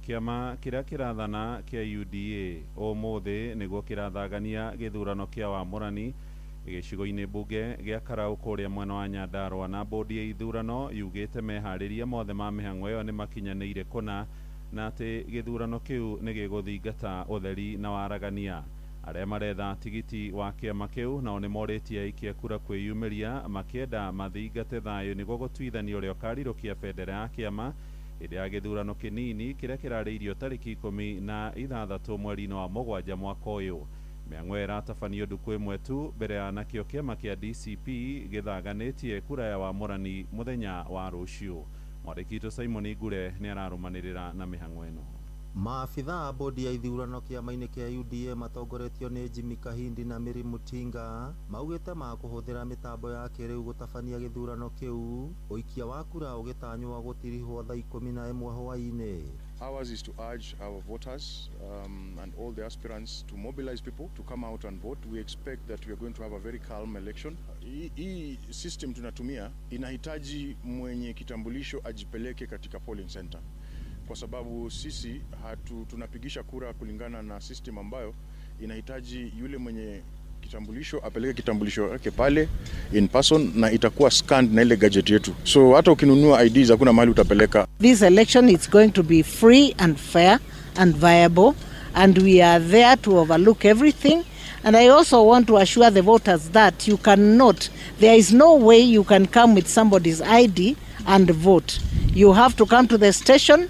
Kĩama kĩrĩa kĩrathana kĩa UDA ũmũthĩ nĩguo kĩrathagania gĩthurano kĩa wamũrani gĩcigo-inĩ mbunge gĩa Karau kũrĩa mwena wa Nyandarua, na bodi ya ithurano yugĩte meharĩria mothe ma mĩhang'o ĩyo nĩ makinyanĩire kũna, na atĩ gĩthurano kĩu nĩ gĩgũthingata ũtheri na waragania. Arĩa maretha tigiti wa kĩama kĩu nao nĩ morĩtie aikia kura kwĩyumĩria makĩenda mathingate thayũ nĩguo gũtuithania ũrĩa ũkarirũkia bendera ya kĩama hĩndĩ ya gĩthurano kĩnini kĩrĩa kĩrarĩirio tarĩki 16 mweri-inĩ wa 7 mwaka ũyũ. Mĩhang'o ĩratabanio ndukũ ĩmwe tu mbere ya nakĩo kĩama kĩa DCP gĩthaganĩtie kura ya wamũrani mũthenya wa rũciũ. Mwandĩki witũ Simon Ngure nĩ ararũmanĩrĩra na mĩhang'o ĩno. Maabitha a bodi ya ithurano kĩama-inĩ kĩa UDA matongoretio nĩ Jimmy Kahindi na Mary Mutinga maugĩte makũhũthĩra mĩtambo ya kĩrĩu gũtabania gĩthurano kĩu, ũikia wa kura ũgĩtanywo gũtirihwo thaa 11 hwaĩ-inĩ. Ours is to urge our voters and all the aspirants to mobilize people to come out and vote. We expect that we are going to have a very calm election. Hii system tunatumia inahitaji mwenye kitambulisho ajipeleke katika polling center, kwa sababu sisi tunapigisha kura kulingana na system ambayo inahitaji yule mwenye kitambulisho apeleke kitambulisho yake pale in person, na itakuwa scanned na ile gadget yetu. So hata ukinunua IDs hakuna mahali utapeleka. This election is going to be free and fair and viable, and we are there to overlook everything. And I also want to assure the voters that you cannot, there is no way you can come with somebody's ID and vote. You have to come to the station,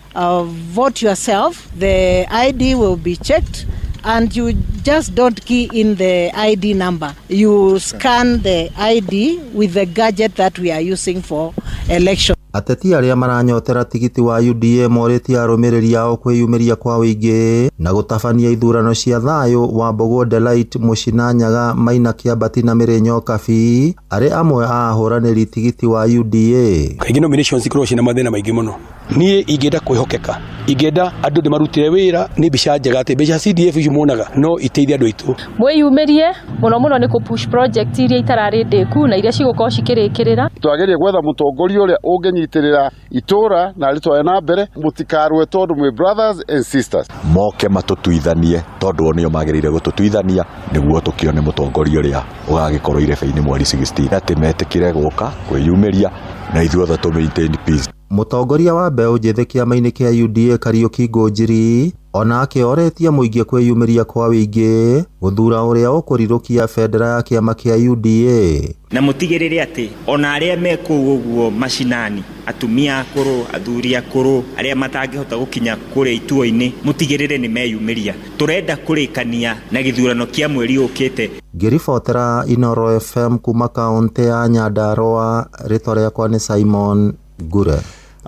vote yourself. The ID will be checked, and you just don't key in the ID number. You scan the ID with the gadget that we are using for election. Ateti arĩa maranyotera tigiti wa UDA morĩtie arũmĩrĩri ao kwĩyumĩria kwa wĩingĩ na gũtabania ithurano cia thayũ. Wambũgũ Delight Mũcina Nyaga Maina Kĩambati na Mĩrĩnyo Kabi arĩ amwe a ahũranĩri tigiti wa UDA. Kaingĩ nominations ikoragwo ciĩna mathĩna maingĩ mũno. Niĩ ingĩenda kwĩhokeka, ingĩenda andũ ndĩmarutĩre wĩra nĩ mbica njega, atĩ mbeca CDF icio muonaga no iteithie andũ aitũ. Mwĩyumĩrie mũno mũno nĩ kũ push project iria itararĩ ndĩku na iria cigũkorwo cikĩrĩkĩrĩra. Twagerie gwetha mũtongoria ũrĩa ũngĩnyitĩrĩra itũra na rĩtware na mbere, mũtikarũe tondũ mwĩ brothers and sisters. Moke matũtuithanie tondũ o nĩo magĩrĩire gũtũtuithania nĩguo tũkĩone mũtongoria ũrĩa ũgagĩkorwo irebe-inĩ mweri 16, atĩ metĩkĩre gũka kwĩyumĩria na ithuothe tũ maintain peace. Mũtongoria wa mbeũ njĩthĩ kĩama-inĩ kĩa UDA Kariũki Ngũnjiri onake oretie mũingĩ kwĩyumĩria kwa wĩingĩ gũthura ũrĩa ũkũrirũkia bendera ya kĩama kĩa UDA. Na mũtigĩrĩre atĩ ona arĩa me kũu ũguo macinani, atumia akũrũ, athuri akũrũ, arĩa matangĩhota gũkinya kũrĩa ituo-inĩ, mũtigĩrĩre nĩ meyumĩria. Tũrenda kũrĩkania na gĩthurano kĩa mweri ũkĩte. Ngĩribotera Inoro FM kuma kaũntĩ ya Nyandarua, rĩtwa rĩakwa nĩ Simon Ngure.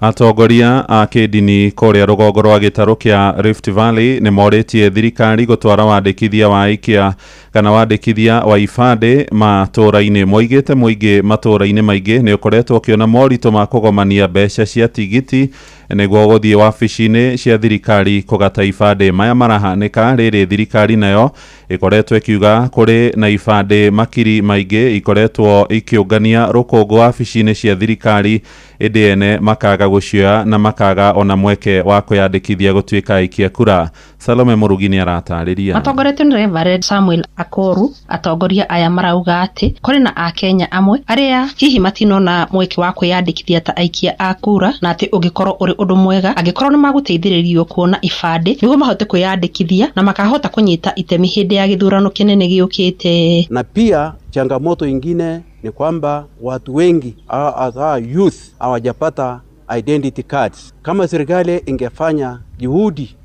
Atongoria a kĩndini kũrĩa rũgongo rwa gĩtarũ kĩa Rift Valley nĩ morĩtie thirikari gũtwara wandĩkithia wa aikia kana wandĩkithia wa ibandĩ matũũra-inĩ. Moigĩte mũingĩ matũũra-inĩ maingĩ nĩ ũkoretwo ũkĩona moritũ ma kũgomania mbeca cia tigiti nĩguo gũthiĩ wabici-inĩ cia thirikari kũgata ibandĩ. Maya marahanĩka rĩrĩ thirikari nayo ĩkoretwo ĩkiuga kũrĩ na ibandĩ makiri maingĩ ikoretwo ikĩũngania rũkũngũ wabici-inĩ cia thirikari, ĩndĩ ene makaga gũcioya na makaga ona mweke wa kwĩyandĩkithia gũtuĩka aikia kura. Salome Mũrugi nĩ aratarĩria. Matongoretio nĩ Reverend Samuel Akoru, atongoria aya marauga atĩ kũrĩ na akenya amwe arĩa hihi matinona mweke wa kwĩyandĩkithia ta aikia a kura, na atĩ ũngĩkorwo ũrĩ ũndũ mwega angĩkorwo nĩ magũteithĩrĩrio kuona ibandĩ nĩguo mahote kwĩyandĩkithia na makahota kũnyita itemi hĩndĩ ya gĩthurano kĩnene gĩũkĩte. Na pia changamoto ingine ni kwamba watu wengi hasa youth hawajapata identity cards. Kama serikali ingefanya juhudi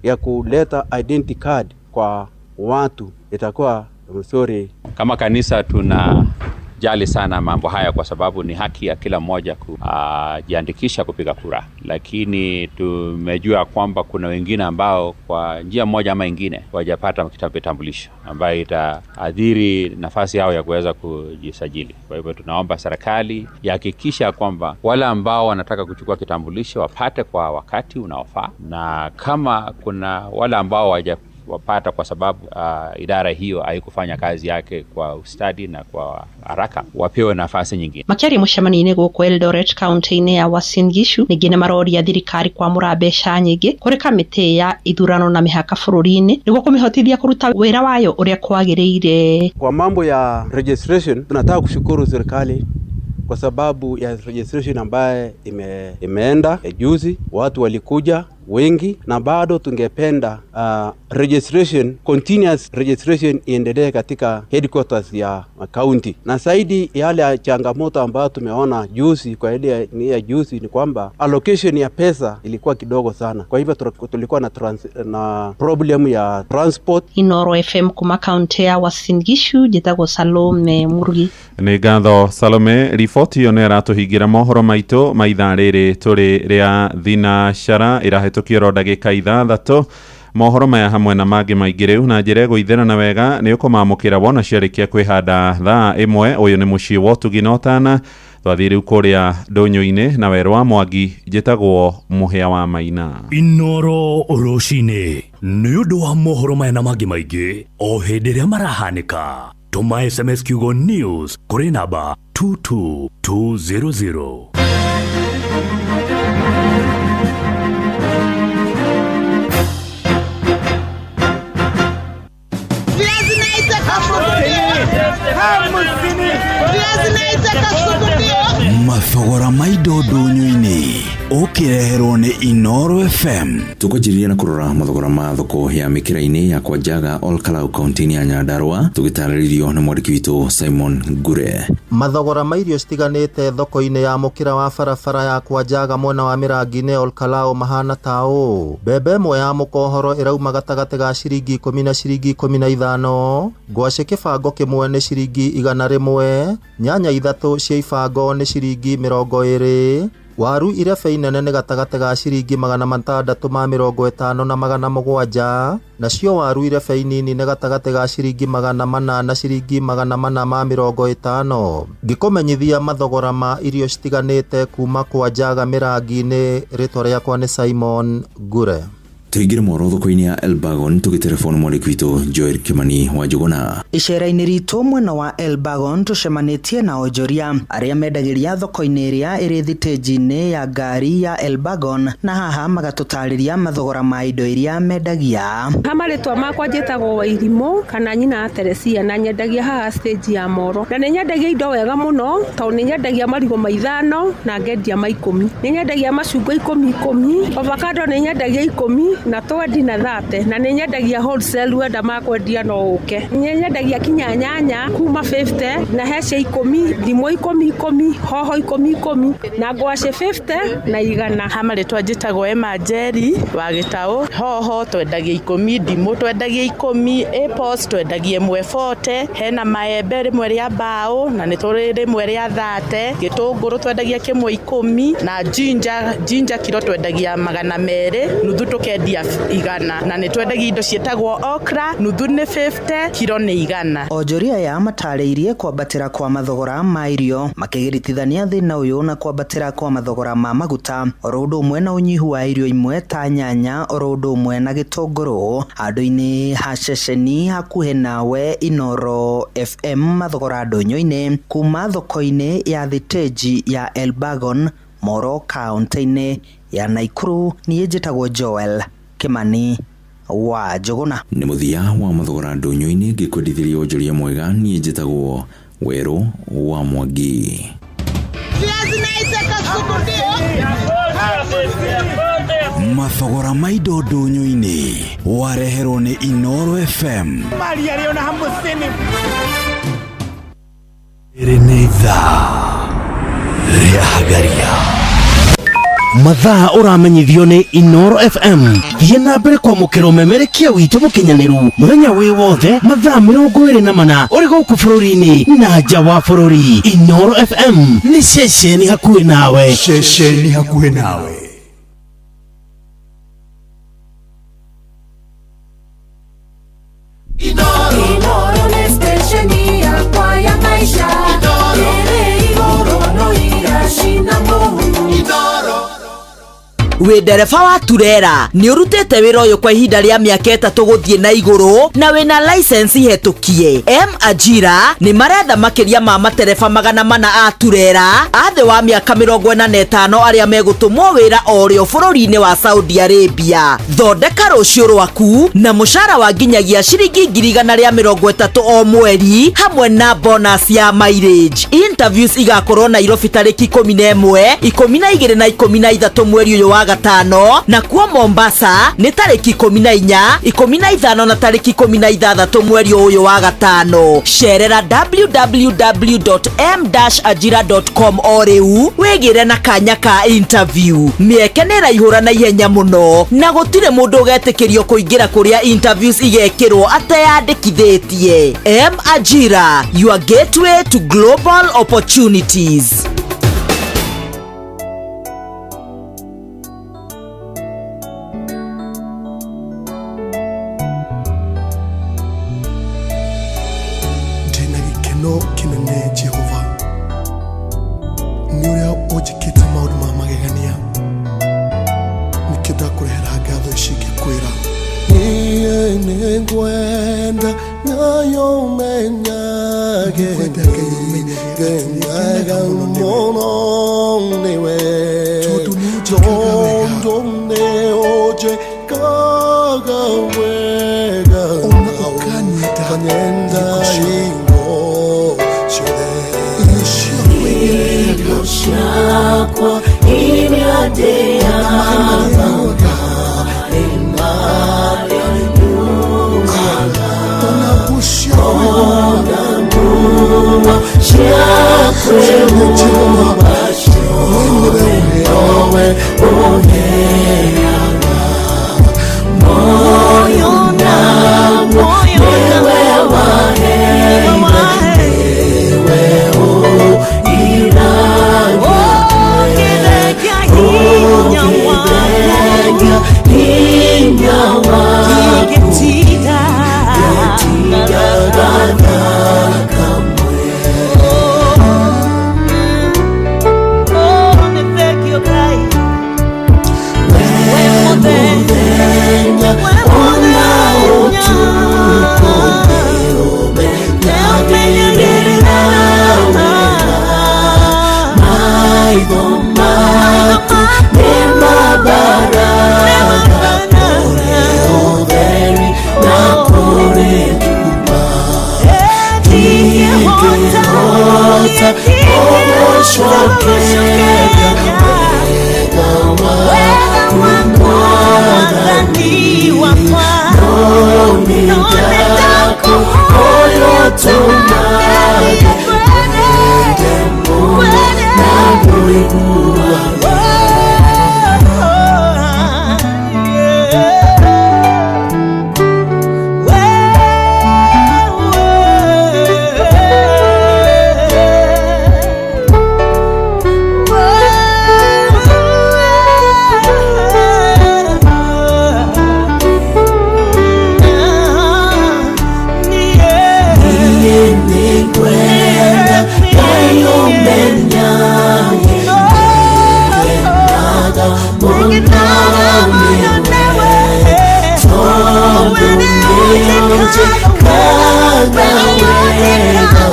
ya kuleta identity card kwa watu itakuwa mzuri. Kama kanisa tunajali sana mambo haya kwa sababu ni haki ya kila mmoja kujiandikisha kupiga kura, lakini tumejua kwamba kuna wengine ambao kwa njia moja ama ingine hawajapata kitambulisho ambayo itaathiri nafasi yao ya kuweza kujisajili. Kwa hivyo tunaomba serikali ihakikisha kwamba wale ambao wanataka kuchukua kitambulisho wapate kwa wakati unaofaa, na kama kuna wale ambao hawakuwapata kwa sababu idara hiyo haikufanya kazi yake kwa ustadi na kwa haraka, wapewe nafasi nyingine. Makiaria mũcemanio-inĩ gũkũ Eldoret kaunti-inĩ ya Uasin Gishu ningĩ nĩ maroria thirikari kwamũra mbeca nyingĩ kũrĩ kamĩtĩ ya ithurano na mĩhaka bũrũri-inĩ nĩguo kũmĩhotithia kũruta wĩra wayo ũrĩa kwagĩrĩire. Kwa mambo ya registration, tunataka kushukuru serikali kwa sababu ya registration ambaye imeenda juzi, watu walikuja wengi, na bado tungependa registration, continuous registration iendelee katika headquarters ya county. Na zaidi yale changamoto ambayo tumeona juzi kwa ile ya juzi ni kwamba allocation ya pesa ilikuwa kidogo sana. Kwa hivyo tulikuwa na problem ya transport. Inoro FM kuma county ya Uasin Gishu, njĩtagwo Salome Murugi. Nĩ ngatho Salome, riboti ĩyo nĩ ĩratũhingĩra mohoro maitũ ma ithaa rĩrĩ tũrĩ rĩa thinacara ĩrahĩtũkio ro ndagĩka 6. Mohoro maya hamwe na mangĩ maingĩ rĩu na njĩra ĩgũithĩrana wega nĩ ũkũmamũkĩra wona ciarĩkia kwĩhanda thaa 1. Ũyũ nĩ mũciĩ wa ũtugi na ũtana. Twathiĩ rĩu kũrĩa ndũnyũ-inĩ na werũ wa Mwangi. Njĩtagwo Mũhĩa wa Maina. Inoro rũcinĩ nĩ ũndũ wa mohoro maya na mangĩ maingĩ o hĩndĩ ĩrĩa marahanĩka. Tũma SMS kiugo news kũrĩ namba 22200. Mathogora ma indo ndũnyũ-inĩ ũkĩreherwo nĩ Inoro FM. Tũkwanjĩrĩria na kũrora mathogora ma thoko ya mĩkĩra-inĩ ya Kwanjaga Olkalau kaunti-inĩ ya Nyandarua, tũgĩtarĩrio nĩ mwandĩki witũ Simon Ngure. Mathogora ma irio citiganĩte thoko-inĩ ya mũkĩra wa barabara ya Kwanjaga mwena wa Mĩrangi-inĩ Olkalau mahana ta ũũ: mbembe ĩmwe ya mũkohoro ĩrauma gatagatĩ ga ciringi 10 na ciringi 15, ngwacĩ kĩbango kĩmwe nĩ ciringi 100, nyanya 3 cia ibango nĩ ciringi 20, waru irebe inene nĩ gatagatĩ ga ciringi 650 na 700, nacio waru irebe inini nĩ gatagatĩ ga ciringi 400 na ciringi 450. Ngĩkũmenyithia mathogora ma irio citiganĩte kuma Kwanjaga Mĩrangi-inĩ, rĩtwa rĩakwa nĩ Simon Ngure. Tũingĩre mworo thoko-inĩ ya Elbagon tũgĩtelefoni mwandĩki witũ Joel Kimani wa Njũgũna. Icera-inĩ ritũ mwena wa Elbagon tũcemanĩtie na onjoria arĩa mendagĩria thoko-inĩ ĩrĩa ĩrĩ thitĩnji-inĩ ya ngari ya Elbagon, na haha magatũtarĩria mathogora ma indo iria mendagia. Ha marĩtwa makwa njĩtagwo Wairimũ kana nyina ya Teresia, na nyendagia haha stage ya Moro, na nĩ nyendagia indo wega mũno tondũ nĩ nyendagia marigũ ma 5 na ngendia ma 10, nĩ nyendagia macungwa 10 10, avocado nĩ nyendagia 10 na 20 na 30, na nĩ nyendagia wholesale, wenda makwendia no ũke. Nĩ nyendagia kinya nyanya kuma 50 na hece 10, ndimũ 10 10, hoho 10 10 na ngwacĩ 50 na 100. Ha marĩtwa njĩtagwo Emma Njeri wa Gĩtaũ. Hoho twendagia 10, ndimũ twendagia 10, apples twendagia 140, hena maembe rĩmwe rĩa mbaũ na nĩ tũrĩ rĩmwe rĩa 30, gĩtũngũrũ twendagia kĩmwe 10 na ginger kiro twendagia 200, nuthu tũkendia 100, na nĩ twendagia indo ciĩtagwo okra, nuthu nĩ 50, kiro nĩ 100. Onjoria aya matarĩirie kwambatĩra kwa mathogora ma irio makĩgiritithania thĩna ũyũ na kwambatĩra kwa mathogora ma maguta oro ũndũ ũmwe na ũnyihu wa irio imwe ta nyanya oro ũndũ ũmwe na gĩtũngũrũ. Handũ-inĩ ha ceceni hakuhĩ nawe Inoro FM mathogora ndũnyũ-inĩ kuma thoko-inĩ ya thitĩnji ya Elbagon Moro kaunti-inĩ ya Naikuru. Niĩ njĩtagwo Joel Kimani wa Njũgũna. Nĩ mũthia wa mathogora ndũnyũ-inĩ ngĩkwendithĩria onjoria mwega. Niĩ njĩtagwo Werũ wa Mwangi. Mathogora ma indo ndũnyũ-inĩ wareherwo nĩ Inoro FM. Ĩrĩ nĩ ithaa rĩa Hagaria. Mathaa ũramenyithio nĩ Inoro FM. Thiĩ na mbere kwamũkĩra ũmemerekia witũ mũkinyanĩru mũthenya wĩ wothe mathaa 24 ũrĩ gũkũ bũrũri-inĩ na nja wa bũrũri. Inoro FM nĩ ceceni hakuhĩ nawe. Ceceni hakuhĩ nawe. Inoro nĩ stesheni yakwa ya maisha. Ĩrĩ igũrũ no iracina mũhu. Wĩ ndereba wa turera, nĩ ũrutĩte wĩra ũyũ kwa ihinda rĩa mĩaka 3 gũthiĩ na igũrũ na wĩna license hetũkie. M Ajira nĩ maretha makĩria ma matereba 400 a turera a thĩ wa mĩaka 45 arĩa megũtũmwo wĩra o rĩo bũrũri-inĩ wa Saudi Arabia. Thondeka rũciũ rwaku na mũcara wa nginyagia ciringi 130,000 o mweri hamwe na bonus ya mileage. Interviews igakorwo Nairobi tarĩki 11, 12 na 13 mweri ũyũ wa gatano, na kuo Mombasa nĩ tarĩki 14, 15 na tarĩki 16 mweri ũyũ wa gatano. Cerera www.m-ajira.com o rĩu wĩgĩre na kanya ka interview. Mĩeke nĩ ĩraihũra na ihenya mũno na gũtirĩ mũndũ ũgetĩkĩrio kũingĩra kũrĩa interviews igekĩrwo ateyandĩkithĩtie. M Ajira, your gateway to global opportunities. Ndĩna gĩkeno kĩnene Jehova nĩ ũrĩa ũnjĩkĩte maũndũ ma magegania, nĩkĩo ndakũrehera ngatho ici ngĩkwĩra niĩ nĩngwenda nayo ũmenyage ngenaga mũno nĩwe tondũ nĩ ũnjĩkaga wega ũkanyenda hingo ciothe. Irio ciakwa iria ndĩaga nĩ marĩa nyuaga, ona nguo cia kwĩhumba ciothe nowe ũheaga. Moyo naguo nĩwe waheire, nĩwe ũiragia, ũngĩthengia hinya waku ngĩtigaga thakamwe. We mũthenya ona ũtukũ nĩũmenyagĩrĩra wega, maitho maku nĩmambaraga kũrĩ ũtheri na kũrĩ nduma. Ndingĩhota gũgũcokeria wega waku Mwathani, no nĩndakũhoya ũtũmage wende mũno na ngũiguage. Niĩ nĩngwenda Ngai ũmenyage ngenaga mũno nĩwe, tondũ nĩũnjĩkaga wega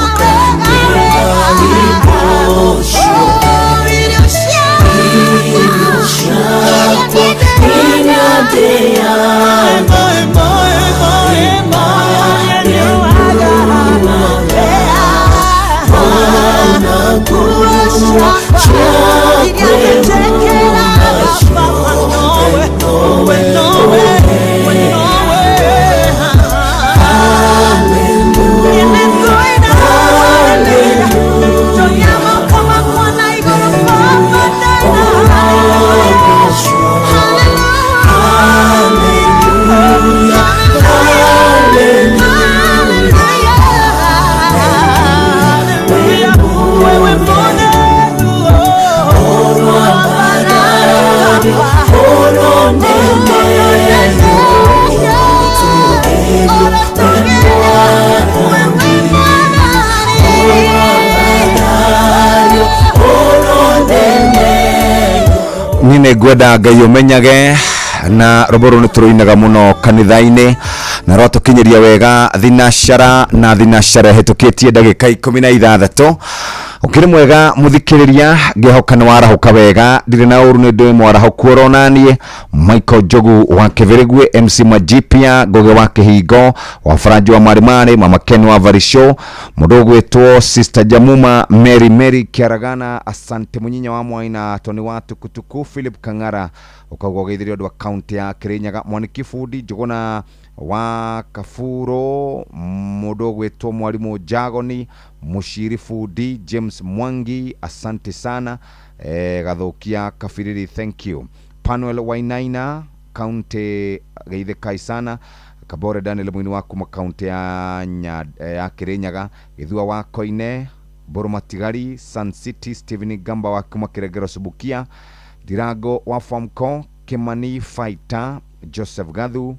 ũkanyenda hingo ciothe. Irio ciakwa iria ndĩaga ona nguo cia kwĩhumba ciothe nowe ũheaga. Hallelujah, hallelujah, hallelujah. Nĩ ngwenda Ngai ũmenyage na rwĩmbo rũrũ nĩ tũrũinaga mũno kanitha-inĩ na rwatũkinyĩria wega thinacara na thinacara ĩhĩtũkĩtie ndagĩka 16. Ũkĩrĩ mwega mũthikĩrĩria, ngĩhoka nĩ warahũka wega, ndirĩ na ũru nĩ ndĩ mwarahũku oronaniĩ. Michael Njogu wa Kĩbĩrĩgwe, MC Majipia Ngũgĩ wa Kĩhingo wa Faranja wa Marimari, Mama Ken wa Varisho, mũndũ ũgwĩtwo Sister Jamuma, Mary Mary Kĩaragana, asante Mũnyinya wa Mwaina, Tony wa Tukutuku, Philip Kang'ara ũkauga ũgeithirie ũndũ wa kaunti ya Kĩrĩnyaga, Mwaniki Bundi Njũgũna wa Kaburo, mũndũ ũgwĩtwo Mwarimũ Jagoni Mũciri Bundi, James Mwangi, asante sana, Gathũkia Kabiriri, thank you. Panuel Wainaina kaunti geithĩkai sana. Kabore Daniel mwini wa kuma kaunti ya ya Kĩrĩnyaga, Gĩthua wa Koine, Mbũrũ Matigari, Sun City, Stephen Gamba wa kuma Kĩrengero Subukia, Ndirango wa Famco, Kimani Fighter, Joseph Gathu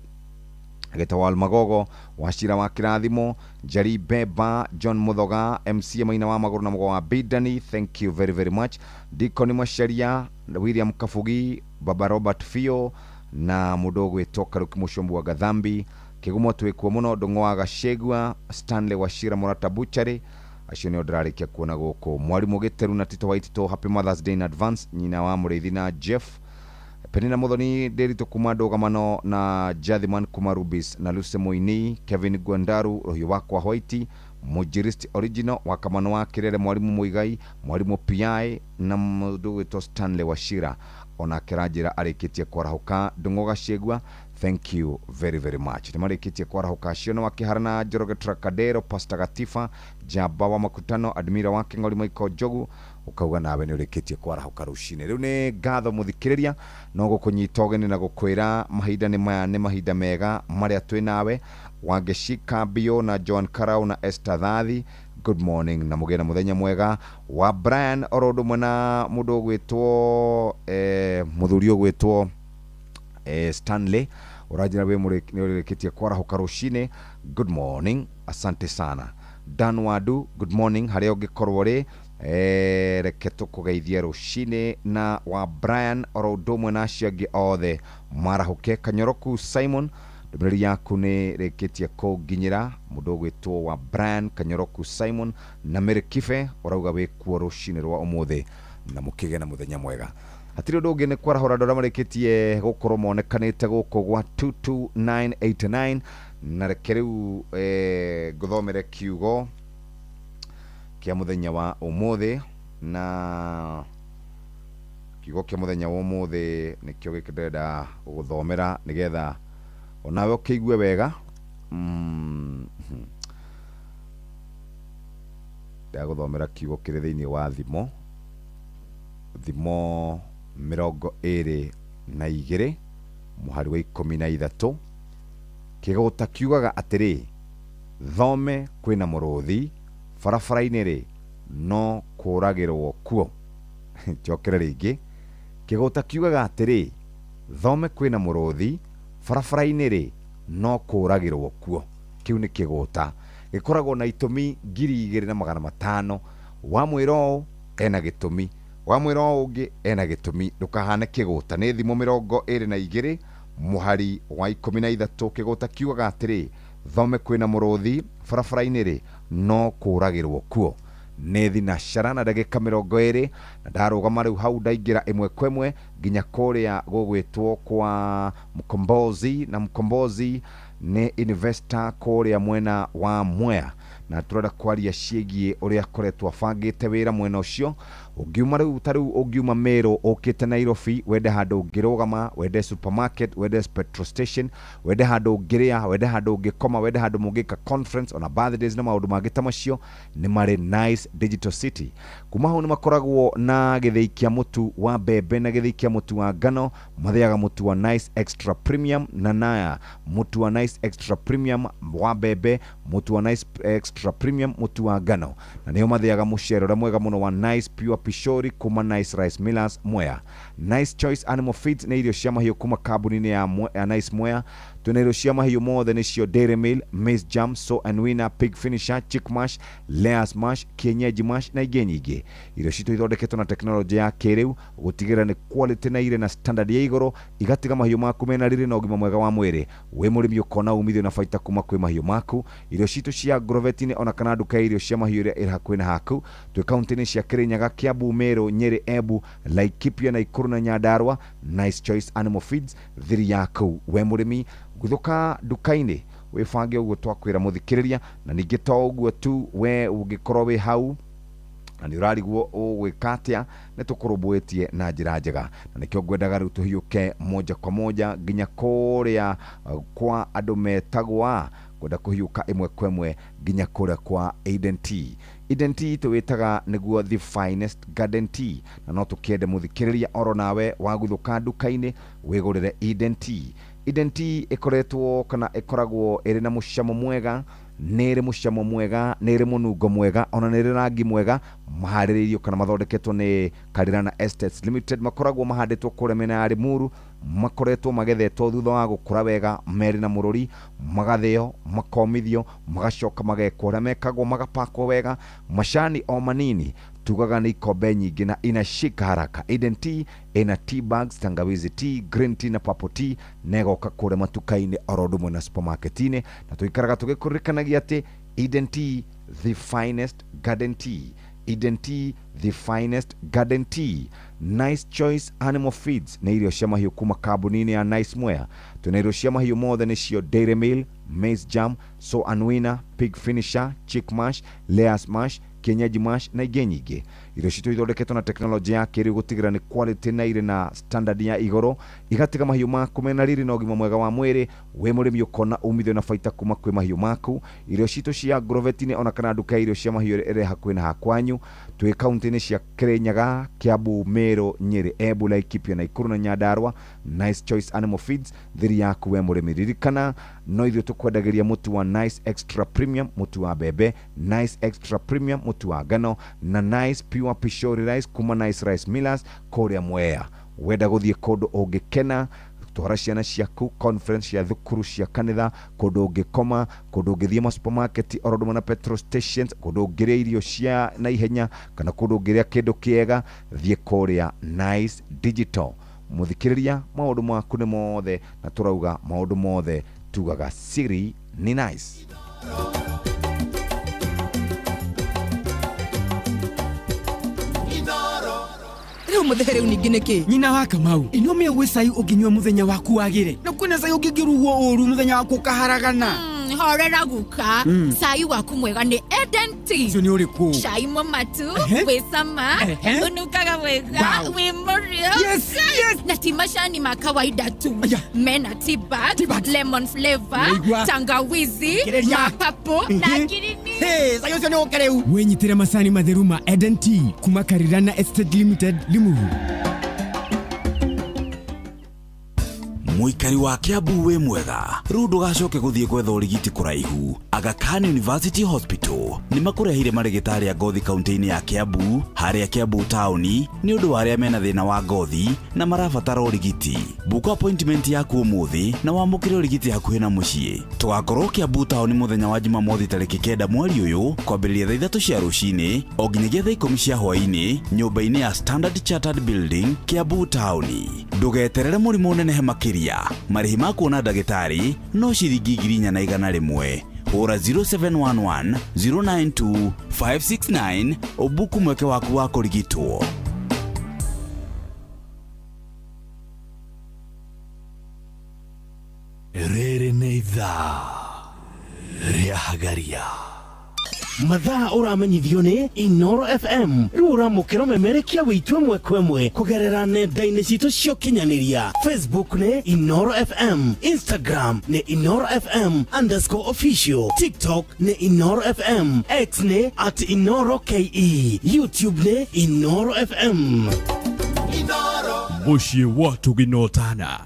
Gĩtawal Magogo Wacira wa Kĩrathimo, Njeri Beba, John Muthoga, MC Maina wa Magũrũ na Mũgo wa Bidani, thank you very very much. Deacon Macharia, William Kabugi, Baba Robert Fio na mũndũ ũgwĩtwo Karuki Mũcombu wa Gathambi, Kĩgumo twĩkuo mũno, Ndũng'ũ wa Gacegua, Stanley Wachira Mũrata Butchery, acio nĩo ndĩrarĩkia kuona gũkũ. Mwarimũ Gĩteru na Tito wa Itito, happy Mother's Day in advance, nyina wa Mũrĩithi na Jeff Penina Muthoni Ndiritu kuma Ndũgamano na Jathiman kuma Rubis na Lucy Moini, Kevin Gwandaru Rũhiũ wakwa White, Mujirist Original wa Kamano wa Kirere, Mwarimu Muigai, Mwarimu PI na mũndũ ũgwĩtwo Stanley Wachira onake ranjĩra arĩkĩtie kwarahũka. Ndũng'ũ Gacegua, thank you very very much. Nĩ marĩkĩtie kwarahũka acio nĩ wakĩhara na Njoroge Trakadero, Pastor Gatifa, Jamba wa Makutano, Admira wa Kĩng'ori, Michael Njogu, ukauga nawe nĩ ũrĩkĩtie kwarahũka rũcinĩ. Rĩu nĩ ngatho mũthikĩrĩria, no gũkũnyita ũgeni na gũkwĩra mahinda nĩ maya, nĩ mahinda mega marĩa twĩ nawe. Wangeci Bio na Joan Karau na Esther Thathi, good morning na mũgĩe na mũthenya mwega. Wa Brian oro ũndũ ũmwe na mũndũ ũgwĩtwo mũthuri ũgwĩtwo Stanley ũranjĩra wĩ nĩ ũrĩkĩtie kwarahũka rũcinĩ, good morning, asante sana. Dan Wadu, good morning harĩa ũngĩkorwo rĩ, reke tũkũgeithie rũcinĩ. Na wa Brian oro ũndũ ũmwe na acio angĩ othe marahũke. Kanyoroku Simon, ndũmĩrĩri yaku nĩ rĩkĩtie kũnginyĩra. Mũndũ ũgwĩtwo wa Brian Kanyoroku Simon na Mary Kibe ũrauga wĩkuo rũcinĩ rwa ũmũthĩ na mũkĩgĩe na mũthenya mwega. Hatirĩ ũndũ ũngĩ nĩ kwarahũra andũ arĩa marĩkĩtie gũkorwo monekanĩte gũkũ gwa 22989 na reke rĩu ngũthomere kiugo kĩa mũthenya wa ũmũthĩ, na kiugo kĩa mũthenya wa ũmũthĩ nĩkĩo gĩkĩ ndĩrenda gũgũthomera nĩgetha onawe ũkĩigue wega. Ndagũthomera kiugo kĩrĩ thĩinĩ wa thimo, thimo 22 mũhari wa 13. Kĩgũta kiugaga atĩrĩ, thome kwĩna mũrũthi barabara-inĩ rĩ no kũragĩrwo kuo. Njokere rĩngĩ, kĩgũta kiugaga atĩrĩ, thome kwĩna mũrũthi barabara-inĩ rĩ no kũragĩrwo kuo. Kĩu nĩ kĩgũta gĩkoragwo na itũmi 2500. Wamwĩra ũũ ena gĩtũmi, wamwĩra ũũ ũngĩ ena gĩtũmi, ndũkahane kĩgũta. Nĩ thimo 22 mũhari wa 13. Kĩgũta kiugaga atĩrĩ, thome kwĩna mũrũthi barabara-inĩ rĩ no kũragĩrwo kuo. Nĩ thinacara na ndagĩka 20 na ndarũgama rĩu hau ndaingĩra ĩmwe kwa ĩmwe nginya kũrĩa gũgwĩtwo kwa Mkombozi, na Mkombozi nĩ investor kũrĩa mwena wa Mwea, na tũrenda kwaria ciĩgiĩ ũrĩa akoretwo abangĩte wĩra mwena ũcio. Ũngiuma rĩu ta rĩu ũngiuma Meru ũkĩte Nairobi, wende handũ ũngĩrũgama, wende supermarket, wende petrol station, wende handũ ũngĩrĩa, wende handũ ũngĩkoma, wende handũ mũngĩka conference ona birthdays na maũndũ mangĩ ta macio, nĩ marĩ Nice Digital City. Kuma hau nĩ makoragwo na gĩthĩi kĩa mũtu wa mbembe na gĩthĩi kĩa mũtu wa ngano, mathĩaga mũtu wa Nice Extra Premium na naya mũtu wa Nice Extra Premium wa mbembe, mũtu wa Nice Extra Premium mũtu wa ngano, na nĩo mathĩaga mũcere ũrĩa mwega mũno wa Nice Pure Pishori kuma Nice Rice Millers Mwea. Nice Choice Animal Feeds nĩ irio cia mahiũ kuma kambuni-inĩ ya Nice Mwea. Twĩna irio cia mahiũ mothe nĩcio Dairy Meal, Maize Jam, So and Winner, Pig Finisher, Chick Mash, Layers Mash, Kienyeji Mash na ingĩ nyingĩ. Irio citũ ithondeketwo na tekinoronjĩ ya kĩrĩu gũtigĩrĩra nĩ quality na irĩ na standard ya igũrũ, igatiga mahiũ maku mena riri na ũgima mwega wa mwĩrĩ. Wĩ mũrĩmi ũkona umithio na baita kuma kwĩ mahiũ maku. Irio citũ cia Agrovet-inĩ ona kana nduka ya irio cia mahiũ ĩrĩa ĩrĩ hakuhĩ na haku. Twĩ kaunti-inĩ cia Kirinyaga, Kiambu, Meru, Nyeri, Embu, Laikipia, Nakuru na Nyandarua. Nice Choice Animal Feeds thiri yaku we mũrĩmi. Guthũka nduka-inĩ wĩbange ũguo twakwĩra mũthikĩrĩria, na ningĩ to ũguo tu, we ũngĩkorwo wĩ hau na nĩ ũrarigwo ũgwĩka atĩa, nĩ tũkũrũmbũĩtie na njĩra njega, na nĩkĩo ngwendaga rĩu tũhiũke moja kwa moja nginya kũrĩa kwa andũ metagwo a kwenda kũhiũka ĩmwe kwa ĩmwe nginya kũrĩa kwa Eden Tea. Eden Tea tũwĩtaga nĩguo the finest garden tea, na no tũkĩende mũthikĩrĩria oro nawe waguthũka nduka-inĩ wĩgũrĩre Eden Tea. Eden Tea ĩkoretwo kana ĩkoragwo ĩrĩ na mũcamo mwega, nĩ ĩrĩ mũcamo mwega, nĩ ĩrĩ mũnungo mwega, ona nĩ ĩrĩ rangi mwega. Maharĩrĩirio kana mathondeketwo nĩ Karirana Estates Limited, makoragwo mahandĩtwo kũrĩa mĩena ya Limuru, makoretwo magethetwo thutha wa gũkũra wega merĩ na mũrũri, magathĩo, makomithio, magacoka magekwo ũrĩa mekagwo, magapakwo wega. Macani o manini tugaga nĩ ikombe nyingĩ na inashika haraka. Eden Tea ina tea bags, tangawizi tea, green tea na purple tea, na ĩgoka kũrĩa matuka-inĩ oro ũndũ ũmwe na supermarket-inĩ. Na tũikaraga tũgĩkũririkanagia atĩ Eden Tea, the finest garden tea. Eden Tea, the finest garden tea. Nice Choice Animal Feeds nĩ irio cia mahiũ kuma kambuni-inĩ ya Nice Mwea. Twĩna irio cia mahiũ mothe nĩcio Dairy Meal, Maize Jam, So and Winner, Pig Finisher, Chick Mash, Layers Mash, Kienyeji Mash na ingĩ nyingĩ. Irio citũ ithondeketwo na tekinoronjĩ ya kĩrĩu gũtigĩrĩra nĩ quality na irĩ na standard ya igũrũ, igatiga mahiũ maku mena riri na ũgima mwega wa mwĩrĩ. Wĩ mũrĩmi ũkona umithio na baita kuma kwĩ mahiũ maku. Irio citũ cia Agrovet-inĩ ona kana nduka ya irio cia mahiũ ĩrĩa ĩrĩ hakuhĩ na hakwanyu. Twĩ kaunti-inĩ cia Kirinyaga, Kiambu, Meru, Nyeri, Embu, Laikipia, Nakuru na Nyandarua. Nice Choice Animal Feeds thiri yaku we mũrĩmi. Ririkana no ithuĩ tũkwendagĩria mũtu wa Nice Extra Premium, mũtu wa mbembe, Nice Extra Premium, mũtu wa ngano, na Nice Pure Pishori Rice kuma Nice Rice Millers kũrĩa Mwea. Wenda gũthiĩ kũndũ ũngĩkena, twara ciana ciaku conference cia thukuru, cia kanitha, kũndũ ũngĩkoma, kũndũ ũngĩthiĩ ma supermarket oro ũndũ na petrol stations, kũndũ ũngĩrĩa irio cia naihenya kana kũndũ ũngĩrĩa kĩndũ kĩega, thiĩ kũrĩa Nice Digital. Mũthikĩrĩria, maũndũ maku nĩ mothe, na tũrauga maũndũ mothe tugaga siri ni nice. Rĩu mũthehe rĩu ningĩ nĩkĩ? Nyina wa Kamau, ino mĩũgwĩ cai ũngĩnyua mũthenya waku wagĩre, na kwĩna cai ũngĩngĩrugwo ũru mũthenya waku ũkaharagana. Horera guka. Cai waku mwega nĩ Eden Tea. Ũcio nĩ ũrĩkũ? Cai mũmatu, wĩ cama, ũnungaga wega, wĩ mũrĩo. Yes, yes. Na ti macani ma kawaida tu. Mena tea bag, lemon flavor, Nĩigua. tangawizi, Kĩrĩria. ma purple na ngirini. Hey, cai ũcio nĩ ũke rĩu. Wĩnyitĩre macani matheru ma Eden Tea kuma Karirana Estate Limited, Limuru. Mũikari wa Kiambu wĩ mwega, rĩu ndũgacoke gũthiĩ gwetha ũrigiti kũraihu. Aga Khan University Hospital nĩ makũrehire marĩgĩtarĩ a ngothi kaunti-inĩ ya Kiambu, harĩa Kiambu taũni, nĩ ũndũ wa arĩa mena thĩna wa ngothi na marabatara ũrigiti. Buka appointment yaku ũmũthĩ na wamũkĩre ũrigiti hakuhĩ na mũciĩ. Tũgakorwo Kiambu taũni mũthenya wa Jumamothi tarĩki 9 mweri ũyũ kwambĩrĩria thaa 3 cia rũcinĩ o nginyagia thaa 10 cia hwaĩ-inĩ nyũmba-inĩ ya Standard Chartered Building, Kiambu taũni. Ndũgeterere mũrimũ ũnenehe makĩria. Marĩhi ma kuona ndagĩtarĩ no ciringi 4,100. Hũra 0711 092 569 ũbuku mweke waku wa kũrigitwo. Rĩrĩ nĩ ithaa rĩa Hagaria. Mathaa ũramenyithio nĩ Inoro FM. Rĩu ũramũkĩra ũmemerekia witũ ĩmwe kwa ĩmwe kũgerera nenda-inĩ citũ cia ũkinyanĩria. Facebook nĩ Inoro FM, Instagram nĩ Inoro FM underscore official, TikTok nĩ Inoro FM, X nĩ at Inoro KE, YouTube nĩ Inoro FM. Mũciĩ wa tũginotana.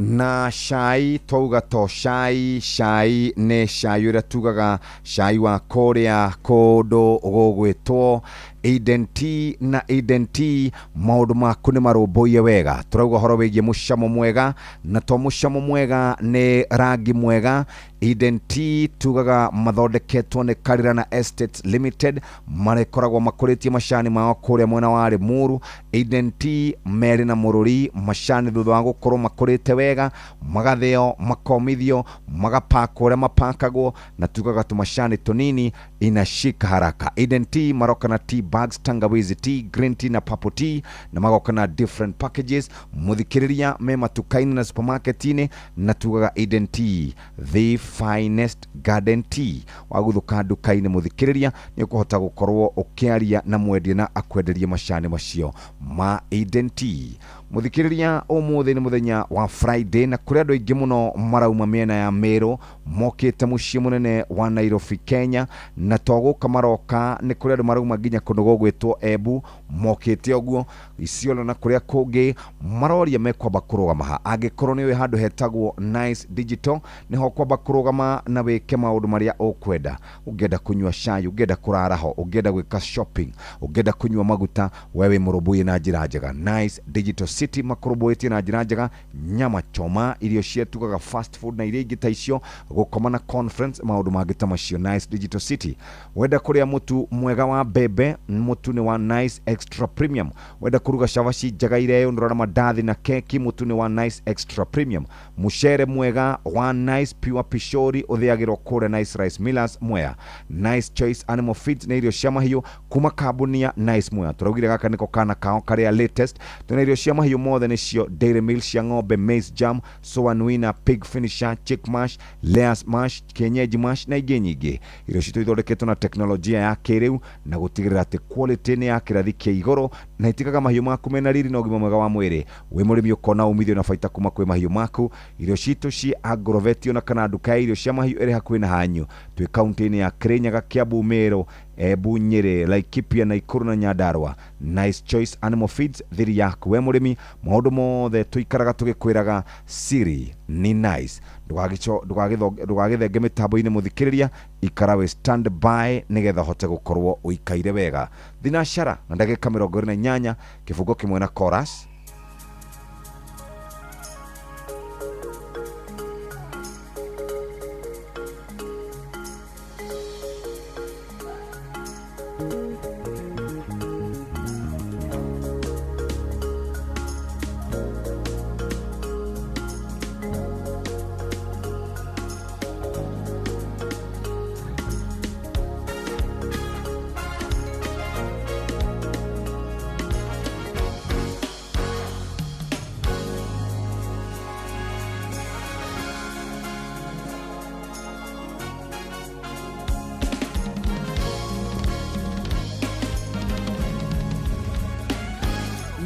Na cai twauga to cai, cai nĩ cai ũrĩa tugaga cai wa kũrĩa kũndũ gũgwĩtwo Eden Tea. Na Eden Tea maũndũ maku nĩ marũmbũiye wega. Tũrauga ũhoro wĩgiĩ mũcamo mwega, na to mũcamo mwega, nĩ rangi mwega. Eden Tea tugaga mathondeketwo nĩ Karirana Estates Limited, marĩkoragwo makũrĩtie macani mao kũrĩa mwena wa Limuru. Eden Tea merĩ na mũrũri macani thutha wa gũkorwo makũrĩte wega, magathĩo, makomithio, magapakwo ũrĩa mapakagwo, na tugaga tũmacani tũnini inashika haraka. Eden Tea maroka na tea bags, tangawizi tea, green tea na purple tea, na magoka na different packages. Muthikĩrĩria me matuka-inĩ na supermarket-inĩ, na tugaga Eden Tea, the finest garden tea. Waguthuka nduka-inĩ mũthikĩrĩria, nĩ ũkũhota gũkorwo ũkĩaria na mwendia na akwenderie macani macio ma Eden Tea. Mũthikĩrĩria, ũmũthĩ nĩ mũthenya wa Friday, na kũrĩ andũ aingĩ mũno marauma mĩena ya Meru mokĩte mũciĩ mũnene wa Nairobi, Kenya. Na to gũka maroka, nĩ kũrĩ andũ marauma nginya kũndũ gũgwĩtwo Embu mokĩte ũguo Isiolo na kũrĩa kũngĩ, maroria mekwamba kũrũgama ha. Angĩkorwo nĩ ũĩ handũ hetagwo Nice Digital, nĩho kwamba kũrũgama na wĩke maũndũ marĩa ũkwenda. Ũngĩenda kũnyua cai, ũngĩenda kũrara ho, ũngĩenda gwĩka shopping, ũngĩenda kũnyua maguta, we wĩ mũrũmbũiye na njĩra njega. Nice Digital City makũrũmbũĩtie na njĩra njega, nyama choma, irio cia tugaga fast food na iria ingĩ ta icio, gũkoma na conference, maũndũ mangĩ ta macio. Nice Digital City, wenda kũrĩa mũtu mwega wa mbembe, mũtu nĩ wa Nice Extra Premium. Wenda kũruga cabaci njega ireo ndũrona mandathi na keki, mũtu nĩ wa Nice Extra Premium. Mũcere mwega wa Nice Pure Pishori ũthĩagĩrwo kũrĩa Nice Rice Millers Mwea. Nice Choice Animal Feeds nĩ irio cia mahiũ kuma kambuni ya Nice Mwea. Tũraugire gaka nĩko kana kao karĩa latest. Twĩna irio cia mahiũ mothe, nĩcio dairy meal cia ng'ombe, maize jam, soanwina, pig finisher, chick mash, layers mash, kienyeji mash na ingĩ nyingĩ. Irio citũ ithondeketwo na teknolojia ya kĩrĩu na gũtigĩrĩra atĩ quality nĩ ya kĩrathi kĩa igũrũ, na itigaga mahiũ maku mena riri na ũgima mwega wa mwĩrĩ. Wĩ mũrĩmi ũkona umithio na baita kuma kwĩ mahiũ maku. Irio citũ ci agrovet ona kana nduka ya irio cia mahiũ ĩrĩ hakuhĩ na hanyu. Twĩ kaunti-inĩ ya Kirinyaga, Kiambu, Meru, Embu, Nyĩrĩ, Laikipia, Nakuru na Nyandarua. Nice Choice Animal Feeds, thiri yaku we mũrĩmi. Maũndũ mothe tũikaraga tũgĩkwĩraga siri ni nice. Ndũgagĩthenge mĩtambo-inĩ mũthikĩrĩria, ikara wĩ stand by nĩgetha ũhote gũkorwo ũikaire wega. Thinacara na ndagĩka 28, kĩbungo kĩmwe na chorus.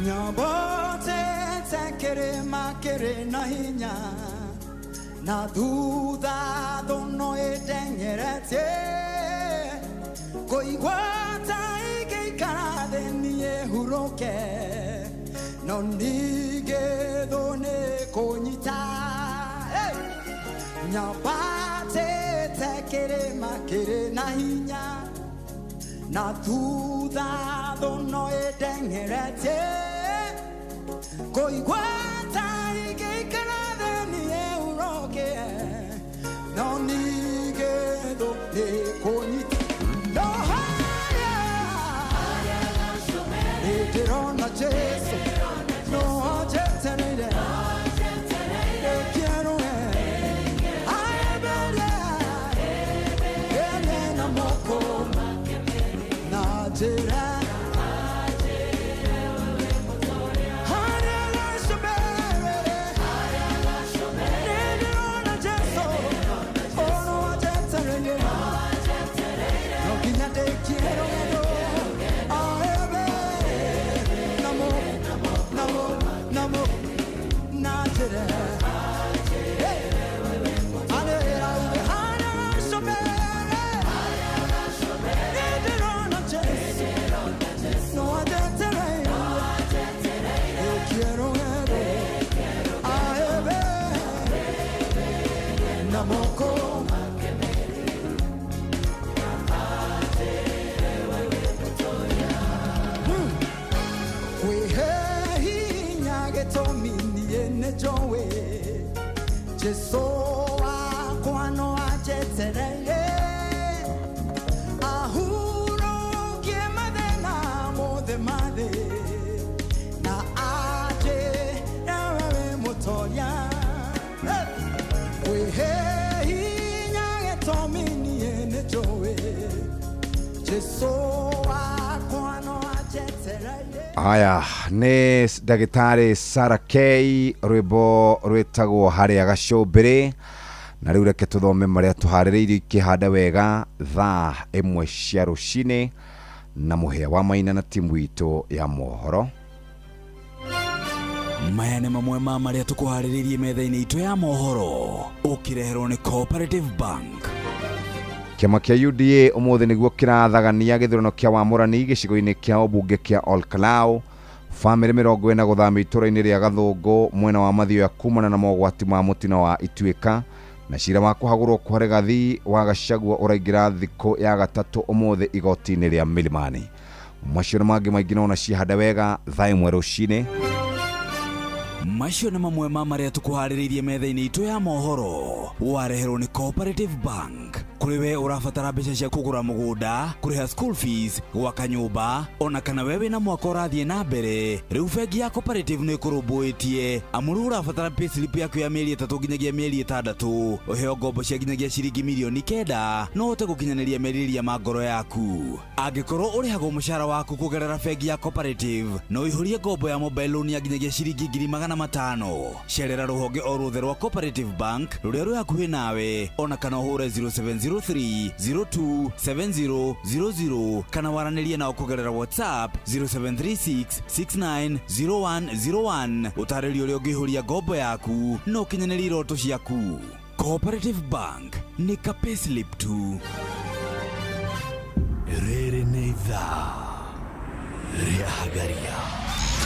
Nyambatĩte kĩrĩma na hinya, na thutha thũno ĩteng'eretie, kũigua ta ingĩikara thĩ niĩ hurũke, no ningĩ thũ nĩ kũnyita. Hey! Nyambatĩte kĩrĩma kĩrĩ na hinya, na thutha thũno ĩteng'eretie, kũigua ta ingĩikara thĩ niĩ hurũke, no ningĩ thũ nĩ kũnyita. No harĩa nĩndĩrona Jesũ, no anjetereire, ndĩkĩerũe aemberie ene na moko na njĩra. njũĩ Jesu wakwa no anjetereire ahurũkie mathĩna mothe ma thĩ na anjĩre we wĩ mũtoria. Kwĩhe hinya gĩtũmi niĩ nĩ njũĩ Jesu wakwa no anjetereire. Haya nĩ ndagĩtarĩ Sarah K rwĩmbo rwĩtagwo harĩa gacũmbĩrĩ. Na rĩu reke tũthome marĩa tũharĩrĩirie ikĩhanda wega thaa 1 cia rũcinĩ na mũhĩa wa Maina na timu itũ ya mohoro. Maya nĩ mamwe ma marĩa tũkũharĩrĩirie metha-inĩ itũ ya mohoro ũkĩreherwo nĩ Cooperative Bank. Kĩama kĩa UDA ũmũthĩ nĩguo kĩrathagania gĩthurano kĩa wamũrani gĩcigo-inĩ kĩa ũmbunge kĩa Olkalau. Bamĩrĩ 40 gũthamio itũũra-inĩ rĩa Gathũngũ mwena wa Mathioya kumana na mogwati ma mũtino wa Ituĩka. Na cira wa kũhagũrwo kwa Rigathi wa Gachagua ũraingĩra thikũ ya gatatũ ũmũthĩ igoti-inĩ rĩa Milimani. Macio na mangĩ maingĩ nona cihanda wega thaa 1 rũcinĩ. Macio nĩ mamwe ma marĩa tũkũharĩrĩirie metha-inĩ itũ ya mohoro wareherwo nĩ Cooperative Bank. Kũrĩ we ũrabatara mbeca cia kũgũra mũgũnda, kũrĩha school fees, gwaka nyũmba, ona kana we wĩna mwaka ũrathiĩ na mbere, rĩu bengi ya Cooperative nĩ ĩkũrũmbũĩtie. Amu rĩu ũrabatara payslip yaku ya mĩeri 3 nginyagia mĩeri 6, ũheo ngombo cia nginyagia ciringi mirioni 9 no ũhote gũkinyanĩria merirĩria ma ngoro yaku. Angĩkorwo ũrĩhagwo mũcara waku kũgerera bengi ya Cooperative, no ũihũrie ngombo ya mobile loan ya nginyagia ciringi 500,000. Cerera rũhonge o ruothe rwa Cooperative Bank rũrĩa rwĩ hakuhĩ nawe, ona kana ũhũre 0703 027000 kana waranĩrie nao kũgerera WhatsApp 0736 690101. Ũtarĩrio ũrĩa ũngĩihũria ngombo yaku na ũkinyanĩrie iroto ciaku. Cooperative Bank nĩ ka payslip tu. Rĩrĩ nĩ ithaa rĩa Hagaria.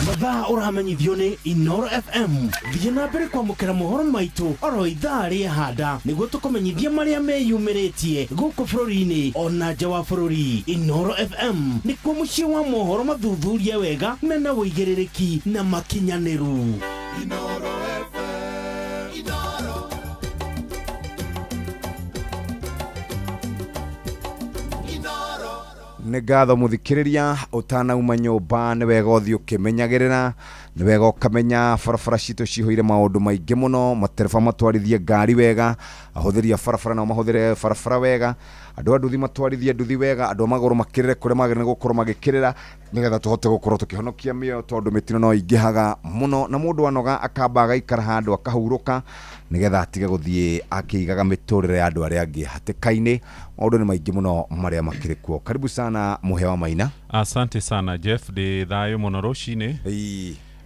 Mathaa ũramenyithio nĩ Inoro FM. Thiĩ na mbere kwamũkĩra mohoro maitũ oro ithaa rĩa handa nĩguo tũkũmenyithie marĩa meyumĩrĩtie gũkũ bũrũri-inĩ ona nja wa bũrũri. Inoro FM nĩkuo mũciĩ wa mohoro mathuthurie wega mena ũigĩrĩrĩki na makinyanĩru. Inoro FM, Inoro. Inoro. Nĩ ngatho mũthikĩrĩria ũtanauma nyũmba nĩ wega ũthiĩ ũkĩmenyagĩrĩra, nĩ wega ũkamenya barabara citũ cihũire maũndũ maingĩ mũno, matereba matwarithie ngari wega, ahũthĩri a barabara nao mahũthĩre barabara wega, andũ a nduthi matwarithie nduthi wega, andũ a magũrũ makĩrĩre kũrĩa magĩrĩire gũkorwo magĩkĩrĩra nĩgetha tũhote gũkorwo tũkĩhonokia mĩoyo tondũ mĩtino no ĩingĩhaga mũno na mũndũ anoga akamba agaikara handũ akahurũka nĩgetha atige gũthiĩ akĩigaga mĩtũrĩre ya andũ arĩa angĩ hatĩka-inĩ. Maũndũ nĩ maingĩ mũno marĩa makĩrĩ kuo. Karibu sana Mũhĩa wa Maina. Asante sana Jeff, ndĩ thayũ mũno rũcinĩ.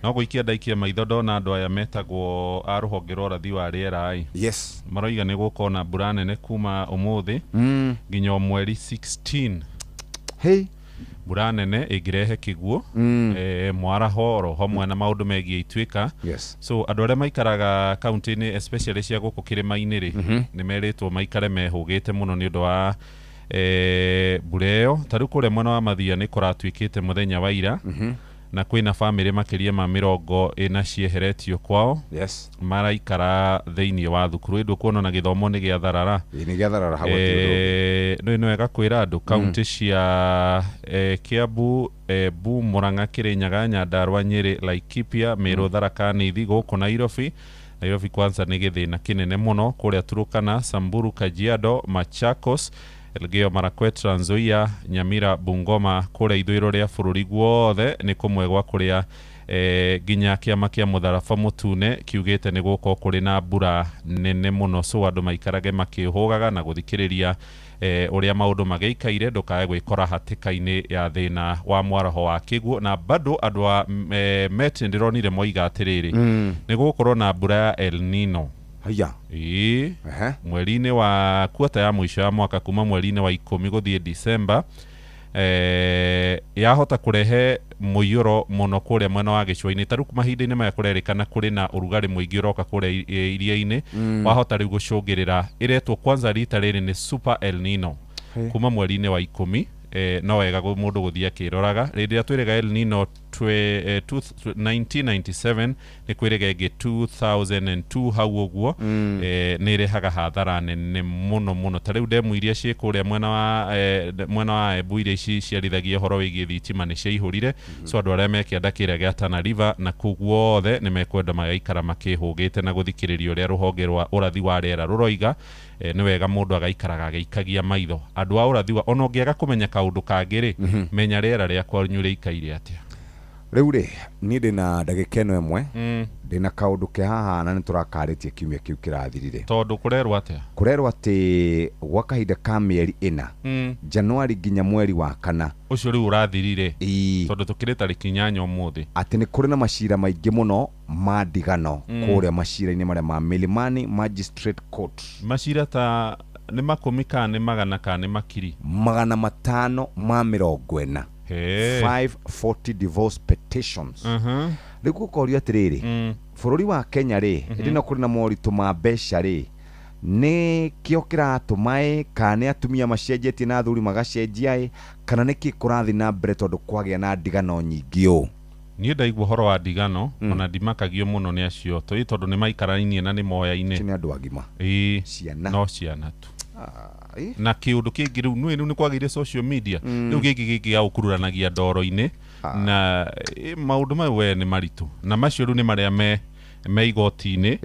No gũikia ndaikia maitho ndona andũ aya metagwo a rũhonge rwa ũrathi wa rĩera ĩ. Yes. Maroiga nĩ gũkorwo na mbura nene kuma ũmũthĩ nginya mweri 16. Hey. Mbura nene ĩngĩrehe kĩguũ, mwaraho oro hamwe na maũndũ megiĩ Ituĩka. Yes. So andũ arĩa maikaraga kaunti-inĩ especially cia gũkũ kĩrĩma-inĩ rĩ, nĩ merĩtwo maikare mehũgĩte mũno nĩ ũndũ wa mbura ĩyo. Ta rĩu kũrĩa mwena wa Mathia nĩ kũratuĩkĩte mũthenya wa ira. Na kwĩna bamĩrĩ makĩria ma 40 cieheretio kwao. Yes. Maraikara thĩinĩ wa thukuru. Ĩndũ kuona na gĩthomo nĩ gĩatharara. Ĩ, nĩ gĩatharara hau hatirĩ ũndũ. Nĩ wega kwĩra andũ kaunti cia Kiambu, Embu, Murang'a, Kirinyaga, Nyandarua, Nyeri, Laikipia, Meru, Tharaka Nithi, gũkũ Nairobi. Nairobi kwanza nĩ gĩthĩna kĩnene mũno kũrĩa Turkana, Samburu, Kajiado, Machakos, Elgeyo Marakwet, Trans Nzoia, Nyamira, Bungoma, kũrĩa ithũĩro rĩa bũrũri guothe nĩ kũmwe gwa kũrĩa nginya kĩama kĩa mũtharaba mũtune kiugĩte nĩ gũkorwo kũrĩ na mbura nene mũno. So andũ maikarage makĩhũgaga na gũthikĩrĩria ũrĩa maũndũ magĩikaire, ndũkae gwĩkora hatĩka-inĩ ya thĩna wa mwaraho wa kĩguũ. Na bado andũ a Met ndĩronire moiga atĩrĩrĩ, nĩ gũgũkorwo na mbura ya El Nino. Haya. Ĩĩ. Mweri-inĩ wa kuota ya mũico ya mwaka kuma mweri-inĩ wa 10 gũthiĩ December, yahota kũrehe mũiyũro mũno kũrĩa mwena wa gĩcũa-inĩ. Ta rĩu mahinda-inĩ maya kũrerĩkana kũrĩ na ũrugarĩ mũingĩ ũroka kũrĩa iria-inĩ, wahota rĩu gũcũngĩrĩra ĩretwo kwanza rita rĩrĩ nĩ Super El Nino. Kuma mweri-inĩ wa 10, no wega mũndũ gũthiĩ akĩroraga. Rĩrĩa twĩrĩga El Nino 1997, nĩ kwĩrĩga ĩngĩ 2002 hau ũguo. Nĩ ĩrehaga hathara nene mũno mũno. Ta rĩu ndemu iria ciĩ kũrĩa mwena wa Embu, iria ici ciarithagia ũhoro wĩgiĩ thitima, nĩ ciaihũrire. So andũ arĩa me kĩanda kĩrĩa gĩa Tana River na kũu guothe nĩ mekwenda magaikara makĩhũgĩte na gũthikĩrĩria ũrĩa rũhonge rwa ũrathi wa rĩera rũroiga. Nĩ wega mũndũ agaikaraga agĩikagia maitho andũ a ũrathi wa, ona ũngĩaga kũmenya kaũndũ kangĩ rĩ, menya rĩera rĩa kwanyu rĩikaire atĩa. Rĩu rĩ, niĩ ndĩna ndagĩka ĩno ĩmwe, ndĩna kaũndũ ke haha na nĩ tũrakarĩtie kiumia kĩu kĩrathirire. Tondũ kũrerwo atĩa? Kũrerwo atĩ gwa kahinda ka mĩeri 4, Januari nginya mweri wa kana ũcio rĩu ũrathirire, tondũ tũkĩrĩ tarĩki 8 ũmũthĩ, atĩ nĩ kũrĩ na macira maingĩ mũno ma ndigano kũrĩa macira-inĩ marĩa ma Milimani Magistrate Court. Macira ta nĩ makũmi kana nĩ magana kana nĩ makiri? 540. He. 540 divorce petitions. Rĩu gũkorio atĩrĩrĩ, bũrũri wa Kenya rĩ, hĩndĩ ĩno kũrĩ na moritũ ma mbeca rĩ, nĩ kĩo kĩratũma ĩ, kana nĩ atumia macenjetie na athuri magacenjia ĩ, kana nĩ kĩ kũrathiĩ na mbere tondũ kwagĩa na ndigano nyingĩ ũũ? Niĩ ndaigua ũhoro wa ndigano, ona ndimakagio mũno nĩ acio tũĩ, tondũ nĩ maikarainie na nĩ moyaine. Nĩ andũ agima. Ĩĩ. Ciana. No ciana tu. Na kĩũndũ kĩngĩ rĩu nĩ rĩu nĩ kwagĩire social media. Rĩu gĩkĩ gĩa gũkururanagia ndoro-inĩ na maũndũ mayo we nĩ maritũ, na macio rĩu nĩ marĩa me igoti-inĩ.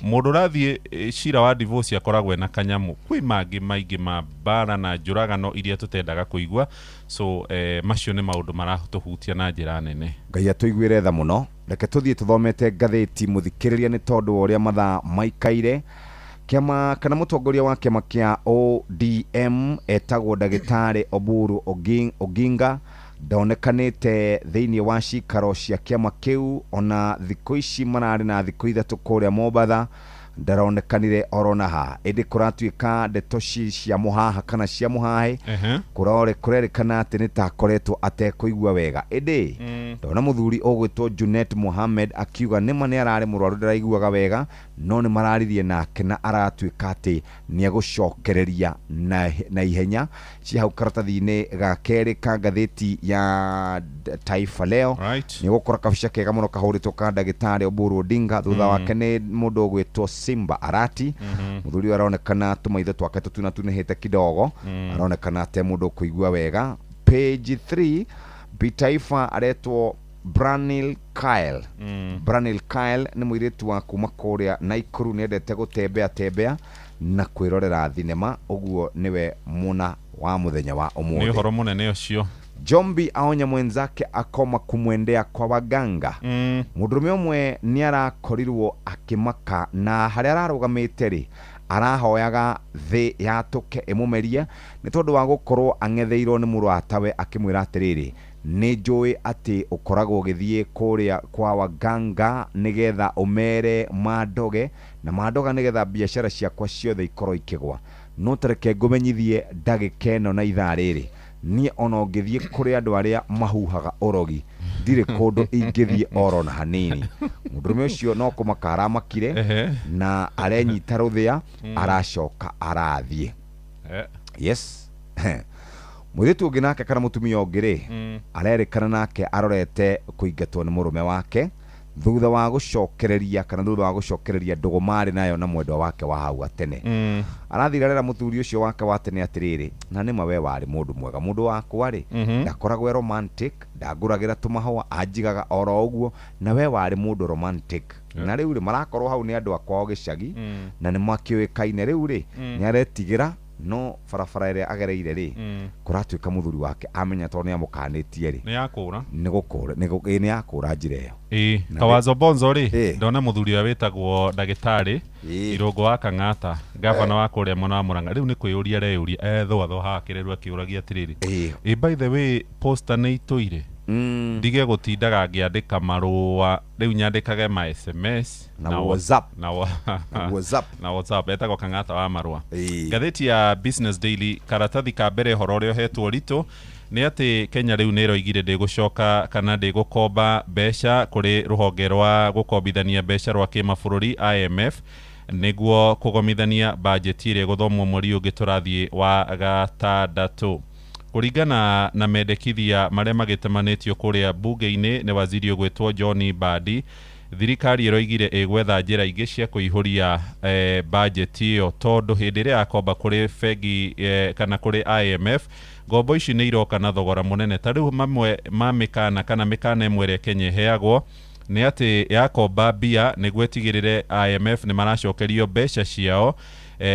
Mũndũ ũrathiĩ cira wa divorce akoragwo ena kanyamũ. Kwĩ mangĩ maingĩ ma mbara na njũragano iria tũtendaga kũigua. So macio nĩ maũndũ maratũhutia na njĩra nene. Ngai atũiguĩre tha mũno. Reke tũthiĩ tũthomete ngathĩti, mũthikĩrĩria, nĩ tondũ wa ũrĩa mathaa maikaire. Kĩama kana mũtongoria wa kĩama kĩa ODM etagwo ndagĩtarĩ Oburu Oginga ndonekanĩte thĩinĩ wa cikaro cia kĩama kĩu. Ona thikũ ici mararĩ na thikũ 3 kũrĩa Mombatha, ndaronekanire orona ha. Ĩndĩ kũratuĩka ndeto cia mũhaha kana cia mũhahe, kũrore kũrerĩkana atĩ nĩ ta akoretwo atekũigua wega. Ĩndĩ ndona mũthuri ũgwĩtwo Junet Mohamed akiuga nĩma nĩ ararĩ mũrwaru, ndaraiguaga wega, no nĩ mararirie nake na aratuĩka atĩ nĩ egũcokereria na ihenya. Ci hau karatathi-inĩ ga kerĩ ka ngathĩti ya Taifa Leo. Nĩ ũgũkora kabica kega mũno kahũrĩtwo ka ndagĩtarĩ Oburu Odinga. Thutha wake nĩ mũndũ ũgwĩtwo Simba Arati. Mũthuri ũyũ aronekana tũmaitho twake tũtunatunĩhĩte kidogo, aronekana te mũndũ ũkũigua wega. Page 3, Bitaifa aretwo Branil Kyle. Branil Kyle nĩ mũirĩtu wa kuma kũrĩa Naikuru, nĩendete gũtembea tembea na kwĩrorera thinema. Ũguo nĩwe mũna wa mũthenya wa Nĩ ũmũthĩ. Ũhoro mũnene ũcio. Jombi aonya mwenzake akoma kumwendea kwa waganga. Mũndũrũme ũmwe nĩ arakorirwo akĩmaka na harĩa ararũgamĩte rĩ, arahoyaga thĩ yatũke ĩmũmerie nĩ tondũ wa gũkorwo ang'etheirwo nĩ mũratawe akĩmwĩra atĩrĩrĩ, nĩ njũĩ atĩ ũkoragwo ũgĩthiĩ kũrĩa kwa waganga nĩgetha ũmere mandoge na mandoga nĩgetha biacara ciakwa ciothe ikorwo ikĩgwa, no tareke ngũmenyithie ndagĩka ĩno na ithaa rĩrĩ, niĩ ona ũngĩthiĩ kũrĩ andũ arĩa mahuhaga ũrogi, ndirĩ kũndũ ingĩthiĩ oro na hanini. Mũndũrũme ũcio no kũmaka aramakire na arenyita rũthĩa, aracoka arathiĩ. Yes, mũirĩtu ũngĩ nake kana mũtumia ũngĩ rĩ, arerĩkana nake arorete kũingatwo nĩ mũrũme wake thutha wa gũcokereria kana thutha wa gũcokereria ndũgũ marĩ nayo na mwendwa wake wa hau gatene. Arathire arera mũthuri ũcio wake wa tene atĩrĩrĩ, na nĩma we warĩ mũndũ mwega, mũndũ wakwa rĩ, ndakoragwo e romantic, ndangũragĩra tũmahũa, anjigaga oro ũguo, na we warĩ mũndũ romantic. Na rĩu rĩ, marakorwo hau nĩ andũ a kwao gĩcagi na nĩ makĩũĩkaine. Rĩu rĩ, nĩ aretigĩra no barabara ĩrĩa agereire rĩ, kũratuĩka mũthuri wake amenya tondũ nĩ amũkanĩtie rĩ, Nĩ yakũra. Nĩ gũkũra ĩ, nĩ yakũra njĩra ĩyo. Ĩĩ. Na Kawazo Bonzo rĩ, ndona mũthuri ũrĩa wĩtagwo ndagĩtarĩ Irũngũ wa Kang'ata, gavana wa kũrĩa mwena wa Murang'a, rĩu nĩ kwĩyũria areyũria ethũathũa haha kĩrĩru akĩũragia atĩrĩrĩ, ĩ by the way, posta nĩ itũire, ndige gũtindaga ngĩandĩka marũa, rĩu nyandĩkage ma SMS Na WhatsApp. Na WhatsApp. Na WhatsApp. Etagwo Kang'ata wa marũa. Ngathĩti ya Business Daily, karatathi ka mbere, ũhoro ũrĩa ũhetwo ritũ nĩ atĩ Kenya rĩu nĩ ĩroigire ndĩgũcoka kana ndĩgũkomba mbeca kũrĩ rũhonge rwa gũkombithania mbeca rwa kĩmabũrũri IMF nĩguo kũgomithania bajeti ĩrĩa ĩgũthomwo mweri ũngĩ tũrathiĩ wa gatandatũ. Kũringana na mendekithia marĩa magĩtemanĩtio kũrĩa bunge-inĩ nĩ waziri ũgwĩtwo John Mbadi, thirikari ĩroigire ĩgwetha njĩra ingĩ cia kũihũria bajeti ĩyo, tondũ hĩndĩ ĩrĩa yakomba kũrĩ bengi kana kũrĩ IMF, ngombo ici nĩ iroka na thogora mũnene. Ta rĩu mamwe ma mĩkana kana mĩkana ĩmwe ĩrĩa Kenya ĩheagwo nĩ atĩ yakomba mbia nĩguo ĩtigĩrĩre IMF nĩ maracokerio mbeca ciao,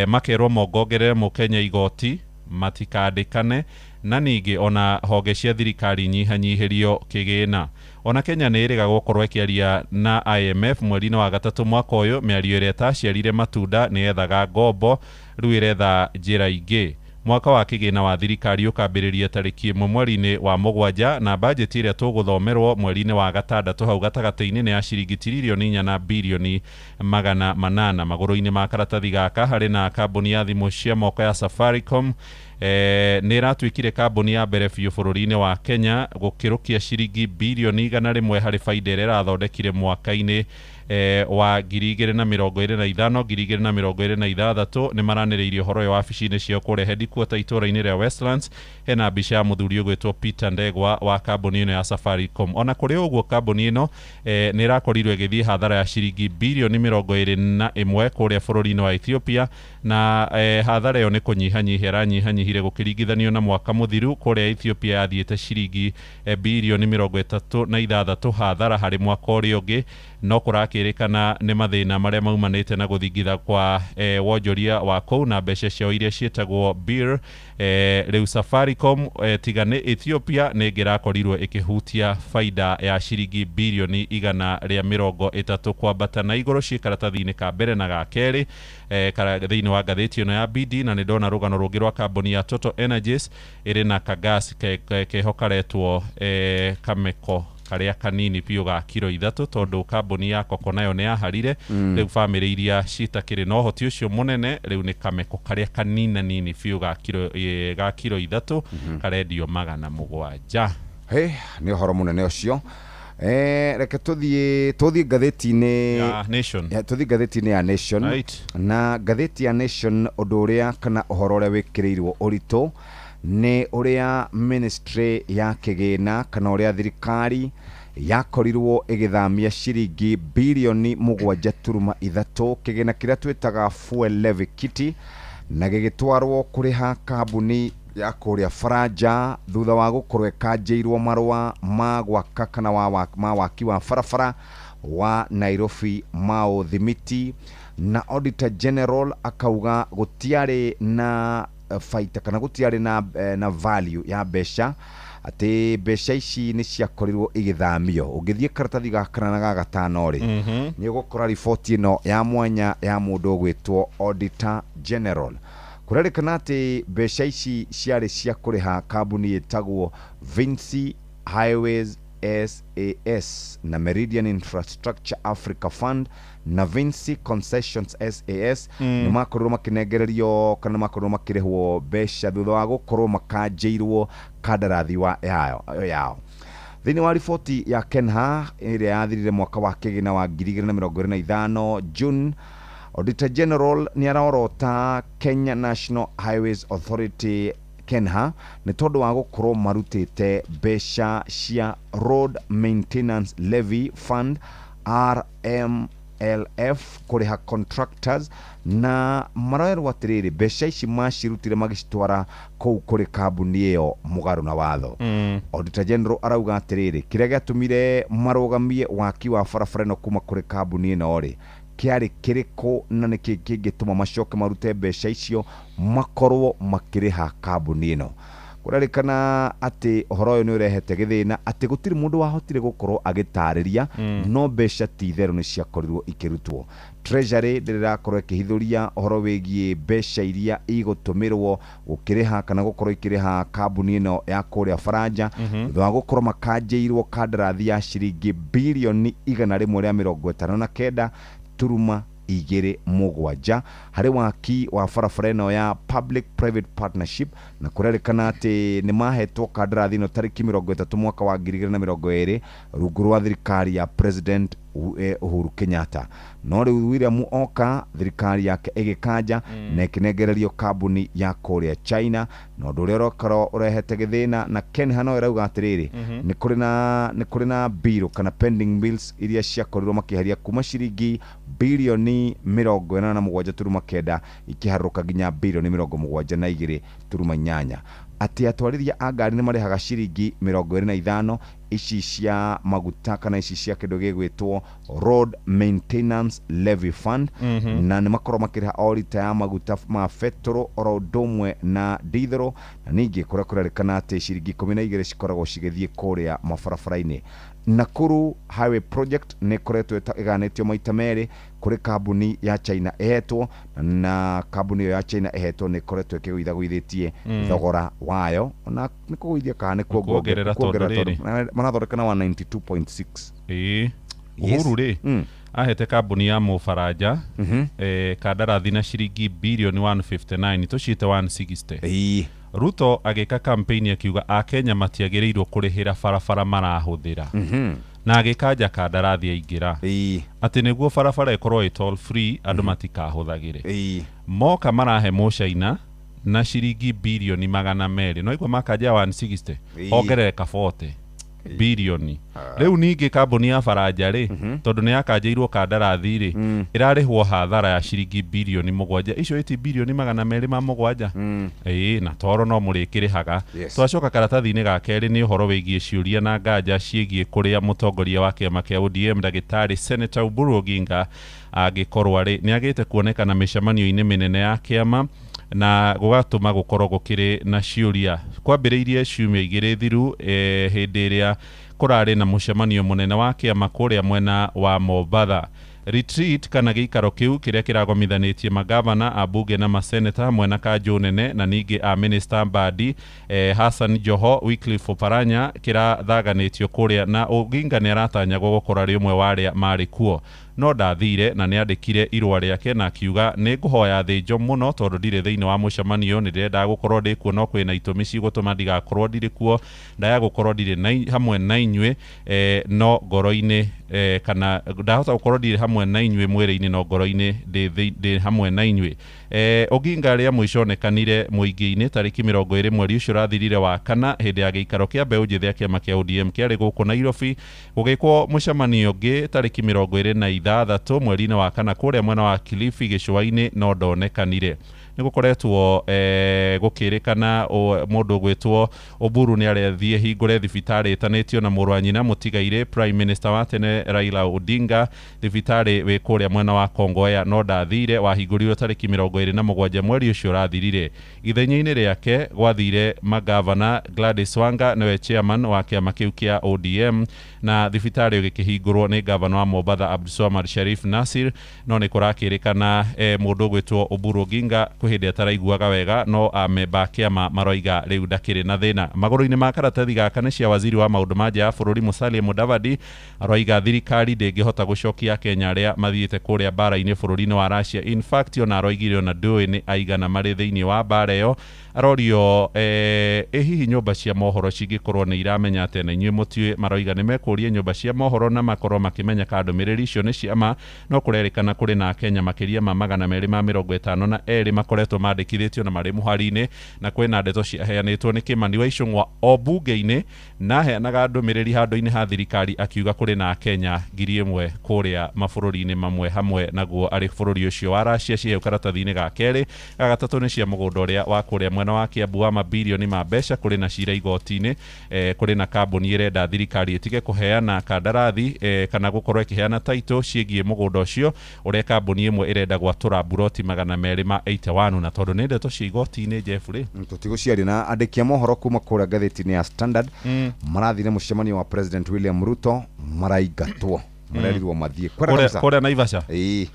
makerwo mongongerere mũkenya igoti matikandĩkane, na ningĩ ona honge cia thirikari nyihanyihĩrio kĩgĩna. Ona Kenya nĩ ĩrĩga gũkorwo ĩkĩaria na IMF mweri-inĩ wa gatatũ mwaka ũyũ, mĩario ĩrĩa ĩtaciarire matunda nĩ yethaga ngombo, rĩu ĩretha njĩra ingĩ. Mwaka wa kĩgĩna wa thirikari ũkambĩrĩria tarĩki 1 mweri-inĩ wa 7, na bajeti ĩrĩa tũgũthomerwo mweri-inĩ wa 6 hau gatagatĩ-inĩ nĩ ya ciringi tiririoni 4 na birioni 800. Magũrũ-inĩ ma karatathi gaka harĩ na kambuni ya thimũ cia moko ya Safaricom, nĩ ĩratuĩkire kambuni ya mbere biũ bũrũri-inĩ wa Kenya gũkĩrũkia ciringi birioni 100 harĩ baida ĩrĩa ĩrathondekire mwaka-inĩ wa 2025 2026. Nĩ maranĩrĩirie ũhoro ũyũ wabici-inĩ ciao kũrĩa headquarter itũũra-inĩ rĩa Westlands. Hena mbica ya mũthuri ũgwĩtwo Peter Ndegwa wa kambuni ĩno ya Safaricom. Ona kũrĩ ũguo kambuni ĩno nĩ ĩrakorirwo ĩgĩthiĩ hathara ya ciringi birioni 21 kũrĩa bũrũri-inĩ wa Ethiopia, na hathara ĩyo nĩ kũnyihanyihia ĩranyihanyihire gũkĩringithanio na mwaka mũthiru kũrĩa Ethiopia yathiĩte ciringi birioni 36 hathara harĩ mwaka ũrĩa ũngĩ. No kũrakĩrĩkana nĩ mathĩna marĩa maumanĩte na gũthingitha kwa wonjoria wa kũu na mbeca ciao iria ciĩtagwo birr. Rĩu Safaricom tiga nĩ Ethiopia nĩ ĩngĩrakorirwo ĩkĩhutia baida ya ciringi birioni 130 kwambata na igũrũ ciĩ karatathi-inĩ ka mbere na ga kerĩ thĩinĩ wa ngathĩti ĩno ya BD. Na nĩ ndona rũgano rũngĩ rwa kambuni ya Total Energies ĩrĩ na kagasi keho karetwo kameko karĩa kanini biũ ga kiro 3, tondũ kambuni ya Koko nayo nĩ yaharire. Rĩu bamĩrĩ iria citakĩrĩ na ũhoti ũcio mũnene rĩu nĩ kameko karĩa kanina nini biũ ga kiro 3 karendio 700. He, nĩ ũhoro mũnene ũcio. Reke tũthiĩ ngathĩti-inĩ ya Nation. Tũthiĩ ngathĩti-inĩ ya Nation. Right. Na ngathĩti ya Nation ũndũ ũrĩa kana ũhoro ũrĩa wĩkĩrĩirwo ũritũ nĩ ũrĩa ministry ya kĩgĩna kana ũrĩa thirikari yakorirwo ĩgĩthamia ciringi birioni 7.3 kĩgĩna kĩrĩa twĩtaga fuel levy kitty, na gĩgĩtwarwo kũrĩha kambuni ya kũrĩa Faranja thutha wa gũkorwo ĩkanjĩirwo marũa ma gwaka kana ma waki wa barabara wa Nairobi Mau Thimiti, na Auditor General akauga gũtiarĩ na faita kana gũtiarĩ na value ya mbeca, atĩ mbeca ici nĩ ciakorirwo igĩthamio. Ũngĩthiĩ karatathi ga kana na ga gatano rĩ, nĩ ũgũkora riboti ĩno ya mwanya ya mũndũ ũgwĩtwo Auditor General. Kũrerĩkana atĩ mbeca ici ciarĩ cia kũrĩha kambuni ĩtagwo Vinci Highways SAS na Meridian Infrastructure Africa Fund na Vinci Concessions SAS. Nĩ makorirwo makĩnengererio kana makorirwo makĩrĩhwo mbeca thutha wa gũkorwo makanjĩirwo kandarathi yao. Thĩinĩ wa riboti ya Kenha ĩrĩa yathirire mwaka wa kĩgĩna wa 2025 June, Auditor General nĩ arorota Kenya National Highways Authority Kenha nĩ tondũ wa gũkorwo marutĩte mbeca cia Road Maintenance Levy Fund RMLF kũrĩha contractors, na maroerwo atĩrĩrĩ mbeca ici macirutire magĩcitwara kũu kũrĩ kambuni ĩyo mũgarũ na watho. Auditor General arauga atĩrĩrĩ kĩrĩa gĩatũmire marũgamie waki wa barabara ĩno kuma kũrĩ kambuni ĩno rĩ kĩarĩ kĩrĩkũ, na nĩkĩ kĩngĩtũma macoke marute mbeca icio makorwo makĩrĩha kambuni ĩno. Kũrerĩkana atĩ ũhoro ũyũ nĩ ũrehete gĩthĩna atĩ gũtirĩ mũndũ wahotire gũkorwo agĩtarĩria, no mbeca ti itherũ nĩ ciakorirwo ikĩrutwo. Treasury ndĩrĩ ĩrakorwo ĩkĩhithũria ũhoro wĩgiĩ mbeca iria igũtũmĩrwo gũkĩrĩha kana gũkorwo ikĩrĩha kambuni ĩno ya kũrĩa Faranja thutha wa gũkorwo makanjĩirwo kandarathi ya ciringi birioni 159 turuma 27 harĩ waki wa barabara ĩno ya public private partnership, na kũrerĩkana atĩ nĩ mahetwo kandarathi ĩno tarĩki 30 mwaka wa 2020 rungu rwa thirikari ya President Uhuru Kenyatta. No rĩu William oka thirikari yake ĩgĩkanja na ĩkĩnengererio kambuni ya kũrĩa China, na ũndũ ũrĩa ũrokorwo ũrehete gĩthĩna. Na Kenha no ĩrauga atĩrĩrĩ, nĩ kũrĩ na bill kana pending bills iria ciakorirwo makĩeheria kuma ciringi bilioni 87.9 ikĩharũrũka nginya bilioni 72.8, atĩ atwarithia a ngari nĩ marĩhaga ciringi 25 ici cia maguta kana ici cia kĩndũ gĩgwĩtwo Road Maintenance Levy Fund, na nĩ makorwo makĩrĩha o rita ya maguta ma betũrũ oro ũndũ ũmwe na dithero, na ningĩ kũrĩa kũrerĩkana atĩ ciringi 12 cikoragwo cigĩthiĩ kũrĩa mabarabara-inĩ. Nakuru Highway Project nĩ ĩkoretwo ĩganĩtio maita merĩ kũrĩ kambuni ya China ĩhetwo, na kambuni ĩyo ya China ĩhetwo nĩ ĩkoretwo ĩkĩgũithagũithĩtie thogora wayo, ona nĩ kũgũithia kana nĩ kuongerera, tondũ marathondeka na 192.6. Ĩĩ, Uhuru rĩ ahete kambuni ya Mũfaranja kandarathi na ciringi bilioni 159, tũciĩte 160. Ruto agĩka campaign akiuga akenya matiagĩrĩirwo kũrĩhĩra barabara marahũthĩra, na agĩkanja kandarathi aingĩra atĩ nĩguo barabara ĩkorwo ĩ toll free andũ matikahũthagĩre. Moka marahe Mũcaina na ciringi bilioni 200, no igua makanja 160 ongerereka 40 bilioni. Rĩu ningĩ kambuni ya Faranja rĩ, tondũ nĩ yakanjĩirwo kandarathi rĩ, ĩrarĩhwo hathara ya ciringi bilioni 7, icio ĩti bilioni 207. Ĩĩ, na toro no mũrĩkĩrĩhaga. Twacoka karatathi-inĩ ga kerĩ nĩ ũhoro wĩgiĩ ciũria na nganja ciĩgiĩ kũrĩa mũtongoria wa kĩama kĩa ODM ndagĩtarĩ Senator Oburu Oginga angĩkorwo arĩ nĩ agĩte kuonekana mĩcemanio-inĩ mĩnene ya kĩama, na gũgatũma gũkorwo gũkĩrĩ na ciũria. Kwambĩrĩirie ciumia igĩrĩ thiru hĩndĩ ĩrĩa kũrarĩ na mũcemanio mũnene wa kĩama kũrĩa mwena wa Mombatha. Retreat kana gĩikaro kĩu kĩrĩa kĩragomithanĩtie magavana, ambunge na maseneta hamwe na kanjũ nene na ningĩ a minister Mbadi, Hassan Joho, Wycliffe Oparanya kĩrathaganĩtio kũrĩa, na Oginga nĩ aratanyagwo gũkorwo arĩ ũmwe wa arĩa marĩ kuo, no ndathire na nĩ andĩkire irũa rĩake na akiuga nĩ ngũhoya thĩnjo mũno tondũ ndirĩ thĩinĩ wa mũcemanio, nĩ ndĩrendaga gũkorwo ndĩ kuo no kwĩna itũmi cigũtũma ndigakorwo ndirĩ kuo, ndaya gũkorwo ndirĩ hamwe na inyuĩ, no ngoro-inĩ, kana ndahota gũkorwo ndirĩ hamwe na inyuĩ mwĩrĩ-inĩ no ngoro-inĩ ndĩ hamwe na inyuĩ. Oginga rĩa mũico onekanire mũingĩ-inĩ tarĩki 20 mweri ũcio ũrathirire wa kana hĩndĩ ya gĩikaro kĩa mbeũ njĩthĩ ya kĩama kĩa ODM kĩarĩ gũkũ Nairobi, gũgĩkwo mũcemanio ũngĩ tarĩki 26 mweri-inĩ wa kana kũrĩa mwena wa Kilifi gĩcũa-inĩ, no ndonekanire. Nĩ gũkoretwo gũkĩrĩkana mũndũ ũgwĩtwo Oburu nĩ arethiĩ hingũre thibitarĩ ĩtanĩtio na mũrũ wa nyina mũtigairĩ Prime Minister wa tene Raila Odinga, thibitarĩ wĩ kũrĩa mwena wa Kongowea, no ndathire, wahingũrirwo tarĩki 27 mweri ũcio ũrathirire. Ithenya-inĩ rĩake gwathire magavana Gladys Wanga nĩwe chairman wa kĩama kĩu kĩa ODM, na thibitarĩ ũgĩkĩhingũrwo nĩ gavana wa Mombatha Abdulswamad Sharif Nasir, no nĩ kũrakĩrĩkana mũndũ ũgwĩtwo Oburu Oginga kwĩ hĩndĩ ataraiguaga wega, no amemba a kĩama maroiga rĩu ndakĩrĩ na thĩna. Magũrũ-inĩ ma karatathi gaka nĩ cia waziri wa maũndũ ma nja ya bũrũri Musalia Mudavadi, aroiga thirikari ndĩngĩhota gũcokia Kenya arĩa mathiĩte kũrĩa mbara-inĩ bũrũri-inĩ wa Russia. In fact ona aroigire ona ndũĩ nĩ aigana marĩ thĩinĩ wa mbara ĩyo. Arorio ĩ hihi nyũmba cia mohoro cingĩkorwo nĩ iramenya atĩa na inyuĩ mũtiũĩ? Maroiga nĩ mekũria nyũmba cia mohoro na makorwo makĩmenya kana ndũmĩrĩri icio nĩ cia ma, no kũrerĩkana kũrĩ na Akenya makĩria ma 252 makoretwo mandĩkithĩtio na marĩ mũhari-inĩ, na kwĩna ndeto ciaheanĩtwo nĩ Kĩmani wa Icũng'wa o bunge-inĩ, na aheanaga ndũmĩrĩri handũ-inĩ ha thirikari akiuga kũrĩ na Akenya 1000 kũrĩa mabũrũri-inĩ mamwe hamwe naguo arĩ bũrũri ũcio wa Russia. Ciheo karatathi-inĩ ga kerĩ. Ga gatatũ nĩ cia mũgũnda ũrĩa wa kũrĩa mwena wa Kiambu wa mabilioni ma mbeca, kũrĩ na cira igoti-inĩ, kũrĩ na kambuni ĩrenda thirikari ĩtige kũheana kandarathi, kana gũkorwo ĩkĩheana title ciĩgiĩ mũgũnda ũcio ũrĩa kambuni ĩmwe ĩrenda gwatũra mburoti 281, na tondũ nĩ ndeto cia igoti-inĩ Jeff rĩ, tũtigũciaria na andĩki a mohoro kuma kũrĩa ngathĩti-inĩ ya Standard marathire mũcemanio wa President William Ruto, maraingatwo, marerirwo mathiĩ kũrĩa Naivasha. Ĩĩ,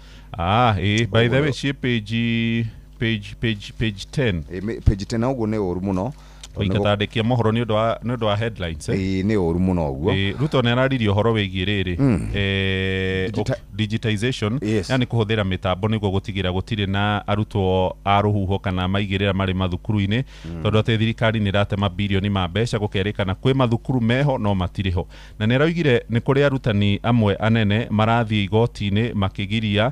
by the way ci page 10, page 10 ũguo nĩ ũru mũno. Gũikata andĩki a mohoro nĩ ũndũ wa headlines. Ĩĩ nĩ ũru mũno ũguo. Ruto nĩ araririe ũhoro wĩgiĩ rĩrĩ digitization, yani kũhũthĩra mĩtambo nĩguo gũtigĩra gũtirĩ na arutwo a rũhuho kana maigĩrĩra marĩ mathukuru-inĩ, tondũ atĩ thirikari nĩ ĩratema birioni ma mbeca gũkerĩkana kwĩ mathukuru meho no matirĩ ho. Na nĩ araugire nĩ kũrĩ arutani amwe anene marathiĩ igoti-inĩ makĩgiria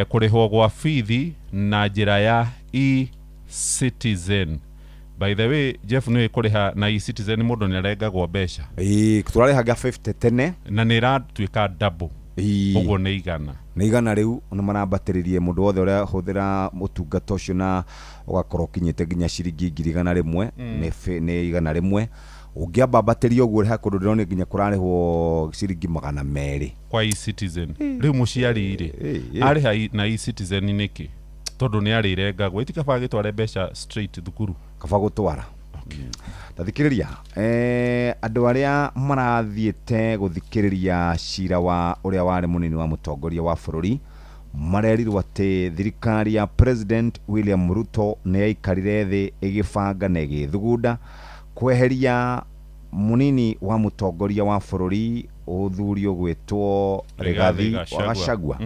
kũrĩhwo gwa bithi na njĩra ya e-citizen. By the way, Jeff nĩ kũrĩha na e-citizen mũndũ nĩ arengagwo mbeca. Ĩĩ tũrarĩhaga 50 tene na nĩ ĩratuĩka double. Ũguo nĩ igana. Nĩ igana rĩu nĩ marambatĩrĩrie mũndũ wothe ũrĩa hũthĩra ũtungata ũcio na ũgakorwo ũkinyĩte nginya ciringi 100,000 nĩ 100. Ũngĩambambatĩria ũguo he kũndũ ndĩrona nginya kũrarĩhwo ciringi 200 kwa e-citizen. Rĩu mũciari rĩ arĩha na e-citizen nĩkĩ? Tondũ nĩ arĩrengagwo itikaba gĩtware mbeca straight thukuru. Kaba gũtwara. Ta thikĩrĩria andũ arĩa marathiĩte gũthikĩrĩria cira wa ũrĩa warĩ mũnini wa mũtongoria wa bũrũri marerirwo atĩ thirikari ya President William Ruto nĩ yaikarire thĩ ĩgĩbanga na ĩgĩthugunda kweheria mũnini wa mũtongoria wa bũrũri ũthuri ũgwĩtwo Rigathi wa Gachagua.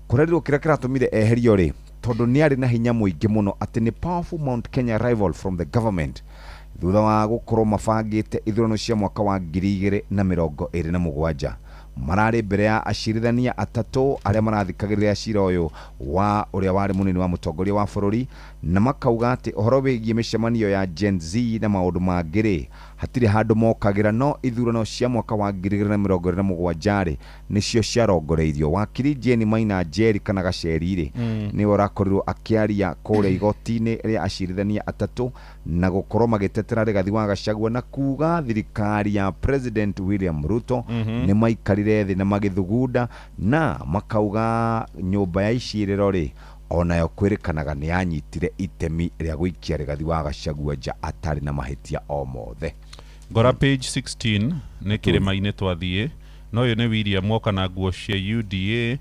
Kũrerirwo kĩrĩa kĩratũmire eherio rĩ tondũ nĩ arĩ na hinya mũingĩ mũno atĩ nĩ powerful Mount Kenya rival from the government thutha wa gũkorwo mabangĩte ithurano cia mwaka wa 2027. Mararĩ mbere ya acirithania atatũ arĩa marathikagĩrĩria cira ũyũ wa ũrĩa warĩ mũnini wa mũtongoria wa bũrũri na makauga atĩ ũhoro wĩgiĩ mĩcemanio ya Gen Z na maũndũ mangĩ rĩ hatirĩ handũ mokagĩra no ithurano cia mwaka wa 2027 rĩ nĩcio ciarongoreirio. Wakiri Jane Maina Njeri kana Gaceri rĩ nĩwe ũrakorirwo akĩaria kũrĩa igoti-inĩ rĩa acirithania atatũ na gũkorwo magĩtetera Rigathi wa Gachagua na kuga thirikari ya President William Ruto nĩ maikarire thĩ na magĩthugunda na makauga nyũmba ya icirĩro rĩ onayo kwĩrĩkanaga nĩ yanyitire itemi rĩa gũikia Rigathi wa Gachagua nja atarĩ na mahĩtia o mothe. Ngora page 16 nĩ kĩrĩma-inĩ twathiĩ no ũyũ nĩ William woka na nguo cia UDA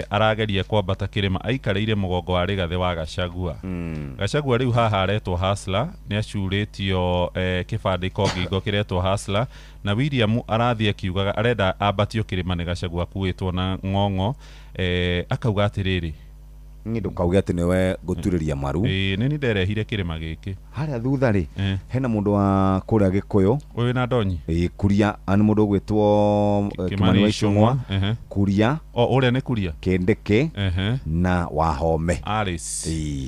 arageria kwambata kĩrĩma aikarĩire mũgongo wa Rigathi wa Gachagua. Gachagua rĩu haha aretwo Hustler nĩ acurĩtio kĩbandĩko ngingo kĩretwo Hustler na William arathiĩ akiugaga arenda ambatio kĩrĩma nĩ Gachagua akuĩtwo na ng'ong'o akauga atĩrĩrĩ ni ndukauge atĩ nĩwe ngũturĩria maru. Ĩĩ nĩ nderehire kĩrĩma gĩkĩ harĩa thutha rĩ hena mũndũ wa kũrĩa Gĩkũyũ ũyũ na ndonyi. Ĩĩ Kuria nĩ mũndũ ũgwĩtwo Kimani wa Ichung'wa. Kuria o ũrĩa nĩ Kuria Kindiki na Wahome Alice. Ĩĩ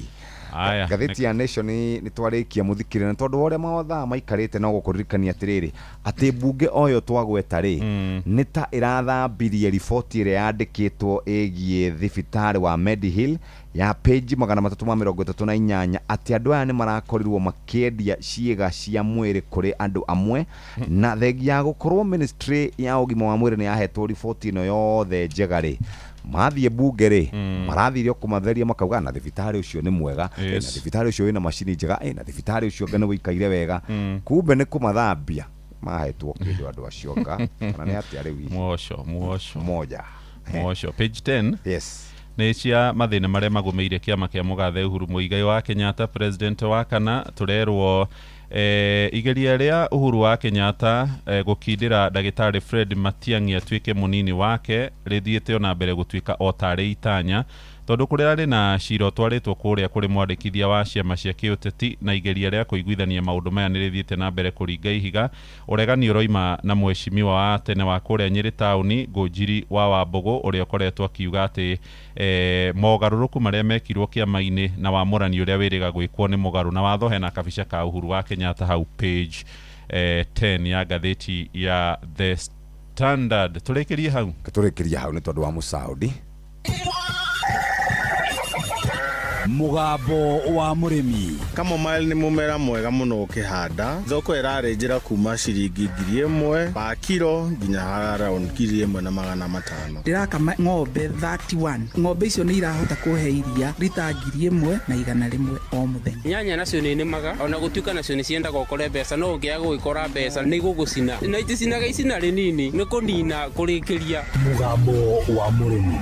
ngathĩti ya Nation nĩ twarĩkia mũthikĩrĩria na tondũ wa ũrĩa mathaa maikarĩte no gũkũririkania atĩrĩrĩ atĩ mbunge oyo twagweta rĩ nĩ ta ĩrathambirie riboti ĩrĩa yandĩkĩtwo ĩgiĩ thibitarĩ wa Medihill ya page 338 atĩ andũ aya nĩ marakorirwo makĩendia ciĩga cia mwĩrĩ kũrĩ andũ amwe na thengia ya gũkorwo ministry ya ũgima wa mwĩrĩ nĩ yahetwo riboti ĩno yothe njega rĩ mathiĩ mbunge rĩ marathire kũmatheria makauga na thibitarĩ ũcio nĩ mwega na thibitarĩ ũcio wĩna macini njega na thibitarĩ ũcio nĩ wĩikaire wega kumbe nĩ kũmathambia mahetwo kĩndũ andũ acio nga kana nĩ atĩa rĩu muoco moja muoco page 10. Yes nĩ cia mathĩna marĩa magũmĩire kĩama kĩa mũgathe Uhuru Muigai wa Kenyatta president wa kana tũrerwo igeria rĩa Uhuru wa Kenyatta gũkindĩra ndagĩtarĩ Fred Matiang'i atuĩke mũnini wake rĩthiĩte ona mbere gũtuĩka o tarĩ itanya tondũ kũrĩa arĩ na cira ũtwarĩtwo kũrĩa kũrĩ mwandĩkithia wa ciama cia kĩũteti na igeria rĩa kũiguithania maũndũ maya nĩ rĩthiĩte na mbere kũringa ihiga. Ũregani ũroima na mheshimiwa wa tene wa kũrĩa Nyĩrĩ taũni Ngũnjiri wa Wambũgũ ũrĩa ũkoretwo akiuga atĩ mogarũrũku marĩa mekirwo kĩama-inĩ na wamũrani ũrĩa wĩrĩga gwĩkwo nĩ mũgarũ na watho hena kabica ka Uhuru wa Kenyatta hau page 10 ya ngathĩti ya The Standard. Tũrĩkĩrie hau tũrĩkĩrie hau nĩ tondũ wa Mũsaudi. Mũgambo wa mũrĩmi. Chamomile nĩ mũmera mwega mũno ũkĩhanda. Thoko ĩrarĩ njĩra kuma ciringi 1,000 pa kiro nginya around 1,500. Ndĩrakama ng'ombe 31. Ng'ombe icio nĩ irahota kũhe iria rita 1,100 o mũthenya. Nyanya nacio nĩ nĩmaga ona gũtuĩka nacio nĩ ciendaga ũkore mbeca no ũngĩaga gũgĩkora mbeca nĩ igũgũcina na iticinaga icina rĩnini nĩ kũnina kũrĩkĩria. Mũgambo wa mũrĩmi.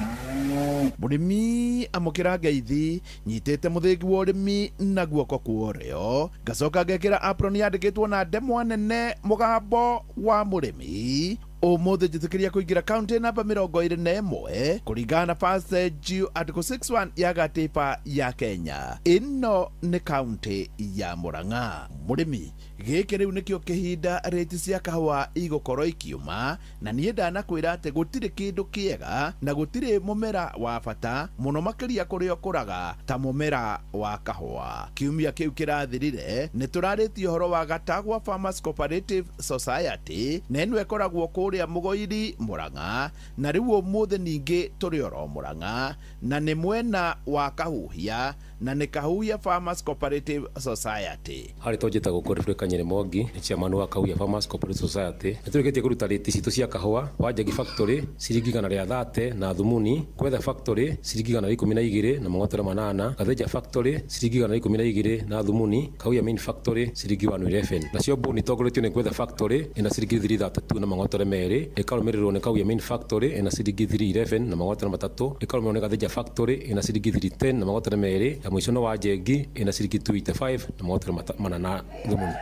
Mũrĩmi amũkĩra ngeithi nyitĩte mũthĩgi wa ũrĩmi na guoko kwa ũrĩo, ngacoka ngekĩra apron yandĩkĩtwo na ndemwa nene mũgambo wa mũrĩmi. Ũmũthĩ njĩtĩkĩria kũingĩra kaunti namba 21 kũringana na First G Article 61 ya gatiba ya Kenya. Ĩno nĩ kaunti ya Murang'a. Mũrĩmi, gĩkĩ rĩu nĩkĩo kĩhinda rĩti cia kahũa igũkorwo ikiuma, na niĩ ndanakwĩra atĩ gũtirĩ kĩndũ kĩega na gũtirĩ mũmera wa bata mũno makĩria kũrĩa ũkũraga ta mũmera wa kahũa. Kiumia kĩu kĩrathirire nĩ tũrarĩtie ũhoro wa Gatagwa Farmers Cooperative Society, na ĩno ĩkoragwo kũrĩa Mũgoiri Murang'a, na rĩu ũmũthĩ ningĩ tũrĩ oro Murang'a, na nĩ mwena wa Kahuhia, na nĩ Kahuhia Farmers Cooperative Society. Harĩ to njĩtagwo Godfrey Kanyere Mwangi, nĩ chairman wa Kahuhia Farmers Cooperative Society. Nĩ tũrĩkĩtie kũruta rĩti citũ cia kahũa wa Njagi Factory ciringi 130 na thumuni, Kwetha Factory ciringi 112 na 800, Gathĩnja Factory ciringi 112 na thumuni, Kahuhia Main Factory ciringi 111. Nacio mbũni itongoretio nĩ Kwetha Factory ĩna ciringi 332 na 200, ĩkarũmĩrĩrwo nĩ Kahuhia Main Factory ĩna ciringi 311 na 300, ĩkarũmĩrĩrwo nĩ Gathĩnja Factory ĩna ciringi 310 na 200, ya mũico nĩ wa Njengi ĩna ciringi 285 na 400 na thumuni.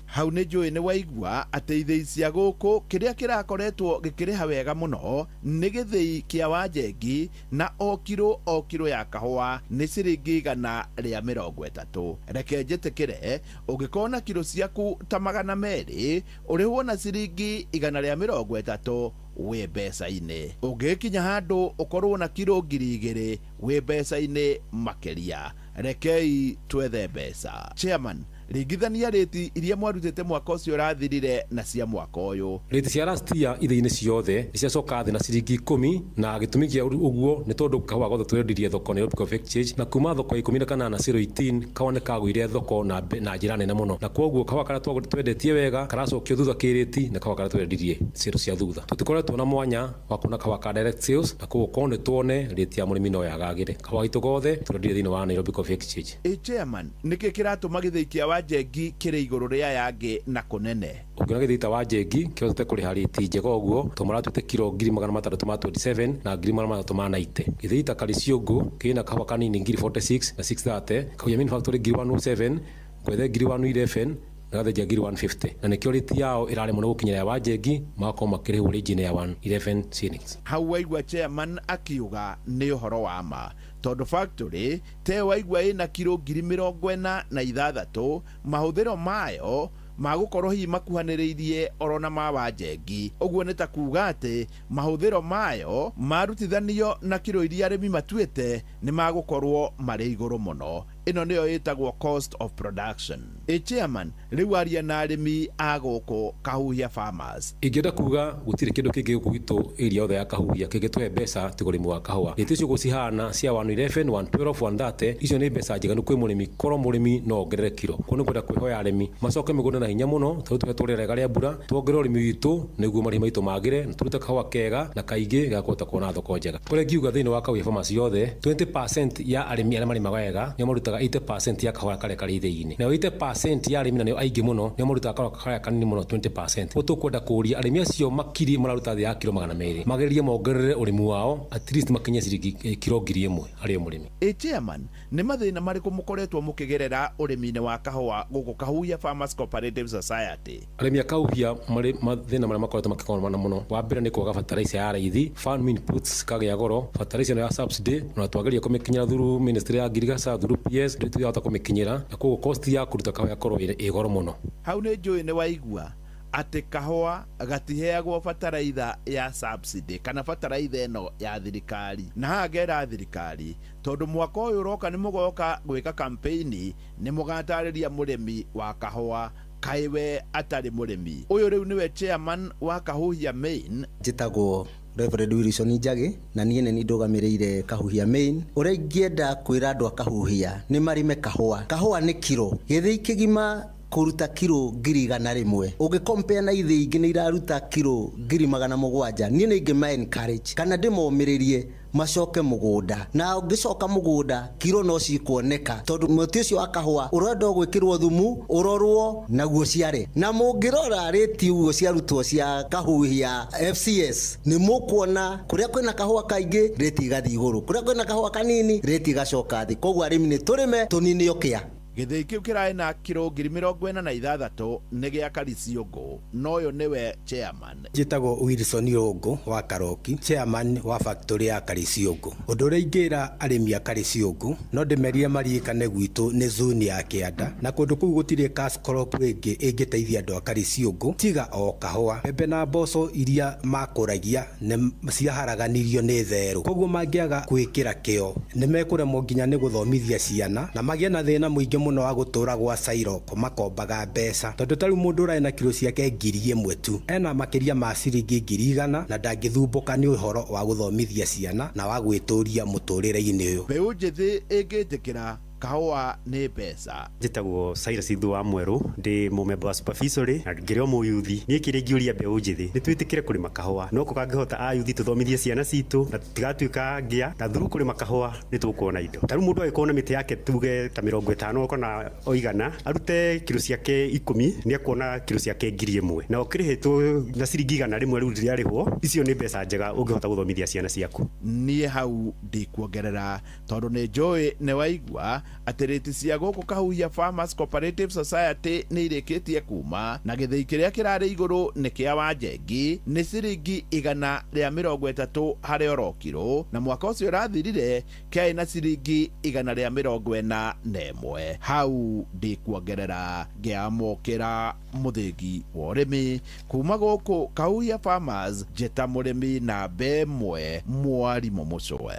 Hau nĩ njũĩ nĩ waigua atĩ ithĩi cia gũkũ kĩrĩa kĩrakoretwo gĩkĩrĩha wega mũno nĩ gĩthĩi kĩa Wanjengi, na o kiro ya kahũa nĩ ciringi 130. Reke njĩtĩkĩre ũngĩkorwo na kiro ciaku ta 200 ũrĩhwo na ciringi 130 wĩ mbeca-inĩ. Ũngĩkinya handũ ũkorwo na kiro 2000 wĩ mbeca-inĩ makĩria. Rekei twethe mbeca. Chairman, ringithania rĩti iria mwarutĩte mwaka ũcio ũrathirire na cia mwaka ũyũ. Rĩti cia last year ithĩi-inĩ ciothe nĩ ciacoka thĩ na ciringi 10, na gĩtũmi kĩa ũguo nĩ tondũ kahũa gothe twendirie thoko Nairobi Coffee Exchange, na kuma thoko ya 18 na 018 kahũa nĩ kagũire thoko na njĩra nene mũno, na kwoguo kahũa karĩa twendetie wega karacokio thutha kĩrĩti na kahũa karĩa twendirie cero cia thutha. Tũtikoretwo na mwanya wa kuona kahũa ka direct sales, na koguo korwo nĩ tuone rĩti ya mũrĩmi no yagagĩre. Kahũa gaitũ gothe twendirie thĩinĩ wa Nairobi Coffee Exchange. Ĩ chairman, nĩkĩ kĩratũma gĩthĩi kĩa Wanjengi kĩrĩ igũrũ rĩa yangĩ na kũnene? Ũngĩona gĩthĩi ta Wanjengi kĩhotete kũrĩha rĩti njega ũguo tondũ maratuĩte kiro 627 na 690. Gĩthĩi ta Kariciũngũ kĩna kahũa kanini 46 na 630, Kahuhia Main Factory 107, Kwethe 111 na Gathĩnja 150, na nĩkĩo rĩti yao ĩraremwo nĩ gũkinyĩra ya Wanjengi, magakorwo makĩrĩhwo rĩnjinĩ ya 111 shillings. Hau waigua chairman akiuga nĩ ũhoro wa ma, tondũ factory te waigua ĩna kiro 46 mahũthĩro mayo magũkorwo hihi makuhanĩrĩirie orona ma Wanjengi. Ũguo nĩ ta kuga atĩ mahũthĩro mayo marutithanio na kiro iria arĩmi matuĩte nĩ magũkorwo marĩ igũrũ mũno. Ĩno nĩyo ĩtagwo cost of production. Ĩ chairman, rĩu aria na arĩmi a gũkũ Kahuhia Farmers. Ingĩenda kuga gũtirĩ kĩndũ kĩngĩ gũkũ gwitũ area yothe ya Kahuhia kĩngĩtũhe mbeca tiga ũrĩmi wa kahũa. Rĩti icio gũcihana cia 111, 112, 130 icio nĩ mbeca njiganu kwĩ mũrĩmi, korwo mũrĩmi no ongerere kiro. Koguo nĩ ngwenda kwĩhoya arĩmi macoke mĩgũnda na hinya mũno, tondũ tũhetwo rĩera rĩega rĩa mbura, tuongerere ũrĩmi witũ nĩguo marĩhi maitũ magĩre, na tũrute kahũa kega na kaingĩ ga kũhota kuona thoko njega. Kũrĩa ngiuga thĩinĩ wa Kahuhia Farmers yothe 20% ya arĩmi arĩa marĩmaga wega nĩo marutaga 80% ya kahũa karĩa karĩ ithĩi-inĩ, nayo 80% ya arĩmi na nĩo aingĩ mũno nĩo marutaga kahũa karĩa kanini mũno 20%. Koguo tũkwenda kũũria arĩmi acio makiri mararuta thĩ ya kiro 200 magerie mongerere ũrĩmi wao at least makinye ciringi kiro 1000 harĩ o mũrĩmi. Ĩ chairman, nĩ mathĩna marĩkũ mũkoretwo mũkĩgerera ũrĩmi-inĩ wa kahũa gũkũ Kahuhia Farmers Cooperative Society? Arĩmi a Kahuhia marĩ mathĩna marĩa makoretwo makĩgomana mũno, wa mbere nĩ kwaga bataraitha ya raithi, farm inputs kagĩa goro, bataraitha ĩno ya subsidy na twageria kũmĩkinyĩra through ministry ya ngirigaca through PS tũtirahota kũmĩkinyĩra, na koguo cost ya kũruta kahũa yakorwo ĩ goro mũno. Hau nĩ njũĩ nĩ waigua atĩ kahũa gatiheagwo bataraitha ya subsidy kana bataraitha ĩno ya thirikari, na haha ngera thirikari tondũ mwaka ũyũ ũroka nĩ mũgoka gwĩka campaign, nĩ mũgatarĩria mũrĩmi wa kahũa kaĩ we atarĩ mũrĩmi. Ũyũ rĩu nĩwe chairman wa Kahuhia Main. Njĩtagwo Reverend Wilson Njagi, na niĩ nĩ ndũgamĩrĩire Kahuhia Main. Ũrĩa ingĩenda kwĩra andũ a Kahuhia nĩ marĩme kahũa. Kahũa nĩ kiro gĩthĩi kĩgima kũruta kiro 100,000. Ũngĩkompea na ithĩi ingĩ nĩ iraruta kiro 700,000. Niĩ nĩ ingĩma encourage kana ndĩmomĩrĩrie Macoke mũgũnda, na ũngĩcoka mũgũnda kiro no cikuoneka, tondũ mũtĩ ũcio wa kahũa ũrenda gwĩkĩrwo thumu, ũrorwo naguo ciare. Na mũngĩrora rĩti ũguo ciarutwo cia Kahuhia FCS, nĩ mũkuona kũrĩa kwĩna kahũa kaingĩ rĩti igathiĩ igũrũ, kũrĩa kwĩna kahũa kanini rĩti igacoka thĩ. Koguo arĩmi nĩ tũrĩme tũnine ũkĩa. Gĩthĩi kĩu kĩrarĩ na kiro 46,000 nĩ gĩa Kariciũngũ, na ũyũ nĩwe chairman. Njĩtagwo Wilson Rũngũ wa Karoki, chairman wa factory ya Kariciũngũ. Ũndũ ũrĩa ingĩra arĩmi a Kariciũngũ, no ndĩmerire maririkane gwitũ nĩ zone ya kĩanda, na kũndũ kũu gũtirĩ cash crop ĩngĩ ĩngĩteithia andũ a Kariciũngũ tiga o kahũa. Mbembe na mboco iria makũragia nĩ ciaharaganirio nĩ therũ, koguo mangĩaga gwĩkĩra kĩo nĩ mekũremwo nginya nĩ gũthomithia ciana, na magĩe na thĩna mũingĩ mũno wa gũtũra gwa cairoko makombaga mbeca, tondũ ta rĩu mũndũ ũrarĩ na kiro ciake 1000 tu ena makĩria ma ciringi 100,000 na ndangĩthumbũka nĩ ũhoro wa gũthomithia ciana na wa gwĩtũria mũtũrĩre-inĩ ũyũ. Mbeũ njĩthĩ ĩngĩtĩkĩra kahũa nĩ mbeca. Njĩtagwo Cyrus Ithu wa Mwerũ, ndĩ mũmemba wa supervisory na ngĩrĩ o mũyuthi. Niĩ kĩrĩa ingĩũria mbeũ njĩthĩ nĩ twĩtĩkĩre kũrĩma kahũa, no kũngĩhota ayuthi tũthomithie ciana citũ na tũtigatuĩka ngĩa, na through kũrĩma kahũa nĩ tũkuona indo. Ta rĩu mũndũ angĩkorwo na mĩtĩ yake tuge ta 50 kana o 100, arute kiro ciake 10 nĩ ekuona kiro ciake 1000, na ũkĩrĩhĩtwo na ciringi 100 rĩu rĩrarĩhwo, icio nĩ mbeca njega ũngĩhota gũthomithia ciana ciaku. Niĩ hau ndikuongerera tondũ nĩ njũĩ nĩ waigua atĩ rĩti cia gũkũ Kahuhia Farmers Cooperative Society nĩ irĩkĩtie kuma, na gĩthĩi kĩrĩa kĩrarĩ igũrũ nĩ kĩa Wanjengi nĩ ciringi 130 harĩ oro kiro, na mwaka ũcio ũrathirire kĩarĩ na ciringi 141. Hau ndikuongerera, ngĩamũkĩra mũthĩgi wa ũrĩmi kuma gũkũ Kahuhia Farmers, njĩta mũrĩmi namba 1 mwarimũ Mũcũwe.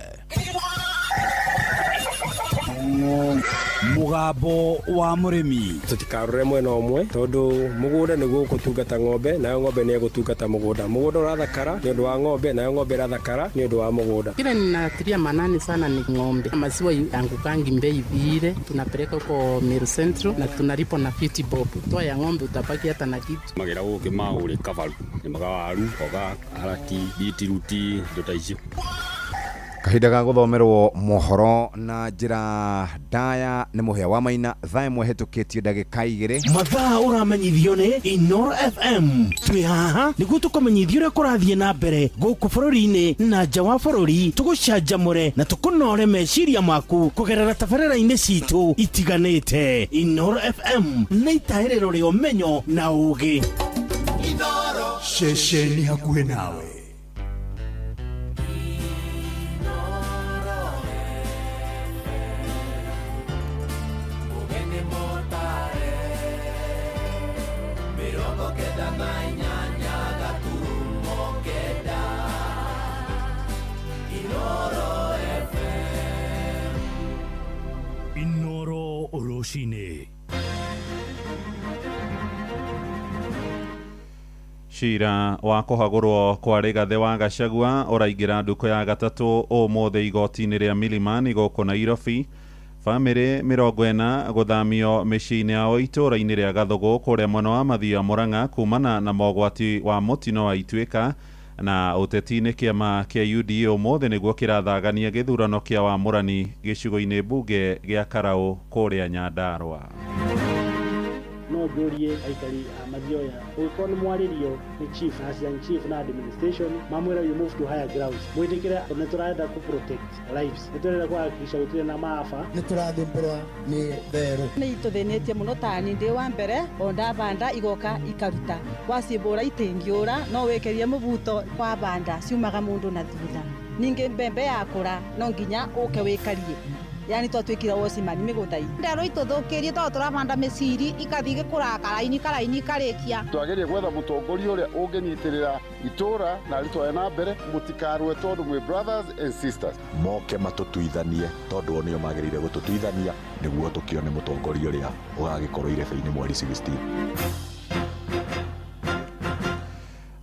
Mũgambo wa mũrĩmi. Tũtikarore mwena ũmwe tondũ mũgũnda nĩguo ũgũtungata ng'ombe, nayo ng'ombe nĩ ĩgũtungata mũgũnda. Mũgũnda ũrathakara nĩ ũndũ wa ng'ombe, nayo ng'ombe ĩrathakara nĩ ũndũ wa mũgũnda. Kile ninatilia manani sana ni ng'ombe. Maziwa yangukangi mbei vile, tunapeleka huko Meru Central na tunalipo na 50 bob. Toa ya ng'ombe utabaki hata na kitu. Magera gũkĩ maũrĩ kabaru, nĩmaga waru, mboga, karati, bitiruti, indo ta icio. Kahinda ga gũthomerwo mohoro na njĩra ndaya nĩ Mũhĩa wa Maina, thaa 1 hetũkĩtie ndagĩka 2. Mathaa ũramenyithio nĩ Inoro FM. Twĩ haha nĩguo tũkũmenyithia ũrĩa kũrathiĩ na mbere gũkũ bũrũri-inĩ na nja wa bũrũri, tũgũcanjamũre na tũkũnore meciria maku kũgerera tabarĩra-inĩ citũ itiganĩte. Inoro FM nĩ itahĩrĩro rĩa ũmenyo na ũũgĩ. Ceceni hakuhĩ nawe. Inoro rũcinĩ. Cira wa kũhagũrwo kwa Rigathĩ wa Gachagua ũraingĩra ndukũ ya gatatũ ũmũthĩ igoti-inĩ rĩa Milimani gũkũ Nairobi. Bamĩrĩ 40 gũthamio mĩciĩ-inĩ yao itũũra-inĩ rĩa Gathũgũ kũrĩa mwena wa Mathia Murang'a kumana na mogwati wa mũtino wa Ituĩka. Na ũteti-inĩ kĩama kĩa UDA ũmũthĩ nĩguo kĩrathagania gĩthurano kĩa wamũrani gĩcigo-inĩ mbunge gĩa Karaũ kũrĩa Nyandarũa. No njũrie aikari a Mathioya, ũngĩkorwo nĩ mwarĩrio nĩ chief na assistant chief na administration mamwĩra you move to higher grounds, mwĩtĩkĩre nĩ tũrenda kũ protect lives, nĩ tũrenda kũhakikisha gũtirĩ na maafa. Nĩ tũrathumbũrwa nĩ therũ. Nĩ itũthĩnĩtie mũno tani ndĩ wa mbere o ndabanda igoka ikaruta wacibũra itingĩũra no wĩkĩrie mũbuto kwa banda ciumaga mũndũ na thutha. Ningĩ mbembe yakũra no nginya ũke wĩkarie, yani twatuĩkire wocimani mĩgũnda-inĩ. Nderũ itũthũkĩrie tondũ tũravanda mĩciri ikathi gĩkũraga karaini karaini karĩkia. Twagerie gwetha mũtongoria ũrĩa ũngĩnyitĩrĩra itũra na rĩtware na mbere, mũtikarũe tondũ mwĩ brothers and sisters. Moke matũtuithanie tondũ o nĩo magĩrĩire gũtũtuithania nĩguo tũkĩone mũtongoria ũrĩa ũgagĩkorwo irebe-inĩ mweri 16.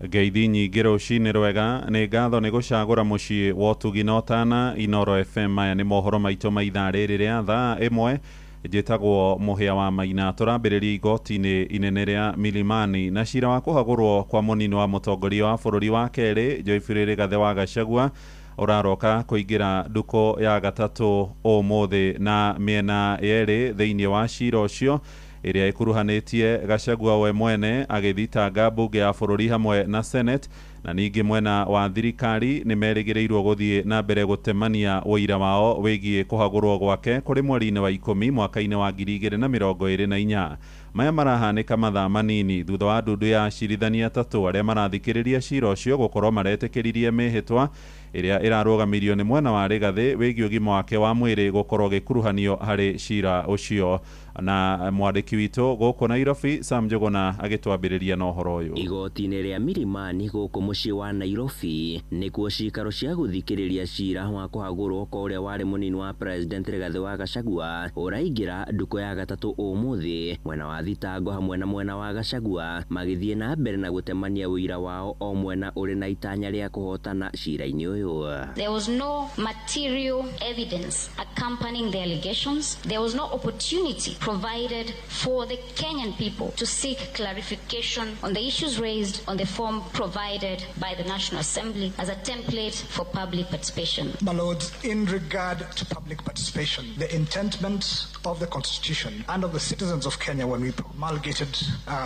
Ngeithi nyingĩ rũcinĩ rwega, nĩ ngatho nĩ gũcagũra mũciĩ wa ũtugi na ũtana. Inoro FM, maya nĩ mohoro maitũ ma ithaa rĩrĩ rĩa thaa 1. Njĩtagwo Mũhĩa wa Maina. Tũrambĩrĩria igoti-inĩ inene rĩa Milimani na cira wa kũhagũrwo kwa mũnini wa mũtongoria wa bũrũri wa kerĩ Geoffrey Rigathĩ wa Gachagua ũraroka kũingĩra nduko ya gatatũ ũmũthĩ na mĩena yerĩ thĩinĩ wa cira ũcio ĩrĩa ĩkuruhanĩtie Gachagua we mwene agĩthitanga mbunge ya bũrũri hamwe na Senate na ningĩ mwena wa thirikari nĩ merĩgĩrĩirwo gũthiĩ na mbere gũtemania ũira wao wĩgiĩ kũhagũrwo gwake kũrĩ mweri-inĩ wa 10 mwaka-inĩ wa 2024. Maya marahanĩka mathaa manini thutha wa ndundu ya acirithania atatũ arĩa marathikĩrĩria cira ũcio gũkorwo maretĩkĩririe mĩhĩtwa ĩrĩa ĩrarũgamirio nĩ mwena wa Rigathĩ wĩgiĩ ũgima wake wa mwĩrĩ gũkorwo gĩkuruhanio harĩ cira ũcio. Na mwandĩki witũ gũkũ Nairobi Sam Njuguna agĩtwambĩrĩria na ũhoro ũyũ. Igoti-inĩ rĩa Milimani gũkũ mũciĩ wa Nairobi nĩkuo cikaro cia gũthikĩrĩria cira wa kũhagũrwo kwa ũrĩa warĩ mũnini wa President Rigathĩ wa Gachagua ũraingĩra ndukũ ya gatatũ ũmũthĩ, mwena wa thitango hamwe na mwena wa Gachagua magĩthiĩ na mbere na gũtemania ũira wao o mwena ũrĩ na itanya rĩa kũhotana cira-inĩ ũyũ. There was no material evidence accompanying the allegations. There was no opportunity provided for the Kenyan people to seek clarification on the issues raised on the form provided by the National Assembly as a template for public participation. My lords, in regard to public participation, the intentment of the Constitution and of the citizens of Kenya when we promulgated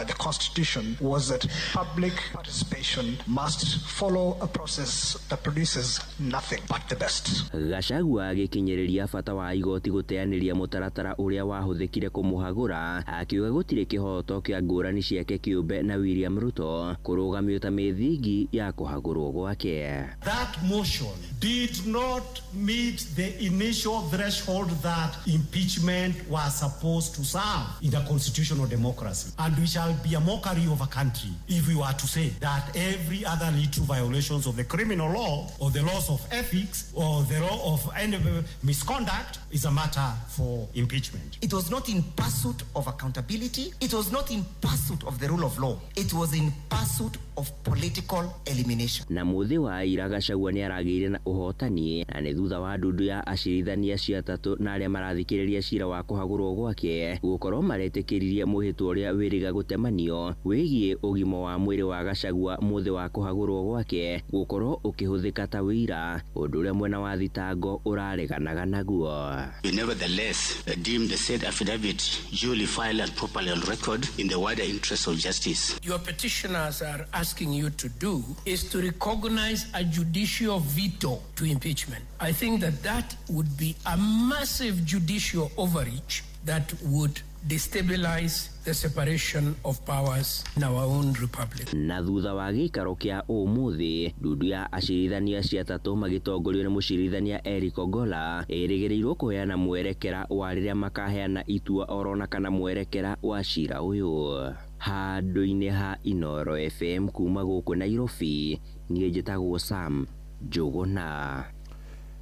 the Constitution was that public participation must follow a process that produces nothing but the best. Gachagua agĩkinyĩrĩria bata wa igoti gũteanĩria mũtaratara ũrĩa wahũthĩkire kũmũhagũra, akiuga gũtirĩ kĩhoto kĩa ngũrani ciake kĩũmbe na William Ruto kũrũgamio ta mĩthingi ya kũhagũrwo gwake. That motion did not meet the initial threshold that impeachment was supposed to serve in a constitutional democracy. And we shall be a mockery of a country if we were to say that every other little violations of the criminal law or the laws of ethics or the law of any misconduct is a matter for impeachment. It was not in pursuit of accountability. It was not in pursuit of the rule of law. It was in pursuit of political elimination. Na mũthĩ wa ira Gachagua nĩ aragĩire na ũhotani na nĩ thutha wa ndundu ya acirithania acio atatũ na arĩa marathikĩrĩria cira wa kũhagũrwo gwake gũkorwo maretĩkĩririe mũhĩtwa ũrĩa wĩrĩga gũtemanio wĩgiĩ ũgima wa mwĩrĩ wa Gachagua mũthĩ wa kũhagũrwo gwake gũkorwo ũkĩhũthĩka ta wĩira, ũndũ ũrĩa mwena wa thitango ũrareganaga naguo. We nevertheless deem the said affidavit duly filed and properly on record in the wider interest of justice. Your petitioners are asking you to do is to recognize a judicial veto to impeachment. I think that that would be a massive judicial overreach that would destabilize the separation of powers in our own republic. Na thutha wa gĩikaro kĩa ũmũthĩ, ndundu ya acirithania acio atatũ magĩtongorio nĩ mũcirithania Eric Ogola ĩrĩgĩrĩirwo kũheana mwerekera wa rĩrĩa makaheana itua orona kana mwerekera wa cira ũyũ. Handũ-inĩ ha Inoro FM kuma gũkũ Nairobi, niĩ njĩtagwo Sam Njuguna.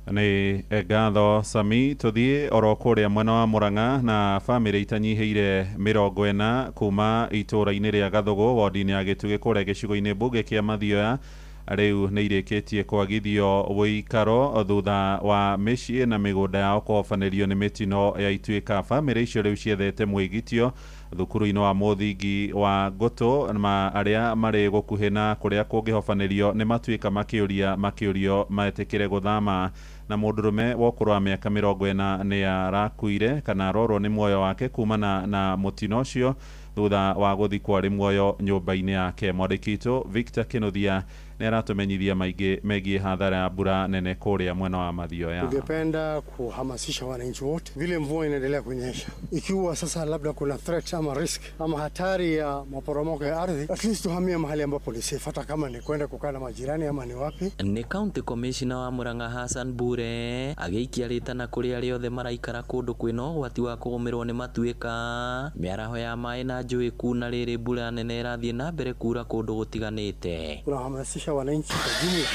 Nĩ ngatho Sami. Tũthiĩ oro kũrĩa mwena wa Murang'a na bamĩrĩ itanyihĩire 40 kuma itũũra-inĩ rĩa Gathũgũ wodi-inĩ ya Gĩtugĩ kũrĩa gĩcigo-inĩ mbunge kĩa Mathioya rĩu nĩ irĩkĩtie kwagithio ũikaro thutha wa mĩciĩ na mĩgũnda yao kũhobanĩrio nĩ mĩtino ya ituĩka. Bamĩrĩ icio rĩu ciethete mwĩgitio thukuru-inĩ wa mũthingi wa Ngũtũ ma arĩa marĩ gũkuhĩ na kũrĩa kũngĩhobanĩrio nĩ matuĩka makĩũrio metĩkĩre gũthama. Na mũndũrũme wa ũkũrũ wa mĩaka 40 nĩ arakuire kana arorwo nĩ muoyo wake kumana na mũtino ũcio thutha wa gũthikwo arĩ muoyo nyũmba-inĩ yake. Mwandĩki witũ Victor Kinuthia nĩ aratumenyithia maingĩ megiĩ hathara ya mbura nene kũrĩa mwena wa Mathioya. Tungependa kuhamasisha wananchi wote, vile mvua inaendelea kunyesha, ikiwa sasa labda kuna threat ama risk ama hatari ya maporomoko ya ardhi, at least tuhamie mahali ambapo ni safe, hata kama ni kwenda kukaa na majirani ama ni wapi. Nĩ County Commissioner wa Murang'a Hassan Bure agĩikia rĩtana kũrĩ arĩa othe maraikara kũndũ kwĩna ũgwati wa kũgũmĩrwo nĩ matuĩka, mĩaraho ya maĩ na njũĩ kuna rĩrĩ mbura nene ĩrathiĩ na mbere kura kũndũ gũtiganĩte. Tunahamasisha wananchi kwa jumla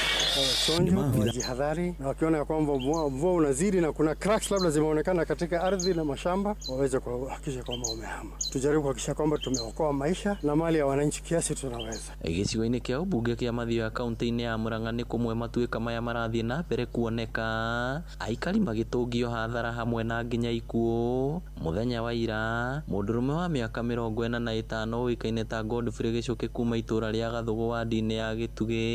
chonjo, wajihadhari, na wakiona ya kwamba mvua unazidi na kuna cracks labda zimeonekana katika ardhi na mashamba, waweze kuhakikisha kwamba wamehama. Tujaribu kuhakikisha kwamba tumeokoa maisha na mali ya wananchi kiasi tunaweza. Gĩcigo-inĩ kĩa ũmbunge kĩa Mathioya kaunti-inĩ ya Murang'a nĩ kũmwe matuĩka maya marathiĩ na mbere kuoneka, aikari magĩtũngio hathara hamwe na nginya ikuũ. Mũthenya wa ira mũndũrũme wa mĩaka 45 ũĩkaine ta Godfrey Gĩcũkĩ kuma itũũra rĩa Gathũgũ wadi-inĩ ya Gĩtugĩ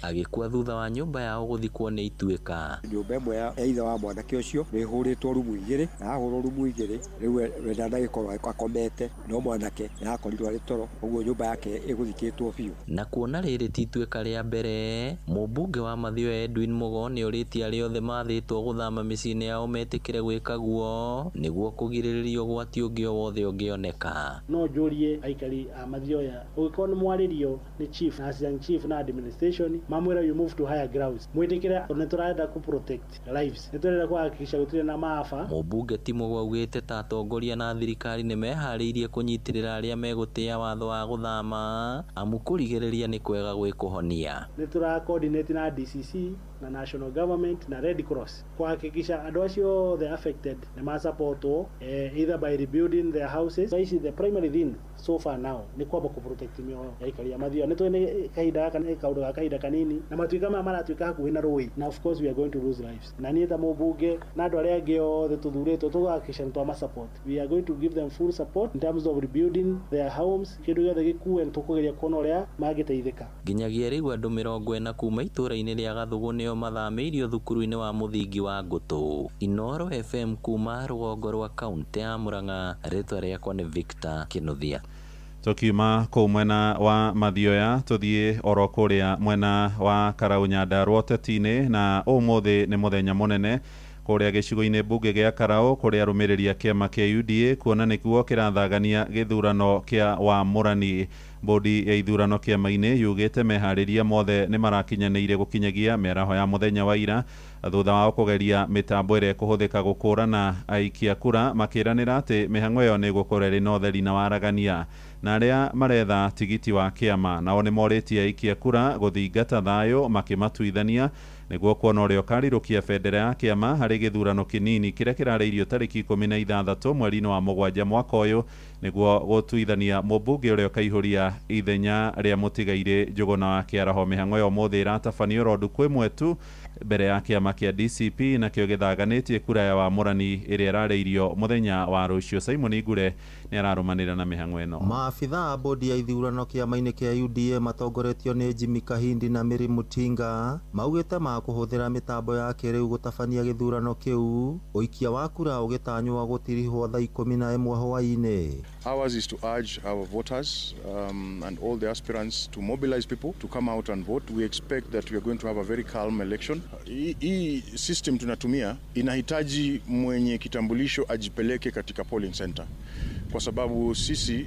agĩkua thutha wa wa nyũmba yao gũthikwo nĩ ituĩka. Nyũmba ĩmwe ya ithe wa mwanake ũcio nĩ ĩhũrĩtwo rumu igĩrĩ na ahũrwo rumu igĩrĩ rĩu we ndanagĩkorwo akomete no mwanake nĩakorirwo arĩ toro ũguo nyũmba yake ĩgũthikĩtwo biũ. Na kuona rĩrĩ ti ituĩka rĩa mbere, mũmbunge wa Mathioya Edwin Mugo nĩorĩtie arĩa othe mathĩtwo gũthama mĩciĩ-inĩ yao metĩkĩre gwĩka guo nĩguo kũgirĩrĩria ũgwati ũngĩ o wothe ũngĩoneka. No njũrie aikari a Mathioya, ũngĩkorwo nĩ mwarĩrio nĩ chief na assistant chief na administration mamwĩra you move to higher grounds, mwĩtĩkĩre nĩ tũrenda kũ protect lives, nĩ tũrenda kũhakikisha gũtirĩ na maafa. Mũmbunge ti Mugo augĩte ta atongoria na thirikari nĩ meharĩirie kũnyitĩrĩra arĩa megũtĩa watho wa gũthama amu kũrigĩrĩria nĩ kwega gwĩ kũhonia. Nĩ tũra coordinate na DCC na national government na Red Cross kuhakikisha andũ acio othe affected nĩ masupportwo either by rebuilding their houses. Ici the primary thing so far now nĩ kwamba kũ protect mĩoyo ya aikari a Mathioya. Nĩ tũĩ nĩ kahinda gaka nĩ kaũndũ ga kahinda kanini na matuĩka maya maratuĩka hakuhĩ na rũĩ na of course we are going to lose lives. Na niĩ ta mũmbunge na andũ arĩa angĩ othe tũthurĩtwo tũgahakikisha nĩ twama support. We are going to give them full support in terms of rebuilding their homes. Kĩndũ gĩothe gĩkue nĩ tũkũgeria kuona ũrĩa mangĩteithĩka. Nginyagia rĩu andũ 40 kuma itũũra-inĩ rĩa Gathũgũ nĩo mathamĩirio thukuru-inĩ wa mũthingi wa Ngũtũ. Inooro FM kuma rũgongo rwa kaunti ya Murang'a, rĩtwa rĩakwa nĩ Victor Kinuthia. Tukiuma kũu mwena wa Mathioya tũthiĩ oro kũrĩa mwena wa Karau Nyandarua ũteti-inĩ, na ũmũthĩ nĩ mũthenya mũnene kũrĩa gĩcigo-inĩ mbunge gĩa Karau kũrĩa arũmĩrĩri a kĩama kĩa UDA kuona nĩkuo kĩrathagania gĩthurano kĩa wamũrani. Bodi ya ithurano kĩama-inĩ yugĩte meharĩria mothe nĩ marakinyanĩire gũkinyagia mĩaraho ya mũthenya wa ira thutha wao kũgeria mĩtambo ĩrĩa ĩkũhũthĩka gũkũrana aikia kura, makĩranĩra atĩ mĩhang'o ĩyo nĩ ĩgũkorwo ĩrĩ na ũtheri na waragania. Na arĩa maretha tigiti wa kĩama nao nĩ morĩtie aikia kura gũthingata thayũ makĩmatuithania nĩguo kuona ũrĩa ũkarirũkia bendera ya kĩama harĩ gĩthurano kĩnini kĩrĩa kĩrarĩirio tarĩki 16 mweri-inĩ wa mũgwanja mwaka ũyũ nĩguo gũtuithania mũmbunge ũrĩa ũkaihũria ithenya rĩa mũtigairĩ Njũgũna wa Kĩaraho. Mĩhang'o ya ũmũthĩ ĩratabanio oro ndukũ ĩmwe tu mbere ya kĩama kĩa DCP nakĩo gĩthaganĩtie kura ya wamũrani ĩrĩa ĩrarĩirio mũthenya wa rũciũ. Simon Ngure nĩ ararũmanĩra na mĩhang'o ĩno. Maabitha a bodi ya ithurano kĩama-inĩ kĩa UDA matongoretio nĩ Jimmy Kahindi na Mary Mutinga maugĩte makũhũthĩra mĩtambo ya kĩrĩu gũtabania gĩthurano kĩu, ũikia wa kura ũgĩtanywo gũtirihwo thaa 11 hwaĩ-inĩ. Ours is to urge our voters and all the aspirants to mobilize people to come out and vote. We expect that we are going to have a very calm election. Hii system tunatumia inahitaji mwenye kitambulisho ajipeleke katika polling center, kwa sababu sisi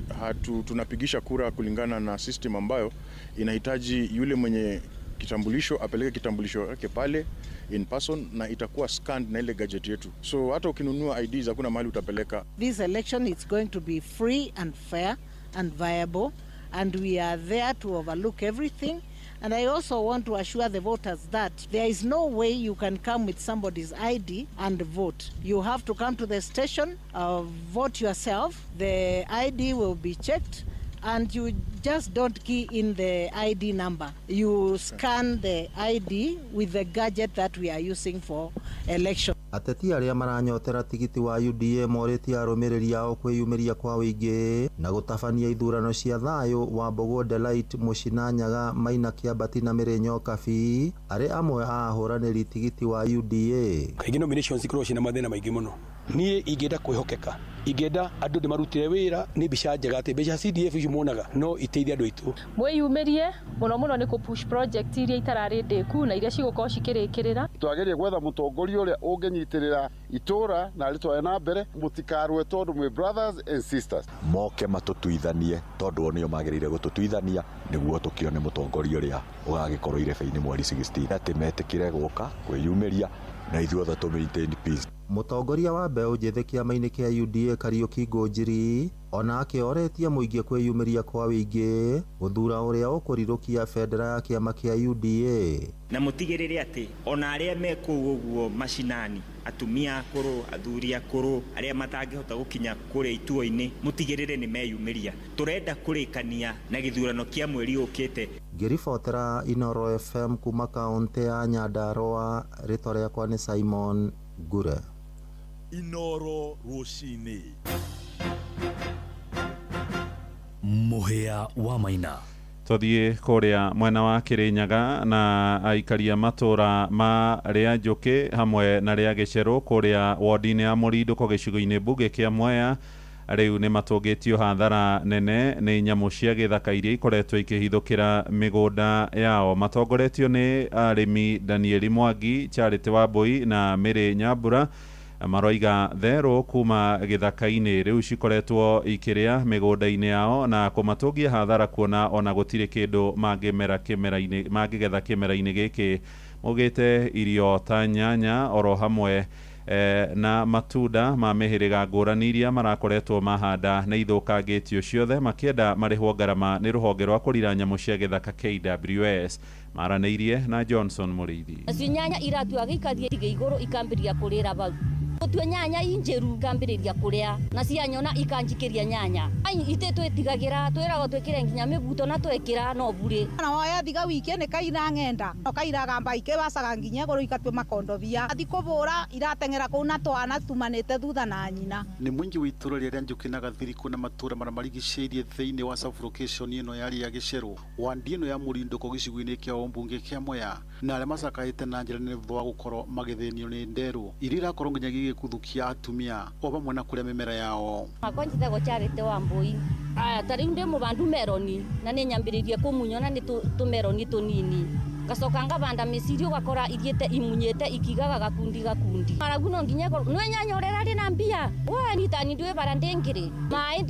tunapigisha kura kulingana na system ambayo inahitaji yule mwenye kitambulisho apeleke kitambulisho yake pale in person na itakuwa scanned na ile gadget yetu. So hata ukinunua IDs hakuna mahali utapeleka. This election is going to be free and fair and viable, and we are there to overlook everything. And I also want to assure the voters that there is no way you can come with somebody's ID and vote. You have to come to the station, vote yourself. The ID will be checked, and you just don't key in the ID number. You scan the ID with the gadget that we are using for election. Ateti arĩa maranyotera tigiti wa UDA morĩtie arũmĩrĩri ao kwĩyumĩria kwa wĩingĩ na gũtabania ithurano cia thayũ. Wambũgũ Delight Mũcina Nyaga Maina Kĩambati na Mĩrĩnyo Kabi arĩ amwe a ahũranĩri tigiti wa UDA. Kaingĩ nominations ikoragwo ciĩna mathĩna maingĩ mũno. Niĩ ingĩenda kwĩhokeka, ingĩenda andũ ndĩmarutĩre wĩra nĩ mbica njega atĩ mbeca CDF icio muonaga no iteithie andũ aitũ. Mwĩyumĩrie mũno mũno nĩ kũ push project iria itararĩ ndĩku na iria cigũkorwo cikĩrĩkĩrĩra. Twagerie gwetha mũtongoria ũrĩa ũngĩnyitĩrĩra itũra na rĩtware na mbere, mũtikarũe tondũ mwĩ brothers and sisters. Moke matũtuithanie tondũ o nĩo magĩrĩire gũtũtuithania nĩguo tũkĩone mũtongoria ũrĩa ũgagĩkorwo irebe-inĩ mweri 16, atĩ metĩkĩre gũka kwĩyumĩria na ithuothe tũ maintain peace. Mũtongoria wa mbeũ njĩthĩ kĩama-inĩ kĩa UDA Kariũki Ngũnjiri onake oretie mũingĩ kwĩyumĩria kwa wĩingĩ gũthura ũrĩa ũkũrirũkia bendera ya kĩama kĩa UDA. Na mũtigĩrĩre atĩ ona arĩa me kũu ũguo macinani, atumia akũrũ, athuri akũrũ, arĩa matangĩhota gũkinya kũrĩa ituo-inĩ, mũtigĩrĩre nĩ meyumĩria. Tũrenda kũrĩkania na gĩthurano kĩa mweri ũkĩte. Ngĩribotera Inooro FM kuma kaũntĩ ya Nyandarua, rĩtwa rĩakwa nĩ Simon Ngure. Inooro rũcinĩ. Mũhĩa wa Maina. Tuthiĩ kũrĩa mwena wa Kirinyaga na aikaria matũra ma rĩa Njũkĩ hamwe na rĩa Gĩcerũ kũrĩa wodi-inĩ ya Mũrindũko gĩcigo-inĩ mbunge kĩa Mwea rĩu nĩ matũngĩtio hathara nene nĩ nyamũ cia gĩthaka iria ikoretwo ikĩhithũkĩra mĩgũnda yao. Matongoretio nĩ arĩmi Danieli Mwangi, Charity Wambui na Mary Nyambura maroiga therũ kuma gĩthaka-inĩ rĩu cikoretwo ikĩrĩa mĩgũnda-inĩ yao na kũmatũngia hathara kuona ona gũtirĩ kĩndũ mangĩmera kĩmera-inĩ mangĩgetha kĩmera-inĩ gĩkĩ. Maugĩte irio ta nyanya oro hamwe na matunda ma mĩhĩrĩga ngũrani iria marakoretwo mahanda nĩ ithũkangĩtio ciothe, makĩenda marĩhwo ngarama nĩ rũhonge rwa kũrira nyamũ cia gĩthaka KWS. Maranĩirie na Johnson Mũrĩithi. Nacio nyanya iratuaga ikathiĩ igũrũ ikambĩrĩria kũrĩra bau. Gũtua nyanya injĩru ikambĩrĩria kũrĩa na cianyona ikanjikĩria nyanya. Itĩ twĩtigagĩra twĩragwo twĩkĩre nginya mĩbuto na twekĩra no burĩ. Na woya thiga wiki nĩ kaira ng'enda no kairaga mba ikĩwacaga nginya igũrũ ikatua makondobia. Athi kũbũra irateng'era kũu na twana tumanĩte thutha na nyina. Nĩ mũingĩ wa itũra rĩa Njũkĩ na Gathirikũ na matũra marĩa marigicĩirie thĩinĩ wa sub-location ĩno ya rĩa Gĩcerũ wandi ĩno ya Mũrindũko gĩcigo-inĩ kĩa ũmbunge kĩa Mwea na arĩa macakaĩte na njĩra nene thutha wa gũkorwo magĩthĩnio nĩ nderũ iria irakorwo nginyagia igĩkuthũkia atumia o vamwe na kũrĩa mĩmera yao. Makwa njĩtagwo Charity Wambui. Aya ta rĩu ndĩ mũbandu meroni na nĩ nyambĩrĩirie kũmunyona nĩ tũmeroni tũnini ngacoka ngabanda mĩciri ũgakora ithiĩte imunyĩte ikigaga gakundi gakundi. Maragu no nginya nĩ nyanya ũrĩa ĩrarĩ na mbia we nitani ndwĩ bara ndĩngĩrĩ maĩ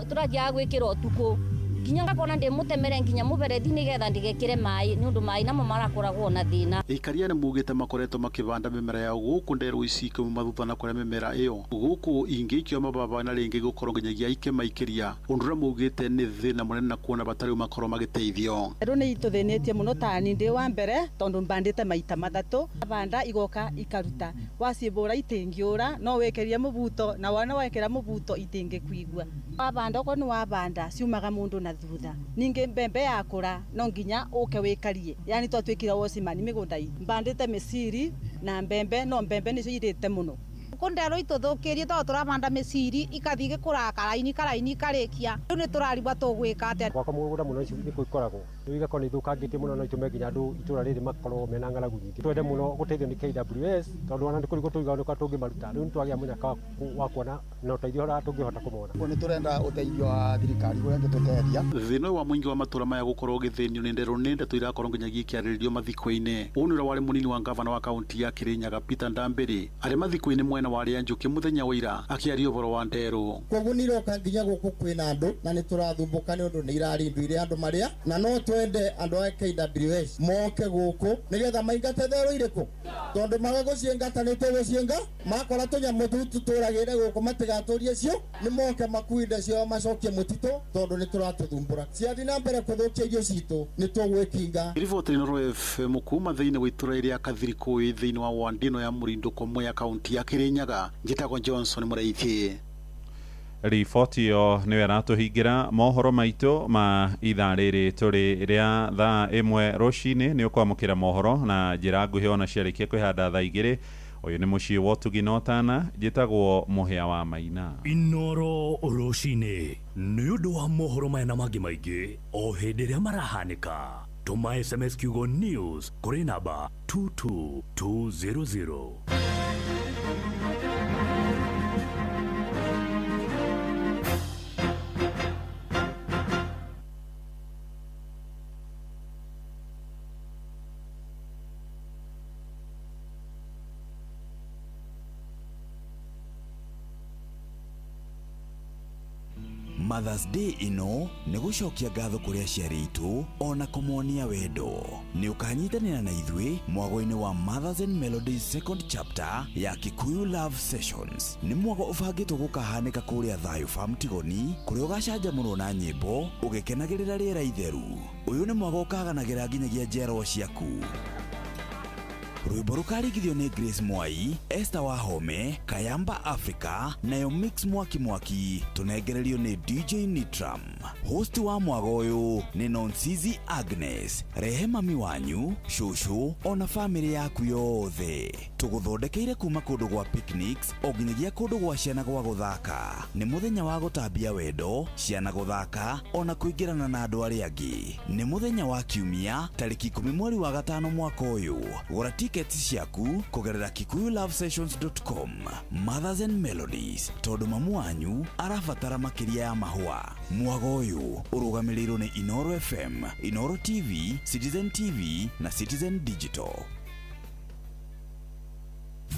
tũrathiaga gwĩkĩra ũtukũ nginya ngakona ndĩ mũtemere nginya mũberethi nĩgetha ndigekĩre maĩ nĩ ũndũ maĩ namo marakoragwo na thĩna. Aikaria nĩ maugĩte makoretwo makĩbanda mĩmera yao gũkũ nderũ ici ikĩuma thutha na kũrĩa mĩmera ĩyo gũkũ ingĩ ikĩoya mababa na rĩngĩ gũkorwo nginyagia ikĩmaikĩria ũndũ ũrĩa maugĩte nĩ thĩna mũnene na kuona bata rĩu makorwo magĩteithio. Nderũ nĩ itũthĩnĩtie mũno tani ndĩ wa mbere tondũ mbandĩte maita mathatũ banda igoka ikaruta waciĩbũra itingĩũra no wĩkĩrie mũbuto na wona wekĩra mũbuto itingĩkuigua wabanda okorwo nĩ wabanda ciumaga mũndũ na thutha ningĩ mbembe yakũra no nginya ũke wĩkarie yani twatwĩkira wocimani mĩgũnda itũ mbandĩte mĩciri na mbembe no mbembe nĩcio irĩte mũno. Gũkũ nderũ itũthũkĩrie tondũ tũrabanda mĩciri ikathiĩ ĩgĩkũraga karaini karaini ikarĩkia rĩu nĩ tũrarigwa tũgwĩka atĩa. Gwakwa mũgũnda mũno nĩkuo ikoragwo rĩu igakorwo nĩ ithũkangĩtie mũno no itũme nginya andũ itũra rĩrĩ makorwo mena ng'aragu nyingĩ. Twende mũno gũteithio nĩ KWS tondũ ona nĩ kũrigwo tũigaga nĩkwa tũngĩmaruta rĩu nĩtwagĩa mũnyaka wa kuona na ũteithio ũrĩa tũngĩhota kũmona. Nĩ tũrenda ũteithio wa thirikari ũrĩa ĩngĩtũteithia. Thĩna ũyũ wa mũingĩ wa matũra maya gũkorwo ũgĩthĩnio nĩ nderũ nĩ ndeto irakorwo nginyagia ikĩarĩrĩrio mathiko-inĩ. Ũũ nĩ ũrĩa warĩ mũnini wa ngavana wa kaunti ya Kirinyaga Peter Ndambĩrĩ arĩ mathiko-inĩ mwena wa rĩa Njũkĩ mũthenya wa ira akĩaria ũhoro wa nderũ. Koguo nĩ iroka nginya gũkũ kwĩna andũ na nĩ tũrathumbũka nĩ ũndũ nĩ irarĩ indo iria andũ marĩa na no twende andũ a KWS moke gũkũ nĩgetha maingate therũ irĩkũ tondũ maga gũciĩngata nĩ tũgũciĩnga makora tũnyamũ tũu tũtũragĩre gũkũ matigatũrie cio nĩ moke makue indo ciao macokie mũtitũ tondũ nĩ tũratũthumbũra ciathiĩ na mbere kũthũkia irio citũ nĩ tũgwĩkinga. Riboti Inooro FM kuma thĩinĩ wa itũra rĩa Kathirikũ thĩinĩ wa wandi ĩno ya Mũrindũko Mwea kaunti ya Kirinyaga njĩtagwo Johnson Mũraithi. Riboti ĩyo nĩyo ĩratũhingĩra mohoro maitũ ma ithaa rĩrĩ tũrĩ rĩa thaa 1 rũcinĩ. Nĩ ũkwamũkĩra mohoro na njĩra nguhĩ ona ciarĩkia kwĩhanda thaa 2. Ũyũ nĩ mũciĩ wa ũtugi na ũtana, njĩtagwo Mũhĩa wa Maina. Inooro rũcinĩ nĩ ũndũ wa mohoro maya na mangĩ maingĩ o hĩndĩ ĩrĩa marahanĩka. Tũma SMS kiugo news kũrĩ namba 22200. Mother's Day ĩno nĩ gũcokia ngatho kũrĩ aciari aitũ ona kũmonia wendo. Nĩ ũkanyitanĩra na ithuĩ mwago-inĩ wa Mothers and Melodies second chapter ya Kikuyu Love Sessions. Nĩ mwago ũbangĩtwo gũkahanĩka kũrĩa Thayũ Farm Tigoni kũrĩa ũgacanjamũrwo na nyĩmbo ũgĩkenagĩrĩra rĩera itheru. Ũyũ nĩ mwago ũkaganagĩra nginyagia njiarwa ciaku. Rwĩmbo rũkarigithio nĩ Grace Mwai, Esther Wahome, Kayamba Africa nayo Mix Mwaki Mwaki tũnengererio nĩ DJ Nitram. Host wa mwago ũyũ nĩ Nonsizi Agnes. Rehe mami wanyu, cũcũ ona famĩlĩ yaku yothe. Tũgũthondekeire kuma kũndũ gwa picnics o nginyagia kũndũ gwa ciana gwa gũthaka. Nĩ mũthenya wa gũtambia wendo, ciana gũthaka ona kũingĩrana na andũ arĩa angĩ. Nĩ mũthenya wa kiumia tarĩki 10 mweri wa 5 mwaka ũyũ. Gũra tickets ciaku kũgerera kikuyulovesessions.com. Mothers and Melodies, tondũ mamu wanyu arabatara makĩria ya mahũa. Mwago ũyũ ũrũgamĩrĩirwo nĩ Inoro FM, Inoro TV, Citizen TV na Citizen Digital.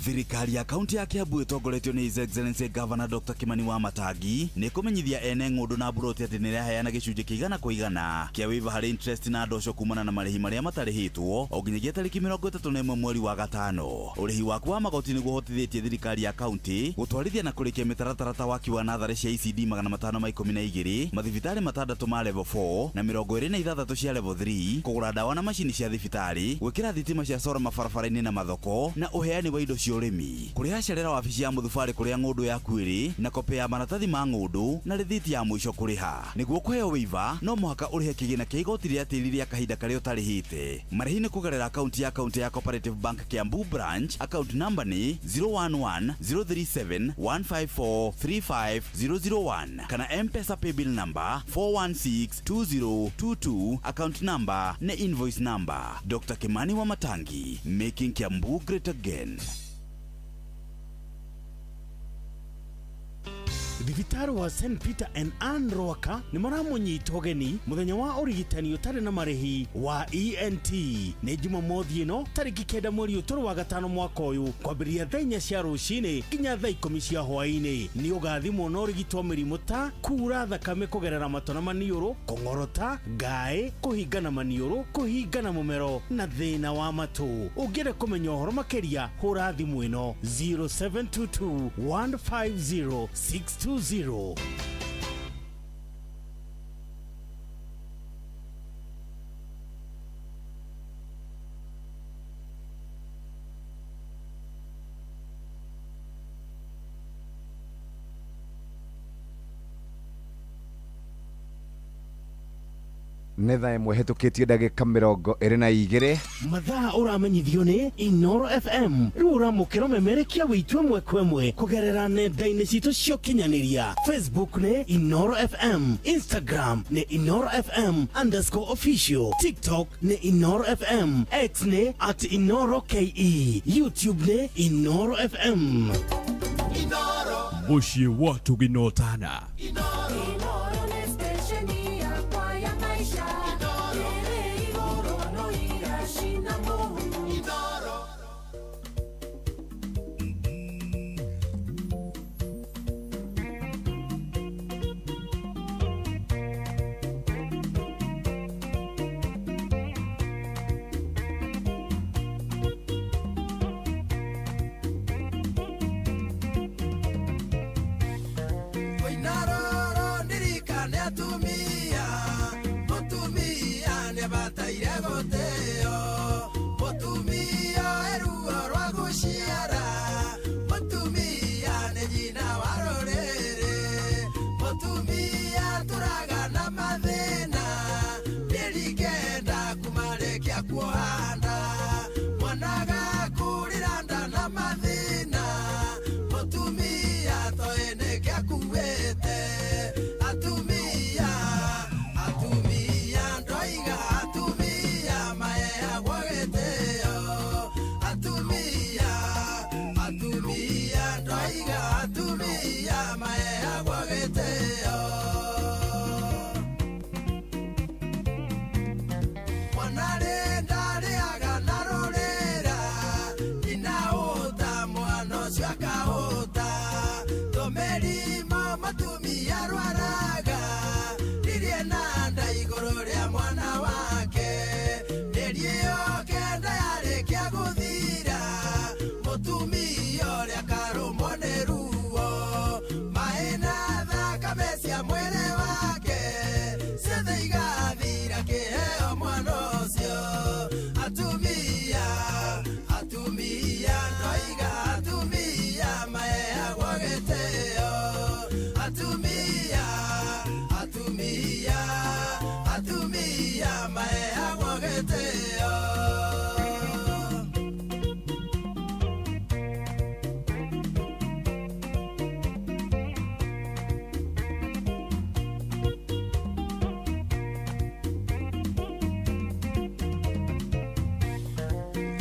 Thirikari ya kaunti ya Kiambu ĩtongoretio nĩ His Excellency Governor Dr. Kimani Wamatangi nĩ kũmenyithia ene ng'ũndũ na mburoti atĩ nĩ ĩraheana gĩcunjĩ kĩa igana kwa igana kĩa waiver harĩ interest na ndosho kumana na marĩhi marĩa matarĩhĩtwo o nginyagia tarĩki 31 mweri wa 5. Ũrĩhi waku wa magoti nĩguo ũhotithĩtie thirikari ya kaunti gũtwarithia na kũrĩkia mĩtaratara ta waki wa natharĩ cia ECD 512, mathibitarĩ 6 ma level 4 na 26 cia level 3, kũgũra ndawa na macini cia thibitarĩ, gwĩkĩra thitima cia sora mabarabara-inĩ na mathoko, na ũheani wa indo cia ũrĩmi. Kũrĩha cerera wabici ya mũthubarĩ kũrĩa ng'ũndũ yaku ĩrĩ na kopĩ ya maratathi ma ng'ũndũ na rĩthiti ya mũico kũrĩha. Nĩguo kũheo waiver no mũhaka ũrĩhe kĩgĩna kĩa igoti rĩa tĩri rĩa kahinda karĩa ũtarĩhĩte. Marĩhi nĩ kũgerera akaunti ya kaunti ya Cooperative Bank Kiambu branch, account number nĩ 011 037 154 35001 kana M-Pesa paybill number 4162022, account number nĩ invoice number. Dr. Kimani Wamatangi, making Kiambu great again. Thibitarĩ wa St Peter and Ann Rwaka nĩ maramũnyita ũgeni mũthenya wa ũrigitani ũtarĩ na marĩhi wa ENT. Nĩ Jumamothi ĩno tarĩki 9 mweri ũtũrũ wa 5 mwaka ũyũ kwambĩrĩria thaa 4 cia rũcinĩ nginya thaa 10 cia hwaĩ-inĩ. Nĩ ũgathimwo na ũrigitwo mĩrimũ ta kura thakame kũgerera matũ na maniũrũ, kũng'orota, ngaĩ, kũhingana maniũrũ, kũhingana mũmero na thĩna wa matũ. Ũngĩenda kũmenya ũhoro makĩria hũra thimũ ĩno 0722 150 620. Nĩ thaa 1 hĩtũkĩtie ndagĩka 22. Mathaa ũramenyithio nĩ Inoro FM. Rĩu ũramũkĩra ũmemerekia wĩitũ ĩmwe kwa ĩmwe kũgerera nenda-inĩ citũ cia ũkinyanĩria. Facebook nĩ Inoro FM, Instagram nĩ Inoro FM _official, TikTok nĩ Inoro FM, X nĩ @InoroKE, YouTube nĩ Inoro FM. Mũciĩ wa tũginotana. Inoro.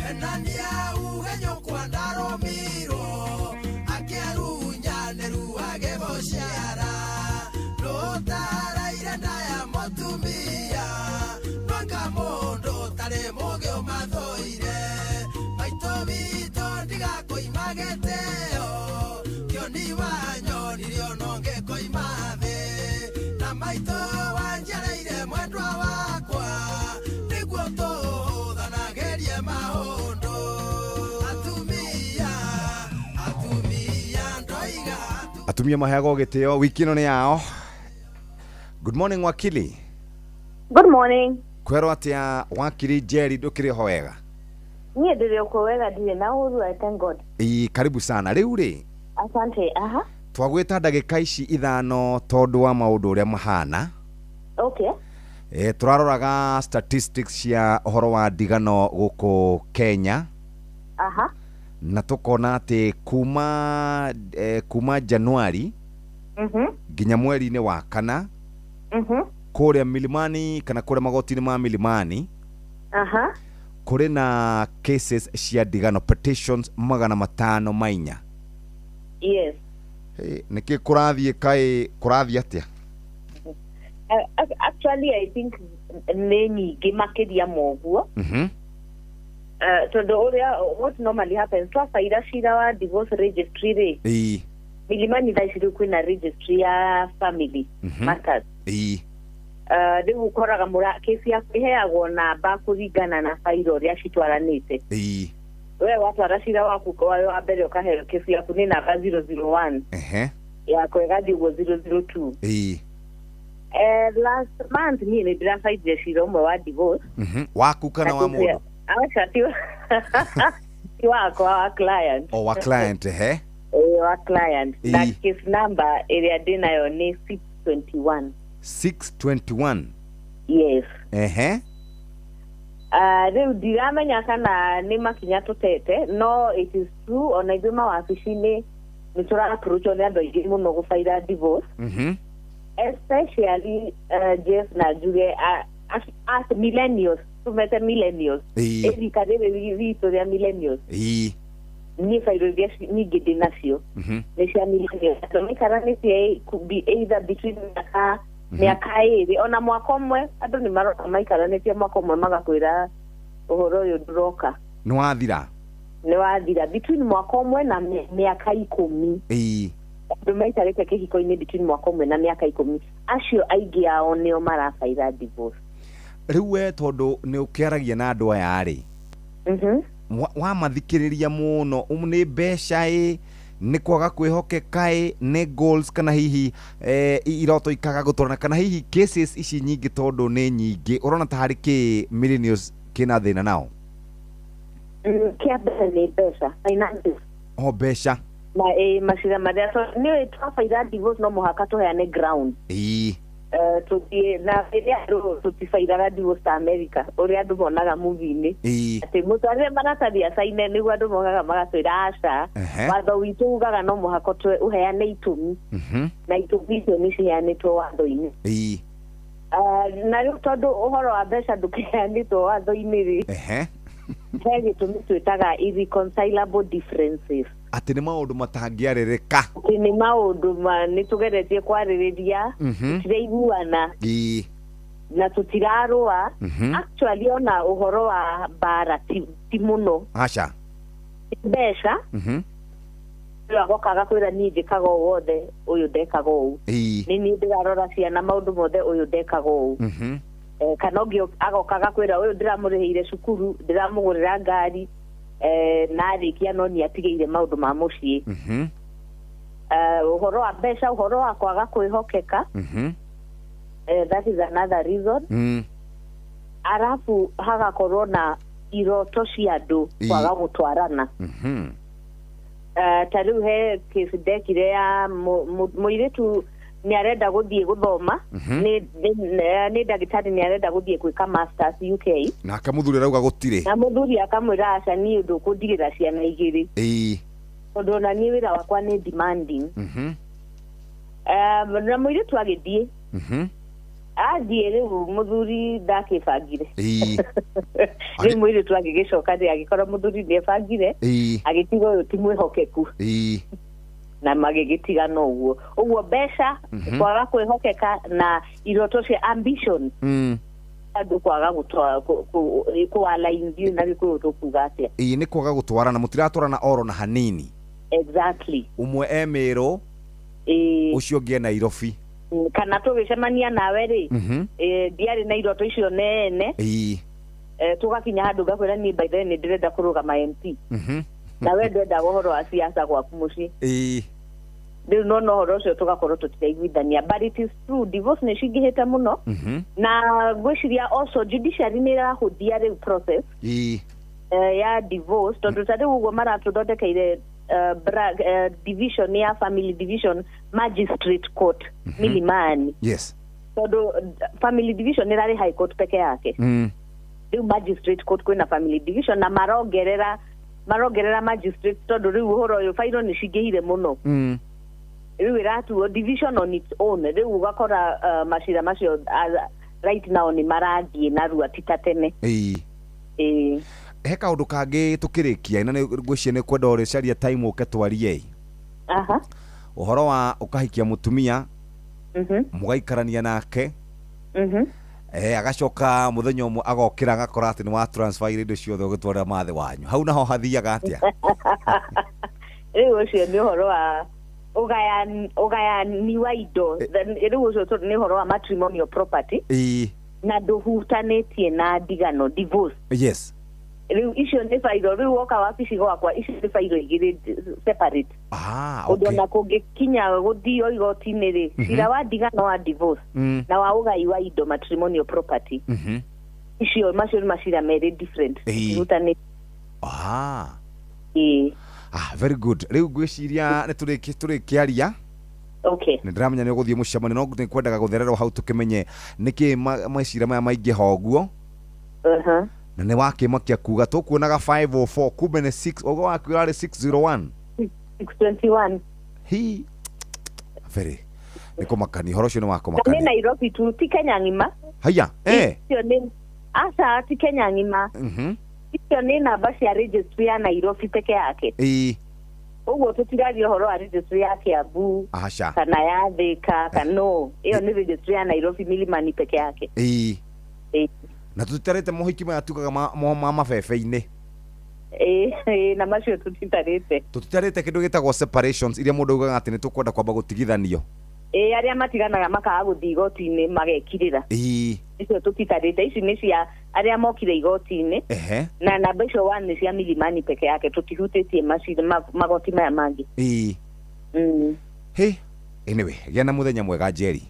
Henania uge nyũkwa ndarũmirwo akĩarunyanĩru agĩgũciara rũtaraire ndaya mũtumia nwanga mũndũ ũtarĩ mũgĩ ũmathũire maitũ witũ ndigakũima gĩtĩo kĩoni wanyonirio no ngĩkoima thĩ na maitũ wanjereire mwendwa wakwa nĩguo tũhũthanagĩrie maũndũ atumia atumia ndoiga. Atumia maheagwo gĩtĩo wiki ĩno nĩ yao. Good morning, wakili. Good morning. Kwerwo atĩa, wakiri Jerry? Ndũkĩrĩ ho wega? Niĩ ndĩrĩ o wega, ndirĩ na ũru, I thank God. Ĩ, karibu sana. Rĩu rĩ, Asante. Aha. Twagwĩta ndagĩka ici 5 tondũ wa maũndũ ũrĩa mahana. Tũraroraga statistics cia ũhoro wa ndigano gũkũ Kenya. Na tũkona atĩ kuma Januari nginya mweri-inĩ wa kana, kũrĩa Milimani kana kũrĩa magoti-inĩ ma Milimani, kũrĩ na cases cia ndigano, petitions 504. Hey, nĩkĩ kũrathiĩ? Kaĩ kũrathiĩ atĩa? Actually I think nĩ nyingĩ makĩria ma ũguo. Tondũ ũrĩa what normally happens, twabaira cira wa divorce registry rĩ, Milimani thaa ici rĩu kwĩna registry ya family matters. Rĩu ũkoraga mũra kesi yaku ĩheagwo namba kũringana na fairo ũrĩa citwaranĩte. We watwara cira waku wa mbere ũkaheo kesi yaku nĩ namba 001, yakwa ĩgathiĩ ũguo 002. Last month niĩ nĩ ndĩrabaithire cira ũmwe wa divorce. Waku kana wa mũndũ? Aca, ti wakwa, wa client. O wa client, ehe. Ĩĩ, wa client. Na case number ĩrĩa ndĩnayo nĩ 621. 621? Yes. Rĩu ndiramenya kana nĩ makinya tũtete, no it is true ona ithuĩ mawabici-inĩ nĩ tũra-approachwo nĩ andũ aingĩ mũno gũbaira divorce, especially Jeff, na njuge as millennials, tumete millennials, ĩrika rĩrĩ ritũ rĩa millennials. Niĩ bairo iria nyingĩ ndĩ nacio nĩ cia millennials. Andũ maikaranĩtie could be either between mĩaka 2 ona mwaka ũmwe. Andũ nĩ maroka maikaranĩtie mwaka ũmwe magakwĩra ũhoro ũyũ ndũroka. Nĩ wathira. Nĩ wathira, between mwaka ũmwe na mĩaka 10. Andũ maikarĩte kĩhiko-inĩ between mwaka ũmwe na mĩaka 10, acio aingĩ ao nĩo marabaira divorce. Rĩu we tondũ nĩ ũkĩaragia na andũ aya rĩ, wamathikĩrĩria mũno, nĩ mbeca ĩ, nĩ kwaga kwĩhokeka ĩ, nĩ goals, kana hihi iroto ikaga gũtwarana, kana hihi cases ici nyingĩ tondũ nĩ nyingĩ, ũrona ta harĩ kĩ millennials kĩna thĩna nao? Kĩa mbere nĩ mbeca, finances. O mbeca. Ma macira marĩa nĩ twabaira divorce no mũhaka tũheane ground. Tũthiĩ na rĩrĩa andũ tũtibairaga divorce ta America ũrĩa andũ monaga movie-inĩ, atĩ mũtwarĩre maratathi acaine nĩguo andũ mokaga magatwĩra aca. Watho witũ ugaga no mũhaka ũheane itũmi, na itũmi icio nĩ ciheanĩtwo watho-inĩ. Na rĩu tondũ ũhoro wa mbeca ndũkĩheanĩtwo watho-inĩ rĩ, he gĩtũmi twĩtaga irreconcilable differences. Atĩ nĩ maũndũ matangĩarĩrĩka. Atĩ nĩ maũndũ ma nĩ tũgeretie kwarĩrĩria, tũtiraiguana na tũtirarũa. Actually ona ũhoro wa mbara ti mũno. Aca. Nĩ mbeca. Ũyũ agoka agakwĩra niĩ njĩkaga ũũ wothe, ũyũ ndekaga ũũ. Nĩ niĩ ndĩrarora ciana maũndũ mothe, ũyũ ndekaga ũũ. Kana ũngĩ agoka agakwĩra ũyũ ndĩramũrĩhĩire cukuru, ndĩramũgũrĩra ngari, na arĩkia no nĩ atigĩire maũndũ ma mũciĩ. Ũhoro wa mbeca, ũhoro wa kwaga kwĩhokeka, that is another reason. Arabu hagakorwo na iroto cia andũ kwaga gũtwarana. Ta rĩu he case ndekire ya mũirĩtu nĩ arenda gũthiĩ gũthoma, nĩ ndagĩtarĩ, nĩ arenda gũthiĩ gwĩka masters UK. Nake mũthuri arauga gũtirĩ. Na mũthuri akamwĩra aca, niĩ ndũkũndigĩra ciana igĩrĩ, tondũ ona niĩ wĩra wakwa nĩ demanding. Na mũirĩtu agĩthiĩ. Athiĩ rĩu mũthuri ndakĩbangire. Ĩĩ. Rĩu mũirĩtu agĩgĩcoka rĩ, agĩkora mũthuri nĩebangire, agĩtiga ũyũ ti mwĩhokeku, na magĩgĩtigana ũguo ũguo. Mbeca, kwaga kwĩhokeka na iroto cia ambition, andũ kwaga kũ-align, na Gĩkũyũ tũkuga atĩa? Ĩĩ, nĩ kwaga gũtwarana, mũtiratwarana oro na hanini. Exactly. Ũmwe e Mĩrũ, ũcio ũngĩ e Nairobi. Kana tũgĩcemania nawe rĩ, ndiarĩ na iroto icio nene. Tũgakinya handũ ngakwĩra niĩ by the way nĩ ndĩrenda kũrũgama MP, na we ndwendaga ũhoro wa siasa gwaku mũciĩ. Rĩu nona ũhoro ũcio tũgakorwo tũtiraiguithania. But it is true, divorce nĩ cingĩhĩte mũno, na ngwĩciria also judiciary nĩ ĩrahũthia rĩu process ya divorce, tondũ ta rĩu ũguo maratũthondekeire division ya family division magistrate court Milimani, tondũ family division ĩrarĩ high court peke yake. Rĩu magistrate court kwĩna family division, na marongerera magistrate, tondũ rĩu ũhoro ũyũ bairo nĩ cingĩhire mũno. Rĩu ĩratuo division on its own. Rĩu ũgakora macira macio right now nĩ marathiĩ narua, ti ta tene. Ĩĩ. He kaũndũ kangĩ tũkĩrĩkia, na nĩ ngwĩciria nĩ kwenda ũrĩcaria time ũke twarie. Ũhoro wa ũkahikia mũtumia, mũgaikarania nake, agacoka mũthenya ũmwe agokĩra agakora atĩ nĩ wa transfer indo ciothe ũgĩtwarĩra mathĩ wanyu. Hau naho hathiaga atĩa? Rĩu ũcio nĩ ũhoro wa ũgayani wa indo. Rĩu ũcio nĩ ũhoro wa matrimonial property, na ndũhutanĩtie na ndigano, divorce. Rĩu icio nĩ bairo, rĩu woka wabici gwakwa, icio nĩ bairo igĩrĩ separate. Ũndũ ona kũngĩkinya gũthio igoti-inĩ rĩ, cira wa ndigano wa divorce na wa ũgai wa indo, matrimonial property, icio macio nĩ macira merĩ different, ihutanĩtie. Ĩĩ. Ah, very good. Rĩu ngwĩciria nĩ tũrĩkĩaria. Nĩ ndĩramenya nĩ ũgũthiĩ mũcemanio, no nĩ kwendaga gũthererwo hau tũkĩmenye nĩkĩ macira maya maingĩha ũguo. Na nĩ wakĩmakia kuga tũkuonaga 504, kumbe nĩ 6, ũguo waku ũrarĩ 601. 621. Hi, very nĩ kũmakania ũhoro ũcio, nĩ wa Na nĩ kũmakania. Nairobi tu, ti Kenya ng'ima. Haya. Icio nĩ, aca, ti Kenya ng'ima. Icio nĩ namba cia registry ya Nairobi peke yake. Ũguo tũtiraria ũhoro wa registry ya Kiambu Aca. kana ya Thika kana no, ĩyo nĩ registry ya Nairobi Milimani peke yake. Ĩĩ. Na tũtitarĩte mohiki maya tugaga ma mabebe-inĩ. Ĩĩ, na macio tũtitarĩte. Tũtitarĩte kĩndũ gĩtagwo separations, iria mũndũ augaga atĩ nĩ tũkwenda kwamba gũtigithanio. Ĩĩ, arĩa matiganaga makaga gũthiĩ igoti-inĩ magekirĩra. Icio tũtitarĩte, ici nĩ cia arĩa mokire igoti-inĩ. Na namba icio one nĩ cia Milimani peke yake, tũtihutĩtie macira magoti maya mangĩ. Hey, anyway, gĩa na mũthenya mwega, Jerry.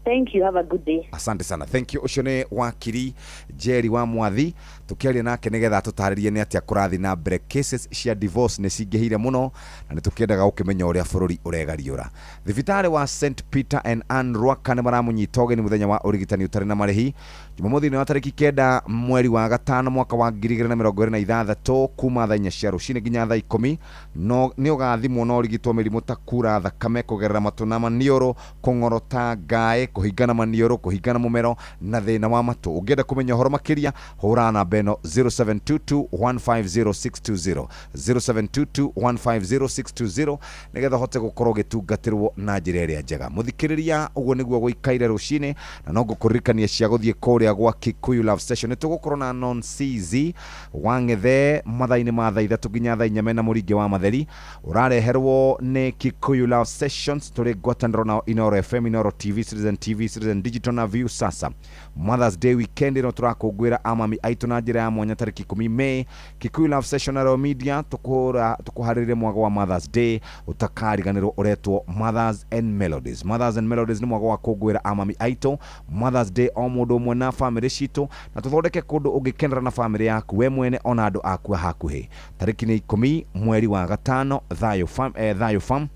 Thank you, have a good day. Asante sana, thank you. Ũcio nĩ wakiri Jerry wa Mwathi, tũkĩaria nake nĩgetha tũtarĩrie nĩ atĩa kũrathiĩ na mbere. Cases cia divorce nĩ cingĩhire mũno, na nĩ tũkĩendaga gũkĩmenya ũrĩa bũrũri ũregariũra. Thibitarĩ wa St Peter and Ann Ruaka nĩ maramũnyita ũgeni mũthenya wa ũrigitani ũtarĩ na marĩhi, Jumamothi nĩ wa tarĩki 9 mweri wa gatano mwaka wa 2026, kuma thaa 4 cia rũcinĩ nginya thaa 10. No nĩ ũgathimwo na ũrigitwo mĩrimũ ta kura thakame kũgerera matũ na maniũrũ, kũng'orota ngaĩ, kũhingana maniũrũ, kũhingana mũmero na thĩna wa matũ. Ũngĩenda kũmenya ũhoro makĩria, hũra namba ĩno 0722 150620, 0722 150620, nĩgetha ũhote gũkorwo ũgĩtungatĩrwo na njĩra ĩrĩa njega. Mũthikĩrĩria, ũguo nĩguo gũikaire rũcinĩ, na no ngũkũririkania cia gũthiĩ kũrĩa gwa Kikuyu Love Session. Nĩ tũgũkorwo na Non CZ Wang'ethe mathaa-inĩ ma thaa 3 nginya thaa 4 mena mũringi wa matheri, ũrareherwo nĩ Kikuyu Love Sessions tũrĩ ngwatanĩro nao Inoro FM, Inoro TV, Citizen TV, Citizen Digital na View Sasa. Mothers Day weekend ĩno tũrakũngũĩra amami aitũ na njĩra ya mwanya tarĩki 10 May. Kikuyu Love Session na Royal Media tũkũharĩrĩrie mwago wa Mothers Day ũtakariganĩrwo, ũretwo Mothers and Melodies. Mothers and Melodies nĩ mwago wa kũngũĩra amami aitũ Mothers Day, o mũndũ ũmwe na famĩlĩ citũ, na tũthondeke kũndũ ũngĩkenera na famĩlĩ yaku we mwene ona andũ aku a hakuhĩ. Tarĩki nĩ 10 mweri wa gatano, Thayũ Farm, Thayũ Farm,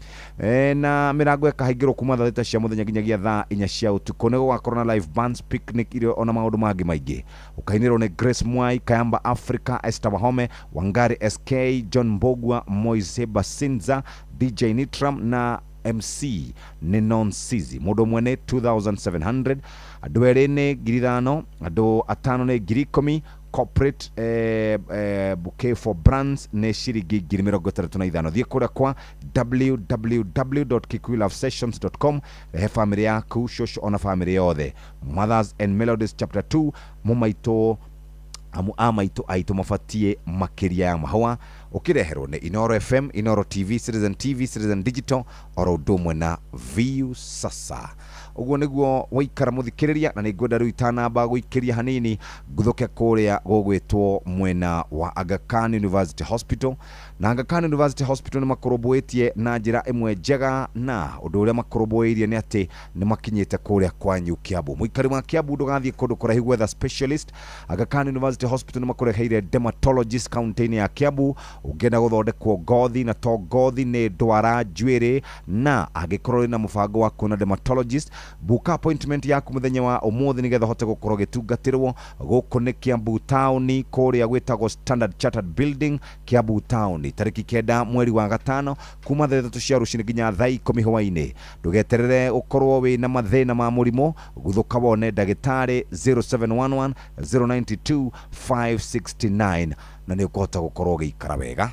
na mĩrango ĩkahingĩrwo kuma thaa 6 cia mũthenya nginyagia thaa 4 cia ũtukũ. Nĩ gũgakorwo na live bands, picnic, irio ona maũndũ mangĩ maingĩ. Ũkainĩrwo nĩ Grace Mwai, Kayamba Africa, Esther Wahome, Wangari SK, John Mbogua, Moise Basinza, DJ Nitram na MC nĩ Nonsizi. Mũndũ ũmwe nĩ 2700, andũ erĩ nĩ 5000, andũ atano nĩ 10,000. Corporate bouquet for brands nĩ ciringi 65,000. Thiĩ kũrĩa kwa www.kikuyulovesessions.com, rehe famĩlĩ yaku, cũcũ ona famĩlĩ yothe. Mothers and Melodies chapter 2, mũmaitũ amu a maitũ aitũ mabatie makĩria ya mahũa, ũkĩreherwo nĩ Inoro FM, Inoro TV, Citizen TV, Citizen Digital, oro ũndũ ũmwe na Viu Sasa. Ũguo nĩguo waikara mũthikĩrĩria, na nĩ ngwenda rĩu itanamba gũikĩria hanini nguthũke kũrĩa gũgwĩtwo mwena wa Aga Khan University Hospital. Na Aga Khan University Hospital nĩ makũrũmbũĩtie na njĩra ĩmwe njega, na ũndũ ũrĩa makũrũmbũĩirie nĩ atĩ nĩ makinyĩte kũrĩa kwanyu Kiambu. Mũikari wa Kiambu, ndũgathiĩ kũndũ kũraihu gwetha specialist. Aga Khan University Hospital nĩ makũreheire dermatologist kaunti-inĩ ya Kiambu. Ũngĩenda gũthondekwo ngothi, na to ngothi, nĩ ndwara, njuĩrĩ, na angĩkorwo wĩna mũbango wa kuona dermatologist, book appointment yaku mũthenya wa ũmũthĩ nĩgetha ũhote gũkorwo ũgĩtungatĩrwo. Gũkũ nĩ Kiambu taũni, kũrĩa gwĩtagwo Standard Chartered Building, Kiambu taũni, tarĩki 9 mweri wa gatano, kuma thaa 3 cia rũcinĩ nginya thaa 10 hwaĩ-inĩ. Ndũgeterere ũkorwo wĩna mathĩna ma mũrimũ, guthũka wone ndagĩtarĩ 0711 092 569, na nĩ ũkũhota gũkorwo ũgĩikara wega.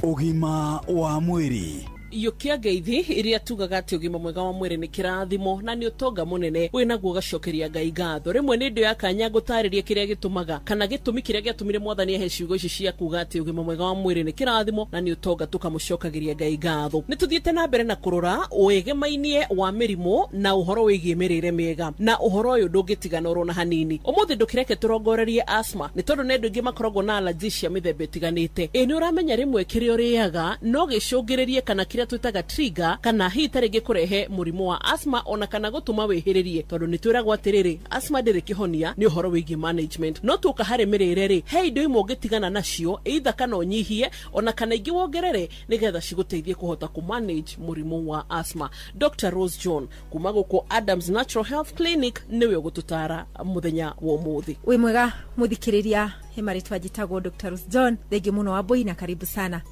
Ũgima wa mwĩrĩ. Iyũkia ngeithi iria tugaga atĩ ũgima mwega wa mwĩrĩ nĩ kĩrathimo na nĩ ũtonga mũnene wĩnaguo, ũgacokeria Ngai ngatho. Rĩmwe nĩ ndĩoya kanya ngũtarĩrie kĩrĩa gĩtũmaga kana gĩtũmi kĩrĩa gĩatũmire Mwathani ahe ciugo ici cia kuga atĩ ũgima mwega wa mwĩrĩ nĩ kĩrathimo na nĩ ũtonga, tũkamũcokagĩria Ngai ngatho. Nĩ tũthiĩte na mbere na kũrora wĩgemainie wa mĩrimũ na ũhoro wĩgiĩ mĩrĩre mĩega, na ũhoro ũyũ ndũngĩtigana oro na hanini. Ũmũthĩ ndũkĩreke tũrongorerie asthma, nĩ tondũ nĩ andũ aingĩ makoragwo na allergy cia mĩthemba ĩtiganĩte. Ĩ nĩ ũramenya rĩmwe kĩrĩa ũrĩaga no gĩcũngĩrĩrie kana kĩrĩa twĩtaga trigger, kana hihi ta rĩngĩ kũrehe mũrimũ wa asthma, ona kana gũtũma wĩhĩrĩrie, tondũ nĩ twĩragwo atĩrĩrĩ, asthma ndĩrĩ kĩhonia, nĩ ũhoro wĩgiĩ management. No tuoka harĩ mĩrĩre rĩ, he indo imwe ũngĩtigana nacio, either kana ũnyihie ona kana ingĩ wongerere, nĩgetha cigũteithie kũhota kũ manage mũrimũ wa asthma. Dr Rose John kuma gũkũ Adams Natural Health Clinic nĩwe ũgũtũtara mũthenya wa ũmũthĩ. Wĩ mwega mũthikĩrĩria, he marĩtwa njĩtagwo Dr. Rose John. Thengiũ mũno Wambui na karibu sana.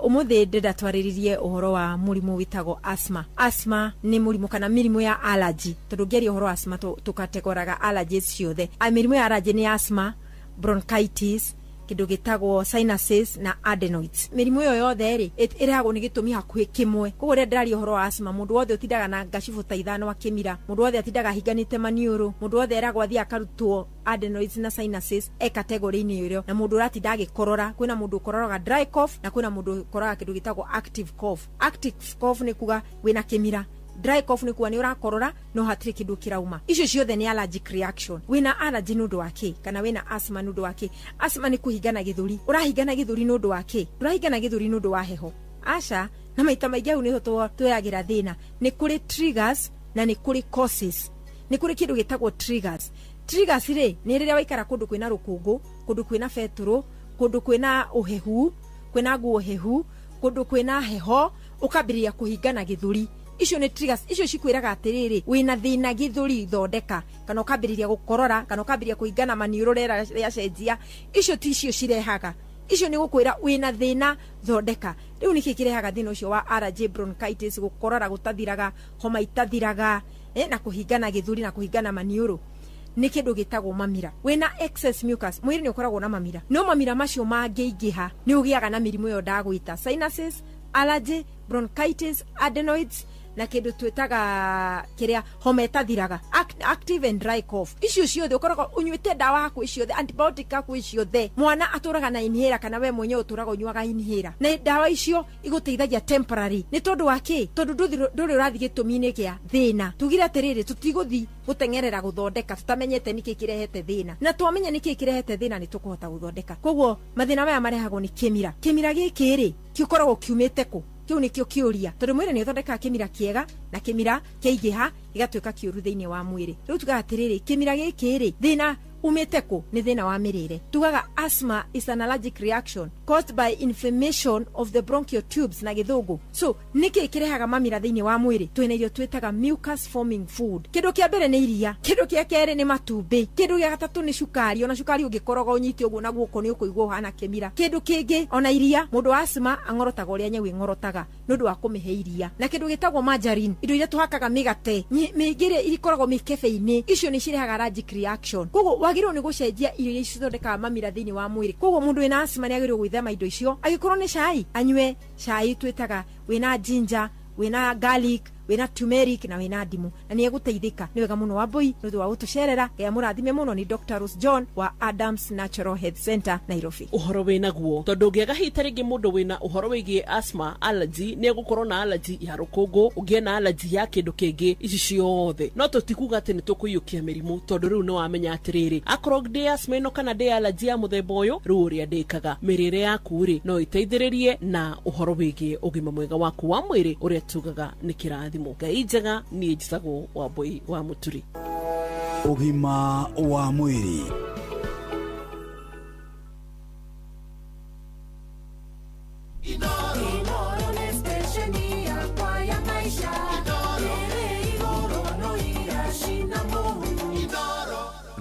Ũmũthĩ ndĩrenda twarĩrĩrie ũhoro wa mũrimũ wĩtagwo asthma. Asthma nĩ mũrimũ kana mĩrimũ ya allergy, tondũ ngĩaria ũhoro wa asthma tũkategoraga allergies ciothe. Mĩrimũ ya allergy nĩ asthma, bronchitis, kĩndũ gĩtagwo sinuses na adenoids. Mĩrimũ ĩyo yothe rĩ, ĩrehagwo nĩ gĩtũmi hakuhĩ kĩmwe. Koguo rĩrĩa ndĩraria ũhoro wa asthma, mũndũ wothe ũtindaga na ngacibũ ta 5 akĩmira, mũndũ wothe atindaga ahinganĩte maniũrũ, mũndũ wothe eragwo athiĩ akarutwo adenoids na sinuses, e category-inĩ ĩyo. Na mũndũ ũratinda agĩkorora, kwĩna mũndũ ũkororaga dry cough na kwĩna mũndũ ũkororaga kĩndũ gĩtagwo active cough. Active cough nĩ kuga wĩna kĩmira, dry cough nĩ kuga nĩ ũrakorora no hatirĩ kĩndũ kĩrauma. Icio ciothe nĩ allergic reaction. Wĩna allergy nĩ ũndũ wa kĩ, kana wĩna asthma nĩ ũndũ wa kĩ? Asthma nĩ kũhingana gĩthũri. Ũrahingana gĩthũri nĩ ũndũ wa kĩ? Ndũrahingana gĩthũri nĩ ũndũ wa heho, aca. Na maita maingĩ hau nĩho tuoyagĩra thĩna. Nĩ kũrĩ triggers na nĩ kũrĩ causes. Nĩ kũrĩ kĩndũ gĩtagwo triggers. Triggers rĩ, nĩ rĩrĩa waikara kũndũ kwĩna rũkũngũ, kũndũ kwĩna betũrũ, kũndũ kwĩna ũhehu, kwĩna nguo hehu, kũndũ kwĩna heho, ũkambĩrĩria kũhingana gĩthũri. Icio nĩ triggers. Icio cikwĩraga atĩrĩrĩ, wĩna thĩna gĩthũri, thondeka. Kana ũkambĩrĩria gũkorora, kana ũkambĩrĩria kũhingana maniũrũ rĩera rĩacenjia. Icio ticio cirehaga, icio nĩ gũkwĩra wĩna thĩna, thondeka. Rĩu nĩkĩ kĩrehaga thĩna ũcio wa allergy, bronchitis, gũkorora gũtathiraga, homa itathiraga, na kũhingana gĩthũri na kũhingana maniũrũ? Nĩ kĩndũ gĩtagwo mamira. Wĩna excess mucus, mwĩrĩ nĩ ũkoragwo na mamira, no mamira macio mangĩingĩha nĩ ũgĩaga na mĩrimũ ĩyo ndagwĩta, sinuses, allergy, bronchitis, adenoids na kĩndũ twĩtaga kĩrĩa homa ĩtathiraga, active and dry cough. Icio ciothe ũkoragwo ũnyuĩte ndawa hakuhĩ ciothe, antibiotic hakuhĩ ciothe. Mwana atũraga na inhaler, kana we mwenyewe ũtũraga ũnyuaga inhaler, na ndawa icio igũteithagia temporary. Nĩ tondũ wa kĩ? Tondũ ndũrĩ ũrathiĩ gĩtũmi-inĩ kĩa thĩna. Tugire atĩrĩrĩ, tũtigũthi gũteng'erera gũthondeka tũtamenyete nĩkĩ kĩrehete thĩna, na twamenya nĩkĩ kĩrehete thĩna nĩ tũkũhota gũthondeka. Koguo mathĩna maya marehagwo nĩ kĩmira. Kĩmira gĩkĩ rĩ, gĩkoragwo kiumĩte kũ? Kĩu nĩkĩo kĩũria, tondũ mwĩrĩ nĩ ũthondekaga kĩmira kĩega na kĩmira kĩaingĩha gĩgatuĩka kĩũru thĩinĩ wa mwĩrĩ. Rĩu tugaga atĩrĩrĩ, kĩmira gĩkĩ rĩ, thĩna Umĩte kũ? Nĩ thĩna wa mĩrĩre. Tugaga asthma is an allergic reaction caused by inflammation of the bronchial tubes na gĩthũngũ. So nĩkĩ kĩrehaga mamira thĩinĩ wa mwĩrĩ? Twĩna irio twĩtaga mucus forming food. Kĩndũ kĩa mbere nĩ iria, kĩndũ kĩa kerĩ nĩ matumbĩ, kĩndũ gĩa gatatũ nĩ cukari. Ona cukari ũngĩkoroga ũnyite ũguo na guoko nĩ ũkũigua ũhana kĩmira. Kĩndũ kĩngĩ ona iria, mũndũ wa asthma ang'orotaga ũrĩa nyau ĩng'orotaga nĩ ũndũ wa kũmĩhe iria. Na kĩndũ gĩtagwo margarine, indo iria tũhakaga mĩgate mĩingĩ ĩrĩa ikoragwo mĩkebe-inĩ, icio nĩ cirehaga allergic reaction. Koguo wagĩrĩirwo nĩ gũcenjia irio iria cithondekaga mamira thĩinĩ wa mwĩrĩ. Koguo mũndũ wĩna asthma nĩ agĩrĩirwo gwĩthema indo icio. Angĩkorwo nĩ cai, anyue cai twĩtaga wĩna ginger, wĩna garlic, wĩna turmeric na wĩna ndimũ, na nĩ egũteithĩka. Nĩ wega mũno Wambui nĩ ũndũ wa gũtũcerera. Ngai amũrathime mũno. Nĩ Dr. Rose John wa Adams Natural Health Center, Nairobi. Ũhoro wĩnaguo tondũ ũngĩaga hita rĩngĩ mũndũ wĩna ũhoro wĩgiĩ asthma allergy nĩ egũkorwo na allergy ya rũkũngũ, ũngĩe na allergy ya kĩndũ kĩngĩ, ici ciothe no tũtikuga atĩ nĩ tũkũiyũkia mĩrimũ, tondũ rĩu nĩ wamenya atĩrĩrĩ, akorwo ndĩ asthma ĩno kana ndĩ allergy ya mũthemba ũyũ, rĩu ũrĩa ndĩkaga mĩrĩre yaku rĩ no ĩteithĩrĩrie na ũhoro wĩgiĩ ũgima mwega waku wa mwĩrĩ ũrĩa tugaga nĩ kĩrathimo. Ngai njega. Niĩ njĩtagwo Wambui wa Mũturi. Ũgima wa mwĩrĩ. Inoro nĩ stesheni yakwa ya maisha ĩrĩ igũrũ no iracina mũhu.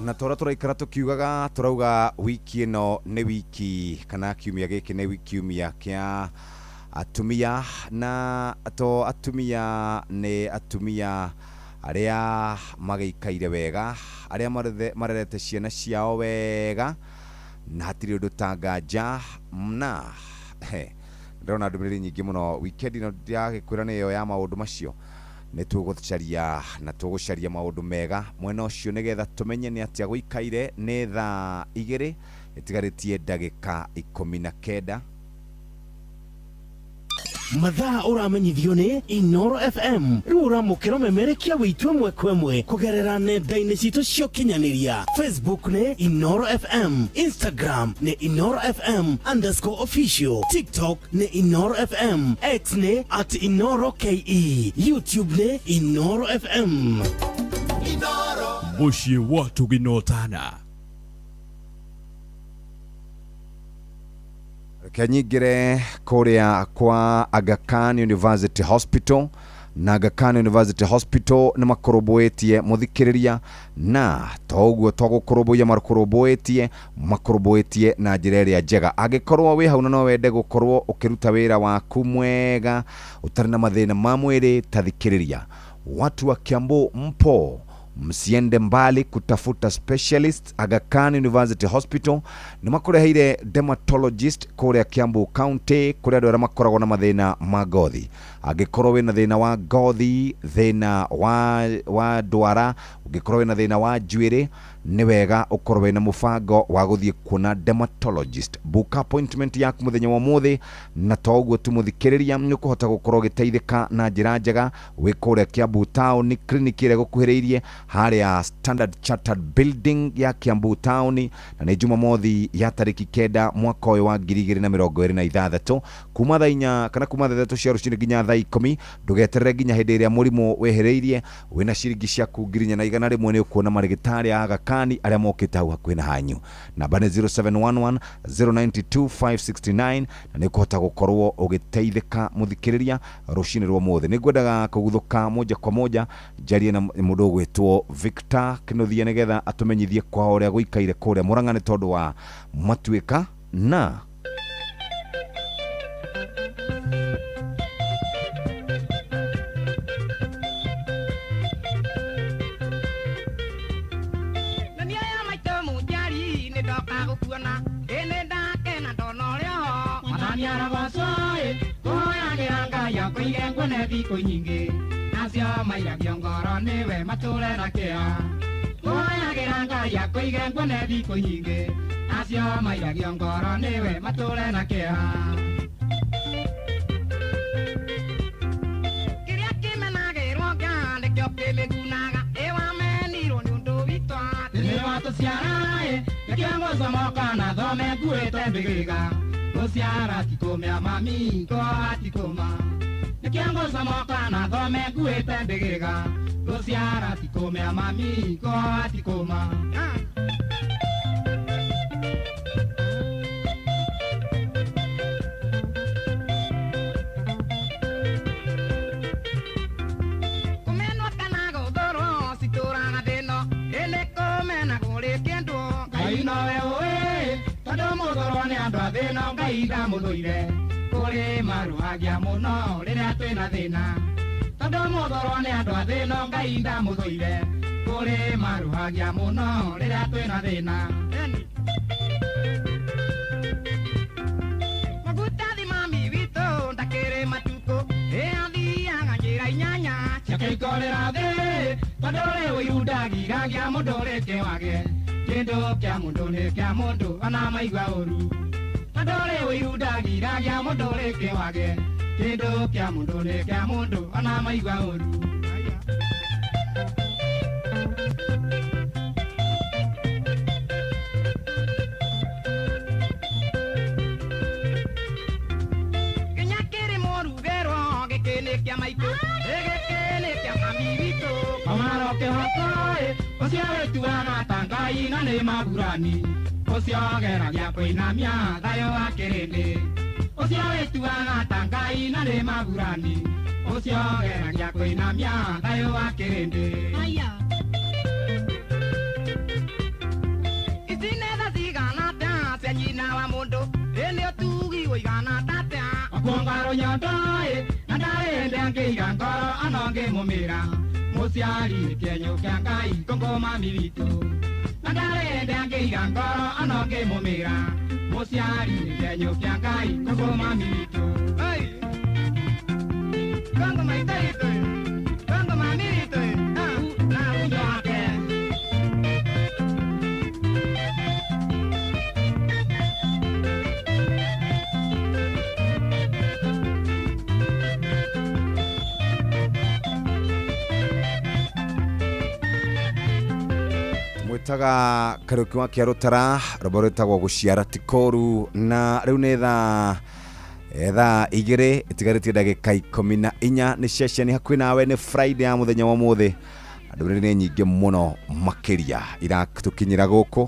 Na tora tũraikara tũkiugaga, tũrauga wiki ĩno nĩ wiki kana kiumia gĩkĩ nĩ kiumia kĩa atumia, na to atumia nĩ atumia arĩa magĩikaire wega, arĩa marerete ciana ciao wega na hatirĩ ũndũ ta nganja. Na he ndĩrona ndũmĩrĩri nyingĩ mũno weekend ĩno, ndĩragĩkwĩra nĩyo ya maũndũ macio nĩ tũgũcaria na tũgũcaria maũndũ mega mwena ũcio nĩgetha tũmenye nĩ atĩa gũikaire. Nĩ thaa 2 ĩtigarĩtie ndagĩka 19. Mathaa ũramenyithio nĩ Inoro FM. Rĩu ũramũkĩra ũmemerekia witũ ĩmwe kwa ĩmwe kũgerera nenda-inĩ citũ cia ũkinyanĩria. Facebook nĩ Inoro FM, Instagram nĩ Inoro FM underscore official, TikTok nĩ Inoro FM, X nĩ at Inoro KE, YouTube nĩ Inoro FM. Mũciĩ wa Tũginotana. Reke nyingĩre kũrĩa kwa Aga Khan University Hospital, na Aga Khan University Hospital nĩ makũrũmbũĩtie mũthikĩrĩria, na to ũguo to gũkũrũmbũiya makũrũmbũĩtie, makũrũmbũĩtie na njĩra ĩrĩa njega. Angĩkorwo wĩ hau na no wende gũkorwo ũkĩruta wĩra waku mwega ũtarĩ na mathĩna ma mwĩrĩ, ta thikĩrĩria. Watu wa Kiambu mpo, msiende mbali kutafuta specialist. Aga Khan University Hospital nĩ makũreheire dermatologist kũrĩa Kiambu County, kũrĩa andũ arĩa makoragwo na mathĩna ma ngothi. Angĩkorwo wĩna thĩna wa ngothi, thĩna wa ndwara, ũngĩkorwo wĩna thĩna wa njuĩrĩ, nĩ wega ũkorwo wĩna mũbango wa gũthiĩ kuona dermatologist. Book appointment yaku mũthenya wa ũmũthĩ, na to ũguo tu mũthikĩrĩria, nĩ ũkũhota gũkorwo ũgĩteithĩka na njĩra njega wĩ kũrĩa Kiambu Town, clinic ĩrĩa ĩgũkuhĩrĩirie harĩa Standard Chartered Building ya Kiambu Town, na nĩ Jumamothi ya tarĩki 9 mwaka ũyũ wa 2026, kuma thaa 4 kana kuma thaa 3 cia rũcinĩ nginya thaa 10. Ndũgeterere nginya hĩndĩ ĩrĩa mũrimũ wĩhĩrĩirie. Wĩna ciringi ciaku 4,100 nĩ ũkuona marĩgĩtarĩ a Aga Khan arĩa mokĩte hau hakuhĩ na hanyu. Namba nĩ 0711 092 569, na nĩ ũkũhota gũkorwo ũgĩteithĩka mũthikĩrĩria rũcinĩ rwa ũmũthĩ. Nĩ ngwendaga kũguthũka moja kwa moja njarie na mũndũ ũgwĩtwo Victor Kinuthia nĩgetha atũmenyithie kwa ũrĩa gũikaire kũrĩa Murang'a nĩ tondũ wa matuĩka na Thikũ nyingĩ nacio mairagio ngoro nĩwe matũre na kĩo, kũhoyagĩra Ngai akũige nguone thikũ nyingĩ nacio mairagio ngoro nĩwe matũre na kĩo. Kĩrĩa kĩmenagĩrwo nga nĩkĩo kĩmĩgunaga, ĩ wamenirwo nĩ ũndũ witũ atĩ nĩ watũciara ĩ, nĩkĩo ngũcomoka na thome nguĩte mbĩgĩga, gũciara ti kũmĩa mami koa ti kũma, nĩkĩo ngũcomoka na thome nguĩte mbĩgĩga, gũciara ti kũmĩa mami koa ti kũma. Mũthũrwo nĩ andũ a thĩna Ngai ndamũthũire kũrĩ marũhagia mũno rĩrĩa twĩna thĩna tondũ mũthũrwo nĩ andũ a thĩna Ngai ndamũthũire kũrĩ marũhagia mũno rĩrĩa twĩna thĩna. Magutathi mami witũ ndakĩrĩ matukũ ĩ athiaga njĩra inyanya ciake ikorĩra thĩ tondũ rĩu irundagiragia mũndũ rĩngĩ wage kĩndũ kĩa mũndũ nĩ kĩa mũndũ ona maigua ũru tondũ rĩu irundagiragia mũndũ rĩngĩ wage kĩndũ kĩa mũndũ nĩ kĩa mũndũ ona maigua ũru. Kinya kĩrĩ mũrugerwo gĩkĩ nĩ kĩa maitũ gĩkĩ nĩ kĩa mami witũ kamaro kĩhoko ĩ ũcio wĩtuaga ta Ngai na nĩ maburani ũcio geragia kũinamia thayũ wa kĩrĩndĩ ũcio wĩtuaga ta Ngai na nĩ maburani ũcio geragia kũinamia thayũ wa kĩrĩndĩ. Ici nĩ tha cigana atĩa cia nyina wa mũndũ ĩ nĩ ũtugi ũigana atĩa akuonga rũnyondo ĩ na ndarĩ hĩndĩ angĩiga ngoro ona ũngĩmũmĩra mũciari nĩ kĩenyũ kĩa Ngai kũngũ mami witũ na ndarĩ hĩndĩ angĩiga ngoro ona ũngĩmũmĩra mũciari nĩ kĩenyũ kĩa Ngai kũngũ mami witũ. Kũngũ maitũ witũ kũngũ mami witũ na unyo wake. Mwĩtaga Kariũki wa Kĩarũtara rwĩmbo rwĩtagwo gũciara ti kũũru na rĩu nĩ thaa 2 ĩtigarĩtie ndagĩka 14 nĩ ceceni hakuhĩ nawe nĩ Friday ya mũthenya wa ũmũthĩ ndũmĩrĩri nĩ nyingĩ mũno makĩria iratũkinyĩra gũkũ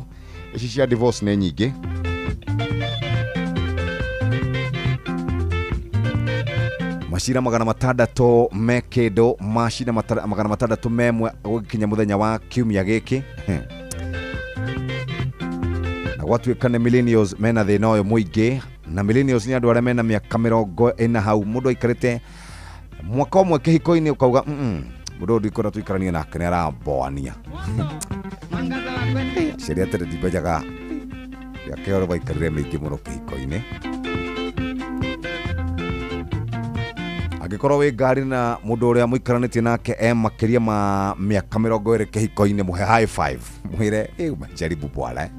ici cia divorce nĩ nyingĩ. Macira 600 me kĩndũ macira 601 gũgĩkinya mũthenya wa kiumia gĩkĩ na gwatuĩka nĩ millennials mena thĩna ũyũ mũingĩ na millennials nĩ andũ arĩa mena mĩaka 40 hau mũndũ aikarĩte mwaka ũmwe kĩhiko-inĩ ũkauga mũndũ ũyũ ndikwenda tũikaranie nake nĩ aramboania ciaria tene ndimbenjaga mĩaka ĩyo maikarire mĩingĩ mũno kĩhiko-inĩ. Angĩkorwo wĩ ngari na mũndũ ũrĩa mũikaranĩtie nake e makĩria ma mĩaka 20 kĩhiko-inĩ mũhe high five mwĩre ĩ umejaribu bwana.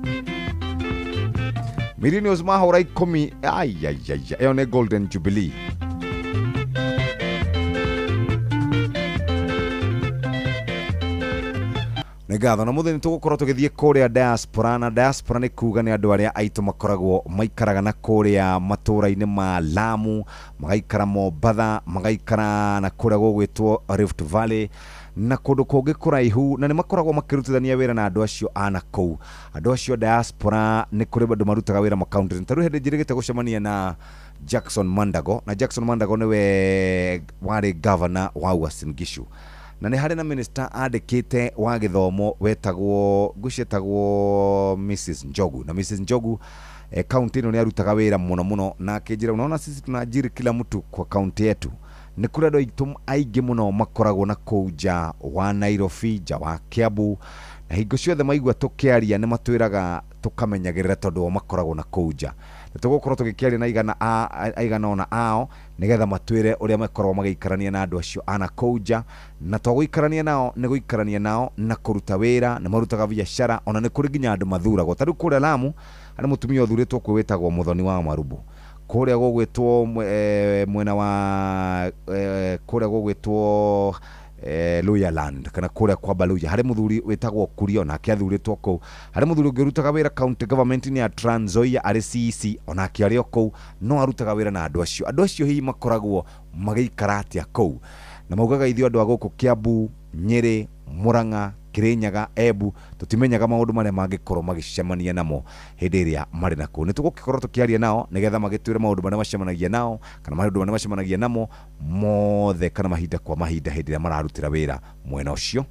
Millennials mahũra 10 aiaiaia ĩyo nĩ golden jubilee. Nĩ ngatho na mũthĩ nĩ tũgũkorwo tũgĩthiĩ kũrĩa diaspora na diaspora nĩ kuga nĩ andũ arĩa aitũ makoragwo maikaraga na kũrĩa matũũra-inĩ ma Lamu magaikara Mombatha magaikara na kũrĩa gũgwĩtwo Rift Valley na kũndũ kũngĩ kũraihu na nĩ makoragwo makĩrutithania wĩra na andũ acio a na kũu andũ acio diaspora nĩ kũrĩ andũ marutaga wĩra makaunti ta rĩu hĩndĩ njĩrĩgĩte gũcemania na Jackson Mandago na Jackson Mandago nĩwe warĩ governor wa Uasin Gishu na nĩ harĩ na minister andĩkĩte wa gĩthomo wetagwo ngwĩcietagwo Mrs Njogu na Mrs Njogu kaunti ĩno nĩ arutaga wĩra mũno mũno na akĩnjĩra unaona sisi tunaajiri kila mtu kwa kaunti yetu nĩ kũrĩ andũ aitũ aingĩ mũno makoragwo na kũu nja wa Nairobi nja wa Kiambu na hingo ciothe maigua tũkĩaria nĩ matwĩraga tũkamenyagĩrĩra tondũ o makoragwo na kũu nja nĩ tũgũkorwo tũgĩkĩaria na aigana ona ao nĩgetha matwĩre ũrĩa makoragwo magĩikarania na andũ acio a na kũu nja na to gũikarania nao nĩ gũikarania nao na kũruta wĩra nĩ marutaga biacara ona nĩ kũrĩ nginya andũ mathuragwo ta rĩu kũrĩa Lamu harĩ mũtumia ũthurĩtwo kuo wĩtagwo Mũthoni wa Marubu kũrĩa gũgwĩtwo mwena wa kũrĩa gũgwĩtwo Luhyaland kana kũrĩa kwa Baluya harĩ mũthuri wĩtagwo Kurio nake athurĩtwo kũu harĩ mũthuri ũngĩ ũrutaga wĩra county government-inĩ ya Trans Nzoia arĩ CEC onake arĩ o kũu no arutaga wĩra na andũ acio hihi makoragwo magĩikara atĩa kũu na maugaga ithuĩ andũ a gũkũ Kiambu Nyĩrĩ Murang'a Kirinyaga Embu tũtimenyaga maũndũ marĩa mangĩkorwo magĩcemania namo hĩndĩ ĩrĩa marĩ na kũu nĩ tũgũgĩkorwo tũkĩaria nao nĩgetha magĩtwĩre maũndũ marĩa macemanagia nao kana maũndũ marĩa macemanagia namo mothe kana mahinda kwa mahinda hĩndĩ ĩrĩa mararutĩra wĩra mwena ũcio.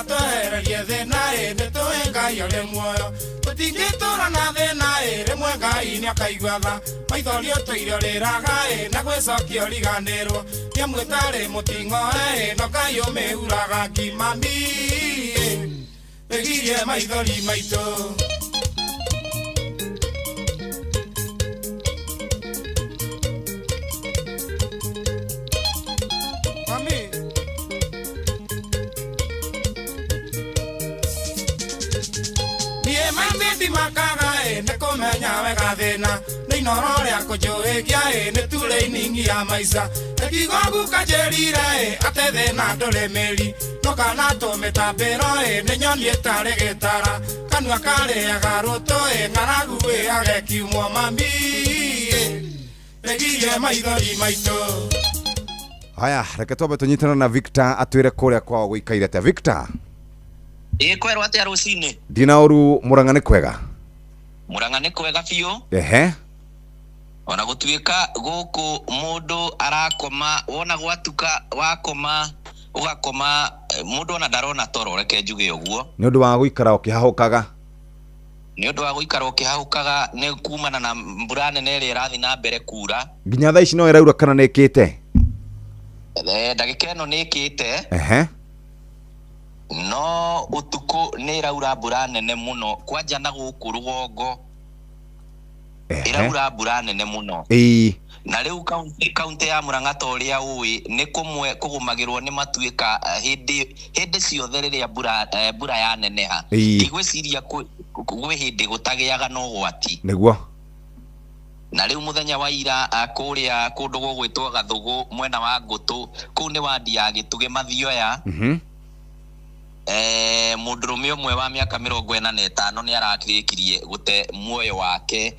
Atwehererie thĩna ĩ nĩ tũĩ Ngai ũrĩ muoyo tũtingĩtũra na thĩna ĩ rĩmwe Ngai nĩakaigua tha maithori ũtũire ũrĩraga ĩ na gwĩcokia ũriganĩrwo nĩamwĩtarĩ mũting'oe ĩ no Ngai ũmĩhuraga ngimami ĩ ĩgirie maithori maitũ. Mami. Niĩ maitĩ ndimakaga ĩ nĩ kũmenya wega thĩna nĩ inoro rĩa kũnjũhĩgia ĩ nĩ turĩiningi ya maica ĩkiugo guka njĩrire ĩ atĩ thĩna ndũrĩ mĩri no kana tũmĩtambĩro ĩ nĩ nyoni ĩtarĩ gĩtara kanua karĩaga rũtũ ĩ ng'aragu ĩage kiumwo mami ĩ ĩgirie maithori maitũ. Haya, reke twambe tũnyitane na Victor atwĩre kũrĩa kwao gũikaire atĩa. Victor, Ĩ kwerwo atĩa rũcinĩ? Ndina ũru. Mũrang'a nĩ kwega? Mũrang'a nĩ kwega biũ. Ehe. Ona gũtuĩka gũkũ mũndũ arakoma wona gwatuka wakoma ũgakoma mũndũ ona ndarona toro, reke njuge ũguo. Nĩ ũndũ wa gũikara ũkĩhahũkaga. Nĩ ũndũ wa gũikara ũkĩhahũkaga nĩ kumana na mbura nene ĩrĩa ĩrathiĩ na mbere kura. Nginya thaa ici no ĩraura kana nĩ ĩkĩte? Ndagĩka ĩno nĩ ĩkĩte. Ehe. No ũtukũ nĩ ĩraura mbura nene mũno kwanja na gũkũ rũgongo ĩraura mbura nene mũno. Ĩĩ. Na rĩu kaunti ya Murang'a ta ũrĩa ũĩ nĩ kũmwe kũgũmagĩrwo nĩ matuĩka hĩndĩ ciothe rĩrĩa mbura yaneneha. Ndigwĩciria gwĩ hĩndĩ gũtagĩaga na ũgwati. Nĩguo. Na rĩu mũthenya wa ira kũrĩa kũndũ gũgwĩtwo Gathũgũ mwena wa Ngũtũ kũu nĩ wandi ya Gĩtugĩ Mathioya. Mũndũrũme ũmwe wa mĩaka 45 nĩ arakĩrĩkirie gũte muoyo wake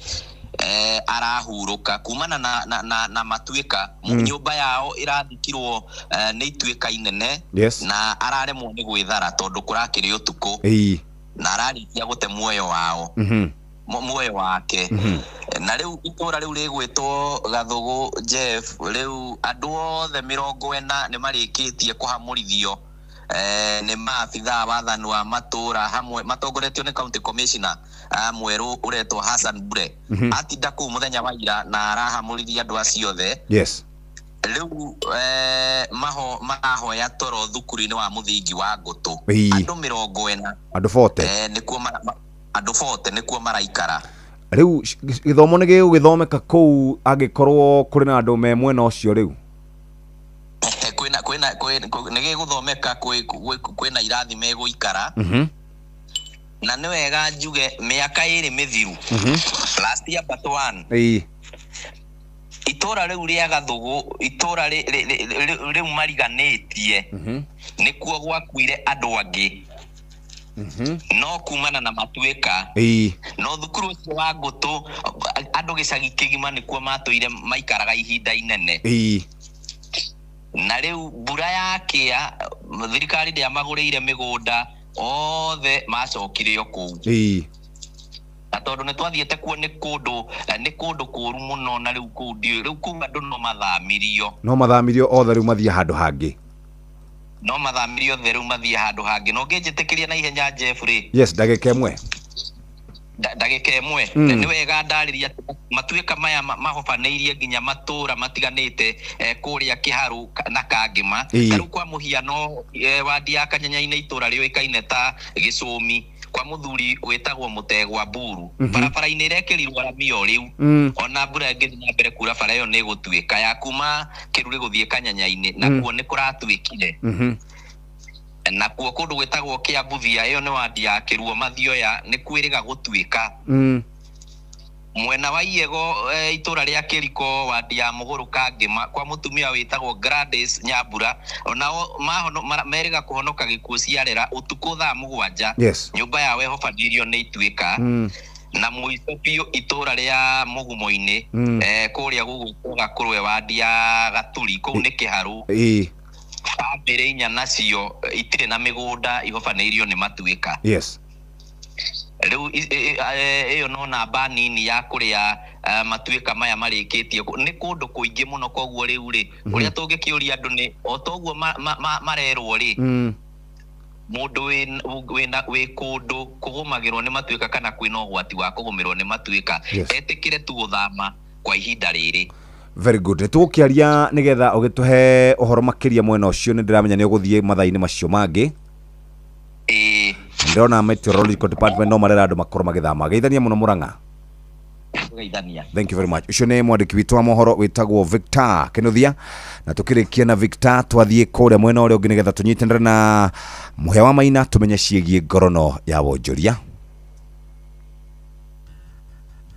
arahurũka kumana na matuĩka. Nyũmba yao ĩrathikirwo nĩ ituĩka inene. Yes. Na araremwo nĩ gwĩthara tondũ kũrakĩrĩ ũtukũ. Na ararĩkia gũte muoyo wao. Muoyo wake. Na rĩu itũra rĩu rĩgwĩtwo Gathũgũ Jeff, rĩu andũ othe 40 nĩ marĩkĩtie kũhamũrithio nĩ maabithaa wathani wa matũra hamwe matongoretio nĩ county commissioner mwerũ ũretwo Hassan Bure. Atinda kũu mũthenya wa ira na arahamũrithia andũ acio othe. Yes. Rĩu marahoya toro thukuru-inĩ wa mũthingi wa Ngũtũ. Andũ 40. Andũ 40. Nĩkuo andũ 40 nĩkuo maraikara. Rĩu gĩthomo nĩ gĩgũgĩthomeka kũu angĩkorwo kũrĩ na andũ me mwena ũcio rĩu? Kwĩna nĩ gĩgũthomeka kwĩna irathi megũikara. Na nĩ wega njuge mĩaka 2 mĩthiru. Last year but one. Itũra rĩu rĩa Gathũgũ itũra rĩu mariganĩtie nĩkuo gwakuire andũ angĩ. No kumana na matuĩka. No thukuru ũcio wa Ngũtũ andũ gĩcagi kĩgima nĩkuo matũire maikaraga ihinda inene. Na rĩu mbura yakĩa thirikari ndĩamagũrĩire mĩgũnda othe macokire o kũu. Na tondũ nĩ twathiĩte kuo nĩ kũndũ kũũru mũno na rĩu kũu ndiũĩ rĩu kũu andũ no mathamirio. No mathamirio othe rĩu mathiĩ handũ hangĩ. No mathamirio othe rĩu mathiĩ handũ hangĩ. No ngĩnjĩtĩkĩria na ihenya Jeff rĩ. Yes, ndagĩka ĩmwe. Ndagĩka ĩmwe. Nĩ wega ndarĩria matuĩka maya mahobanĩirie nginya matũra matiganĩte kũrĩa Kĩharũ na Kangĩma. Ta rĩu kwa mũhiano wandi ya Kanyanya-inĩ itũra rĩũĩkaine ta Gĩcũmi kwa mũthuri wĩtagwo Mũtegwa Mburu. Barabara-inĩ ĩrekĩrirwo rami o rĩu. Ona mbura ĩngĩthiĩ na mbere kura bara ĩyo nĩ ĩgũtuĩka ya kuma Kĩrurĩ gũthiĩ Kanyanya-inĩ nakuo nĩ kũratuĩkire. Nakuo kũndũ gwĩtagwo Kĩambuthia ĩyo nĩ wandi ya Kĩruo Mathioya nĩ kwĩrĩga gũtuĩka. Mwena wa Iego itũra rĩa Kĩriko wandi ya Mũgũrũ Kangĩma kwa mũtumia wĩtagwo Gladys Nyambura onao merĩga kũhonoka gĩkuũ ciarera ũtukũ thaa 7. Yes. Nyũmba yao ĩhobanĩirio nĩ ituĩka. Na mũico biũ itũra rĩa Mũgumo-inĩ kũrĩa gũgwĩtwo Gakũrwe wandi ya Gaturi kũu nĩ Kĩharũ. Bamĩrĩ inya nacio itirĩ na mĩgũnda ihobanĩirio nĩ matuĩka. Yes. Rĩu ĩyo no namba nini ya kũrĩa matuĩka maya marĩkĩtie nĩ kũndũ kũingĩ mũno koguo rĩu rĩ ũrĩa tũngĩkĩũria andũ nĩ o toguo marerwo rĩ Mũndũ wĩna wĩ kũndũ kũgũmagĩrwo nĩ matuĩka kana kwĩna ũgwati wa kũgũmĩrwo nĩ matuĩka, etĩkĩre tu gũthama kwa ihinda rĩrĩ. Very good. Nĩ tũgũkĩaria nĩgetha ũgĩtũhe ũhoro makĩria mwena ũcio. Nĩ ndĩramenya nĩ ũgũthiĩ mathaa-inĩ macio mangĩ. Ndĩrona meteorological department no marera andũ makorwo magĩthama. Geithania mũno Mũrang'a. Geithania. Thank you very much. Ũcio nĩ mwandĩki witũ wa mohoro wĩtagwo Victor Kinuthia. Na tũkĩrĩkia na Victor, twathiĩ kũrĩa mwena ũrĩa ũngĩ nĩgetha tũnyitanĩre na Mũhĩa wa Maina, tũmenye ciĩgiĩ ngorono ya wonjoria.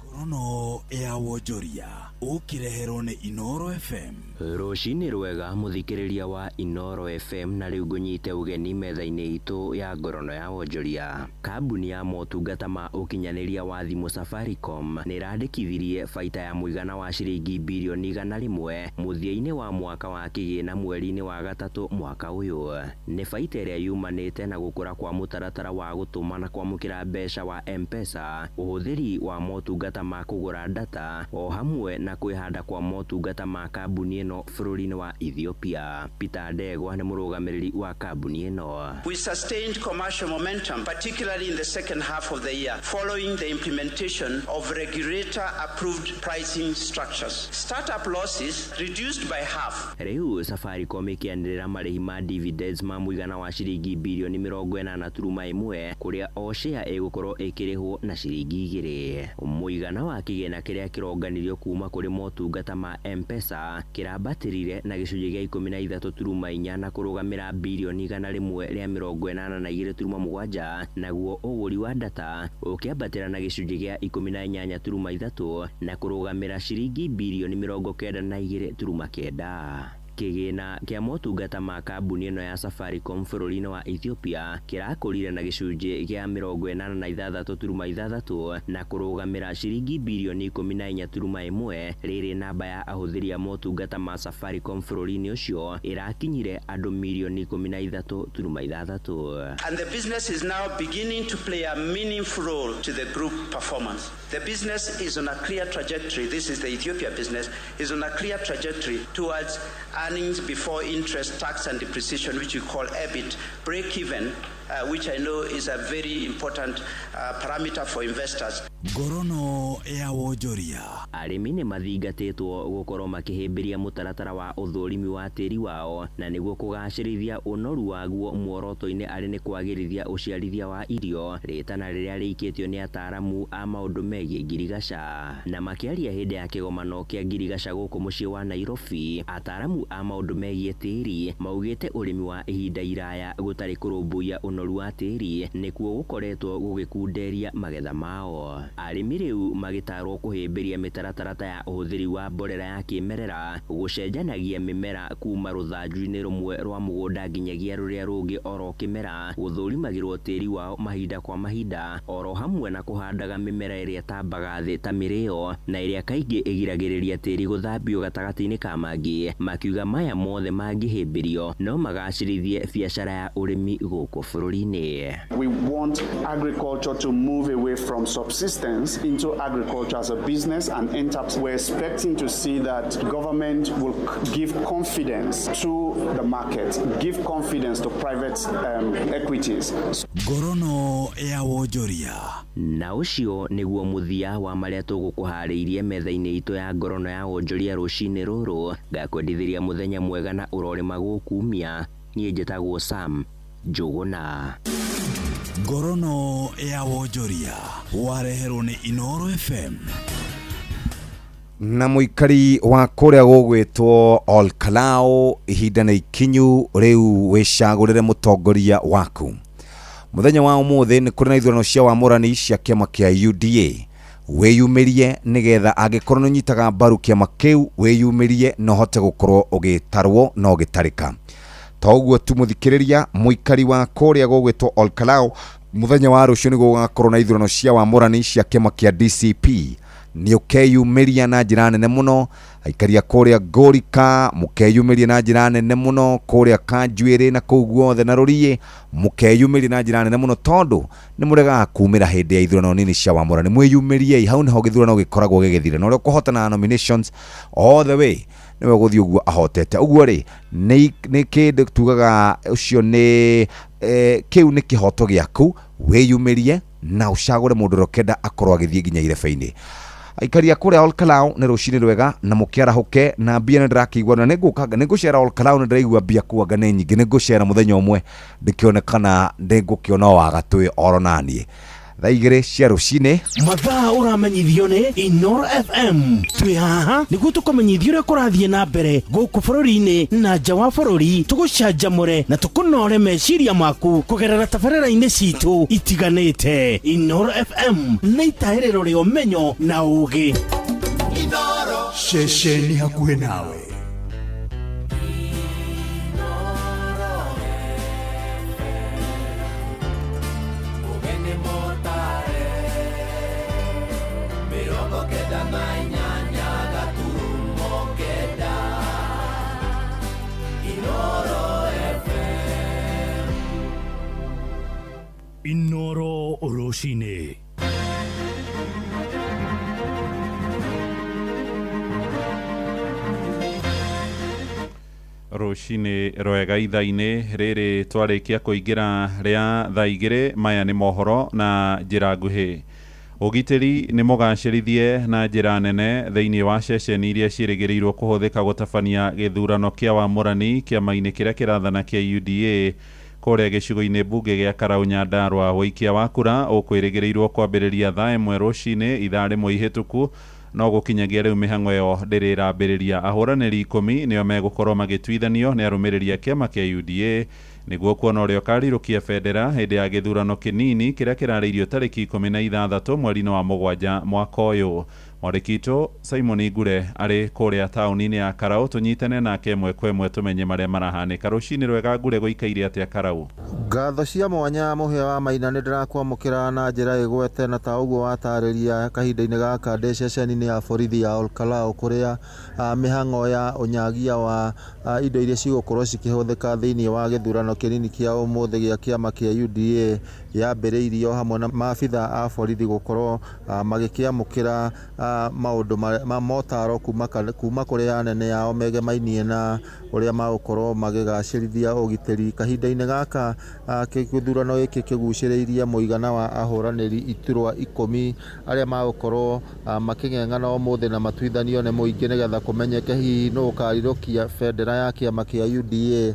Ngorono ya wonjoria ũkĩreherwo nĩ Inoro FM. Rũcinĩ rwega mũthikĩrĩria wa Inoro FM, na rĩu ngũnyite ũgeni metha-inĩ itũ ya ngorono ya wonjoria. Kambuni ya motungata ma ũkinyanĩria wa thimũ Safaricom nĩ ĩrandĩkithirie baita ya mũigana wa ciringi birioni 100 mũthia-inĩ wa mwaka wa kĩgĩna mweri-inĩ wa gatatũ mwaka ũyũ. Nĩ baita ĩrĩa yumanĩte na gũkũra kwa mũtaratara wa gũtũma na kwamũkĩra mbeca wa M-Pesa, ũhũthĩri wa motungata ma kũgũra data, o hamwe na kwĩhanda kwa motungata ma kambuni ĩno bũrũri-inĩ wa Ethiopia. Peter Ndegwa nĩ mũrũgamĩrĩri wa kambuni ĩno. We sustained commercial momentum, particularly in the second half of the year, following the implementation of regulator-approved pricing structures. Startup losses reduced by half. Rĩu Safaricom ĩkĩanĩrĩra marĩhi ma dividends ma mũigana wa ciringi birioni 80.1, kũrĩa o share ĩgũkorwo ĩkĩrĩhwo na ciringi 2. Mũigana wa kĩgĩna kĩrĩa kĩronganirio kuma kũrĩ motungata ma M-Pesa kĩrambatĩrire na gĩcunjĩ gĩa 13.4 na kũrũgamĩra birioni 182.7, naguo ũgũri wa data ũkĩambatĩra na gĩcunjĩ gĩa 18.3 na kũrũgamĩra ciringi birioni 92.9. Kĩgĩna kĩa motungata ma kambuni ĩno ya Safaricom bũrũri-inĩ wa Ethiopia kĩrakũrire na gĩcunjĩ gĩa 86.6 na kũrũgamĩra ciringi birioni 14.1. Rĩrĩ namba ya ahũthĩri a motungata ma Safaricom bũrũri-inĩ ũcio ĩrakinyire andũ mirioni 13.6. And the business is now beginning to play a meaningful role to the group performance. The business is on a clear trajectory. This is the Ethiopia business, is on a clear trajectory towards earnings before interest, tax and depreciation, which we call EBIT, break even, which I know is a very important parameter for investors. Ngorono ya wonjoria. Arĩmi nĩ mathingatĩtwo gũkorwo makĩhĩmbĩria mũtaratara wa ũthũrimi wa tĩri wao na nĩguo kũgacĩrithia ũnoru waguo, muoroto-inĩ arĩ nĩ kwagĩrithia ũciarithia wa irio, rĩtana rĩrĩa rĩikĩtio nĩ ataaramu a maũndũ megiĩ ngirigaca. Na makĩaria hĩndĩ ya kĩgomano kĩa ngirigaca gũkũ mũciĩ wa Nairobi, ataaramu a maũndũ megiĩ tĩri maugĩte ũrĩmi wa ihinda iraya gũtarĩ kũrũmbũiya ũnoru wa tĩri nĩkuo gũkoretwo gũgĩkunderia magetha mao. Arĩmi rĩu magĩtarwo kũhĩmbĩria mĩtaratara ta ya ũhũthĩri wa mborera ya kĩmerera, gũcenjanagia mĩmera kuma rũthanju-inĩ rũmwe rwa mũgũnda nginyagia rũrĩa rũngĩ oro kĩmera, gũthũrimagĩrwo tĩri wao mahinda kwa mahinda, oro hamwe na kũhandaga mĩmera ĩrĩa ĩtambaga thĩ ta mĩrĩo na ĩrĩa kaingĩ ĩgiragĩrĩria tĩri gũthambio gatagatĩ-inĩ ka mangĩ. Makiuga maya mothe mangĩhĩmbĩrio no magacĩrithie biacara ya ũrĩmi gũkũ bũrũri-inĩ. We want agriculture to move away from subsistence into agriculture as a business and enterprise. We're expecting to see that government will give confidence to the market, give confidence to private equities. Ngorono ya wonjoria. Na ũcio nĩguo mũthia wa marĩa tũgũkũharĩirie metha-inĩ itũ ya ngorono ya wonjoria rũcinĩ rũrũ. Ngakwendithĩria mũthenya mwega na ũrorĩma gũkumia. Niĩ njĩtagwo Sam Njũgũna. Ngorono ya wonjoria wareherwo nĩ Inoro FM. Na mũikari wa kũrĩa gũgwĩtwo Olkalou, ihinda nĩ ikinyu rĩu wĩcagũrĩre mũtongoria waku. Mũthenya wa ũmũthĩ nĩ kũrĩ na ithurano cia wamũrani cia kĩama kĩa UDA. Wĩyumĩrie nĩgetha angĩkorwo nĩ ũnyitaga mbaru kĩama kĩu, wĩyumĩrie na ũhote gũkorwo ũgĩtarwo na ũgĩtarĩka. Ta ũguo tu mũthikĩrĩria, mũikari wa kũrĩa gũgwĩtwo Olkalou, mũthenya wa rũciũ nĩguo gũgakorwo na ithurano cia wamũrani cia kĩama kĩa DCP. Nĩ ũkeyumĩria na njĩra nene mũno. Aikari a kũrĩa Ngũrika mũkeyumĩria na njĩra nene mũno, kũrĩa Kanjuĩrĩ na kũu guothe na Rũriĩ mũkeyumĩria na njĩra nene mũno, tondũ nĩ mũregaga kumĩra hĩndĩ ya ithurano nini cia wamũrani. Mwĩyumĩriei, hau nĩho gĩthurano gĩkoragwo gĩgĩthira, na ũrĩa ũkũhotana na nominations all the way nĩwe ũgũthiĩ ũguo ahotete. Ũguo rĩ, nĩ kĩndũ tugaga ũcio nĩ Kĩu nĩ kĩhoto gĩaku, wĩyumĩrie na ũcagũre mũndũ ũrĩa ũkenda akorwo agĩthiĩ nginya irebe-inĩ. Aikari a kũrĩa Olkalau, nĩ rũcinĩ rwega na mũkĩarahũke na mbia. Nĩ ndĩrakĩigua na nĩngũka nĩngũcera Olkalau, nĩ ndĩraigua mbia kuanga nĩ nyingĩ. Nĩngũcera mũthenya ũmwe ndĩkĩone kana nĩngũkĩona o wagatũĩ oro naniĩ. Thaa 2 cia rũcinĩ. Mathaa ũramenyithio nĩ Inoro FM. Twĩ haha nĩguo tũkũmenyithia ũrĩa kũrathiĩ na mbere gũkũ bũrũri-inĩ na nja wa bũrũri, tũgũcanjamũre na tũkũnore meciria maku kũgerera tabarĩra-inĩ citũ itiganĩte. Inoro FM nĩ itahĩrĩro rĩa ũmenyo na ũgĩ. Ceceni hakuhĩ nawe. Ũgeni mũtare 98.9 Inoro FM. Inoro rũcinĩ. Rũcinĩ rwega. Ithaa-inĩ rĩrĩ twarĩkia kũingĩra rĩa thaa 2. Maya nĩ mohoro na njĩra nguhĩ. Ũgitĩri nĩ mũgacĩrithie na njĩra nene thĩinĩ wa ceceni iria ciĩrĩgĩrĩirwo kũhũthĩka gũtabania gĩthurano kĩa wamũrani kĩama-inĩ kĩrĩa kĩrathana kĩa UDA kũrĩa gĩcigo-inĩ mbunge gĩa Karau, Nyandarua. Ũikia wa kura ũkwĩrĩgĩrĩirwo kwambĩrĩria thaa 1 rũcinĩ, ithaa rĩmwe ihĩtũku, no gũkinyagia rĩu mĩhang'o ĩyo ndĩrĩ ĩrambĩrĩria. Ahũranĩri 10 nĩo megũkorwo magĩtuithanio nĩ arũmĩrĩri a kĩama kĩa UDA nĩguo kuona ũrĩa ũkarirũkia bendera hĩndĩ ya gĩthurano kĩnini kĩrĩa kĩrarĩirio tarĩki 16 mweri-inĩ wa 7 mwaka ũyũ. Mwandĩki witũ Simon Ngure arĩ kũrĩa taũni-inĩ ya Karau, tũnyitane nake ĩmwe kwa ĩmwe tũmenye marĩa marahanĩka. Rũcinĩ rwega Ngure, gũikaire atĩa Karau? Ngatho cia mwanya, mũhĩa wa Maina, nĩ ndĩrakwamũkĩra na njĩra ĩgwete, na ta ũguo watarĩria, kahinda-inĩ gaka ndĩ ceceni-inĩ ya borithi ya Olkalau kũrĩa mĩhang'o ya ũnyagia wa indo iria cigũkorwo cikĩhũthĩka thĩinĩ wa gĩthurano kĩnini kĩa ũmũthĩ gĩa kĩama kĩa UDA yambĩrĩirio, hamwe na maabitha a borithi gũkorwo magĩkĩamũkĩra maũndũ ma motaro kuma kũrĩ anene ao megemainie na ũrĩa magũkorwo magĩgacĩrithia ũgitĩri. Kahinda-inĩ gaka gĩthurano gĩkĩ kĩgucĩrĩirie mũigana wa ahũranĩri iturwa 10 arĩa magũkorwo makĩng'eng'ana ũmũthĩ na matuithanio nĩ mũingĩ nĩgetha kũmenyeke hihi nũ ũkarirũkia bendera ya kĩama kĩa UDA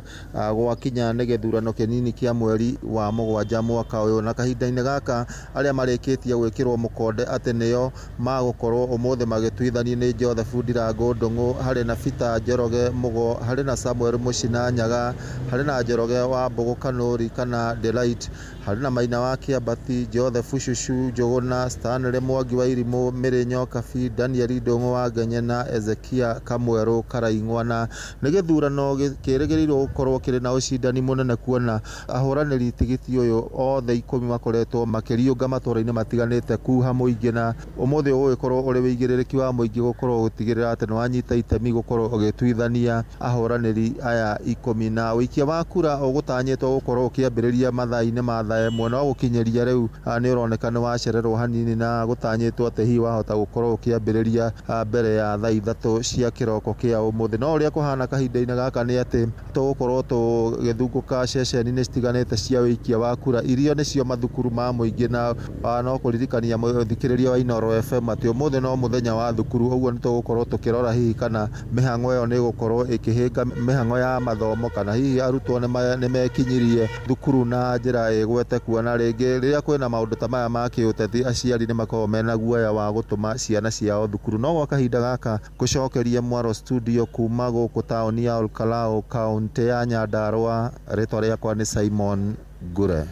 gwakinya nĩ gĩthurano kĩnini kĩa mweri wa 7 mwaka ũyũ. Na kahinda-inĩ gaka arĩa marĩkĩtie gwĩkĩrwo mũkonde atĩ nĩo magũkorwo ũmũthĩ magĩtuithania nĩ Joseph Ndirango Ndung'u, harĩ na Peter Njoroge Mugo, harĩ na Samuel Mũcina Nyaga, harĩ na Njoroge wa Mbũgũ Kanũri kana Delight, harĩ na Maina wa Kĩambati, Joseph Cucu Njũgũna, Stanley Mwangi wa Irimũ, Mĩrĩ Nyokabi, Daniel Ndung'u wa Ngenye na Ezekia Kamwerũ Karaing'wa. Na nĩ gĩthurano kĩrĩgĩrĩirwo gũkorwo kĩrĩ na ũcindani mũnene, kuona ahũranĩri tigiti ũyũ othe 10 makoretwo makĩriũnga matũra-inĩ matiganĩte kuha mũingĩ, na ũmũthĩ ũgũgĩkorwo ũrĩ wĩigĩrĩrĩki wa mũingĩ gũkorwo gũtigĩrĩra atĩ nĩ wanyita itemi gũkorwo ũgĩtuithania ahũranĩri aya 10. Na ũikia wa kura ũgũtanyĩtwo gũkorwo ũkĩambĩrĩria mathaa-inĩ ma thaa 1, no gũkinyĩria rĩu nĩ ũroneka nĩ wacererwo hanini, na gũtanyĩtwo atĩ hihi wahota gũkorwo ũkĩambĩrĩria mbere ya thaa 3 cia kĩroko kĩa ũmũthĩ. No ũrĩa kũhana kahinda-inĩ gaka nĩ atĩ tũgũkorwo tũgĩthungũka ceceni-inĩ citiganĩte cia ũikia wa kura iria nĩcio mathukuru ma mũingĩ, na no kũririkania mũthikĩrĩria wa Inoro FM atĩ ũmũthĩ no mũthenya wa thukuru. Ũguo nĩ tũgũkorwo tũkĩrora hihi kana mĩhang'o ĩyo nĩ ĩgũkorwo ĩkĩhĩnga mĩhang'o ya mathomo, kana hihi arutwo nĩ mekinyirie thukuru na njĩra ĩgwete, kuona rĩngĩ rĩrĩa kwĩna maũndũ ta maya ma kĩũteti aciari nĩ makoragwo mena guoya wa gũtũma ciana ciao thukuru. No gwa kahinda gaka ngũcokerie mwaro studio kuma gũkũ taũni ya Olkalau, kaũntĩ ya Nyandarua. Rĩtwa rĩakwa nĩ Simon Ngure.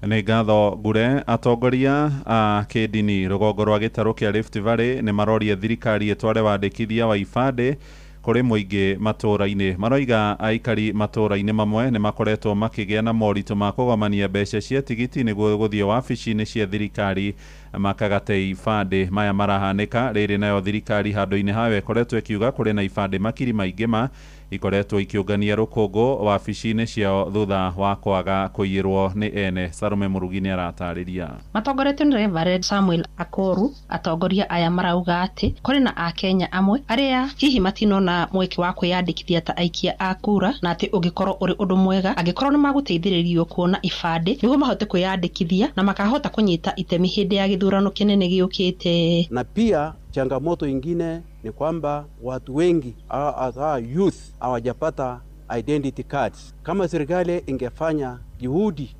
Nĩ ngatho Ngure. Atongoria a kĩndini rũgongo rwa gĩtarũ kĩa Rift Valley nĩ maroria thirikari ĩtware wandĩkithia wa ibandĩ kũrĩ mũingĩ matũũra-inĩ. Maroiga aikari matũũra-inĩ mamwe nĩ makoretwo makĩgĩa na moritũ ma kũgomania mbeca cia tigiti nĩguo gũthiĩ wabici-inĩ cia thirikari makagate ibandĩ. Maya marahanĩka rĩrĩ nayo thirikari handũ-inĩ hayo ĩkoretwo ĩkiuga kũrĩ na ibandĩ makiri maingĩ ma ikoretwo ikiũngania rũkũngũ wabici-inĩ ciao thutha wa kwaga kũiyĩrwo nĩ ene. Salome Mũrugi nĩ aratarĩria. Matongoretio nĩ Reverend Samuel Akoru, atongoria aya marauga atĩ kũrĩ na akenya amwe arĩa hihi matinona mweke wa kwĩyandĩkithia ta aikia a kura, na atĩ ũngĩkorwo ũrĩ ũndũ mwega angĩkorwo nĩ magũteithĩrĩrio kuona ibandĩ nĩguo mahote kwĩyandĩkithia na makahota kũnyita itemi hĩndĩ ya gĩthurano kĩnene gĩũkĩte. Na pia changamoto ingine ni kwamba watu wengi hasa youth hawajapata identity cards. Kama serikali ingefanya juhudi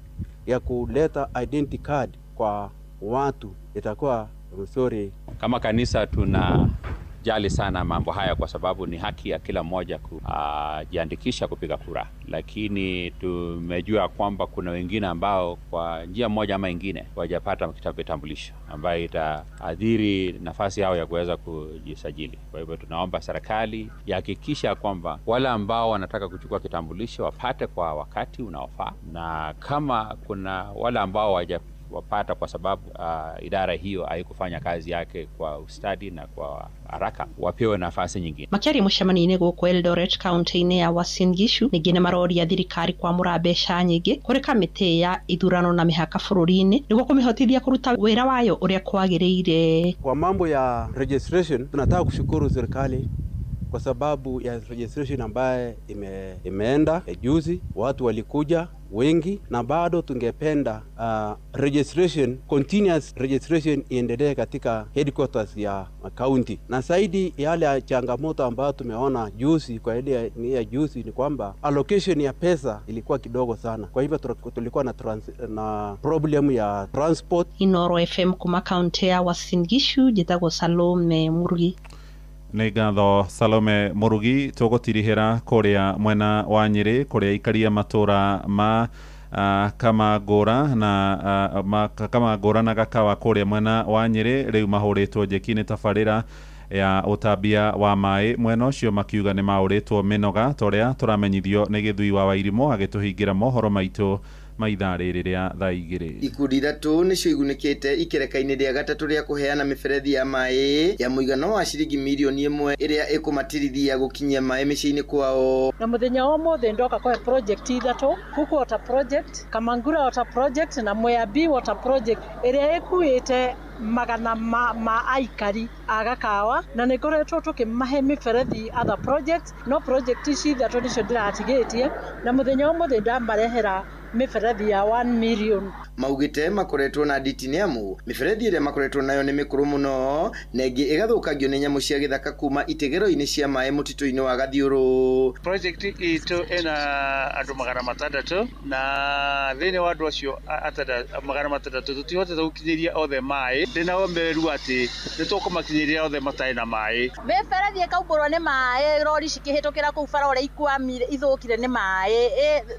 ya kuleta identity card kwa watu itakuwa mzuri. Kama kanisa tunajali sana mambo haya kwa sababu ni haki ya kila mmoja kujiandikisha kupiga kura, lakini tumejua kwamba kuna wengine ambao kwa njia moja ama ingine hawajapata kitambulisho ambayo itaathiri nafasi yao ya kuweza kujisajili. Kwa hivyo tunaomba serikali ihakikisha kwamba wale ambao wanataka kuchukua kitambulisho wapate kwa wakati unaofaa, na kama kuna wale ambao wapata kwa sababu idara hiyo haikufanya kazi yake kwa ustadi na kwa haraka, wapewe nafasi nyingine. Makĩaria mũcemanio-inĩ gũkũ Eldoret kaunti-inĩ ya Uasin Gishu ningĩ nĩ maroria thirikari kwamũra mbeca nyingĩ kũrĩ kamĩtĩ ya ithurano na mĩhaka bũrũri-inĩ nĩguo kũmĩhotithia kũruta wĩra wayo ũrĩa kwagĩrĩire. Kwa mambo ya registration tunataka kushukuru serikali kwa sababu ya registration ambaye imeenda juzi, watu walikuja wengi, na bado tungependa registration, continuous registration iendelee katika headquarters ya county. Na zaidi yale changamoto ambayo tumeona juzi kwa ile ya juzi ni kwamba allocation ya pesa ilikuwa kidogo sana, kwa hivyo tulikuwa na problem ya transport. Inoro FM kuma county ya Uasin Gishu, njĩtagwo Salome Murugi. Nĩ ngatho Salome Murugi. Tũgũtirihĩra kũrĩa mwena wa Nyĩrĩ kũrĩa ikaria matũra ma Kamangũra na Kamangũra na Gakawa kũrĩa mwena wa Nyĩrĩ rĩu mahũrĩtwo njeki nĩ tabarĩra ya ũtambia wa maĩ mwena ũcio, makiuga nĩ maũrĩtwo mĩnoga torĩa tũramenyithio nĩ Gĩthui wa Wairimũ agĩtũhingĩra mohoro maitũ maithaa rĩrĩ rĩa thaa igĩrĩ. Ikundi ithatũ nĩcio igunĩkĩte ikereka-inĩ rĩa gatatũ rĩa kũheana mĩberethi ya maĩ ya mũigana wa ciringi mirioni 1 ĩrĩa ĩkũmatirithia gũkinyia maĩ mĩciĩ-inĩ kwao. Na mũthenya wa ũmũthĩ ndoka kũhe project ithatũ, Kuku Water Project, Kamangura Water Project na Mwea B Water Project ĩrĩa ĩkuĩte magana ma aikari a Gakawa, na nĩ ngoretwo tũkĩmahe mĩberethi other projects, no project ici ithatũ nĩcio ndĩratigĩtie, na mũthenya wa ũmũthĩ ndamarehera mĩberethi ya 1 million. Maugĩte makoretwo na nditi nĩ amu mĩberethi ĩrĩa makoretwo nayo nĩ mĩkũrũ mũno na ĩngĩ ĩgathũkangio nĩ nyamũ cia gĩthaka kuma itegero-inĩ cia maĩ mũtitũ-inĩ wa Gathiũrũ. Project itũ ĩna andũ 600 na thĩinĩ wa andũ acio 600 tũtihotete gũkinyĩria othe maĩ. Ndĩna ũmĩrĩru atĩ nĩ tũkũmakinyĩria othe matarĩ na maĩ. Mĩberethi ĩkaumbũrwo nĩ maĩ, rori cikĩhĩtũkĩra kũu bara ũrĩa ikwamire ithũkire nĩ maĩ,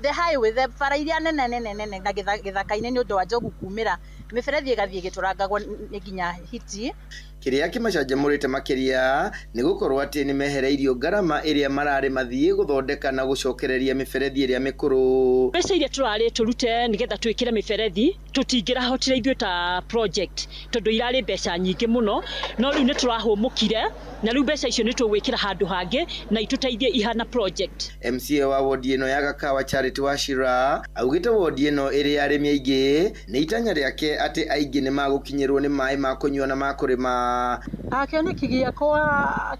the highway, the bara iria nene nene nene na gĩthaka-inĩ nĩ ũndũ wa njogu kumĩra, mĩberethi ĩgathiĩ ĩgĩtũrangagwo nĩ nginya hiti. Kĩrĩa kĩmacanjamũrĩte makĩria nĩ gũkorwo atĩ nĩ mehereirio ngarama ĩrĩa mararĩ mathiĩ gũthondeka na gũcokereria mĩberethi ĩrĩa mĩkũrũ. Mbeca iria tũrarĩ tũrute nĩgetha twĩkĩre mĩberethi tũtingĩrahotire ithuĩ ta project tondũ irarĩ mbeca nyingĩ mũno, no rĩu nĩ tũrahũmũkire na rĩu mbeca icio nĩ tũgwĩkĩra handũ hangĩ na itũteithie ihana project. MCA wa wodi ĩno ya Gakawa Charity Wachira augĩte wodi ĩno ĩrĩ arĩmi aingĩ nĩ itanya rĩake atĩ aingĩ nĩ magũkinyĩrwo nĩ maĩ ma kũnyua na ma kũrĩma. Kĩoneki gĩakwa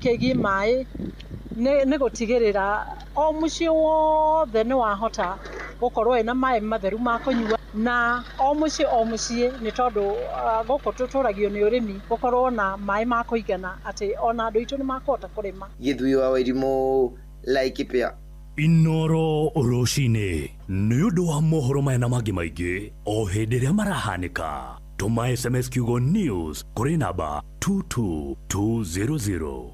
kĩgiĩ maĩ nĩ gũtigĩrĩra o mũciĩ wothe nĩ wahota gũkorwo ĩna maĩ matheru ma kũnyua, na o mũciĩ nĩ tondũ gũkũ tũtũragio nĩ ũrĩmi gũkorwo na maĩ ma kũigana atĩ ona andũ aitũ nĩ makũhota kũrĩma. Gĩthui wa Wairimũ, Laikipia. Inoro rũcinĩ nĩ ũndũ wa mohoro maya na mangĩ maingĩ o hĩndĩ ĩrĩa marahanĩka. Tũma SMS kiugo news kũrĩ namba 22200.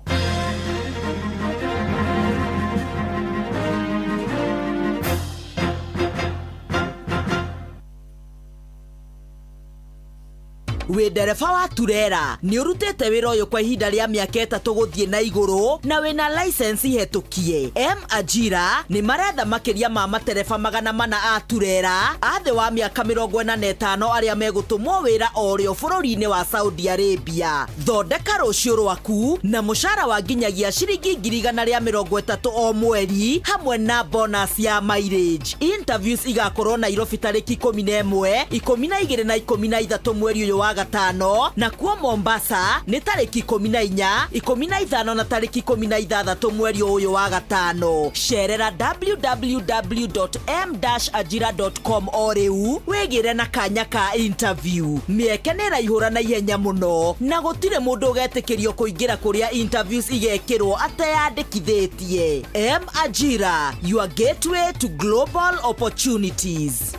Wĩ ndereba wa turera, nĩ ũrutĩte wĩra ũyũ kwa ihinda rĩa mĩaka 3 gũthiĩ na igũrũ na wĩna license hetũkie. M Ajira nĩ maretha makĩria ma matereba 400 a turera a thĩ wa mĩaka 45 arĩa megũtũmwo wĩra o rĩo bũrũri-inĩ wa Saudi Arabia. Thondeka rũciũ rwaku na mũcara wa nginyagia ciringi 130,000 o mweri hamwe na bonus ya mileage. Interviews igakorwo Nairobi tarĩki 11, 12 na 13 mweri ũyũ wa gatano, na kuo Mombasa nĩ tarĩki 14, 15 na tarĩki 16 mweri ũyũ wa gatano. Cerera www.m-ajira.com o rĩu wĩgĩre na kanya ka interview. Mĩeke nĩ ĩraihũra na ihenya mũno na gũtirĩ mũndũ ũgetĩkĩrio kũingĩra kũrĩa interviews igekĩrwo ateyandĩkithĩtie. M Ajira, your gateway to global opportunities.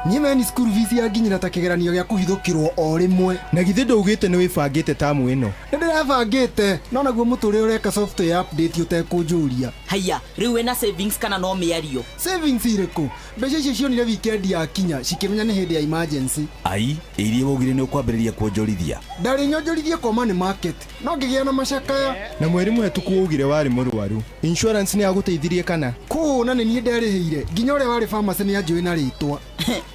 Niĩ meni school fees yanginyĩra ta kĩgeranio gĩa kũhithũkĩrwo o rĩmwe. Na githĩ ndũugĩte nĩ wĩbangĩte tamu ĩno? Nĩ ndĩrebangĩte, no naguo mũtũrĩre ũreka software update ũtekũnjũria. Haiya, rĩu wĩna savings kana no mĩario? Savings irĩkũ? Mbeca icio cionire weekend yakinya cikĩmenya nĩ hĩndĩ ya emergency. Ai, iria waugire nĩ ũkwambĩrĩria kuonjorithia. Ndarĩ nyonjorithie kwa money market, no ngĩgĩa na macakaya. Na mweri mũhetũku waugire warĩ mũrwaru. Insurance nĩ yagũteithirie kana? Kũũ na nĩ niĩ nderĩhĩire, nginya ũrĩa warĩ pharmacy nĩ anjũĩ na rĩtwa.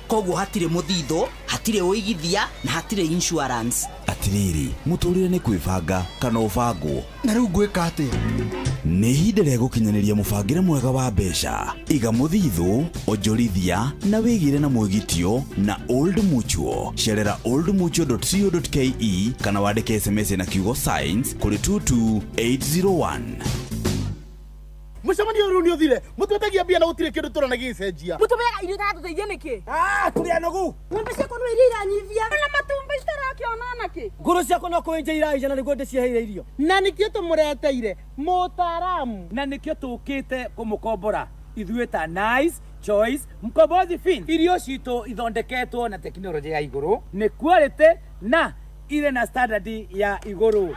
Koguo hatirĩ mũthithũ, hatirĩ ũigithia na hatirĩ insurance. Atirĩrĩ, mũtũrĩre nĩ kwĩbanga kana ũbangwo. Na rĩu ngwĩka atĩa? Nĩ ihinda rĩa gũkinyanĩria mũbangĩre mwega wa mbeca. Iga mũthithũ, onjorithia na wĩgĩre na mwĩgitio na Old Mutual. Cerera oldmutual.co.ke kana wandĩke SMS na kiugo science kũrĩ 22801. Mũcemanio rĩu nĩ ũthire, mũtwetagia mbia na gũtirĩ kĩndũ tũrona gĩgĩcenjia. Mũtũmeaga irio itaratũteithia nĩkĩ? Tũrĩ anogu. Ng'ombe ciakwa no iria iranyivia. Na matumbĩ citarakĩona nakĩ? Ngũrũ ciakwa no kũenja iraenja na nĩguo ndĩciheire irio. Na nĩkĩo tũmũreteire mũtaaramu. Na nĩkĩo tũkĩte kũmũkombora ithuĩ ta Nice Choice Mkombozi Fin. Irio citũ ithondeketwo na tekinoronjĩ ya igũrũ, nĩ quality na irĩ na standard ya igũrũ.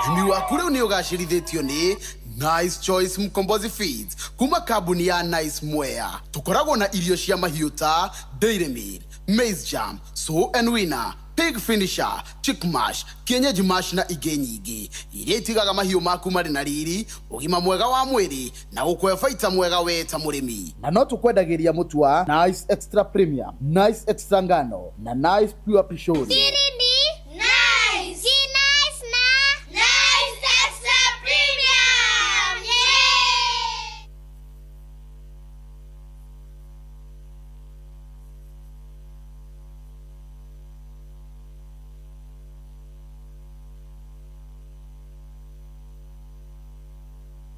Ũrĩmi waku rĩu nĩ ũgacĩrithĩtio nĩ Nice Choice Mkombozi Feeds kuma kambuni ya Nice Mwea. Tũkoragwo na irio cia mahiũ ta Dairy Meal, Maize Jam, Sow and Winner, Pig Finisher, Chick Mash, Kienyeji Mash na ingĩ nyingĩ iria itigaga mahiũ maku marĩ na riri, ũgima mwega wa mwĩrĩ na gũkũhe baita mwega we ta mũrĩmi. Na no tũkwendagĩria mũtu wa Nice Extra Premium, Nice Extra Ngano na Nice Pure Pishori. Siri ni Nice. Si Nice na Nice Extra Premium.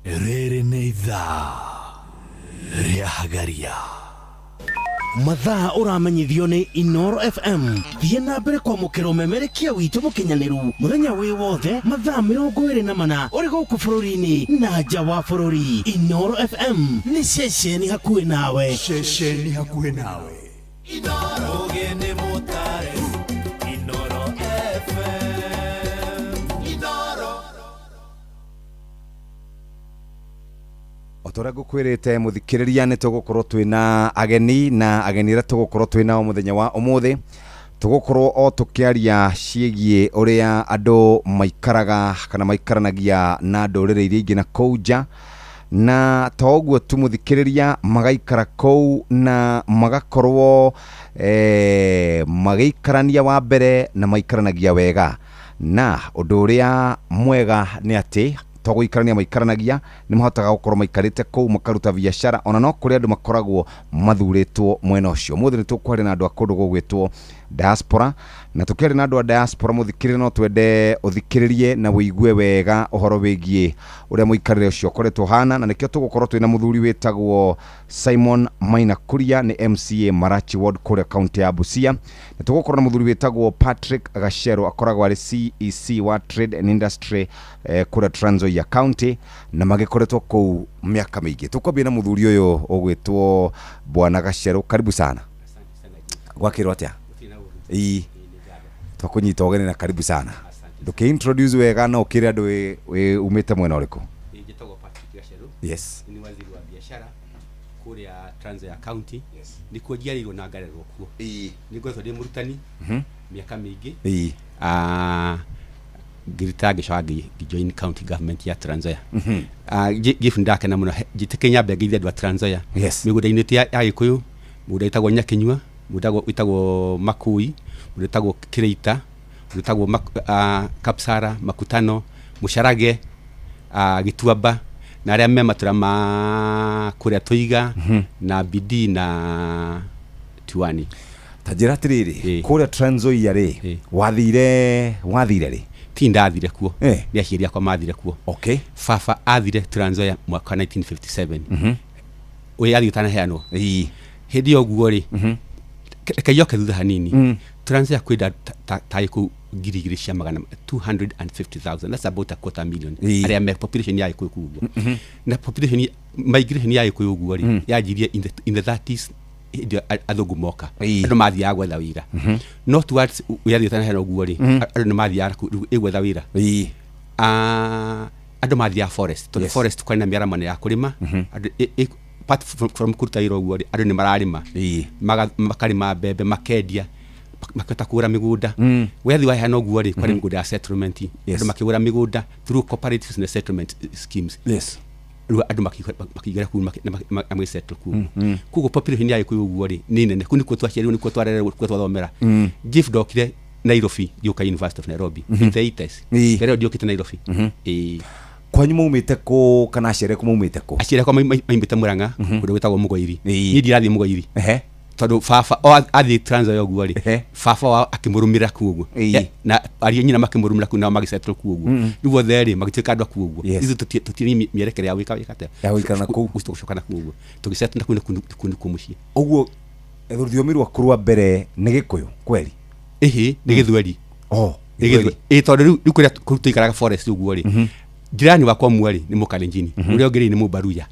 Yeah! Rĩrĩ nĩ ithaa rĩa Hagaria. Mathaa ũramenyithio nĩ Inoro FM. Thiĩ na mbere kwamũkĩra ũmemerekia witũ mũkinyanĩru mũthenya wĩ wothe mathaa 24 ũrĩ gũkũ bũrũri-inĩ na nja wa bũrũri. Inoro FM nĩ ceceni hakuhĩ nawe. Ceceni hakuhĩ nawe. Inoro nĩ mũtare. Inoro FM. Inoro. Otora ngukwirite muthikiriria ni tugukorwo twina ageni na ageni aria tugukorwo twina muthenya wa umuthi tugukorwo o tukiaria ciĩgiĩ uria andu maikaraga kana maikaranagia na ndũrĩrĩ iria ingĩ na kũu nja, na to ũguo tu muthikiriria magaikara kũu na magakorwo magĩikarania wa mbere na maikaranagia wega, na ũndũ ũrĩa mwega nĩ atĩ to gũikarania maikaranagia nĩ mahotaga gũkorwo maikarĩte kũu makaruta biacara ona no kũrĩ andũ makoragwo mathurĩtwo mwena ũcio. Mũthĩ nĩ tũkwaria na andũ a kũndũ gũgwĩtwo diaspora, na tũkĩaria na andũ a diaspora mũthikĩrĩria no twende ũthikĩrĩrie na wĩigue wega ũhoro wĩgiĩ ũrĩa mũikarĩre ũcio ũkoretwo ũhana, na nĩkĩo tũgũkorwo twĩna mũthuri wĩtagwo Simon Maina Kuria nĩ MCA Marachi Ward kũrĩa kaunti ya Busia, na tũgũkorwo na mũthuri wĩtagwo Patrick Gachero akoragwo arĩ CEC wa Trade and Industry kũrĩa Trans Nzoia County, na magĩkoretwo kũu mĩaka mĩingĩ. Tũkwambia na mũthuri ũyũ ũgwĩtwo Bwana Gachero, karibu sana. Gwakĩrwo atĩa? Ii twakunyita ũgeni na karibu sana. Ndũkĩ introduce wega na ũkĩre andũ wĩ umĩte mwena ũrĩkũ? Njĩtagwo Patrick Gacheru. Yes. Ni waziri wa biashara Kũrĩa Trans Nzoia County. Nĩkuo njiarĩirwo na ngarerwo kuo. Nĩ ngoretwo ndĩ mũrutani mĩaka mĩingĩ. Ah, ngĩrita ngĩcoka ngĩjoin county government ya Trans Nzoia. Ah, Gift, ndakena mũno. Njĩtĩkĩrie nyambe ngeithie andũ a Trans Nzoia mĩgũnda-inĩ ti ya Gĩkũyũ, mũgũnda wĩtagwo Nyakĩnyua, mũgũnda wĩtagwo Makui, mũgũnda wĩtagwo Kĩrĩita, mũgũnda wĩtagwo Kapsara, Makutano, Mũcarage, Gĩtuamba, na arĩa me matũra ma kũrĩa Tũiga na Bidii na Tiwani. Ta njĩra atĩrĩrĩ, kũrĩa Trans Nzoia rĩ, wathire rĩ? Ti ndathire kuo, nĩ aciari akwa mathire kuo. Baba athire Trans Nzoia mwaka 1957. Wĩyathi ũtanaheanwo. Hĩndĩ ĩyo ũguo rĩ, reke njoke thutha hanini. Trans Nzoia kwĩ ta Gĩkũyũ 2,000 cia magana 250,000, that's about a quarter million, arĩa me population ya Gĩkũyũ kũu ũguo. Na population migration ya Gĩkũyũ ũguo rĩ, yanjirie in the 30s, hĩndĩ ĩyo athũngũ moka, andũ mathiaga gwetha wĩra. No towards wĩyathi ũtanaheanwo ũguo rĩ, andũ nĩ mathiaga rĩu ĩgwetha wĩra. Ah, andũ mathiaga forest tondũ forest kwarĩ na mĩaramano ya kũrĩma. Andũ apart from kũruta wĩra ũguo rĩ, andũ nĩ mararĩma. Makarĩma mbembe, makendia, makĩhota kũgũra mĩgũnda. Wĩyathi waheana ũguo rĩ, kwarĩ mĩgũnda ya settlement. Andũ makĩgũra mĩgũnda through cooperatives na settlement schemes. Rĩu andũ makĩingĩra kũu na magĩsettle kũu. Koguo population ya Gĩkũyũ ũguo rĩ nĩ nene. Kũu nĩkuo twaciarirwo, nĩkuo twarererwo, nĩkuo twathomera. Gift, ndokire Nairobi ngĩũka University of Nairobi in the 80s. Mbere ĩyo ndiokĩte Nairobi. Ĩĩ. Kwanyu maumĩte kũ, kana aciari aku maumĩte kũ? Aciari akwa maumĩte Murang'a, kũndũ gwĩtagwo Mũgoiri. Niĩ ndirathiĩ Mũgoiri tondũ baba o athiĩ Trans Nzoia ũguo rĩ, baba wao akĩmũrũmĩrĩra kuo ũguo. Na ariũ a nyina makĩmũrũmĩrĩra kuo, nao magĩsettle kuo ũguo. Rĩu othe rĩ magĩtuĩka andũ a kuo ũguo. Ithuĩ tũtirĩ mĩerekera ya gwĩka wĩka atĩa? Ya gũikara na kũu. Gũcoka na kuo ũguo, tũgĩsettle na kũu, kũu nĩkuo mũciĩ. Ũguo rũthiomi rwaku rwa mbere nĩ Gĩkũyũ kweri? Ĩhĩ, nĩ Gĩthweri. Oh, Nĩ Gĩthweri. Ĩĩ, tondũ rĩu kũrĩa kũu tũikaraga forest ũguo rĩ, jirani wakwa ũmwe rĩ nĩ Mũkalenjini, ũrĩa ũngĩ rĩ nĩ Mũbaruya.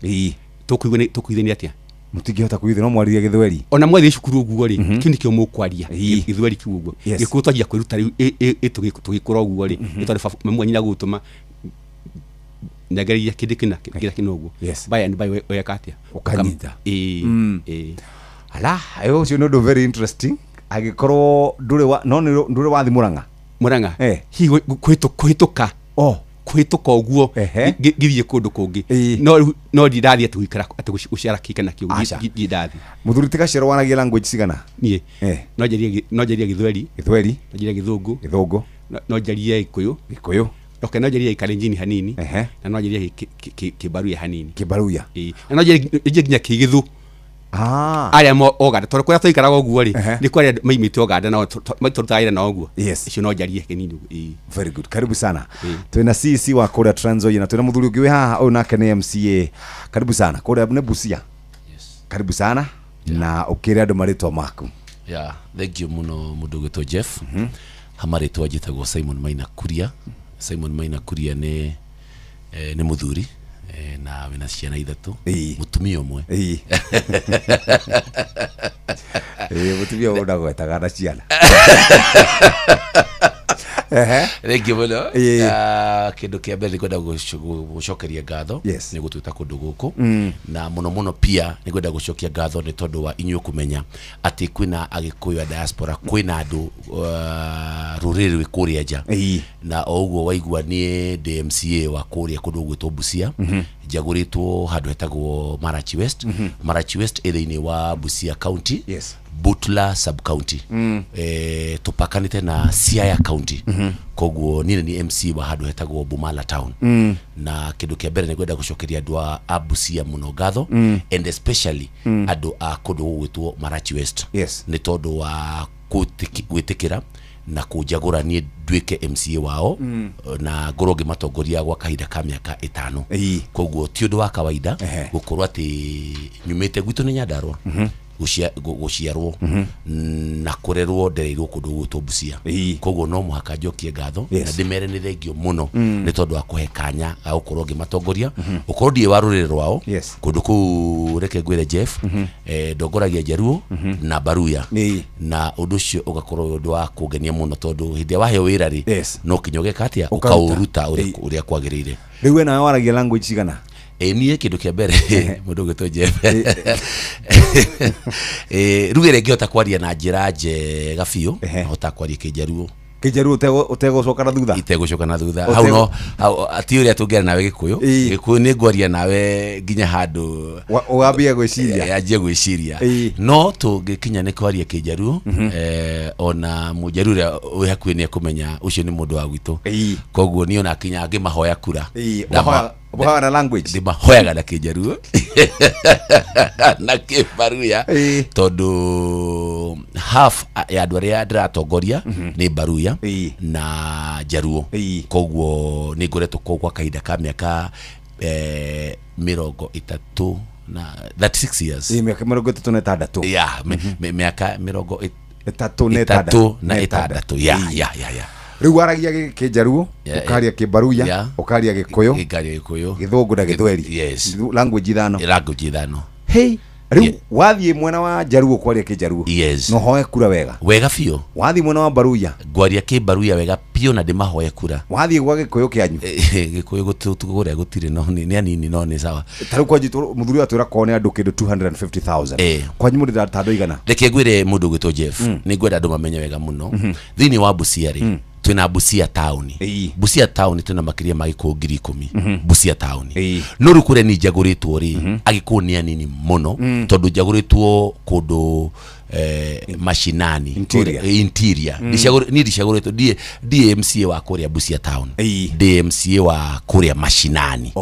Tũkũiguithania atĩa? Mũtingĩhota kũiguithania, no mwaririe Gĩthweri. Ona mwathiĩ cukuru ũguo rĩ, kĩu nĩkĩo mũkwaria, Gĩthweri kĩu ũguo. Gĩkũyũ twanjia kwĩruta rĩu tũgĩkũra ũguo rĩ, nĩ tondũ baba mamu wa nyina gũgũtũma nengereria kĩndũ kĩna kĩrĩa kĩna ũguo. By and by weka atĩa? Ũkanyita. Ĩĩ. Ĩĩ. Ala, ũcio nĩ ũndũ very interesting. Angĩkorwo ndũrĩ wa no nĩ ndũrĩ wathi Mũrang'a? Mũrang'a hihi kũhĩtũka kũhĩtũka ũguo ngĩthiĩ kũndũ kũngĩ, no rĩu no ndirĩ ndathiĩ atĩ gũikara atĩ gũciara kĩ kana kĩu. Aca. Ndirĩ ndathiĩ. Mũthuri ti Gacero, waragia language cigana? Niĩ no njarie Gĩthweri. Gĩthweri. No njarie Gĩthũngũ. Gĩthũngũ. No njarie Gĩkũyũ. Gĩkũyũ. Okay, no njarie Kalenjin hanini na no njarie Kĩbaruya hanini. Kĩbaruya. Ĩĩ. Na no njarie nginya Kĩgĩthũ. Arĩa mo Ũganda, tondũ kũrĩa twaikaraga ũguo rĩ, nĩ kwarĩ andũ maimĩte Ũganda nao tũrutaga wĩra nao ũguo. Icio no njarie kĩnini ũguo. Ĩĩ. Very good, karibu sana. Twĩna CEC wa kũrĩa Trans Nzoia na twĩna mũthuri ũngĩ wĩ haha, ũyũ nake nĩ MCA. Karibu sana kũrĩa nĩ Busia. Karibu sana na ũkĩre andũ marĩtwa maku. Yeah, thank you muno mundu gwitwo Jeff. Ha marĩtwa njĩtagwo Simon Maina Kuria. Simon Maina Kuria nĩ mũthuri na wĩna ciana ithatũ, mũtumia ũmwe. Ĩĩ, mũtumia ũyũ ndagwetaga na ciana. Thank you mũno. Ah, kĩndũ kĩa mbere nĩ kwenda gũcokeria ngatho nĩ gũtwĩta kũndũ gũkũ, na mũno mũno pia nĩ kwenda gũcokia ngatho nĩ tondũ wa inyuĩ kũmenya atĩ kwĩna Agĩkũyũ a diaspora, kwĩna andũ rũrĩrĩ rwĩ kũrĩa nja. Na o ũguo waigua, niĩ ndĩ MCA wa kũrĩa kũndũ gwĩtwo Busia. Njagũrĩtwo handũ hetagwo Marachi West. Marachi West ĩ thĩinĩ wa Busia County, Butula sub county. Tũpakanĩte na Siaya County. Koguo niĩ nĩ niĩ MC wa handũ hetagwo Bumala town. Na kĩndũ kĩa mbere nĩ kwenda gũcokeria andũ a Busia mũno ngatho, and especially andũ a kũndũ gũgwĩtwo Marachi West, nĩ tondũ wa gwĩtĩkĩra na kũnjagũra niĩ nduĩke MCA wao na ngorwo ngĩmatongoria gwa kahinda ka mĩaka 5. Koguo ti ũndũ wa kawaida gũkorwo atĩ nyumĩte gwitũ nĩ Nyandarũa, gũciarwo na kũrerwo ndereirwo kũndũ gũgwĩtwo Busia. Koguo no mũhaka njokie ngatho na ndĩmere nĩ thengio mũno nĩ tondũ wa kũhe kanya ga gũkorwo ngĩmatongoria, ũkorwo ndirĩ wa rũrĩrĩ rwao. Kũndũ kũu, reke ngwĩre Jeff, ndongoragia Njaruo na Baruya, na ũndũ ũcio ũgakorwo wĩ ũndũ wa kũngenia mũno, tondũ hĩndĩ ĩrĩa waheo wĩra rĩ, no kinya ũgeka atĩa? Ũkaruta. Ũkaũruta ũrĩa kwagĩrĩire. Rĩu we nawe waragia language cigana? Ĩ niĩ kĩndũ kĩa mbere mũndũ ũgwĩtwo Jeff Ĩ, rĩu ĩrĩa ingĩhota kwaria na njĩra njega biũ hota kwaria kĩnjaruo. Kĩnjaruo ũtegũcoka na thutha? Itegũcoka na thutha. Hau no hau ti ũrĩa tũngĩaria nawe Gĩkũyũ. Gĩkũyũ nĩ ngwaria nawe nginya handũ Ũgambia gwĩciria. Anjie gwĩciria. No tũngĩkinya nĩ kwaria kĩnjaruo, ona mũnjaruo ũrĩa wĩ hakuhĩ nĩ ekũmenya ũcio nĩ mũndũ wa gwitũ. Koguo niĩ ona kinya ngĩmahoya kura, Ũmahoyaga na language? Ndĩmahoyaga na kĩnjaruo na kĩbaruya, tondũ half ya andũ arĩa ndĩratongoria nĩ Baruya na Njaruo. Koguo nĩ ngoretwo kuo gwa kahinda ka mĩaka 36 na 36 years. Mĩaka 36. Yeah, mĩaka mĩrongo ĩtatũ na ĩtatũ na ĩtandatũ. Yeah. Rĩu waragia kĩnjaruo, ũkaria kĩbaruya, ũkaria Gĩkũyũ, Ngaria Gĩkũyũ, Gĩthũngũ na Gĩthweri. Yes. Language ithano. Language ithano. Hey, rĩu wathiĩ mwena wa Njaruo kwaria kĩnjaruo, Yes. na ũhoe kura wega. Wega biũ. Wathiĩ mwena wa Baruya, ngwaria kĩbaruya wega biũ na ndĩmahoe kura. Wathiĩ gwa Gĩkũyũ kĩanyu? Gĩkũyũ kũrĩa gũtirĩ, no nĩ anini, no nĩ sawa. Ta rĩu kwanyu mũthuri ũyũ atwĩra kwao nĩ andũ kĩndũ 250,000. Kwanyu mũrĩ ta andũ aigana? Reke ngwĩre mũndũ ũgwĩtwo Jeff, nĩ ngwenda andũ mamenye wega mũno, thĩinĩ wa Busia rĩ, twĩna Busia taũni. Busia taũni twĩna makĩria ma Gĩkũyũ 10,000 Busia taũni. No rĩu kũrĩa niĩ njagũrĩtwo rĩ, Agĩkũyũ nĩ anini mũno, tondũ njagũrĩtwo kũndũ mashinani. Interior. Interior. Niĩ ndicagũrĩtwo, ndiĩ MCA wa kũrĩa Busia town, ndĩ MCA wa kũrĩa mashinani.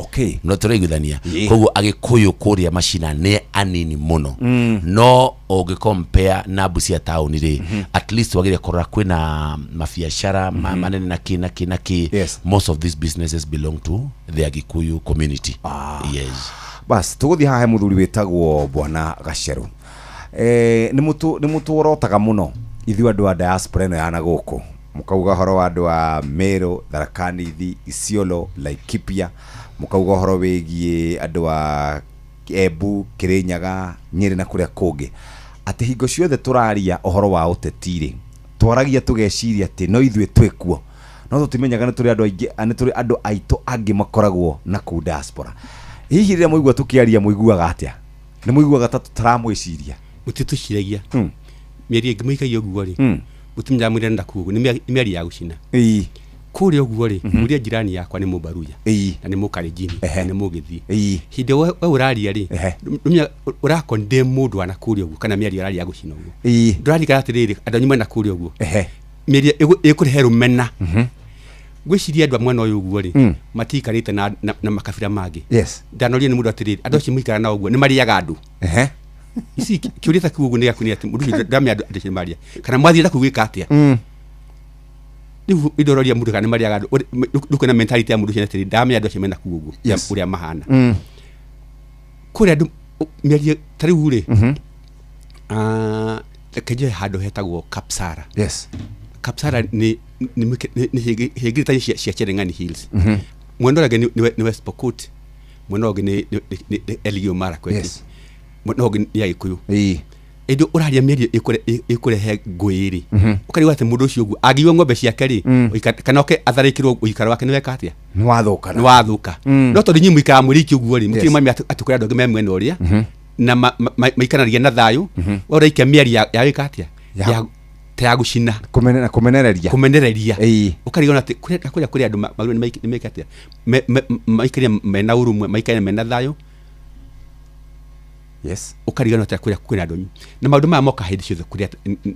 No tũraiguithania? Koguo Agĩkũyũ kũrĩa mashinani nĩ anini mũno. No ũngĩ compare na Busia town rĩ, at least wagĩrĩire kũrora kwĩna mabiacara manene na kĩ na kĩ na kĩ. Most of these businesses belong to the Agikuyu community. Yes. Bas, tũgũthiĩ haha he mũthuri wĩtagwo Bwana Gacerũ. Nĩ mũtũrotaga mũno ithuĩ andũ a diaspora ĩno ya na gũkũ, mũkauga ũhoro wa andũ a Meru, Tharaka Nithi, Isiolo, Laikipia, mũkauga ũhoro wĩgiĩ andũ a Embu, Kirinyaga, Nyĩrĩ na kũrĩa kũngĩ, atĩ hingo ciothe tũraria ũhoro wa ũteti rĩ, twaragia tũgeciria atĩ no ithuĩ twĩkuo, no tũtimenyaga nĩ tũrĩ andũ aingĩ, nĩ tũrĩ andũ aitũ angĩ makoragwo na kũu diaspora. Hihi rĩrĩa mũigua tũkĩaria mũiguaga atĩa? Nĩ mũiguaga ta tũtaramwĩciria? Mũtitũciragia. Mĩario ĩngĩ mũikagia ũguo rĩ, mũtimenyaga mwĩrĩ na kũu ũguo nĩ mĩario ya gũcina. Kũrĩa ũguo rĩ, mũrĩa jirani yakwa nĩ Mũbaruya na nĩ Mũkalenjini na nĩ Mũgĩthii. Hĩndĩ we ũraria rĩ, ndũmenyaga ũrakondemn mũndũ wa na kũrĩa ũguo, kana mĩario ũraria ya gũcina ũguo. Ndũraririkana atĩrĩrĩ, andũ anyu mena kũrĩa ũguo, mĩario ĩkũrehe rũmena. Ngwĩciria andũ a mwena ũyũ ũguo rĩ, matiikarĩte na makabira mangĩ. Ndanoria nĩ mũndũ atĩrĩrĩ, andũ acio mũikara nao ũguo nĩ marĩaga andũ. Ici kĩũria ta kĩu ũguo nĩ gĩaku, nĩ atĩ mũndũ ũcio ndamenya andũ acio nĩ maria kana mwathiĩ na kũu gwĩka atĩa. Rĩu indororia mũndũ kana nĩ marĩaga andũ, rĩu kwĩna mentality ya mũndũ ũcio atĩrĩrĩ, ndamenya andũ acio mena kũu ũguo ũrĩa mahana. Kũrĩa andũ mĩario ta rĩu rĩ, reke njoe handũ hetagwo Kapsara. Kapsara nĩ hĩngĩrĩtanio cia Cherengani Hills. Mwena ũrĩa ũngĩ nĩ West Pokot, mwena ũrĩa ũngĩ nĩ Elgeyo Marakwet. Mwena ũrĩa ũngĩ nĩ Agĩkũyũ. Ĩndĩ ũraria mĩario ĩkũrehe ngũĩ rĩ, ũkarigwo atĩ mũndũ ũcio ũguo angĩiywo ng'ombe ciake rĩ, kana oke atharĩkĩrwo ũikaro wake, nĩ weka atĩa? Nĩ wathũka. Nĩ wathũka. No tondũ inyuĩ mũikaraga mwĩrĩ iki ũguo rĩ, mũtirĩ mwamenya atĩ kũrĩ andũ angĩ me mwena ũrĩa na maikaranagia na thayũ. We ũraikia mĩario ya wĩka atĩa, ta ya gũcina. Kũmenereria. Kũmenereria. Ũkarigwo atĩ kũrĩa kũrĩ andũ magĩrĩirwo nĩ meke atĩa, maikarie mena ũrũmwe, maikarie mena thayũ. Ũkariganĩrwo atĩ kũrĩa kwĩna andũ anyu. Na maũndũ maya moka hĩndĩ ciothe kũrĩa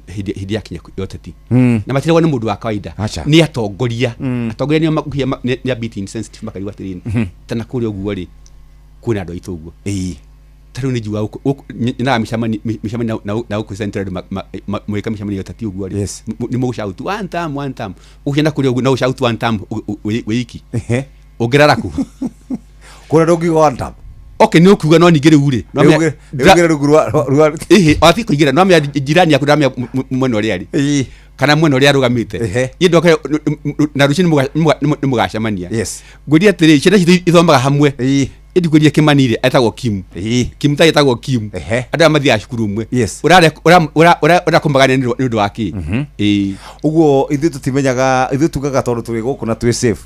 hĩndĩ yakinya ya ũteti. Na matiragwo nĩ mũndũ wa kawaida. Nĩ atongoria. Atongoria nĩo nĩ a bit insensitive, makarigwo atĩrĩrĩ, ta na kũrĩa ũguo rĩ, kwĩna andũ aitũ ũguo. Ta rĩu nĩ njugaga gũkũ nyonaga mĩcemanio na gũkũ Central andũ mũgĩka mĩcemanio ya ũteti ũguo rĩ, nĩ mũgũ shout one term, one term. Ũgũthiĩ na kũrĩa ũguo no ũ shout one term wĩ iki. Ũngĩrara kũ? Kũrĩa ndũngiuga one term. Okay, nĩ ũkuga, no ningĩ rĩu rĩ, no Rĩu ũgĩre rungu rwa Ĩhĩ, o ti kũingĩra, no amenya jirani yaku ndamenya mwena ũrĩa arĩ. Kana mwena ũrĩa arũgamĩte. Niĩ ndoka na rũciũ nĩ mũgacemania. Ngwĩria atĩrĩ, ciana citũ ithomaga hamwe. Ĩndĩ ngwĩria Kĩmani rĩ, etagwo Kim. Kim ta etagwo Kim. Andũ aya mathiaga cukuru ũmwe. Ũrenda kũmagania nĩ ũndũ wa kĩ? Ũguo ithuĩ tũtimenyaga, ithuĩ tugaga tondũ tũrĩ gũkũ na twĩ safe.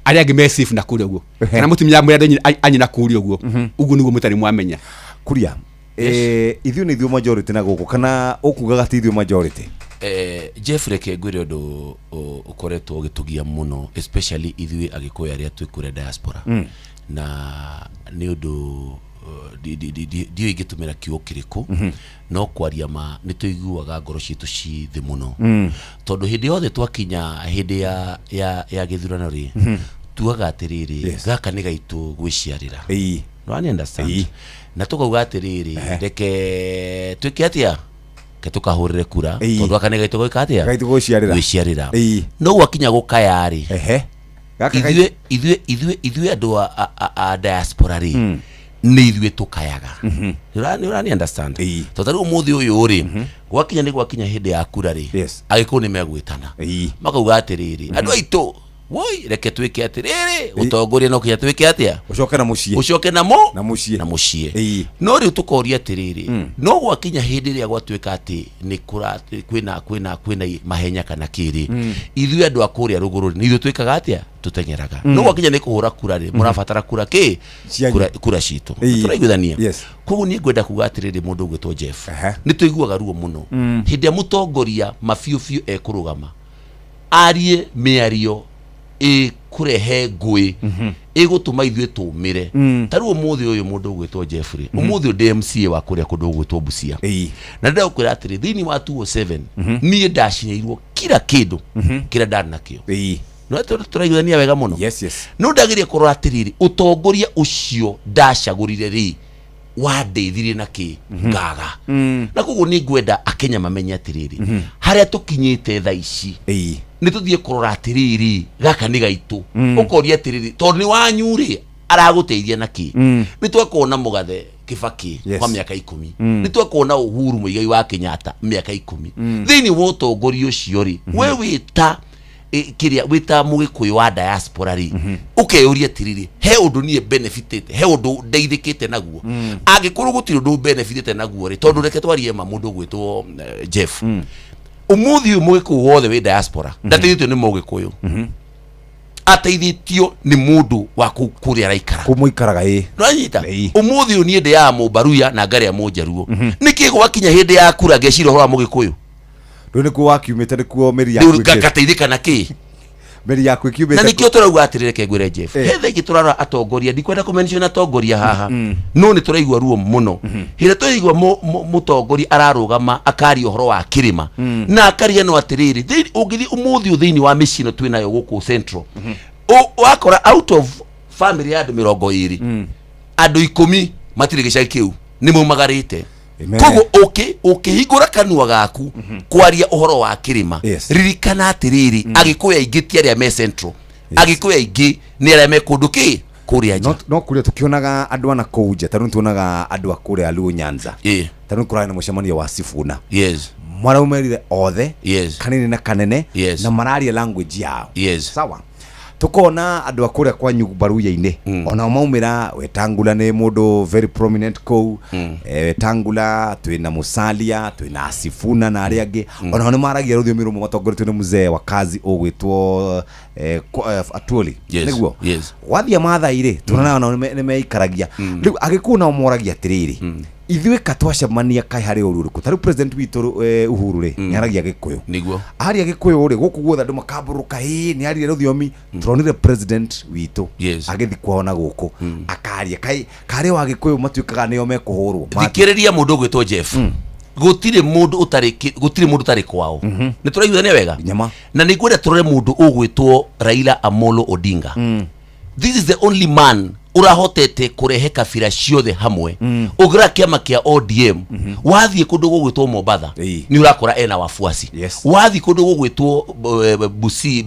Arĩa angĩ me safe na kũrĩa ũguo, kana mũtumia mwĩra andũ anyu na kũrĩa ũguo. Ũguo nĩguo mũtarĩ mwamenya. Kuria, ithuĩ nĩ ithuĩ majority na gũkũ, kana ũkugaga ti ithuĩ majority? Jeff, reke ngwĩre ũndũ ũkoretwo ũgĩtũgia mũno, especially ithuĩ Agĩkũyũ arĩa twĩ kũrĩa diaspora. Na nĩ ũndũ ndiũĩ ingĩtũmĩra kiugo kĩrĩkũ, no kwaria ma nĩ tũiguaga ngoro citũ ci thĩ mũno, tondũ hĩndĩ yothe twakinya hĩndĩ ya gĩthurano rĩ, tugaga atĩrĩrĩ, gaka nĩ gaitũ gwĩciarĩra. Nĩ understand? Na tũkauga atĩrĩrĩ, reke twĩke atĩa, ke tũkahũrĩre kura, tondũ gaka nĩ gaitũ gwĩka atĩa? Gaitũ gwĩciarĩra. Gwĩciarĩra. No gwakinya gũkaya rĩ, Gaka ithuĩ andũ a diaspora rĩ, nĩ ithuĩ tũkayaga. Nĩ ũrani understand? Tondũ ta rĩu ũmũthĩ ũyũ rĩ, gwakinya nĩ gwakinya hĩndĩ ya kura rĩ, Agĩkũyũ nĩ megwĩtana, makauga atĩrĩrĩ, andũ aitũ woi, reke twĩke atĩrĩrĩ, ũtongoria no kinya twĩke atĩa? Ũcoke na mũciĩ. Ũcoke na mũ Na mũciĩ. Na mũciĩ. No rĩu tũkoria atĩrĩrĩ, no gwakinya hĩndĩ ĩrĩa gwatuĩka atĩ nĩ kũra kwĩna mahenya kana kĩrĩ, ithuĩ andũ a kũrĩa rũgũrũ rĩ, nĩ ithuĩ twĩkaga atĩa? Tũteng'eraga. No gwakinya nĩ kũhũra kura rĩ, mũrabatara kura kĩ? Cianyu. Kura citũ. Tũraiguithania? Koguo niĩ ngwenda kuga atĩrĩrĩ, mũndũ ũgwĩtwo Jeff, nĩ tũiguaga ruo mũno hĩndĩ ĩrĩa mũtongoria mabiũ biũ ekũrũgama arie mĩario ĩkũrehe ngũĩ, ĩgũtũma ithuĩ tũmĩre. Ta rĩu ũmũthĩ ũyũ, mũndũ ũgwĩtwo Jeffrey, ũmũthĩ ũyũ ndĩ MCA wa kũrĩa kũndũ gũgwĩtwo Busia, na ndĩrenda gũkwĩra atĩrĩ, thĩinĩ wa 207 niĩ ndacinĩirwo kila kĩndũ kĩrĩa ndarĩ nakĩo. No tũraiguithania wega mũno? Yes. No ndagĩrĩire kũrora atĩrĩrĩ, ũtongoria ũcio ndacagũrire rĩ, wandeithirie na kĩ ngaga? Na koguo nĩ ngwenda Akenya mamenye atĩrĩrĩ, harĩa tũkinyĩte thaa ici, nĩ tũthiĩ kũrora atĩrĩrĩ, gaka nĩ gaitũ. Ũkoria atĩrĩrĩ, tondũ nĩ wanyu rĩ, aragũteithia na kĩ? Nĩ twakorwo na mũgathe Kibaki kwa mĩaka 10, nĩ twakorwo na Uhuru Muigai wa Kenyatta mĩaka 10. Thĩinĩ wa ũtongoria ũcio rĩ, we wĩta kĩrĩa wĩta mũgĩkũyũ wa diaspora rĩ, ũkeyũria atĩrĩrĩ, he ũndũ niĩ benefitĩte, he ũndũ ndeithĩkĩte naguo? Angĩkorwo gũtirĩ ũndũ benefitĩte naguo rĩ, tondũ reke twarie ma, mũndũ ũgwĩtwo Jeff, ũmũthĩ ũyũ mũgĩkũyũ wothe wĩ diaspora ndateithĩtio nĩ mũgĩkũyũ, ateithĩtio nĩ mũndũ wa kũu kũrĩa araikara. Kũ mũikaraga, ĩ. Nĩwanyita? Ũmũthĩ ũyũ niĩ ndĩaga mũmbaruya na ngarĩa mũnjaruo. Nĩkĩ gwakinya hĩndĩ ya kura ngeciria ũhoro wa mũgĩkũyũ? Rĩu nĩkuo wakiumĩte, nĩkuo mĩri yaku Rĩu ngateithĩka na kĩ? Mĩri yaku ĩkiumĩte Na nĩkĩo tũrauga atĩrĩ, reke ngwĩre Jeff, he thaa ingĩ tũrarora atongoria, ndikwenda kũmention atongoria haha, no nĩ tũraigua ruo mũno hĩndĩ ĩrĩa tũraigua mũtongoria ararũgama akaria ũhoro wa kĩrĩma na akaria. No atĩrĩrĩ, ũngĩthiĩ ũmũthĩ ũyũ thĩinĩ wa mĩciĩ ĩno twĩ nayo gũkũ Central, wakora out of family ya andũ 20, andũ 10 matirĩ gĩcagi kĩu, nĩ maumagarĩte. Amen. Koguo ũkĩhingũra kanua gaku kwaria ũhoro wa kĩrĩma, ririkana atĩrĩrĩ, Agĩkũyũ aingĩ ti arĩa me Central, Agĩkũyũ aingĩ nĩ arĩa me kũndũ kĩ kũrĩa nja. No kũrĩa tũkĩonaga andũ ana kũu nja, tarĩu tuonaga andũ a kũrĩa Luo Nyanza, tarĩu kũrarĩ na mũcemanio wa Sifuna, maraumerire othe, kanini na kanene, na mararia language yao. Sawa, tukona andũ a kũrĩa kwa Nyumbaruya-inĩ, onao maumĩra. Wetangula nĩ mũndũ very prominent kũu. Wetangula, twĩna Musalia, twĩna Sifuna na arĩa angĩ, onao nĩ maragia rũthiomi rũmwe, matongoretio nĩ mzee wa kazi ũgwĩtwo Atwoli. Nĩguo gwathiĩ Maathai rĩ, tuonaga onao nĩ meikaragia. Rĩu Agĩkũyũ nao moragia atĩrĩrĩ, ithuĩ ka twacemania kaĩ harĩ ũru ũrĩkũ? Ta rĩu president witũ Uhuru rĩ, nĩ aragia Gĩkũyũ. Aria Gĩkũyũ rĩ, gũkũ guothe andũ makambũrũka, ĩ nĩ arire rũthiomi. Turonire president witũ agĩthiĩ kwao na gũkũ akaria, kaĩ karĩ wa Gĩkũyũ matuĩkaga nĩo mekũhũrwo? Thikĩrĩria, mũndũ ũgwĩtwo Jeff, gũtirĩ mũndũ ũtarĩ gũtirĩ mũndũ ũtarĩ kwao. Nĩ tũraiguithania wega? Nyama. Na nĩ ngwenda tũrore mũndũ ũgwĩtwo Raila Amolo Odinga. This is the only man ũrahotete kũrehe kabira ciothe hamwe. Ũngĩrora kĩama kĩa ODM, wathiĩ kũndũ gũgwĩtwo Mombatha, nĩ ũrakora ena wafuasi. Wathiĩ kũndũ gũgwĩtwo Busi,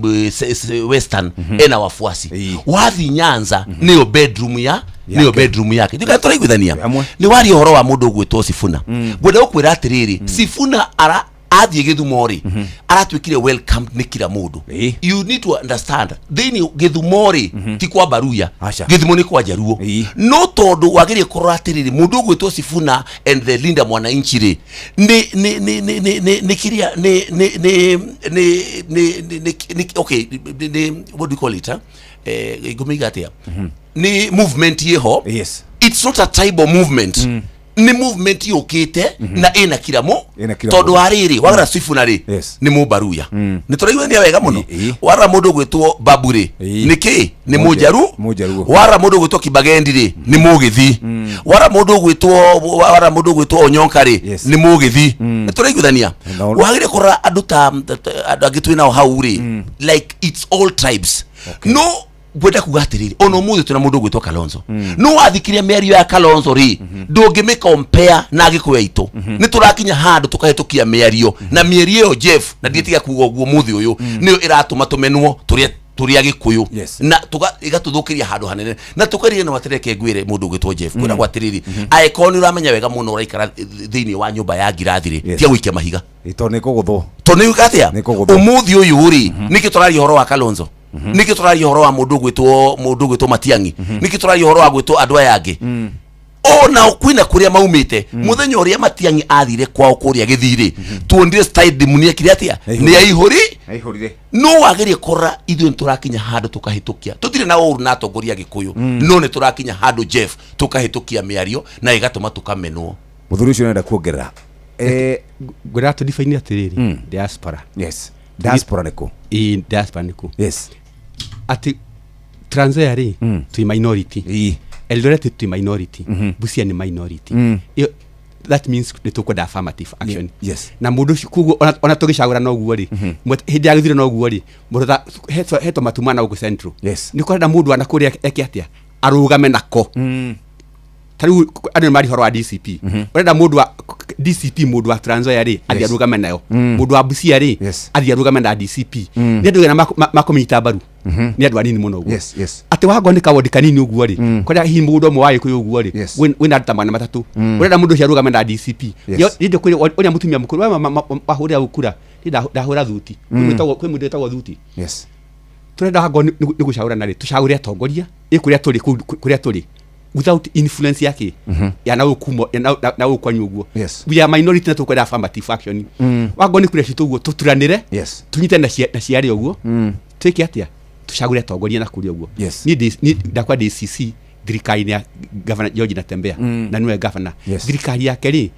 Western, ena wafuasi. Wathiĩ Nyanza, nĩyo bedroom ya nĩyo bedroom yake. Ndika tũraiguithania? Nĩ waria ũhoro wa mũndũ ũgwĩtwo Sifuna, ngwenda gũkwĩra atĩrĩrĩ, Sifuna ara athiĩ Gĩthumo rĩ, aratuĩkire welcome nĩ kila mũndũ. You need to understand, thĩinĩ Gĩthumo rĩ, ti kwa Baruya. Aca. Gĩthumo nĩ kwa Njaruo. No tondũ wagĩrĩire kũrora atĩrĩrĩ, mũndũ ũgwĩtwo Sifuna and the Linda Mwananchi rĩ, nĩ kĩrĩa nĩ nĩ nĩ nĩ nĩ nĩ nĩ nĩ okay, nĩ what do you call it, huh? Ngũmĩiga atĩa? Nĩ movement ĩho. Yes. It's not a tribal movement. Nĩ movement yũkĩte na ĩna kira Ĩna kira tondũ mũndũ. wa rĩrĩ wagara Sifuna rĩ, nĩ mũmbaruya, nĩ tũraiguania wega mũno. Warora mũndũ ũgwĩtwo Babu rĩ, nĩ kĩ? Nĩ mũnjaru. Mũnjaruo. Warora mũndũ ũgwĩtwo Kibagendi rĩ, nĩ mũgĩthi. Warora mũndũ ũgwĩtwo, warora mũndũ ũgwĩtwo Onyonka rĩ, nĩ mũgĩthi. Nĩ tũraiguithania? Wagĩrĩire kũrora andũ ta andũ angĩ twĩ nao hau rĩ, like it's all tribes. No ngwenda kuga atĩrĩrĩ, ona ũmũthĩ twĩna mũndũ ũgwĩtwo Kalonzo. No wathikĩria mĩario ya Kalonzo rĩ, ndũngĩmĩ compare na Agĩkũyũ aitũ. Nĩ tũrakinya handũ tũkahĩtũkia mĩario, na mĩario ĩyo, Jeff, na ndigĩtiga kuga ũguo mũthĩ ũyũ, nĩyo ĩratũma tũmenwo tũrĩa tũrĩ Agĩkũyũ na ĩgatũthũkĩria handũ hanene na tũkaria. No atĩreke ngwĩre mũndũ ũgwĩtwo Jeff, kwĩragwo atĩrĩrĩ, angĩkorwo nĩ ũramenya wega mũno ũraikara thĩinĩ wa nyũmba ya ngirathi rĩ, tiga gũikia mahiga. Tondũ nĩ kũgũthwo. Tondũ nĩ atĩa? Nĩ kũgũthwo. Ũmũthĩ ũyũ rĩ, nĩkĩ tũraria ũhoro wa Kalonzo? Nĩkĩ tũraria ũhoro wa mũndũ ũgwĩtwo Matiang'i? Nĩkĩ tũraria ũhoro wa gwĩtwo andũ aya angĩ ona kwĩna kũrĩa maumĩte? Mũthenya ũrĩa Matiang'i athire kwao kũrĩa Gĩthii-rĩ, tuonire stadium nĩ ekire atĩa? Nĩ aihũri. Aihũrire. No wagĩrie kũrora ithuĩ nĩ tũrakinya handũ tũkahĩtũkia. Tũtirĩ na ũru na atongoria Gĩkũyũ, no nĩ tũrakinya handũ, Jeff, tũkahĩtũkia mĩario na ĩgatũma tũkamenwo. Mũthuri ũcio nĩarenda kuongerera. Ngwĩraga tũ define atĩrĩrĩ, diaspora. Yes, diaspora nĩ kũ? Ĩĩ, diaspora nĩ kũ? Yes. Atĩ Trans Nzoia rĩ, twĩ minority. Eldoret twĩ minority. Busia nĩ minority. Ĩyo, that means nĩ tũkwenda affirmative action. Na mũndũ ũcio koguo ona tũgĩcagũra noguo rĩ, hĩndĩ ya gĩthurano ũguo rĩ, mũndũ ta hetwo matuma na gũkũ Central, nĩ kũrenda mũndũ ana kũrĩa eke atĩa? Arũgame nako. Ta rĩu andũ nĩ mari ũhoro wa DCP. Ũrenda mũndũ wa DCP, mũndũ wa Trans Nzoia rĩ, athiĩ arũgame nayo. Mũndũ wa Busia rĩ, athiĩ arũgame na DCP. Nĩ andũ aigana makũmĩnyita mbaru? Nĩ andũ anini mũno ũguo. Atĩ wangorwo nĩ kawodi kanini ũguo rĩ, kũrĩa hihi mũgũnda ũmwe wa Gĩkũyũ ũguo rĩ, wĩna andũ ta 300, ũrenda mũndũ ũcio arũgame na DCP. Nĩ kwĩ ũrĩa mũtumia mũkũrũ we wahũrĩra kura, niĩ ndahũra thuti. Kwĩ mũndũ wĩtagwo thuti. Tũrenda wangorwo nĩ gũcagũrana rĩ, tũcagũre atongoria ĩ kũrĩa tũrĩ, kũu kũrĩa tũrĩ without influence yake ya na gũkũ ya na gũkũ kwanyu ũguo. We are minority na tũkwenda affirmative action. Wangorwo nĩ kũrĩa citũ ũguo, tũturanĩre, tũnyite na ciarĩ ũguo, twĩke atĩa? Tũcagũre atongoria na kũrĩa ũguo. Niĩ ndakwa ndĩ CC thirikari-inĩ ya Governor George Natembeya, na nĩwe governor. Thirikari yake rĩ,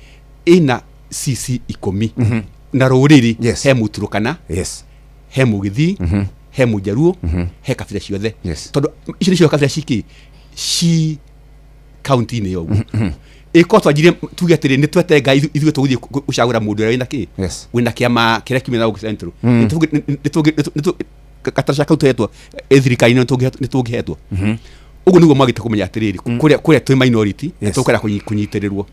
ĩna CC 10 na rũrĩrĩ. He Mũturũkana, he Mũgĩthii, he Mũjaruo, he kabira ciothe, tondũ icio nĩcio kabira ciki ci kaunti-inĩ ĩyo ũguo. Ĩkorwo twanjirie tuge atĩrĩ, nĩ twetenga ithuĩ tũgũthiĩ gũcagũra mũndũ ũrĩa wĩna kĩ, wĩna kĩama kĩrĩa kiumĩte na gũkũ Central, gataraca kau tũhetwo thirikari-inĩ nĩ tũngĩhetwo. Ũguo nĩguo mwagĩte kũmenya atĩrĩrĩ, kũrĩa twĩ minority na tũkwenda kũnyitĩrĩrwo.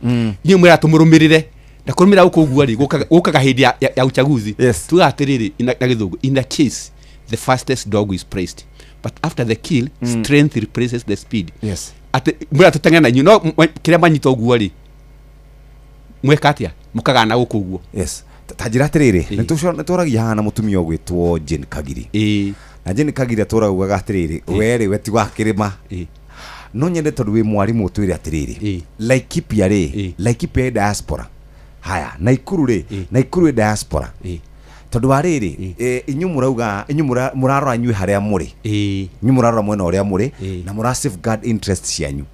Inyuĩ mwĩra tũmũrũmĩrĩre na kũrũmĩrĩra gũkũ ũguo rĩ, gũkaga hĩndĩ ya uchaguzi. Tugaga atĩrĩrĩ na gĩthũngũ, in a chase the fastest dog is praised, but after the kill, strength replaces the speed. Atĩ mwĩra tũteng'ere na inyuĩ, no kĩrĩa manyita ũguo rĩ, mweka atĩa? Mũkagana gũkũ ũguo. Yes. Ta njĩra atĩrĩrĩ, nĩ tũragia haha na mũtumia ũgwĩtwo Jane Kagiri, na Jane Kagiri atũraugaga atĩrĩrĩ, we rĩ, we ti wa kĩrĩma. No nyende tondũ wĩ mwarimũ ũtwĩre atĩrĩrĩ, Laikipia rĩ, Laikipia ĩ diaspora? Haya, Naikuru rĩ, Naikuru ĩ diaspora? Tondũ wa rĩrĩ, inyuĩ mũrauga inyuĩ mũrarora inyuĩ harĩa mũrĩ, inyuĩ mũrarora mwena ũrĩa mũrĩ na mũra safeguard interest cianyu,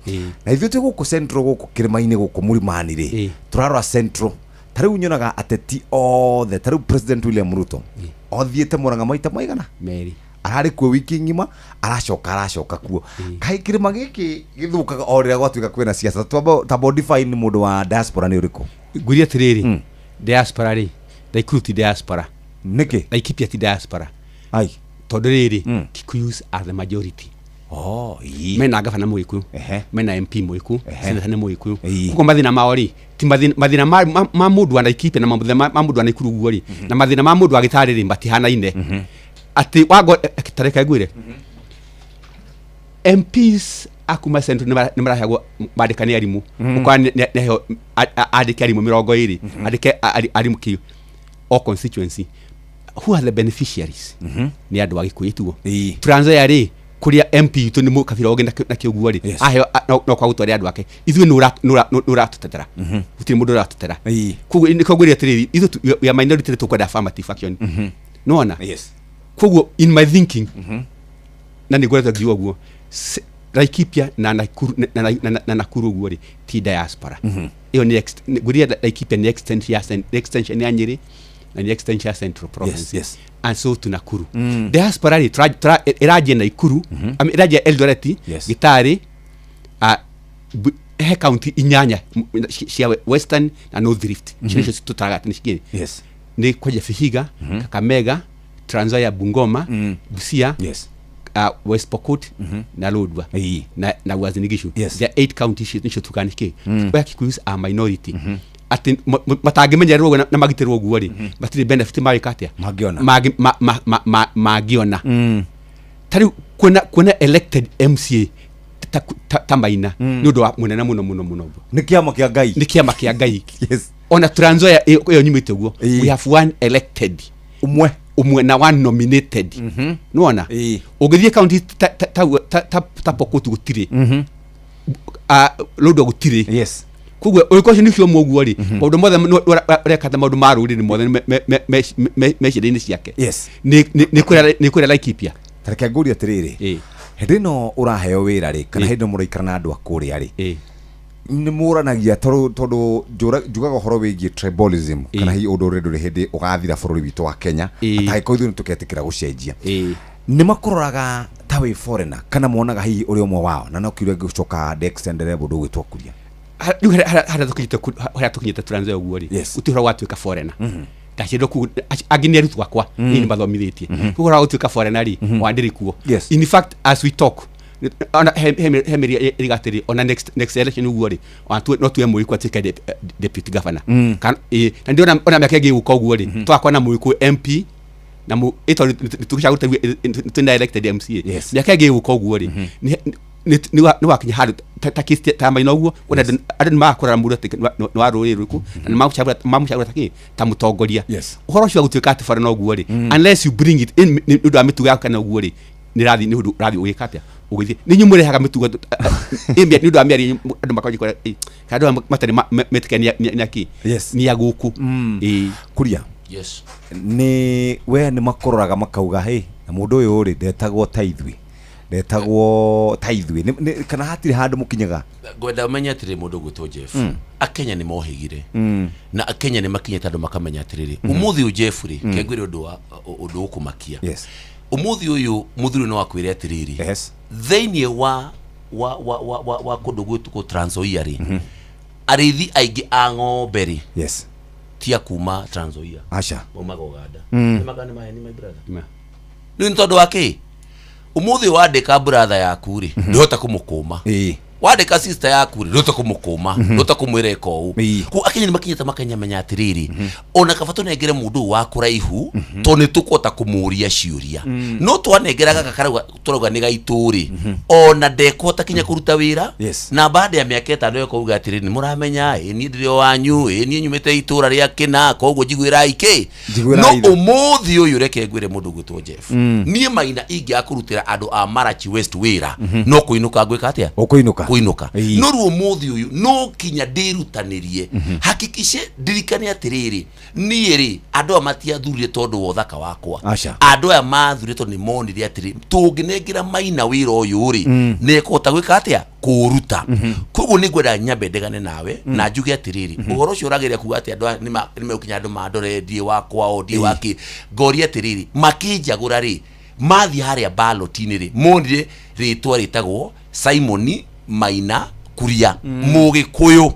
na ithuĩ twĩ gũkũ Central, gũkũ kĩrĩma-inĩ, gũkũ mũrimani rĩ, tũrarora Central. Ta rĩu nyonaga ateti othe, ta rĩu President William Ruto othiĩte Mũrang'a maita maigana? Merĩ. Ararĩ kuo wiki ng'ima, aracoka kuo. Kaĩ kĩrĩma gĩkĩ gĩthũkaga o rĩrĩa gwatuĩka kwĩna siasa? Twamba define mũndũ wa diaspora nĩ ũrĩkũ? Ngwĩrie atĩrĩrĩ, diaspora rĩ, Naikuru ti diaspora. Nĩkĩ? Laikipia ti diaspora. Ai. Tondũ rĩrĩ, Kikuyus are the majority. Oh, ii. Mena gavana mũgĩkũyũ, mena MP mũgĩkũyũ, senator nĩ mũgĩkũyũ. Koguo mathĩna mao rĩ, ti mathĩna ma mũndũ wa Laikipia na mathĩna ma mũndũ wa Naikuru ũguo rĩ, na mathĩna ma mũndũ wa Gĩtarĩ rĩ, matihanaine. Atĩ wango tareke ngwĩre, MPs akuma Central nĩ maraheagwo mandĩka nĩ arimũ. Ũkora nĩ aheo andĩke arimũ 20, andĩke arimũ kĩ o constituency. Who are the beneficiaries? Nĩ andũ a Gĩkũyũ tuo. Trans Nzoia rĩ, kũrĩa MP witũ nĩ mũkabira ũngĩ na kĩũguo rĩ, aheo no kwa gũtwarĩra andũ ake. Ithuĩ nĩ ũratũtetera? Gũtirĩ mũndũ ũratũtetera. Koguo nĩkĩo ngwĩrire atĩrĩrĩ, ithuĩ we are minority, nĩ tũkwenda affirmative action. Nĩwona? Koguo in my thinking, Na nĩ ngoretwo ngiuga ũguo, Laikipia na Nakuru na Nakuru ũguo rĩ, ti diaspora. Ĩyo nĩ ngwĩrire Laikipia nĩ extension ya extension ya Nyĩrĩ na nĩ extension ya Central Province. And so to Nakuru. Diaspora rĩ, ĩranjia Nakuru, I mean, ĩranjia Eldoret, Gĩtarĩ, he county inyanya cia Western na North Rift. Icio nĩcio tũtaraga atĩ nĩ cikĩ. Nĩ kwanja Vihiga, Kakamega, Trans Nzoia, Bungoma, Busia, West Pokot na Lodwar na Uasin Gishu. There are eight counties nicio tugaga nĩ kĩ. Where Kikuyus are minority. Atĩ matangĩmenyererwo ũguo na magitĩrwo ũguo rĩ, matirĩ benefit magĩka atĩa? Mangĩona. Mangĩona. Ta rĩu kuona elected MCA ta Maina nĩ ũndũ wa mũnene mũno mũno mũno. Nĩ kĩama kĩa Ngai. Nĩ kĩama kĩa Ngai. Ona Trans Nzoia ĩyo nyumĩte ũguo, we have one elected. Ũmwe. Ũmwe na one nominated. Nĩwona? Ũngĩthiĩ county ta Pokot gũtirĩ. Lodwar gũtirĩ. Koguo ũngĩkorwo ũcio nĩcio ũmwe ũguo rĩ, maũndũ mothe ũreka ta maũndũ ma rũrĩrĩ mothe meciria-inĩ ciake. Nĩ kũrĩa Laikipia. Ta reke ngũrie atĩrĩrĩ, hĩndĩ ĩno ũraheo wĩra rĩ, kana hĩndĩ ĩno mũraikara na andũ a kũrĩa rĩ, nĩ mũranagia tondũ njugaga ũhoro wĩgiĩ tribalism, kana hihi ũndũ ũrĩa ndũrĩ hĩndĩ ũgathira bũrũri witũ wa Kenya, atangĩkorwo ithuĩ nĩ tũketĩkĩra gũcenjia. Nĩ makũroraga ta wĩ foreigner, kana monaga hihi ũrĩ ũmwe wao, na no kĩũria gĩgũcoka ndextendere mũndũ ũgwĩtwo Kuria. Rĩu harĩa tũkinyĩte Trans Nzoia ũguo rĩ, gũtirĩ ũhoro wa gũtuĩka foreigner. Ndaciarirwo kũu, angĩ nĩ arutwo akwa, niĩ nĩ mathomithĩtie. Koguo ũhoro wa gũtuĩka foreigner rĩ, wandĩrĩ kuo. In fact, as we talk, ona he mĩri ĩriga atĩrĩ, ona next election ũguo rĩ, ona no tuwe Mũgĩkũyũ atuĩke deputy governor. Kana, na ndĩrona ona mĩaka ĩngĩ ĩgũka ũguo rĩ, tũgakorwo na Mũgĩkũyũ MP, na tondũ nĩ tũgĩcagũrĩte twĩna elected MCA. Mĩaka ĩngĩ ĩgũka ũguo rĩ, nĩ wakinya handũ ta case ta Maina ũguo, ona andũ nĩ magakũrora mũndũ atĩ nĩ wa rũrĩrĩ rũrĩkũ, na nĩ mamũcagũra ta kĩ, ta mũtongoria. Ũhoro ũcio wa gũtuĩka atĩ foreigner ũguo rĩ, unless you bring it in nĩ ũndũ wa mĩtugo yaku kana ũguo rĩ, nĩ ũrathiĩ, nĩ ũndũ ũrathiĩ ũgĩka atĩa, ũgĩthiĩ nĩ inyuĩ mũrehaga mĩtugo nĩ ũndũ wa mĩario andũ makanjia kuona, kana andũ aya matarĩ metĩkania nĩ akĩ? Nĩ a gũkũ. Kuria. Yes. Nĩ we nĩ makũroraga makauga, hey, na mũndũ ũyũ rĩ, ndetagwo ta ithuĩ, ndetagwo ta ithuĩ. Kana hatirĩ handũ mũkinyaga? Ngwenda ũmenye atĩrĩ, mũndũ ũgwĩtwo Jeff, Akenya nĩ mohĩgire, na Akenya nĩ makinyĩte andũ makamenya atĩrĩrĩ, ũmũthĩ ũyũ Jeff rĩ, kengwĩre ũndũ wa ũndũ ũkũmakia. Ũmũthĩ ũyũ mũthuri no akwĩre atĩrĩrĩ, thĩinĩ wa kũndũ gwĩtwo Trans Nzoia rĩ, arĩithi aingĩ a ng'ombe rĩ, ti a kuma Trans Nzoia. Aca. Maumaga Uganda. Nĩ maka nĩ maheni, my brother? Rĩu nĩ tondũ wa kĩ? Ũmũthĩ wandĩka brother yaku rĩ, ndũhota kũmũkũma. Wandĩka sister yaku rĩ, ndũhota kũmũkũma, ndũhota kũmwĩra ĩka ũũ. Koguo Akenya nĩ makinyĩte makanyamenya atĩrĩrĩ, ona kaba tũnengere mũndũ ũyũ wa kũraihu, tondũ nĩ tũkũhota kũmũria ciũria. No twanengera gaka karauga tũrauga nĩ gaitũ rĩ, ona ndekũhota kinya kũruta wĩra. Na baada ya mĩaka 5 ekauga atĩrĩrĩ, nĩ mũramenya ĩ niĩ ndĩrĩ o wanyu, ĩ niĩ nyumĩte itũra rĩa kĩna, koguo njiguĩrai kĩ. Njiguĩrai No tha. ũmũthĩ ũyũ reke ngwĩre mũndũ ũgwĩtwo Jeff, niĩ Maina ingĩaga kũrutĩra andũ a Marachi West wĩra, no kũinũka ngwĩka atĩa? Ũkũinũka. Kũinũka. No rĩu ũmũthĩ ũyũ no kinya ndĩrutanĩrie, hakikishe ndirikane atĩrĩrĩ, niĩ rĩ, andũ aya matiathurire tondũ wa ũthaka wakwa. Aca. Andũ aya mathurire tondũ nĩ monire atĩrĩ, tũngĩnengera Maina wĩra ũyũ rĩ, nĩ ekũhota gwĩka atĩa? Kũũruta. Koguo nĩ ngwenda nyambe ndegane nawe na njuge atĩrĩrĩ, ũhoro ũcio ũrageria kuga atĩ andũ aya nĩ megũkinya andũ mandore ndiĩ wa kwao, ndiĩ wa kĩ, ngoria atĩrĩrĩ, makĩnjagũra rĩ, mathiĩ harĩa ballot-inĩ rĩ, monire rĩtwa rĩtagwo Simon Maina Kuria, Mũgĩkũyũ,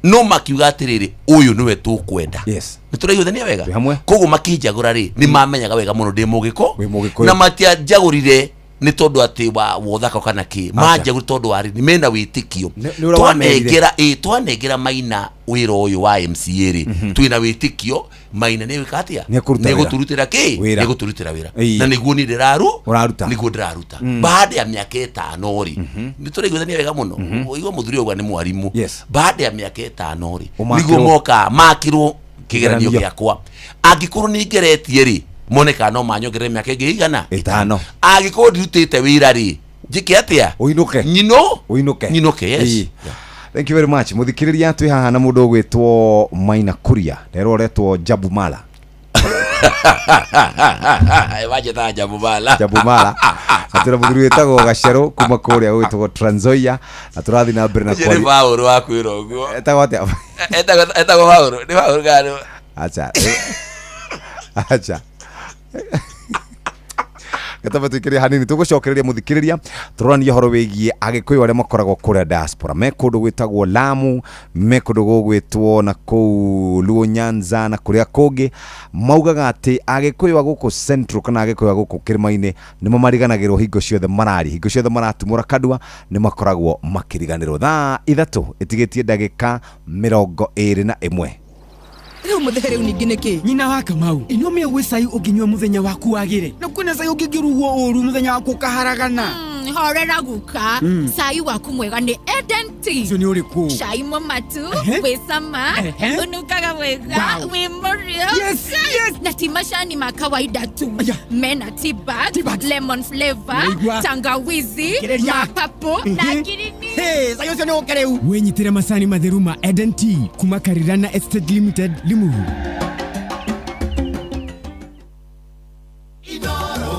no makiuga atĩrĩrĩ, ũyũ nĩwe tũkwenda. Nĩ tũraiguithania wega? Twĩ hamwe. Koguo makĩnjagũra rĩ, nĩ mamenyaga wega mũno ndĩ Mũgĩkũ. Wĩ Mũgĩkũyũ. Na matianjagũrire nĩ tondũ atĩ wa wothaka kana kĩ, manjagũrire tondũ wa rĩ, mena wĩtĩkio. Nĩ ũrĩa wamerire. Twanengera Maina wĩra ũyũ wa MCA rĩ, twĩna wĩtĩkio Maina nĩ gwĩka atĩa? Nĩ ekũruta Nĩ wĩra. egũtũrutĩra kĩ? Wĩra. Nĩ egũtũrutĩra wĩra. Na nĩguo niĩ ndĩraru Ũraruta. Nĩguo ndĩraruta. Baada ya mĩaka 5 rĩ, nĩ tũraiguithania wega mũno, ũigua mũthuri ũyũ auga nĩ mwarimũ. Baada ya mĩaka 5 rĩ, Ũmakĩrwo. nĩguo moka makĩrwo kĩgeranio Kĩgeranio. gĩakwa. Angĩkorwo nĩ ngeretie rĩ, mone kana no manyongerere mĩaka ĩngĩ igana 5. Angĩkorwo ndirutĩte wĩra rĩ, njĩke atĩa? Ũinũke. Nyino Ũinũke. Nyinũke, yes. Thank you very much. Mũthikĩrĩria, twĩ haha na mũndũ ũgwĩtwo Maina Kuria, nderwo ũretwo Jabu Mala. Wanjĩtaga Njambu Mala. Njambu Mala. Na twĩna mũthuri wĩtagwo Gacerũ kuma kũrĩa gwĩtagwo Trans Nzoia, na tũrathiĩ na mbere na Ũcio nĩ Paũlũ wa kwĩra ũguo. Etagwo atĩa? Etagwo Paũlũ, nĩ Paũlũ kana Acha, acha, gatambe tuikĩrie hanini, tũgũcokereria mũthikĩrĩria tũroranie ũhoro wĩgiĩ agĩkũyũ arĩa makoragwo kũrĩa diaspora, me kũndũ gwĩtagwo Lamu, me kũndũ gũgwĩtwo na kũu Luo Nyanza na kũrĩa kũngĩ. Maugaga atĩ agĩkũyũ a gũkũ Central kana agĩkũyũ a gũkũ kĩrĩma-inĩ nĩmo mariganagĩrwo hingo ciothe, mararia hingo ciothe, maratumũra kandua nĩ makoragwo makĩriganĩrwo. Thaa 3 ĩtigĩtie ndagĩka 21. Rĩu mũthee, rĩu ningĩ nĩkĩ? Nyina wa Kamau, ĩno mĩagwĩ cai ũngĩnyua mũthenya waku wagĩre, na kwĩna cai ũngĩngĩrugwo ũru mũthenya waku ũkaharagana. Horera guka. Cai waku mwega nĩ Eden Tea. Ũcio nĩ ũrĩkũ? Cai mũmatu, Ehe. wĩ cama, ũnungaga wega, wĩ mũrĩo. Yes, Na ti macani ma kawaida tu, mena tea bag, lemon flavor, Naigua. tangawizi, Kĩrĩria. ma purple na ngirini. Hey, cai ũcio nĩ ũke rĩu. Wĩnyitĩre macani matheru ma Eden Tea kuma Karirana Estate Limited, Limuru.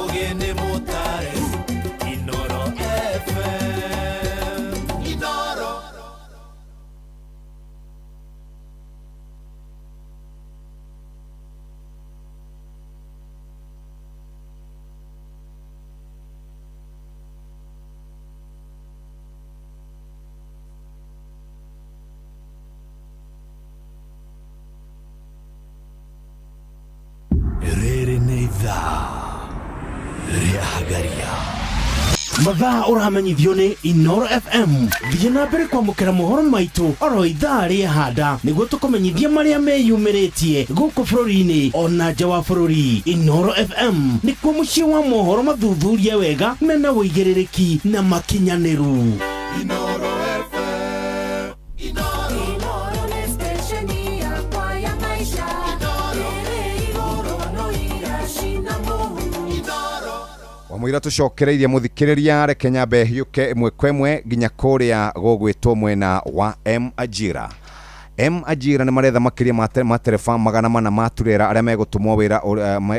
Ũgeni mũtare Inoro FM Inoro. Rĩrĩ nĩ ithaa rĩa Hagaria. Mathaa ũramenyithio nĩ Inoro FM. Thiĩ na mbere kwamũkĩra mohoro maitũ oro ithaa rĩa handa nĩguo tũkũmenyithia marĩa meyumĩrĩtie gũkũ bũrũri-inĩ ona nja wa bũrũri. Inoro FM nĩkuo mũciĩ wa mohoro mathuthurie wega, mena ũigĩrĩrĩki na makinyanĩru. Inoro FM Inoro. Inoro nĩ station yakwa ya maisha. Inoro. Ĩrĩ igũrũ no iracina mũhu. Inoro. Wamũira tũcokereirie mũthikĩrĩria, reke nyambe hiũke ĩmwe kwa ĩmwe nginya kũrĩa gũgwĩtwo mwena wa M Ajira. M Ajira nĩ maretha makĩria ma matereba 400 ma turera arĩa megũtũmwo wĩra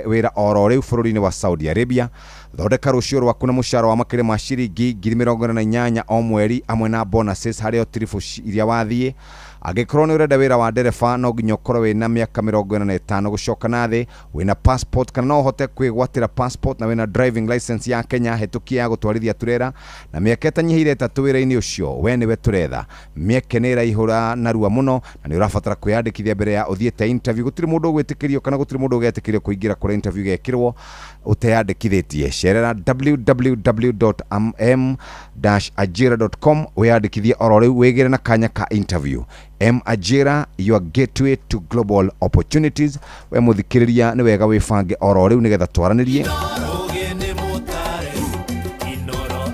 wĩra oro rĩu bũrũri-inĩ wa Saudi Arabia. Thondeka rũciũ rwaku na mũcara wa makĩria ma ciringi 48,000 o mweri, hamwe na bonuses harĩ o tiribu iria wathiĩ. Angĩkorwo nĩ ũrenda wĩra wa ndereba, no nginya ũkorwo wĩna mĩaka 45 gũcoka na thĩ, wĩna passport kana no ũhote kwĩgwatĩra passport, na wĩna driving license ya Kenya hetũkie ya gũtwarithia turera, na mĩaka ĩtanyihĩire 3 wĩra-inĩ ũcio. We nĩwe tũretha. Mĩeke nĩ ĩraihũra narua mũno na nĩ ũrabatara kwĩyandĩkithia mbere ya ũthiĩte interview. Gũtirĩ mũndũ ũgwĩtĩkĩrio kana gũtirĩ mũndũ ũgetĩkĩrio kũingĩra kũrĩa interview gekĩrwo ũteyandĩkithĩtie. Cerera www.m-ajira.com wĩyandĩkithie oro rĩu, wĩgĩre na kanya ka interview. M Ajira, your gateway to global opportunities. We mũthikĩrĩria, nĩ wega wĩbange oro rĩu nĩgetha twaranĩrie. Ũgeni mũtare Inoro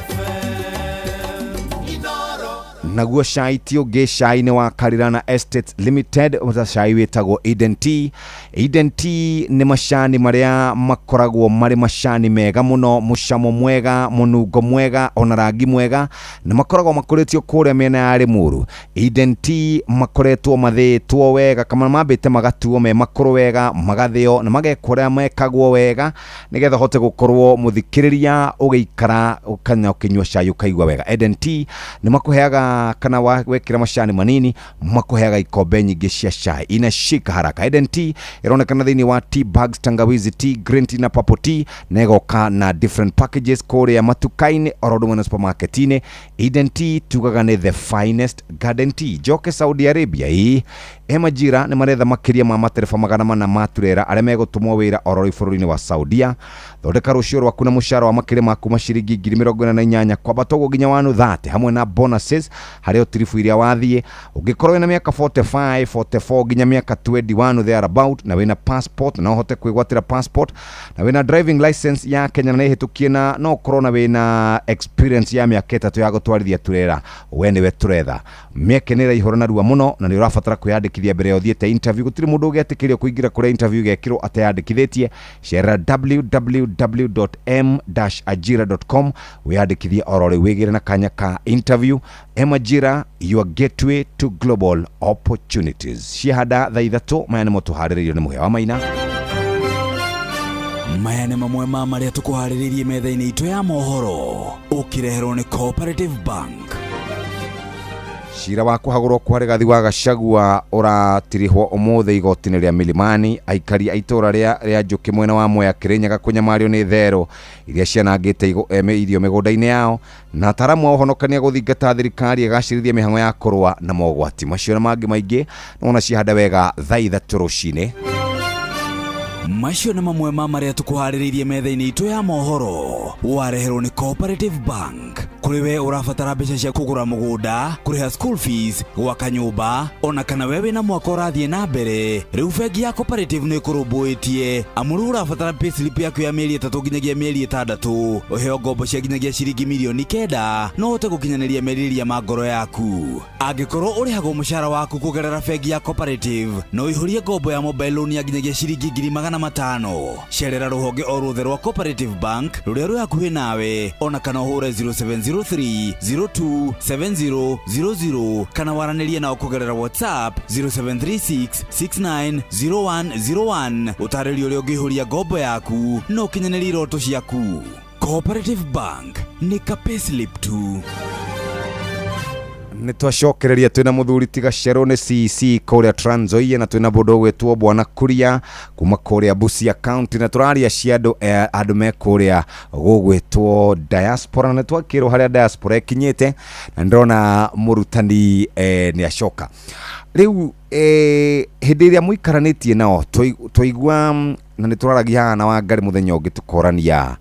FM Inoro. Naguo cai ti ũngĩ, cai nĩ wa Karirana Estates Limited, ta cai wĩtagwo Eden Tea. Eden Tea nĩ macani marĩa makoragwo marĩ macani mega mũno, mũcamo mwega, mũnungo mwega, ona rangi mwega, na makoragwo makũrĩtio kũrĩa mĩena ya Limuru. Eden Tea makoretwo mathĩĩtwo wega kana mambĩte magatuo me makũrũ wega, magathĩo na magekwo ũrĩa mekagwo wega nĩgetha ũhote gũkorwo mũthikĩrĩria ũgĩikara kana ũkĩnyua cai ũkaigua wega. Eden Tea nĩ makũheaga kana wekĩra macani manini makũheaga ikombe nyingĩ cia cai, inashika haraka. Eden Tea ĩronekana thĩinĩ wa tea bags, tangawizi tea, green tea na purple tea, na ĩgoka na different packages kũrĩa matuka-inĩ oro ũndũ ũmwe na supermarket-inĩ. Eden Tea tugaga nĩ the finest garden tea. Njoke Saudi Arabia, ĩ Emajira nĩ maretha makĩria ma matereba 400 ma turera arĩa megũtũmwo wĩra oro rĩu bũrũri-inĩ wa Saudia. Thondeka rũciũ rwaku na mũcara wa makĩria ma kuma ciringi 48,000 kwambata ũguo nginya 130, hamwe na bonuses harĩ o tiribu iria wathiĩ. Ũngĩkorwo wĩna mĩaka 45, 44 nginya mĩaka 21 there about, na wĩna passport na ũhote kwĩgwatĩra passport, na wĩna driving license ya Kenya na nĩ ĩhĩtũkie, na no ũkorwo na wĩna experience ya mĩaka 3 ya gũtwarithia turera, we nĩwe tũretha. Mĩeke nĩ ĩraihũra narua mũno na nĩ ũrabatara kwĩyandĩkithia mbere ya ũthiĩte interview. Gũtirĩ mũndũ ũgetĩkĩrio kũingĩra kũrĩa interview gekĩrwo ateyandĩkithĩtie. Cerera www.m-ajira.com wĩyandĩkithie oro rĩu, wĩgĩre na kanya ka interview. M Ajira, your gateway to global opportunities. Ciahanda thaa 3, maya nĩmo tũharĩrĩirio nĩ Mũhĩa wa Maina. Maya nĩ mamwe ma marĩa tũkũharĩrĩirie metha-inĩ itũ ya mohoro ũkĩreherwo nĩ Cooperative Bank. Cira wa kũhagũrwo kwa Rigathi wa Gachagua ũratirihwo ũmũthĩ igoti-inĩ rĩa Milimani. Aikari a itũra rĩa Njũkĩ mwena wa Mwea Kĩrĩnyaga kũnyamario nĩ therũ iria cianangĩte irio mĩgũnda-inĩ yao, na ataaramu a ũhonokania gũthingata thirikari ĩgacĩrithie mĩhang'o ya kũrũa na mogwati macio na mangĩ maingĩ. Nĩwona ciahanda wega thaa 3 rũcinĩ. Macio nĩ mamwe ma marĩa tũkũharĩrĩirie metha-inĩ itũ ya mohoro wareherwo nĩ Cooperative Bank. Kũrĩ we ũrabatara mbeca cia kũgũra mũgũnda, kũrĩha school fees, gwaka nyũmba, ona kana we wĩna mwaka ũrathiĩ na mbere, rĩu bengi ya Cooperative nĩ ĩkũrũmbũĩtie. Amu rĩu ũrabatara payslip yaku ya mĩeri 3 nginyagia mĩeri 6, ũheo ngombo cia nginyagia ciringi mirioni 9 no ũhote gũkinyanĩria merirĩria ma ngoro yaku. Angĩkorwo ũrĩhagwo mũcara waku kũgerera bengi ya Cooperative, no ũihũrie ngombo ya mobile loan ya nginyagia ciringi 500,000. Cerera rũhonge o ruothe rwa Cooperative Bank rũrĩa rwĩ hakuhĩ nawe, ona kana ũhũre 0703 02 7000 kana waranĩrie nao kũgerera WhatsApp 0736 690101. Ũtarĩrio ũrĩa ũngĩihũria ngombo yaku na ũkinyanĩrie iroto ciaku. Cooperative Bank nĩ ka payslip tu. Nĩ twacokereria twĩna mũthuri ti Gacerũ nĩ CC kũrĩa Trans Nzoia, na twĩna mũndũ ũgwĩtwo Bwana Kuria kuma kũrĩa Busia County, na tũraria cia andũ me kũrĩa gũgwĩtwo diaspora, na nĩ twakĩrwo harĩa diaspora ĩkinyĩte, na ndĩrona mũrutani nĩ acoka rĩu. Hĩndĩ ĩrĩa mũikaranĩtie nao twaigua, na nĩ tũraragia haha na Wangari mũthenya ũngĩ tũkorania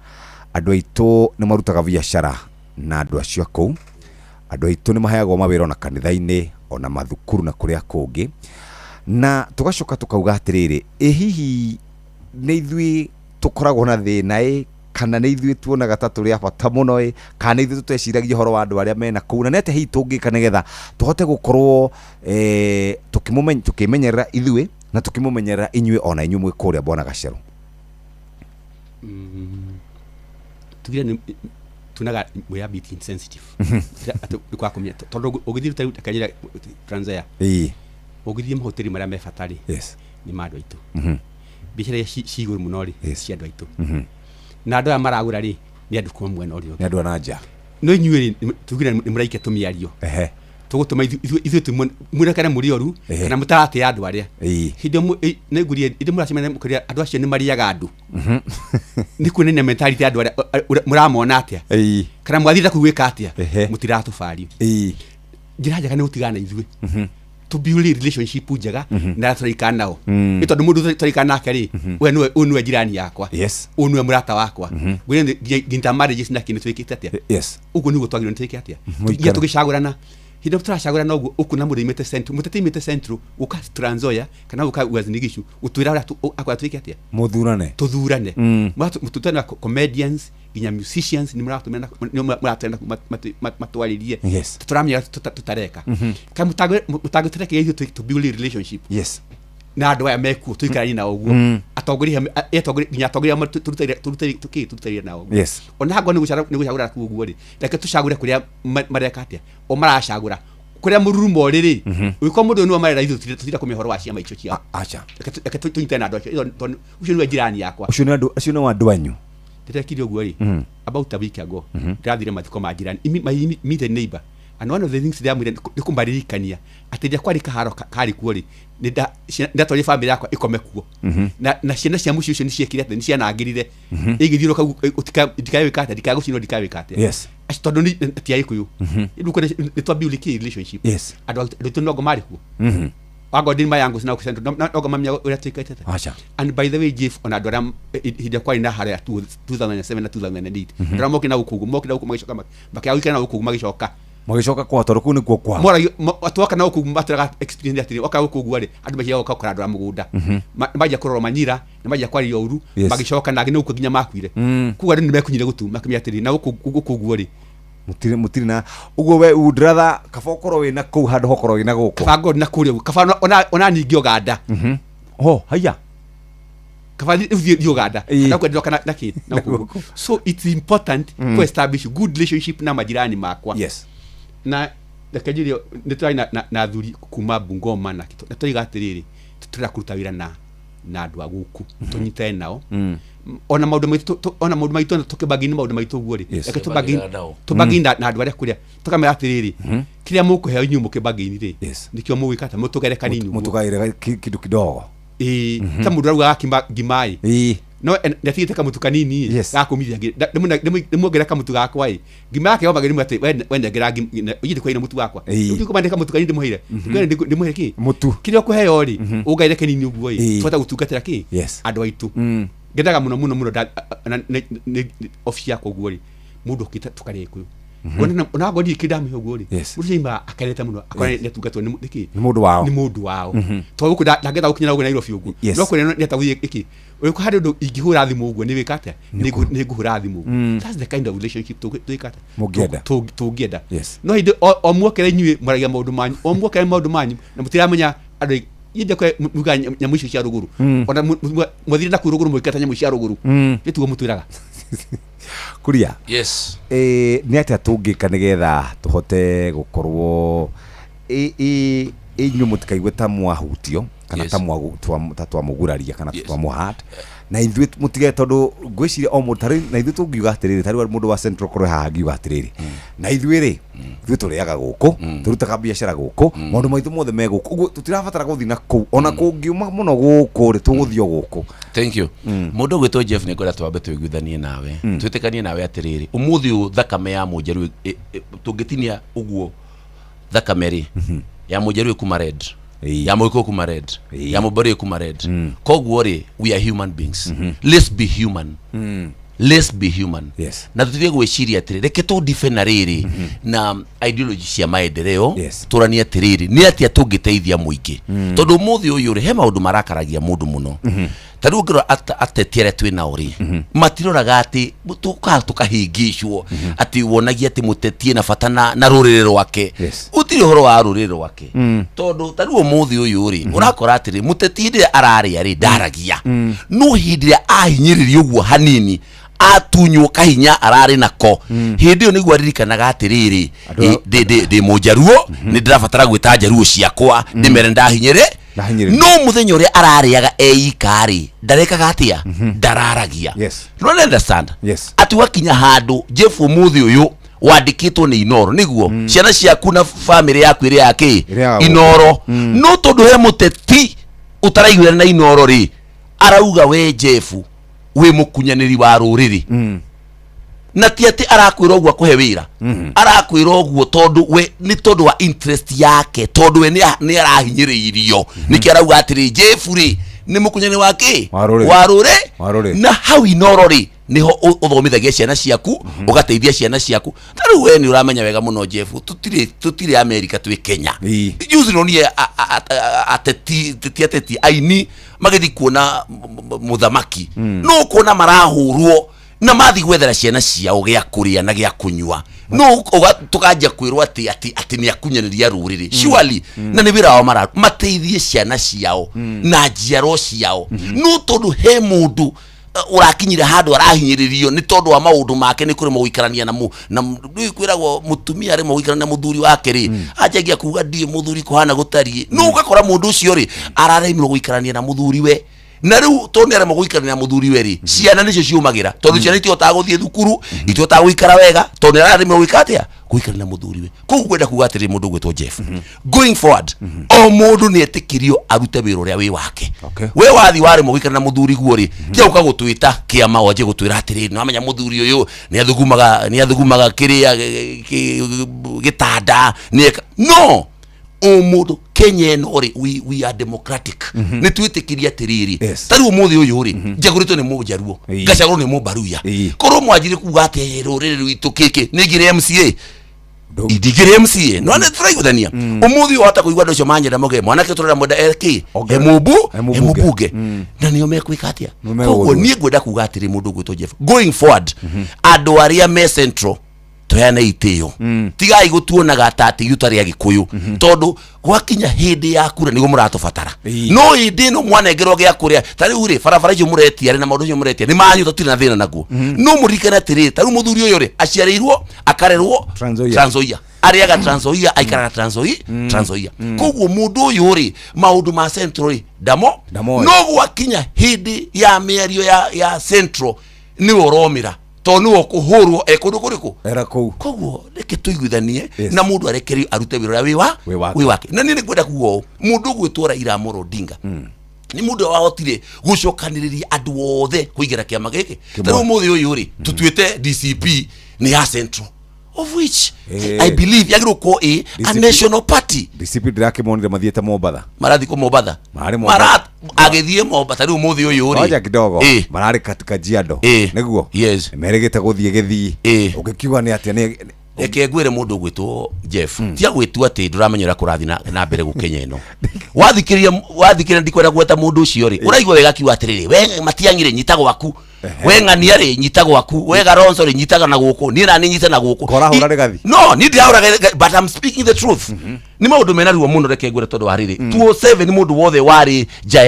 andũ aitũ nĩ marutaga biacara na andũ acio a kũu, andũ aitũ nĩ maheagwo mawĩra ona kanitha-inĩ ona mathukuru na kũrĩa kũngĩ, na tũgacoka tũkauga atĩrĩrĩ, ĩ hihi nĩ ithuĩ tũkoragwo na thĩna ĩ, kana nĩ ithuĩ tuonaga ta tũrĩ a bata mũno ĩ, kana nĩ ithuĩ tũteciragia ũhoro wa andũ arĩa mena kũu, na nĩ atĩa hihi tũngĩka nĩgetha tũhote gũkorwo tũkĩmenyerera ithuĩ na tũkĩmũmenyerera inyuĩ ona inyuĩ mwĩ kũrĩa Bwana Gacerũ? Tugire nĩ tunaga we are bit insensitive kwa kumenya, tondũ ũgĩthiĩ ta kanyira Trans Nzoia, ũgĩthiĩ mahoteli marĩa me bata rĩ, nĩ ma andũ aitũ. Biacara iria ci igũrũ mũno rĩ, cia andũ aitũ. Na andũ aya maragũra rĩ, nĩ andũ kuma mwena ũrĩa ũngĩ, nĩ andũ a na nja. No inyuĩ rĩ, tugire nĩ mũraikia tũmĩario tũgũtũma ithuĩ mwĩrekane mũrĩ oru kana mũtaratĩa andũ arĩa hĩndĩ ĩyo nĩngurie hĩndĩ mũracemania mũkĩrĩa andũ acio nĩ marĩaga andũ. Nĩ kuonania mentality ya andũ arĩa mũramona atĩa, kana mwathiĩ kũu gwĩka atĩa, mũtiratũbario. Njĩra njega nĩ gũtigana na ithuĩ to build relationship njega na arĩa tũraikara nao, nĩ tondũ mũndũ tũraikara nake rĩ, we nĩwe ũyũ nĩwe jirani yakwa, ũyũ nĩwe mũrata wakwa, ngwĩre nginya marriages na kĩndũ twĩkĩte atĩa. Ũguo nĩguo twagĩrĩirwo nĩ twĩke atĩa, nginya tũgĩcagũrana. Hĩndĩ ĩrĩa tũracagũrana ũguo, ũkuona mũndũ aimĩte Central, mũteti aimĩte Central gũka Trans Nzoia kana gũka Uasin Gishu gũtwĩra ũrĩa akwenda twĩke atĩa, mũthurane, tũthurane. Mũtutane na comedians nginya musicians nĩ mũratũmĩra nĩ mũratũmĩra matwarĩrie, tũramenya tũtareka kana mũtangĩtũrekereria ithuĩ to build relationship na andũ aya mekuo tũikaranie nao ũguo, atongoria nginya atongoria tũrutĩire nao ũguo. Ona hangorwo nĩ gũcagũra kuo ũguo rĩ, reke tũcagũre kũrĩa mareka atĩa, o maracagũra kũrĩa mũrurumo ũrĩ rĩ, ũngĩkorwo mũndũ ũyũ nĩwe marera ithuĩ tũtirenda kũmenya ũhoro wa ciama icio ciao. Acha. Reke tũnyitane na andũ acio, tondũ ũcio nĩwe jirani yakwa, ũcio nĩ andũ acio nĩ andũ anyu. Ndĩrekire ũguo rĩ, about a week ago ndĩrathire mathiko ma jirani, my immediate neighbor, and one of the things ndĩramwĩra nĩ kũmaririkania atĩ rĩrĩa kwarĩ kaharo karĩ kuo rĩ, ndatwarire family yakwa ĩkome kuo, na ciana cia mũciĩ ũcio nĩ ciekire atĩ nĩ cianangĩrire ĩgĩthiũrũka ndikae gwĩka atĩa, ndikae gũcinwo, ndikae gwĩka atĩa. Tondũ nĩ ti Agĩkũyũ. Rĩu kwĩna nĩ twa build kĩ relationship. Andũ aitũ nongo marĩ kuo, wangorwo ndĩ mayangu na nongo mamenya ũrĩa twĩkĩte. Acha. And by the way, Jeff, ona andũ arĩa hĩndĩ ĩrĩa kwarĩ na haro ya 2007 na 2008, andũ arĩa mokire na gũkũ ũguo, mokire na gũkũ magĩcoka makĩaga gũikara na gũkũ ũguo, magĩcoka kwa tondũ kũu nĩkuo kwao. Moragio twoka na gũkũ matwĩraga experience atĩrĩ, oka gũkũ ũguo rĩ, andũ maciaga gũka gũkora andũ a mũgũnda, manjia kũrorwo manyira na manjia kwaria ũru, magĩcoka na angĩ nĩ gũkũ nginya makuire. Koguo andũ nĩ mekunyire gũtu makĩmenya atĩrĩ, na gũkũ ũguo rĩ, mũtirĩ na ũguo we would rather kaba ũkorwo wĩna kũu handũ hokorwo wĩna gũkũ. Kaba ngorwo na kũrĩa ũguo, kaba ona ningĩ Uganda. Oh, haya. Kaba thiĩ Uganda na kwendwo kana na kĩ na gũkũ. So it's important to establish good relationship na majirani makwa. Na reke njurie, nĩ tũrarĩ na athuri kuma Bungoma na Kĩtũ, na tũraiga atĩrĩrĩ, tũrenda kũruta wĩra na andũ a gũkũ, tũnyitane nao. Ona maũndũ maitũ ona maũndũ maitũ tũkĩbagini maũndũ maitũ ũguo rĩ, Yes. reke tũbagini Tũbagĩra nao. tũbagini na andũ arĩa kũrĩa tũkamera atĩrĩrĩ, kĩrĩa mũkũheo inyuĩ mũkĩbagini rĩ, Yes. nĩkĩo mũgwĩka atĩa, mũtũgere kanini ũguo. Mũtũgaĩre kĩndũ kidogo. Ĩĩ, ta mũndũ arugaga kima ngima ĩ, Ĩĩ. no nĩatigĩte kamũtu kanini ĩ, Yes. gakũmithia ndĩmuongerere kamũtu gakwa ĩ, ngima yake yomagĩrĩria rĩmwe atĩ we nengera ithuĩ kwaina mũtu wakwa. Ĩĩ. Rĩu ndikũmba kamũtu kanini ndĩmũheire. Kwĩna ndĩmũhe kĩ Mũtu. Kĩrĩa ũkũheo rĩ, ũngaĩre kĩnini ũguo ĩ, Ĩĩ. tũhote gũtungatĩra kĩ Yes. andũ aitũ. Ngendaga mũno mũno mũno obici yakwa ũguo rĩ, mũndũ okĩte tũkarĩa Gĩkũyũ. Ona ngoni kĩ ndamũhe ũguo rĩ, Yes. mũndũ ũcio aimaga akenete mũno, akona nĩ atungatwo nĩ nĩkĩ Nĩ mũndũ wao. Nĩ mũndũ wao. Tondũ gũkũ ndangĩenda gũkinyĩra ũguo Nairobi ũguo. Yes. No kũrĩa nĩ atagũthiĩ ĩkĩ ũrĩkũ harĩ ũndũ ingĩhũra thimũ ũguo nĩ wĩka atĩa, nĩ ngũhũra thimũ. That's the kind of relationship twĩka atĩa? Mũngĩenda. Tũngĩenda. Yes. No hĩndĩ o muokere inyuĩ mwaragia maũndũ manyu, o muokere maũndũ manyu na mũtiramenya andũ aingĩ. Inyuĩ kwe mugaga nyamũ icio cia rũgũrũ. Ona mwathire na kũu rũgũrũ mwĩkĩte nyamũ cia rũgũrũ. Nĩ tuo mũtwĩraga. Kuria. Yes. Nĩ atĩa tũngĩka nĩgetha tũhote gũkorwo inyuĩ mũtikaigue ta mwahutio kana Yes. ta ta twamũguraria kana Yes. twamũhat na ithuĩ mũtige, tondũ ngwĩciria o mũndũ tarĩu na ithuĩ tũngiuga atĩrĩrĩ, tarĩu mũndũ wa Central korwo haha angiuga atĩrĩrĩ, na ithuĩ rĩ, ithuĩ tũrĩaga gũkũ, tũrutaga biacara gũkũ, maũndũ maitũ mothe me gũkũ, ũguo tũtirabatara gũthiĩ na kũu, ona kũngiuma mũno gũkũ rĩ, tũgũthiĩ o gũkũ. Thank you. Mũndũ ũgwĩtwo Jeff, nĩ ngwenda twambe twĩguithanie nawe, twĩtĩkanie nawe atĩrĩrĩ, ũmũthĩ ũyũ thakame ya mũnjaruo tũngĩtinia ũguo thakame rĩ ya mũnjaruo ĩkuma red, ya mũgĩkũyũ kuma red, ya mũmbarĩ kuma red. Koguo rĩ, we are human beings, let's be human, let's be human. Yes. Na tũtige gwĩciria atĩrĩ, reke tũndibe na rĩrĩ na ideology cia maendeleo. Yes. Tũranie atĩrĩrĩ, nĩ atĩa tũngĩteithia mũingĩ? Tondũ ũmũthĩ ũyũ rĩ, he maũndũ marakaragia mũndũ mũno. Ta rĩu ũngĩrora ateti arĩa twĩ nao rĩ, matiroraga atĩ tũkaga tũkahĩngĩcwo atĩ wonagia atĩ mũteti ena bata na rũrĩrĩ rwake. Yes. Gũtirĩ ũhoro wa rũrĩrĩ rwake, tondũ ta rĩu ũmũthĩ ũyũ rĩ, ũrakora atĩrĩ, mũteti hĩndĩ ĩrĩa ararĩa rĩ ndaragia, no hĩndĩ ĩrĩa ahinyĩrĩrio ũguo hanini, atunywo kahinya ararĩ nako, hĩndĩ ĩyo nĩguo aririkanaga atĩrĩrĩ, ndĩ mũnjaruo, nĩ ndĩrabatara gwĩta njaruo ciakwa ndĩmere ndahinyĩrĩ. Ndahinyĩrĩrio. No mũthenya ũrĩa ararĩaga eika rĩ, ndarekaga atĩa? Ndararagia. Yes. No understand Yes. atĩ wakinya handũ, Jeff, ũmũthĩ ũyũ wandĩkĩtwo nĩ Inoro nĩguo ciana ciaku na bamĩrĩ yaku ĩrĩ ya kĩ? Ĩrĩ ya gũkũ. Inoro. No tondũ he mũteti ũtaraiguana na Inoro rĩ, arauga we Jeff wĩ mũkunyanĩri wa rũrĩrĩ. Na ti atĩ arakwĩra ũguo akũhe wĩra, arakwĩra ũguo tondũ we nĩ tondũ wa interest yake, tondũ we nĩ arahinyĩrĩirio, nĩkĩo arauga atĩrĩ Jeff rĩ nĩ mũkunyanĩri wa kĩ? Wa rũrĩrĩ. Wa rũrĩ. Wa rũrĩrĩ. Na hau Inoro rĩ, niho ũthomithagia ciana ciaku, ũgateithia ciana ciaku. Ta rĩu we nĩ ũramenya wega mũno, Jeff, tũtirĩ America, twĩ Kenya. Juzi nonire ateti, ti ateti, aini magĩthiĩ kuona mũthamaki, no kuona marahũrwo na mathiĩ gwethera ciana ciao gĩa kũrĩa na gĩa kũnyua, no tũkanjia kwĩrwo atĩ nĩ akunyanĩria rũrĩrĩ. Surely, na nĩ wĩra wao mara mateithie ciana ciao na njiarwo ciao, no tondũ he mũndũ ũrakinyire handũ arahinyĩrĩrio nĩ tondũ wa maũndũ make, nĩ kũremwo gũikarania na rĩu kwĩragwo mũtumia aremwo gũikarania na mũthuri wake rĩ, anjagia kuga ndiĩ mũthuri kũhana gũtariĩ. No ũgakora mũndũ ũcio rĩ araremirwo gũikarania na mũthuri we, na rĩu tondũ nĩ aremwo gũikarania na mũthuri we rĩ, ciana nĩcio ciũmagĩra, tondũ ciana itihotaga gũthiĩ thukuru, itihotaga gũikara wega, tondũ nĩ araremirwo gwĩka atĩa? Gũikarania na mũthuri we. Koguo ngwenda kuga atĩrĩ, mũndũ ũgwĩtwo Jeff, going forward, o mũndũ nĩ etĩkĩrio arute wĩra ũrĩa wĩ wake. We wathi waremwo gũikara na mũthuri guo rĩ, tiga gũka gũtwĩta kĩama wanjie gũtwĩra atĩrĩrĩ, nĩwamenya mũthuri ũyũ nĩ athugumaga kĩrĩa gĩtanda nĩeka. No o mũndũ Kenya ĩno rĩ, we are democratic, nĩ twĩtĩkĩrie atĩrĩrĩ, ta rĩu ũmũthĩ ũyũ rĩ, njagũrĩtwo nĩ mũnjaruo, ngacagũrwo nĩ mũmbaruya. Korwo mwanjire kuga atĩ rũrĩrĩ rwitũ kĩkĩ, nĩ ngire MCA, ndingĩrĩ MCA. No nĩ tũraiguithania ũmũthĩ ũyũ wahota kũigua andũ acio manyenda mauge mwanake tũrenda mwenda eki he mũmbu he mũmbunge, na nĩo mekwĩka atĩa? Nĩo Koguo megũgũthura. niĩ ngwenda kuga atĩrĩ, mũndũ ũgwĩtwo Jeff, going forward, andũ arĩa me Central. Tũheane itĩo, tigai gũtuonaga ta atĩ ithuĩ tũtarĩ Agĩkũyũ, tondũ gwakinya hĩndĩ ya kura nĩguo mũratũbatara. No hĩndĩ ĩno mwanengerwo gĩa kũrĩa, ta rĩu rĩ, barabara icio mũretia rĩ na maũndũ macio mũretia nĩ manyu, tũtirĩ na thĩna naguo. No mũririkane atĩrĩrĩ, ta rĩu mũthuri ũyũ rĩ, aciarĩirwo akarerwo Trans Nzoia. Trans Nzoia, arĩaga Trans Nzoia, aikaraga Trans Nzoia, Trans Nzoia. Koguo mũndũ ũyũ rĩ, maũndũ ma Central rĩ ndamo. Ndamoĩ. No gwakinya hĩndĩ ya mĩario ya Central nĩwe ũromĩra, tondũ nĩwe ũkũhũrwo e kũndũ kũrĩkũ. Era kũu. Koguo reke tũiguithanie Yes. na mũndũ arekererio arute wĩra ũrĩa wĩ wa Wĩ wake. Wĩ wake. Na niĩ nĩ ngwenda kuga ũũ, mũndũ ũgwĩtwo Raila Amolo Odinga nĩ mũndũ ũrĩa wahotire gũcokanĩrĩria andũ othe kũingĩra kĩama gĩkĩ. Kĩmwe. Ta rĩu ũmũthĩ ũyũ rĩ, tũtuĩte DCP nĩ ya Central, of which I believe yagĩrĩirwo gũkorwo ĩ a DCP. national party. DCP ndirakĩmonire mathiĩte Mombatha. Marathiĩ kũ Mombatha? Mararĩ Mombatha. Mara agĩthiĩ Mombatha rĩu ũmũthĩ ũyũ rĩ. Ngoja kidogo. Ĩ. Mararĩ Kajiado. Ĩ. Nĩguo. Yes. Merĩgĩte gũthiĩ Gĩthii. Ĩ. Ũngĩkiuga nĩ atĩa nĩ Reke ngwĩre, mũndũ ũgwĩtwo Jeff, tia gwĩtua atĩ ndũramenya ũrĩa kũrathiĩ na mbere gũkenya ĩno. Wathikĩrĩria, ndikwenda gweta mũndũ ũcio rĩ, ũraigua wega akiuga atĩrĩrĩ, we Matiang'i rĩ, nyita gwaku, we ng'ania rĩ, nyita gwaku, we Garonzo rĩ, nyitaga na gũkũ, niĩ nani nyita na gũkũ. Korahũra Rigathi. No niĩ ndirahũra, but I'm speaking the truth. Nĩ maũndũ mena ruo mũno. Reke ngwĩre, tondũ wa rĩrĩ, 2007 mũndũ wothe warĩ nja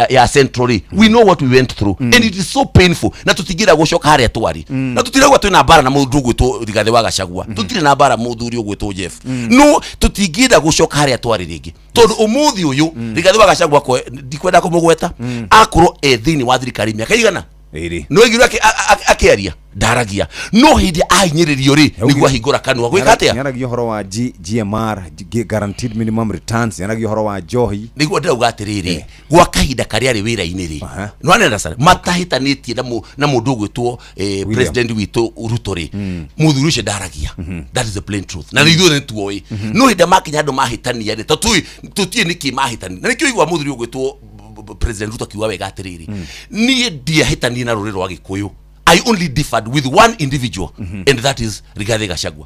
ya Central rĩ, we know what we went through and it is so painful, na tũtingĩenda gũcoka harĩa twarĩ. Na tũtirauga twĩna mbara na mũndũ ũgwĩtwo Rigathĩ wa Gachagua, tũtirĩ na mbara mũthuri ũgwĩtwo Jeff, no tũtingĩenda gũcoka harĩa twarĩ rĩngĩ, tondũ ũmũthĩ ũyũ Rigathĩ wa Gachagua ndikwenda kũmũgweta, akorwo e thĩinĩ wa thirikari mĩaka igana Ĩrĩ. no igirwo akĩaria ndaragia, no hĩndĩ ahinyĩrĩrio rĩ, nĩguo ahingũra kanua gwĩka atĩa. Nĩaragia ũhoro wa GMR, guaranteed minimum returns, nĩaragia ũhoro wa njohi. Nĩguo ndĩrauga atĩrĩrĩ, gwa kahinda karĩa arĩ wĩra-inĩ rĩ, nĩwanena sana matahĩtanĩtie na mũndũ ũgwĩtwo president witũ Ruto rĩ, mũthuri ũcio ndaragia. That is the plain truth, na ithuĩ nĩ tuoĩ. No hĩndĩ makinya andũ mahĩtania rĩ, tũtiũĩ nĩkĩ mahĩtania, na nĩkĩo igua mũthuri ũgwĩtwo President Ruto akiuga wega atĩrĩrĩ, niĩ ndiahĩtanie na rũrĩrĩ rwa Gĩkũyũ, I only differed with one individual and that is Rigathi Gachagua.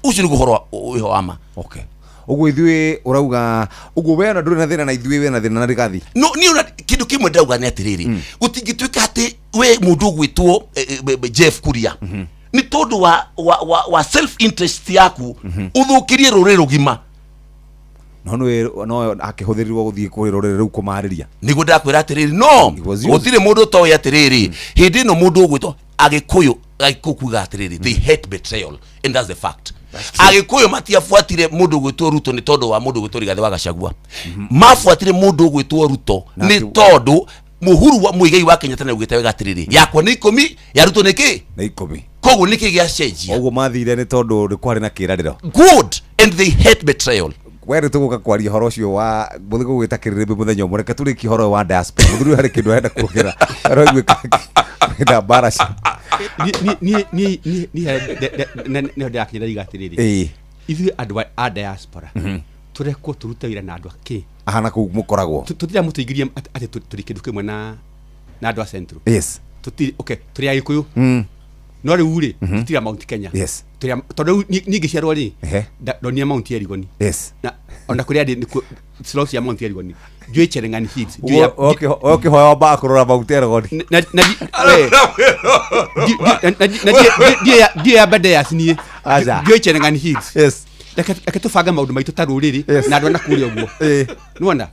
Ũcio nĩguo ũhoro wĩho wa ma. Okay, ũguo ithuĩ ũrauga ũguo we ona ndũrĩ na thĩna na ithuĩ, wĩ na thĩna na Rigathi. No niĩ ona kĩndũ kĩmwe ndauga nĩ atĩrĩrĩ, gũtingĩtuĩka atĩ we mũndũ ũgwĩtwo Jeff Kuria, nĩ tondũ wa self interest yaku ũthũkĩrie rũrĩrĩ rũgima. No nĩ no akĩhũthĩrirwo gũthiĩ kũrĩ rũrĩrĩ rũu kũmarĩria. Nĩguo ndakwĩra atĩrĩrĩ, no was used. Gũtirĩ mũndũ ũtoĩ atĩrĩrĩ, hĩndĩ ĩno mũndũ ũgwĩtwo Agĩkũyũ kuga atĩrĩrĩ, they hate betrayal and that's the fact. Agĩkũyũ matiabuatire mũndũ ũgwĩtwo Ruto nĩ tondũ wa mũndũ ũgwĩtwo Rigathĩ wa Gachagua. Mabuatire mũndũ ũgwĩtwo Ruto nĩ tondũ Mũhuru wa Mũigai wa Kenyatta nĩ augĩte wega atĩrĩrĩ, yakwa nĩ 10, ya Ruto nĩ kĩ? Nĩ 10. Koguo nĩkĩ gĩacenjia? Ũguo mathire nĩ tondũ nĩ kwarĩ na kĩĩranĩro. Good, and they hate betrayal. We nĩ tũgũka kwaria ũhoro ũcio wa mũthĩ gũgwĩta kĩrĩrĩmbĩ mũthenya ũmwe. Reke tũrĩkie ũhoro ũyũ wa diaspora. Mũthuri ũyũ harĩ kĩndũ arenda kuongerera, aroiguĩka kwĩna mbara cia Niĩ nĩho ndĩrakinya ndariga atĩrĩrĩ, ithuĩ andũ a diaspora tũrekwo tũrute wĩra na andũ akĩ Ahana kũu mũkoragwo. Tũtirĩa mũtũingĩrie atĩ tũrĩ kĩndũ kĩmwe na andũ a Central. Tũtirĩ. Okay, tũrĩ Agĩkũyũ, no rĩu rĩ, tũtirĩ a Mount Kenya. Tũrĩ tondũ rĩu niĩ ngĩciarwo rĩ, ndonire Mount Elgon. Na ona kũrĩa ndĩ nĩkuo slopes ya Mount Elgon, njũĩ Cherangany Hills, njũĩ Ũkĩhoya wambaga kũrora Mount Elgon. Na ndiĩ ya Aberdares niĩ. Aca. Njũĩ Cherangany Hills. Reke tũbange maũndũ maitũ ta rũrĩrĩ na andũ a nakũrĩa ũguo. Nĩwona?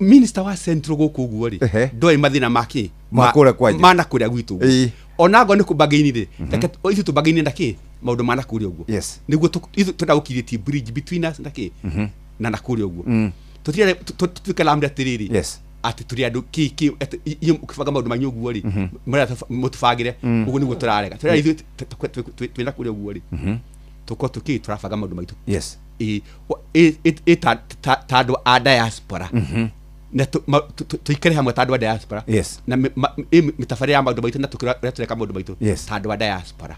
Minister wa Central gũkũ ũguo rĩ, ndoĩ mathĩna ma kĩ Ma kũrĩa kwanyu. Ma nakũrĩa gwitũ ũguo. Ona angorwo nĩ kũbagaini rĩ, reke ithuĩ tũbagaine na kĩ maũndũ ma nakũrĩa ũguo. Nĩguo ithuĩ twenda gũ create bridge between us na kĩ na nakũrĩa ũguo. Tũtirenda tũtuĩke lamda atĩrĩrĩ, atĩ tũrĩ andũ kĩ kĩ atĩ inyuĩ mũkĩbanga maũndũ manyu ũguo rĩ, mũrenda mũtũbangĩre. Ũguo nĩguo tũrarega. Tũrarega ithuĩ twĩ nakũrĩa ũguo rĩ, tũkorwo tũkĩ tũrabanga maũndũ maitũ. Ĩ ta andũ a diaspora, na tũikare hamwe ta andũ a diaspora na mĩtabarĩre ya maũndũ maitũ na tũkĩra ũrĩa tũreka maũndũ maitũ ta andũ a diaspora.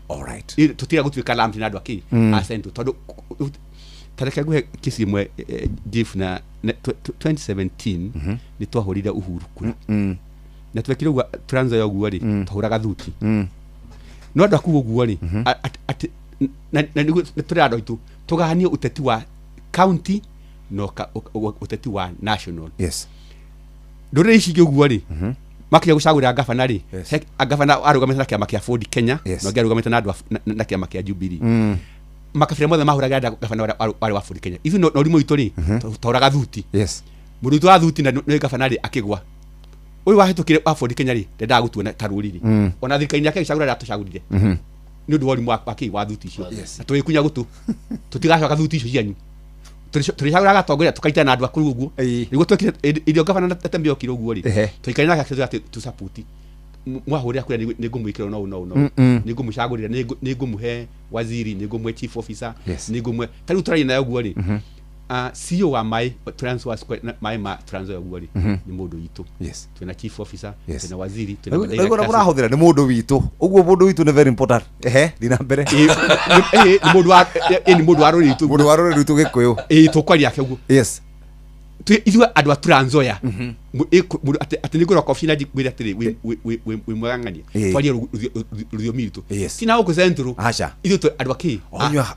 Tũtiga gũtuĩka lumped na andũ akĩ a Central, tondũ ta reke nguhe kesi ĩmwe, Jeff, na 2017 nĩ twahũrire Uhuru kura na twekire ũguo Trans Nzoia ũguo rĩ, twahũraga thuti no andũ aku ũguo rĩ, atĩ na nĩguo tũrĩ andũ aitũ tũganie ũteti wa county na ũteti wa national. Ndũrĩrĩ ici ingĩ ũguo rĩ, Makinya gũcagũrĩra gavana rĩ, gavana arũgamĩte na kĩama kĩa Ford Kenya na ũngĩ arũgamĩte na andũ na kĩama kĩa Jubilee. Makabira mothe mahũragĩra gavana ũrĩa warĩ wa Ford Kenya. Ithuĩ na ũrimũ witũ rĩ, twaũraga thuti. Mũndũ witũ wa thuti na nĩ gavana rĩ akĩgwa. Ũyũ wahĩtũkire wa Ford Kenya rĩ, ndendaga gũtuona ta rũrĩrĩ. Ona thirikari yake ĩgĩcagũra arĩa atũcagũrire. Nĩ ũndũ wa ũrimũ wa kĩ wa thuti icio. Na tũgĩkunya gũtũ. Tũtigacoka thuti icio cianyu. Tũrĩcagũraga atongoria tũkaitana na andũ akũrũ ũguo. Nĩguo twekire irio gavana na Natembeya okire ũguo rĩ. Tũikarire nake akĩtwĩra atĩ tũsupport. Mwahũrĩra kura nĩngũmwĩkĩra no no no. Nĩngũmũcagũrĩra, nĩngũmũhe waziri, nĩngũmũhe chief officer, nĩngũmũhe ta rĩu tũraria nayo ũguo rĩ. CEO wa maĩ Trans Nzoia Square maĩ ma Trans Nzoia ũguo rĩ nĩ mũndũ witũ. Twĩna chief officer, twĩna waziri, twĩna Rĩu ũrĩa mũrahũthĩra nĩ mũndũ witũ. Ũguo mũndũ witũ nĩ very important. Ehe, thiĩ na mbere. Nĩ mũndũ wa nĩ mũndũ wa rũrĩrĩ rwitũ. Mũndũ wa rũrĩrĩ rwitũ Gĩkũyũ. Ĩĩ tũkwaria ake ũguo. Ithuĩ andũ a Trans Nzoia atĩ nĩngũroka obici na ngwĩre atĩrĩ wĩ mwega ng'ania twarie rũthiomi rwitũ ti na gũkũ Central. Aca. Ithuĩ twĩ andũ a kĩ?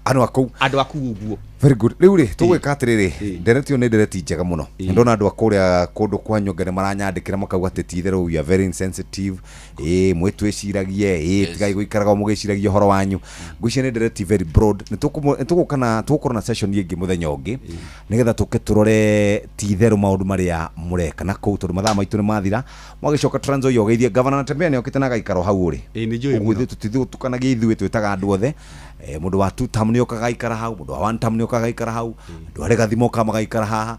Andũ a kũu. Andũ a kũu ũguo. Very good. Rĩu rĩ tũgwĩka atĩrĩrĩ, ndereti ĩyo nĩ ndereti njega mũno. Ndona andũ a kũrĩa kũndũ kwa Nyonge nĩ maranyandĩkĩra makauga atĩ ti itherũ we are very insensitive. Ĩĩ mwĩtwĩciragie, ĩĩ tigai gũikaraga mũgĩciragia ũhoro wanyu. Ngwĩciria nĩ ndereti very broad. Nĩ tũgũka na tũgũkorwo na session ĩngĩ mũthenya ũngĩ nĩgetha tũke tũrore ti itherũ maũndũ marĩa mũreka na kũu tondũ mathaa maitũ nĩ mathira. Mwagĩcoka Trans Nzoia ũgeithie gavana Natembeya nĩ okĩte na agaikara o hau ũrĩ. Ũguo ithuĩ tũtithũtukanagia ithuĩ twĩtaga andũ othe. Mũndũ wa two term nĩ okaga aikara hau, mũndũ wa one term nĩ okaga aikara hau, andũ a Rigathi mokaga magaikara haha.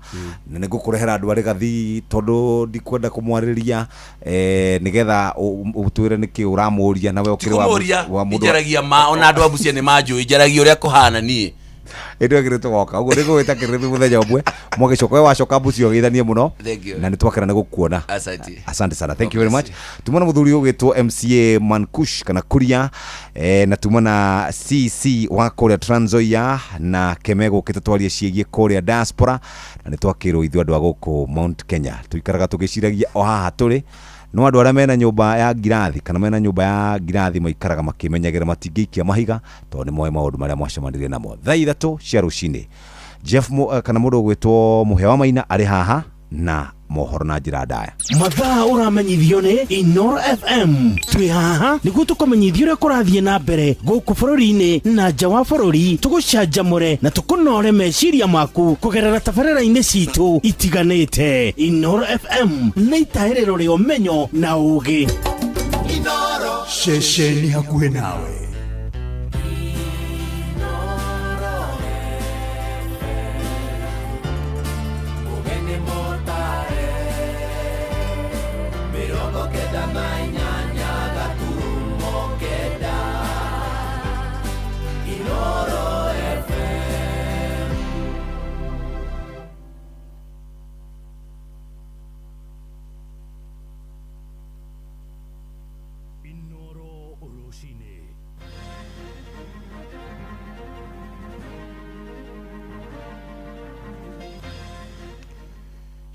Na nĩ ngũkũrehera andũ a Rigathi tondũ ndikwenda kũmwarĩria nĩgetha ũtwĩre nĩkĩ ũramũria na we ũkĩrĩ wa mũndũ. Njaragia ma ona andũ a Busia nĩ manjũĩ, njaragia ũrĩa kũhana niĩ. Ĩndĩ ĩngĩ tũgoka ũguo nĩ ngũgwĩta kĩrĩmĩ mũthenya ũmwe mwagĩcoka we wacoka Busia ũgeithanie mũno na nĩ twakena nĩ gũkuona. Asante. Asante sana. Thank you very much. Tuma na mũthuri ũgwĩtwo MCA Mankush kana Kuria na tuma na CC wa kũrĩa Trans Nzoia na Keme gũkĩte twarie ciĩgiĩ kũrĩa diaspora na nĩ twakĩrwo ithuĩ andũ a gũkũ Mount Kenya tũikaraga tũgĩciragia o haha tũrĩ no andũ arĩa mena nyũmba ya ngirathi kana mena nyũmba ya ngirathi maikaraga makĩmenyagĩra matingĩikia mahiga tondũ nĩ moĩ maũndũ marĩa mwacemanirie namo. Thaa 3 cia rũcinĩ Jeff kana mũndũ ũgwĩtwo Mũhĩa wa Maina arĩ haha na mohoro na njĩra ndaya. Mathaa ũramenyithio nĩ Inoro FM. Twĩ haha nĩguo tũkũmenyithie ũrĩa kũrathiĩ na mbere gũkũ bũrũri-inĩ na nja wa bũrũri, tũgũcanjamũre na tũkũnore meciria maku kũgerera tabarĩra-inĩ citũ itiganĩte. Inoro FM nĩ itahĩrĩro rĩa ũmenyo na ũũgĩ. Inoro ceceni hakuhĩ nawe.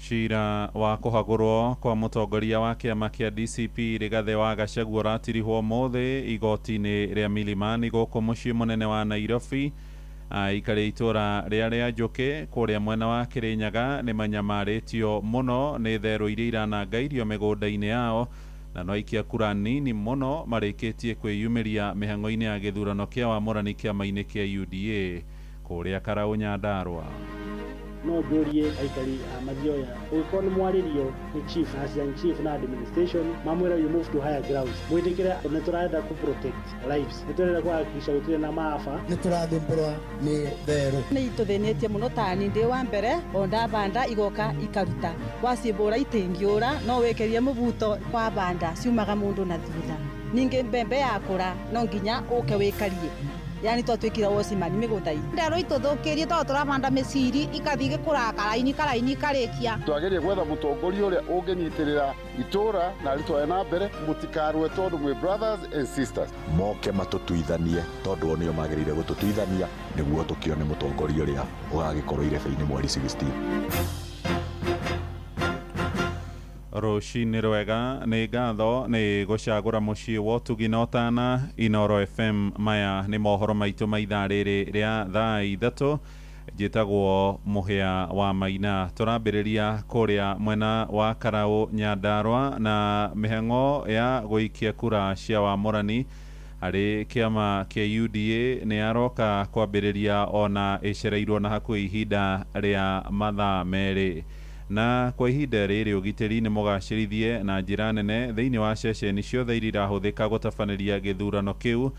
Cira wa kũhagũrwo kwa mũtongoria wa kĩama kĩa DCP Rigathĩ wa Gachagua ũratirihwo ũmũthĩ igoti-inĩ rĩa Milimani gũkũ mũciĩ mũnene wa Nairobi. Aikari itũra rĩa rĩa Njũkĩ kũrĩa mwena wa Kĩrĩnyaga nĩ manyamarĩtio mũno nĩ therũ iria irananga irio mĩgũnda-inĩ yao na no aikia kura nini mũno marĩkĩtie kwĩyumĩria mĩhang'o-inĩ ya gĩthurano kĩa wamũrani kĩama-inĩ kĩa UDA kũrĩa Karaũ Nyandarua. No njũrie aikari a Mathioya ũngĩkorwo nĩ mwarĩrio nĩ chief na assistant chief na administration mamwĩra you move to higher grounds mwĩtĩkĩre nĩ tũrenda kũ protect lives nĩ tũrenda kũhakikisha gũtirĩ na maaba nĩ tũrathumbũrwa nĩ therũ nĩ itũthĩnĩtie mũno tani ndĩ wa mbere o ndabanda igoka ikaruta wacimbũra itingĩũra no wĩkĩrie mũbuto wa banda ciumaga mũndũ na thutha ningĩ mbembe yakũra no nginya ũke wĩkarie yani twatwikira wocimani mĩgũnda-inĩ nderũ itũthũkĩrie tondũ tũravanda mĩciri ikathiĩ gĩkũraga karaini karaini karĩkia twagerie gwetha mũtongoria ũrĩa ũngĩnyitĩrĩra itũra na rĩtware na mbere mũtikarũe tondũ mwĩ brothers and sisters moke matũtuithanie tondũ o nĩo magĩrĩire gũtũtuithania nĩguo tũkĩone mũtongoria ũrĩa ũgagĩkorwo irebe-inĩ mweri 16. Rũcinĩ rwega nĩ ngatho nĩ gũcagũra mũciĩ wa ũtugi na ũtana Inoro FM. Maya nĩ mohoro maitũ ma ithaa rĩrĩ rĩa thaa 3. Njĩtagwo Mũhĩa wa Maina. Tũrambĩrĩria kũrĩa mwena wa Karau Nyandarua na mĩhang'o ya gũikia kura cia wamũrani harĩ kĩama kĩa UDA nĩ yaroka kwambĩrĩria ona ĩcereirwo na hakuhĩ ihinda rĩa mathaa 2. Na kwa ihinda rĩrĩ ũgitĩri nĩ mũgacĩrithie na njĩra nene thĩinĩ wa ceceni ciothe iria irahũthĩka gũtabanĩria gĩthurano kĩu,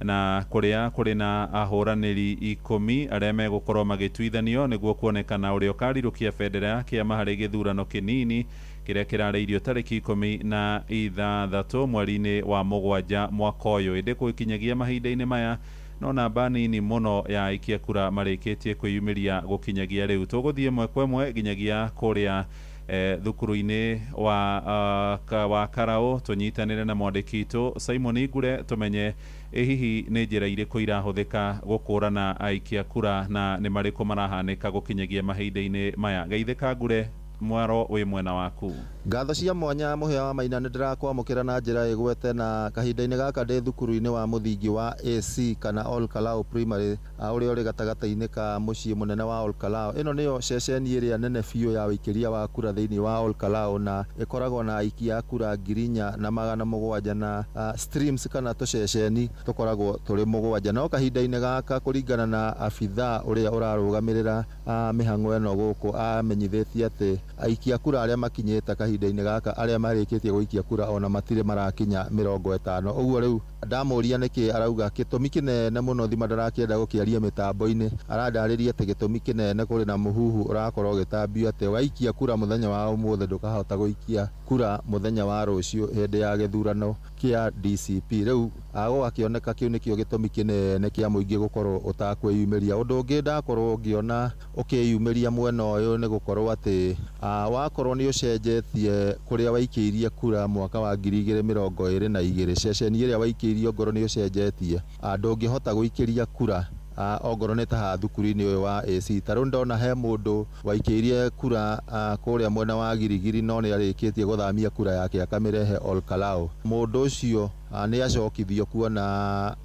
na kũrĩa kũrĩ na ahũranĩri 10 arĩa megũkorwo magĩtuithanio nĩguo kuonekana ũrĩa ũkarirũkia bendera ya kĩama harĩ gĩthurano kĩnini kĩrĩa kĩrarĩirio tarĩki 16 mweri-inĩ wa 7 mwaka ũyũ. Ĩndĩ gũkinyagia mahinda-inĩ maya no namba nini mũno ya aikia kura marĩkĩtie kwĩyumĩria gũkinyagia rĩu. Tũgũthiĩ ĩmwe kwa ĩmwe nginyagia kũrĩa thukuru-inĩ wa Karau tũnyitanĩre na mwandĩki witũ Simon Ngure tũmenye ĩ hihi nĩ njĩra irĩkũ irahũthĩka gũkũrana aikia kura na nĩ marĩkũ marahanĩka gũkinyagia mahinda-inĩ maya. Geithĩka Ngure, mwaro wĩ mwena waku. Ngatho cia mwanya Mũhĩa wa Maina nĩ ndĩrakwamũkĩra na njĩra ĩgwete na kahinda-inĩ gaka ndĩ thukuru-inĩ wa mũthingi wa AC kana Ol Kalou Primary ũrĩa ũrĩ gatagatĩ-inĩ ka mũciĩ mũnene wa Ol Kalou. Ĩno nĩyo ceceni ĩrĩa nene biũ ya ũikĩria wa kura thĩinĩ wa Ol Kalou na ĩkoragwo na aikia a kura 4,700 na streams kana tũceceni tũkoragwo tũrĩ 7. No kahinda-inĩ gaka kũringana na abithaa ũrĩa ũrarũgamĩrĩra mĩhang'o ĩno gũkũ amenyithĩtie atĩ aikia kura arĩa makinyĩte kahinda-inĩ gaka arĩa marĩkĩtie gũikia kura ona matirĩ marakinya 50. Ũguo rĩu ndamũria nĩkĩ arauga gĩtũmi kĩnene mũno thima ndarakĩenda gũkĩaria mĩtambo-inĩ, arandarĩria atĩ gĩtũmi kĩnene kũrĩ na mũhuhu ũrakorwo ũgĩtambio atĩ waikia kura mũthenya wa ũmũthĩ ndũkahota gũikia kura mũthenya wa rũciũ hĩndĩ ya gĩthurano kĩa DCP. Rĩu gũgakĩoneka kĩu nĩkĩo gĩtũmi kĩnene kĩa mũingĩ gũkorwo ũtakwĩyumĩria. Ũndũ ũngĩ ndakorwo ngĩona ũkĩyumĩria mwena ũyũ nĩ gũkorwo atĩ wakorwo nĩ ũcenjetie kũrĩa waikĩirie kura mwaka wa 2022, ceceni ĩrĩa waikĩirie ongorwo nĩ ũcenjetie, ndũngĩhota gũikĩria kura ongorwo nĩ ta haha thukuru-inĩ ũyũ wa AC. Ta rĩu ndona he mũndũ waikĩirie kura kũrĩa mwena wa Girigiri no nĩ arĩkĩtie gũthamia kura yake akamĩrehe Ol Kalou. Mũndũ ũcio nĩ acokithio kuona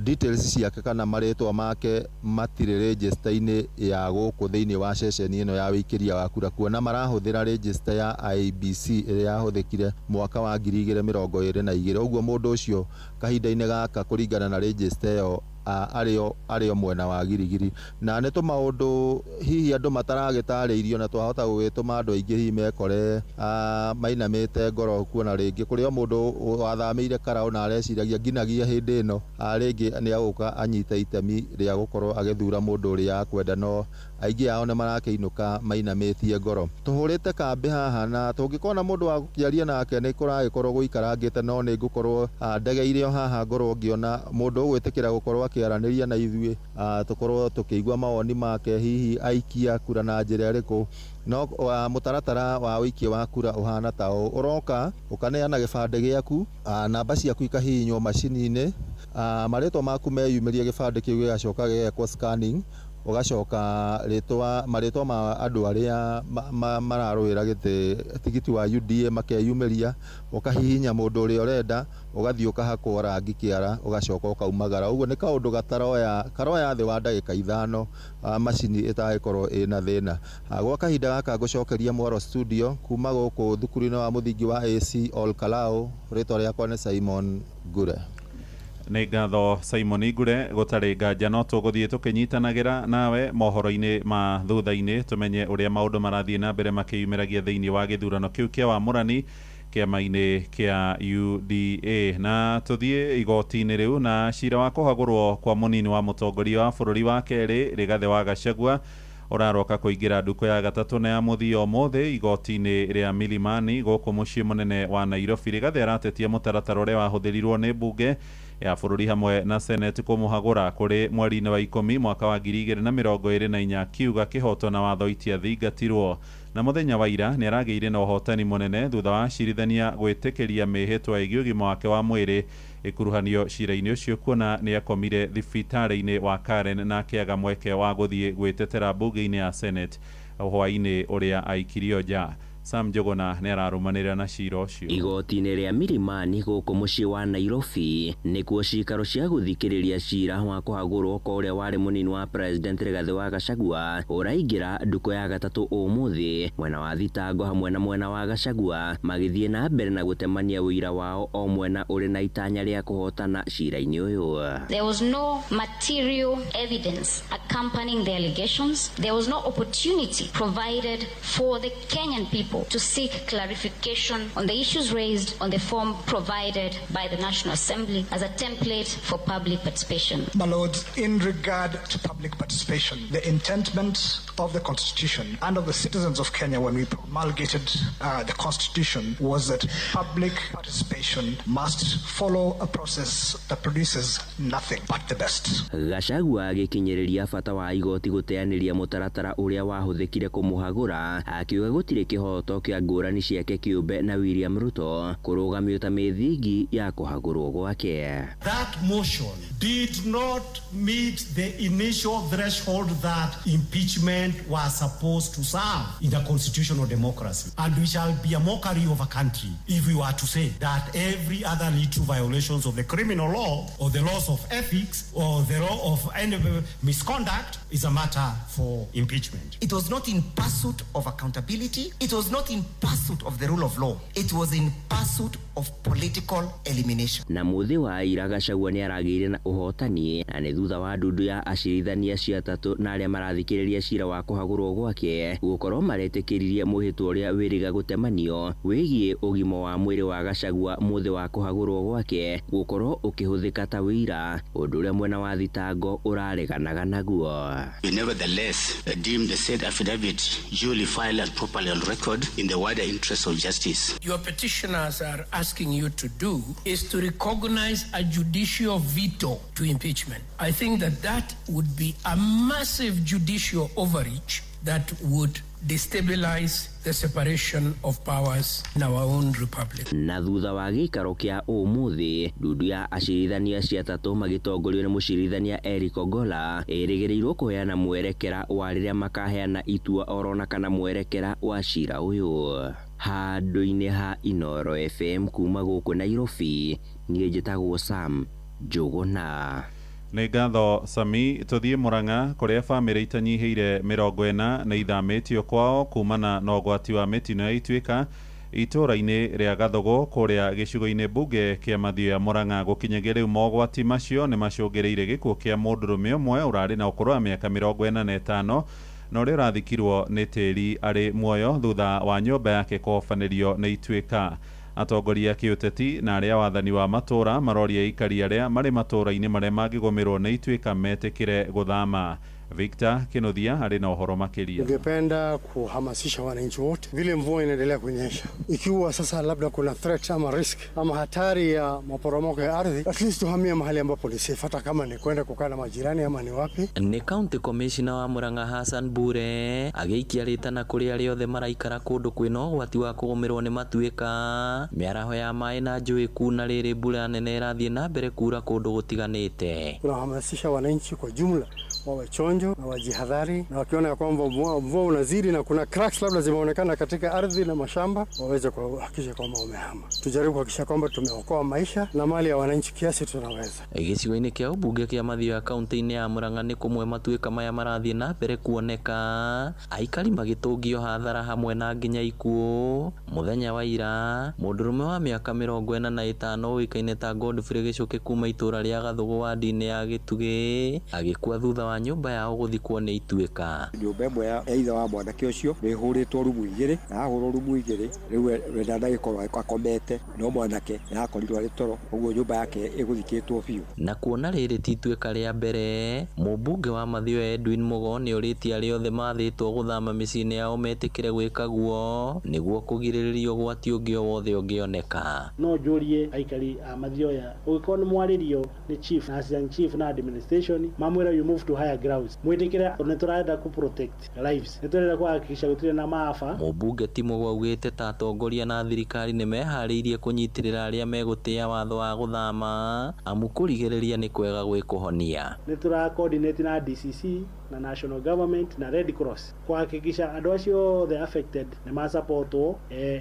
details ciake kana marĩtwa make matirĩ register-inĩ ya gũkũ thĩinĩ wa ceceni ĩno ya ũikĩria wa kura, kuona marahũthĩra register ya IEBC ĩrĩa yahũthĩkire mwaka wa 2022. Ũguo mũndũ ũcio kahinda-inĩ gaka kũringana na register ĩyo arĩo mwena wa Girigiri. Na nĩ tũmaũndũ hihi andũ mataragĩtarĩirio na twahota gũgĩtũma andũ aingĩ hihi mekore mainamĩte ngoro kuona rĩngĩ kũrĩ o mũndũ wathamĩire Karau na areciragia nginagia hĩndĩ ĩno rĩngĩ nĩ agũka anyite itemi rĩa gũkorwo agĩthura mũndũ ũrĩa akwenda, no aingĩ ao nĩ marakĩinũka mainamĩtie ngoro. Tũhũrĩte kambĩ haha na tũngĩkona mũndũ wa gũkĩaria nake nĩ kũragĩkorwo gũikarangĩte, no nĩ ngũkorwo ndegeire o haha ngorwo ngĩona mũndũ ũgwĩtĩkĩra gũkorwo akĩaranĩria na ithuĩ, tũkorwo tũkĩigua mawoni make hihi aikia kura na njĩra ĩrĩkũ. No mũtaratara wa ũikia wa kura ũhana ta ũũ: ũroka ũkaneana gĩbandĩ gĩaku, namba ciaku ikahihinywo macini-inĩ, marĩtwa maku meyumĩrie gĩbandĩ kĩu gĩgacoka gĩgekwo scanning, ũgacoka marĩtwa ma andũ arĩa mararũĩra gĩtĩ tigiti wa UDA makeyumĩria, ũkahihinya mũndũ ũrĩa ũrenda, ũgathiĩ ũkahakwo rangi kĩara, ũgacoka ũkaumagara. Ũguo nĩ kaũndũ gataroya karoya thĩ wa ndagĩka 5, macini ĩtagĩkorwo ĩna thĩna. Gwa kahinda gaka ngũcokeria mwaro studio kuma gũkũ thukuru-inĩ wa mũthingi wa AC Ol Kalou. Rĩtwa rĩakwa nĩ Simon Ngure. Nĩ ngatho Simon Ngure. Gũtarĩ nganja no tũgũthiĩ tũkĩnyitanagĩra nawe mohoro-inĩ ma thutha-inĩ tũmenye ũrĩa maũndũ marathiĩ na mbere makĩyumĩragia thĩinĩ wa gĩthurano kĩu kĩa wamũrani kĩama-inĩ kĩa UDA. Na tũthiĩ igoti-inĩ rĩu na cira wa kũhagũrwo kwa mũnini wa mũtongoria wa bũrũri wa kerĩ Rigathĩ wa Gachagua ũraroka kũingĩra ndukũ ya gatatũ na ya mũthia ũmũthĩ igoti-inĩ rĩa Milimani gũkũ mũciĩ mũnene wa Nairobi. Rigathĩ aratetia mũtaratara ũrĩa wahũthĩrirwo nĩ mbunge ya bũrũri hamwe na Senate kũmũhagũra kũrĩ mweri-inĩ wa 10 mwaka wa 2024, akiuga kĩhoto na watho itiathingatirwo. Na mũthenya wa ira nĩ aragĩire na ũhotani mũnene thutha wa acirithania gwĩtĩkĩria mĩhĩtwa ĩgiĩ ũgima wake wa mwĩrĩ ĩkuruhanio cira-inĩ ũcio, kuona nĩ akomire thibitarĩ-inĩ wa Karen na akĩaga mweke wa gũthiĩ gwĩtetera mbunge-inĩ ya Senate hwaĩ-inĩ ũrĩa aikirio nja. Sam Njuguna nĩ ararũmanĩrĩra na cira ũcio. Igoti-inĩ rĩa Milimani gũkũ mũciĩ wa Nairobi nĩkuo cikaro cia gũthikĩrĩria cira wa kũhagũrwo kwa ũrĩa warĩ mũnini wa President Rigathĩ wa Gachagua ũraingĩra ndukũ ya gatatũ ũmũthĩ, mwena wa thitango hamwe na mwena wa Gachagua magĩthiĩ na mbere na gũtemania ũira wao o mwena ũrĩ na itanya rĩa kũhotana cira-inĩ ũyũ. There was no material evidence accompanying the allegations. There was no opportunity provided for the Kenyan people to seek clarification on the issues raised on the form provided by the National Assembly as a template for public participation. My lords, in regard to public participation, the intentment of the Constitution and of the citizens of Kenya when we promulgated the Constitution was that public participation must follow a process that produces nothing but the best. Gachagua agĩkinyĩrĩria bata wa igoti gũteanĩria mũtaratara ũrĩa wahũthĩkire kũmũhagũra, akiuga gũtirĩ kĩhoto kĩa ngũrani ciake kĩũmbe na William Ruto kũrũgamio ta mĩthingi ya kũhagũrwo gwake. That motion did not meet the initial threshold that impeachment was supposed to serve in a constitutional democracy. And we shall be a mockery of a country if we were to say that every other little violations of the criminal law or the laws of ethics or the law of any misconduct is a matter for impeachment. It was not in pursuit of accountability. It was not in pursuit of the rule of law. It was in pursuit of political elimination. Na mũthĩ wa ira Gachagua nĩ aragĩire na ũhotani na nĩ thutha wa ndundu ya acirithania acio atatũ na arĩa marathikĩrĩria cira wa kũhagũrwo gwake gũkorwo maretĩkĩririe mũhĩtwa ũrĩa wĩrĩga gũtemanio wĩgiĩ ũgima wa mwĩrĩ wa Gachagua mũthĩ wa kũhagũrwo gwake gũkorwo ũkĩhũthĩka ta wĩira, ũndũ ũrĩa mwena wa thitango ũrareganaga naguo. We nevertheless deem the said affidavit duly filed and properly on record in the wider interest of justice. Your petitioners are asking you to do is to recognize a judicial veto to impeachment. I think that that would be a massive judicial overreach that would destabilize the separation of powers in our own republic. Na thutha wa gĩikaro kĩa ũmũthĩ, ndundu ya acirithania acio atatũ magĩtongorio nĩ mũcirithania Eric Ogola ĩrĩgĩrĩirwo kũheana mwerekera wa rĩrĩa makaheana itua orona kana mwerekera wa cira ũyũ. Handũ-inĩ ha Inooro FM kuma gũkũ Nairobi, niĩ njĩtagwo Sam Njuguna. Nĩ ngatho Sami. Tũthiĩ Murang'a kũrĩa bamĩrĩ itanyihĩire 40 nĩ ithamĩtio kwao kumana na ũgwati wa mĩtino ya ituĩka itũũra-inĩ rĩa Gathugu kũrĩa gĩcigo-inĩ mbunge kĩa Mathioya Murang'a. Gũkinyagia rĩu mogwati macio nĩ macũngĩrĩire gĩkuũ kĩa mũndũrũme ũmwe ũrarĩ na ũkũrũ wa mĩaka 45 na ũrĩa ũrathikirwo nĩ tĩri arĩ muoyo thutha wa nyũmba yake kũhobanĩrio nĩ ituĩka. Atongoria kĩũteti na arĩa wathani wa matũũra maroria aikari arĩa marĩ matũũra-inĩ marĩa mangĩgũmĩrwo nĩ ituĩka metĩkĩre gũthama. Victor Kinuthia arĩ na ũhoro makĩria. Ningependa kuhamasisha wananchi wote, vile mvua inaendelea kunyesha, ikiwa sasa labda kuna threat ama risk ama hatari ya maporomoko ya ardhi, at least tuhamie mahali ambapo ni safe, hata kama ni kwenda kukaa na majirani ama ni wapi. Nĩ County Commissioner wa Murang'a Hassan Bure agĩikia rĩtana kũrĩ arĩa othe maraikara kũndũ kwĩna ũgwati wa kũgũmĩrwo nĩ matuĩka, mĩaraho ya maĩ na njũĩ kuna rĩrĩ mbura nene ĩrathiĩ na mbere kura kũndũ gũtiganĩte. Tunahamasisha wananchi kwa jumla wawe chonjo na wajihadhari, na wakiona ya kwamba mvua unazidi na kuna cracks labda zimeonekana katika ardhi na mashamba, waweze kuhakikisha kwamba wamehama. Tujaribu kuhakikisha kwamba tumeokoa maisha na mali ya wananchi kiasi tunaweza. Gĩcigo-inĩ kĩa ũmbunge kĩa Mathioya kaunti-inĩ ya Murang'a nĩ kũmwe matuĩka maya marathiĩ na mbere kuoneka, aikari magĩtũngio hathara hamwe na nginya ikuũ. Mũthenya wa ira mũndũrũme wa mĩaka 45 ũĩkaine ta Godfrey Gĩcũkĩ kuma itũũra rĩa Gathugu wadi-inĩ ya Gĩtugĩ agĩkua thutha wa nyũmba yao gũthikwo nĩ ituĩka. Nyũmba ĩmwe ya ithe wa mwanake ũcio nĩ ĩhũrĩtwo rumu igĩrĩ, na yahũrwo rumu igĩrĩ rĩu we ndanagĩkorwo akomete, no mwanake nĩakorirwo arĩ toro, ũguo nyũmba yake ĩgũthikĩtwo biũ. Na kuona rĩrĩ ti ituĩka rĩa mbere, mũmbunge wa Mathioya Edwin Mugo nĩorĩtie arĩa othe mathĩtwo gũthama mĩciĩ-inĩ yao metĩkĩre gwĩka guo nĩguo kũgirĩrĩria ũgwati ũngĩ o wothe ũngĩoneka. No njũrie aikari a Mathioya, ũngĩkorwo nĩ mwarĩrio nĩ chief na assistant chief na administration mamwĩra you move to higher grounds, mwĩtĩkĩre nĩ tũrenda ku protect lives, nĩ tũrenda kuhakikisha gũtirĩ na maafa. Mũmbunge ti Mugo augĩte ta atongoria na thirikari nĩ meharĩirie kũnyitĩrĩra arĩa megũtĩa watho wa gũthama, amu kũrigĩrĩria nĩ kwega gwĩ kũhonia. Nĩ tũra coordinate na DCC na national government na Red Cross kuhakikisha andũ acio othe affected nĩ masupportwo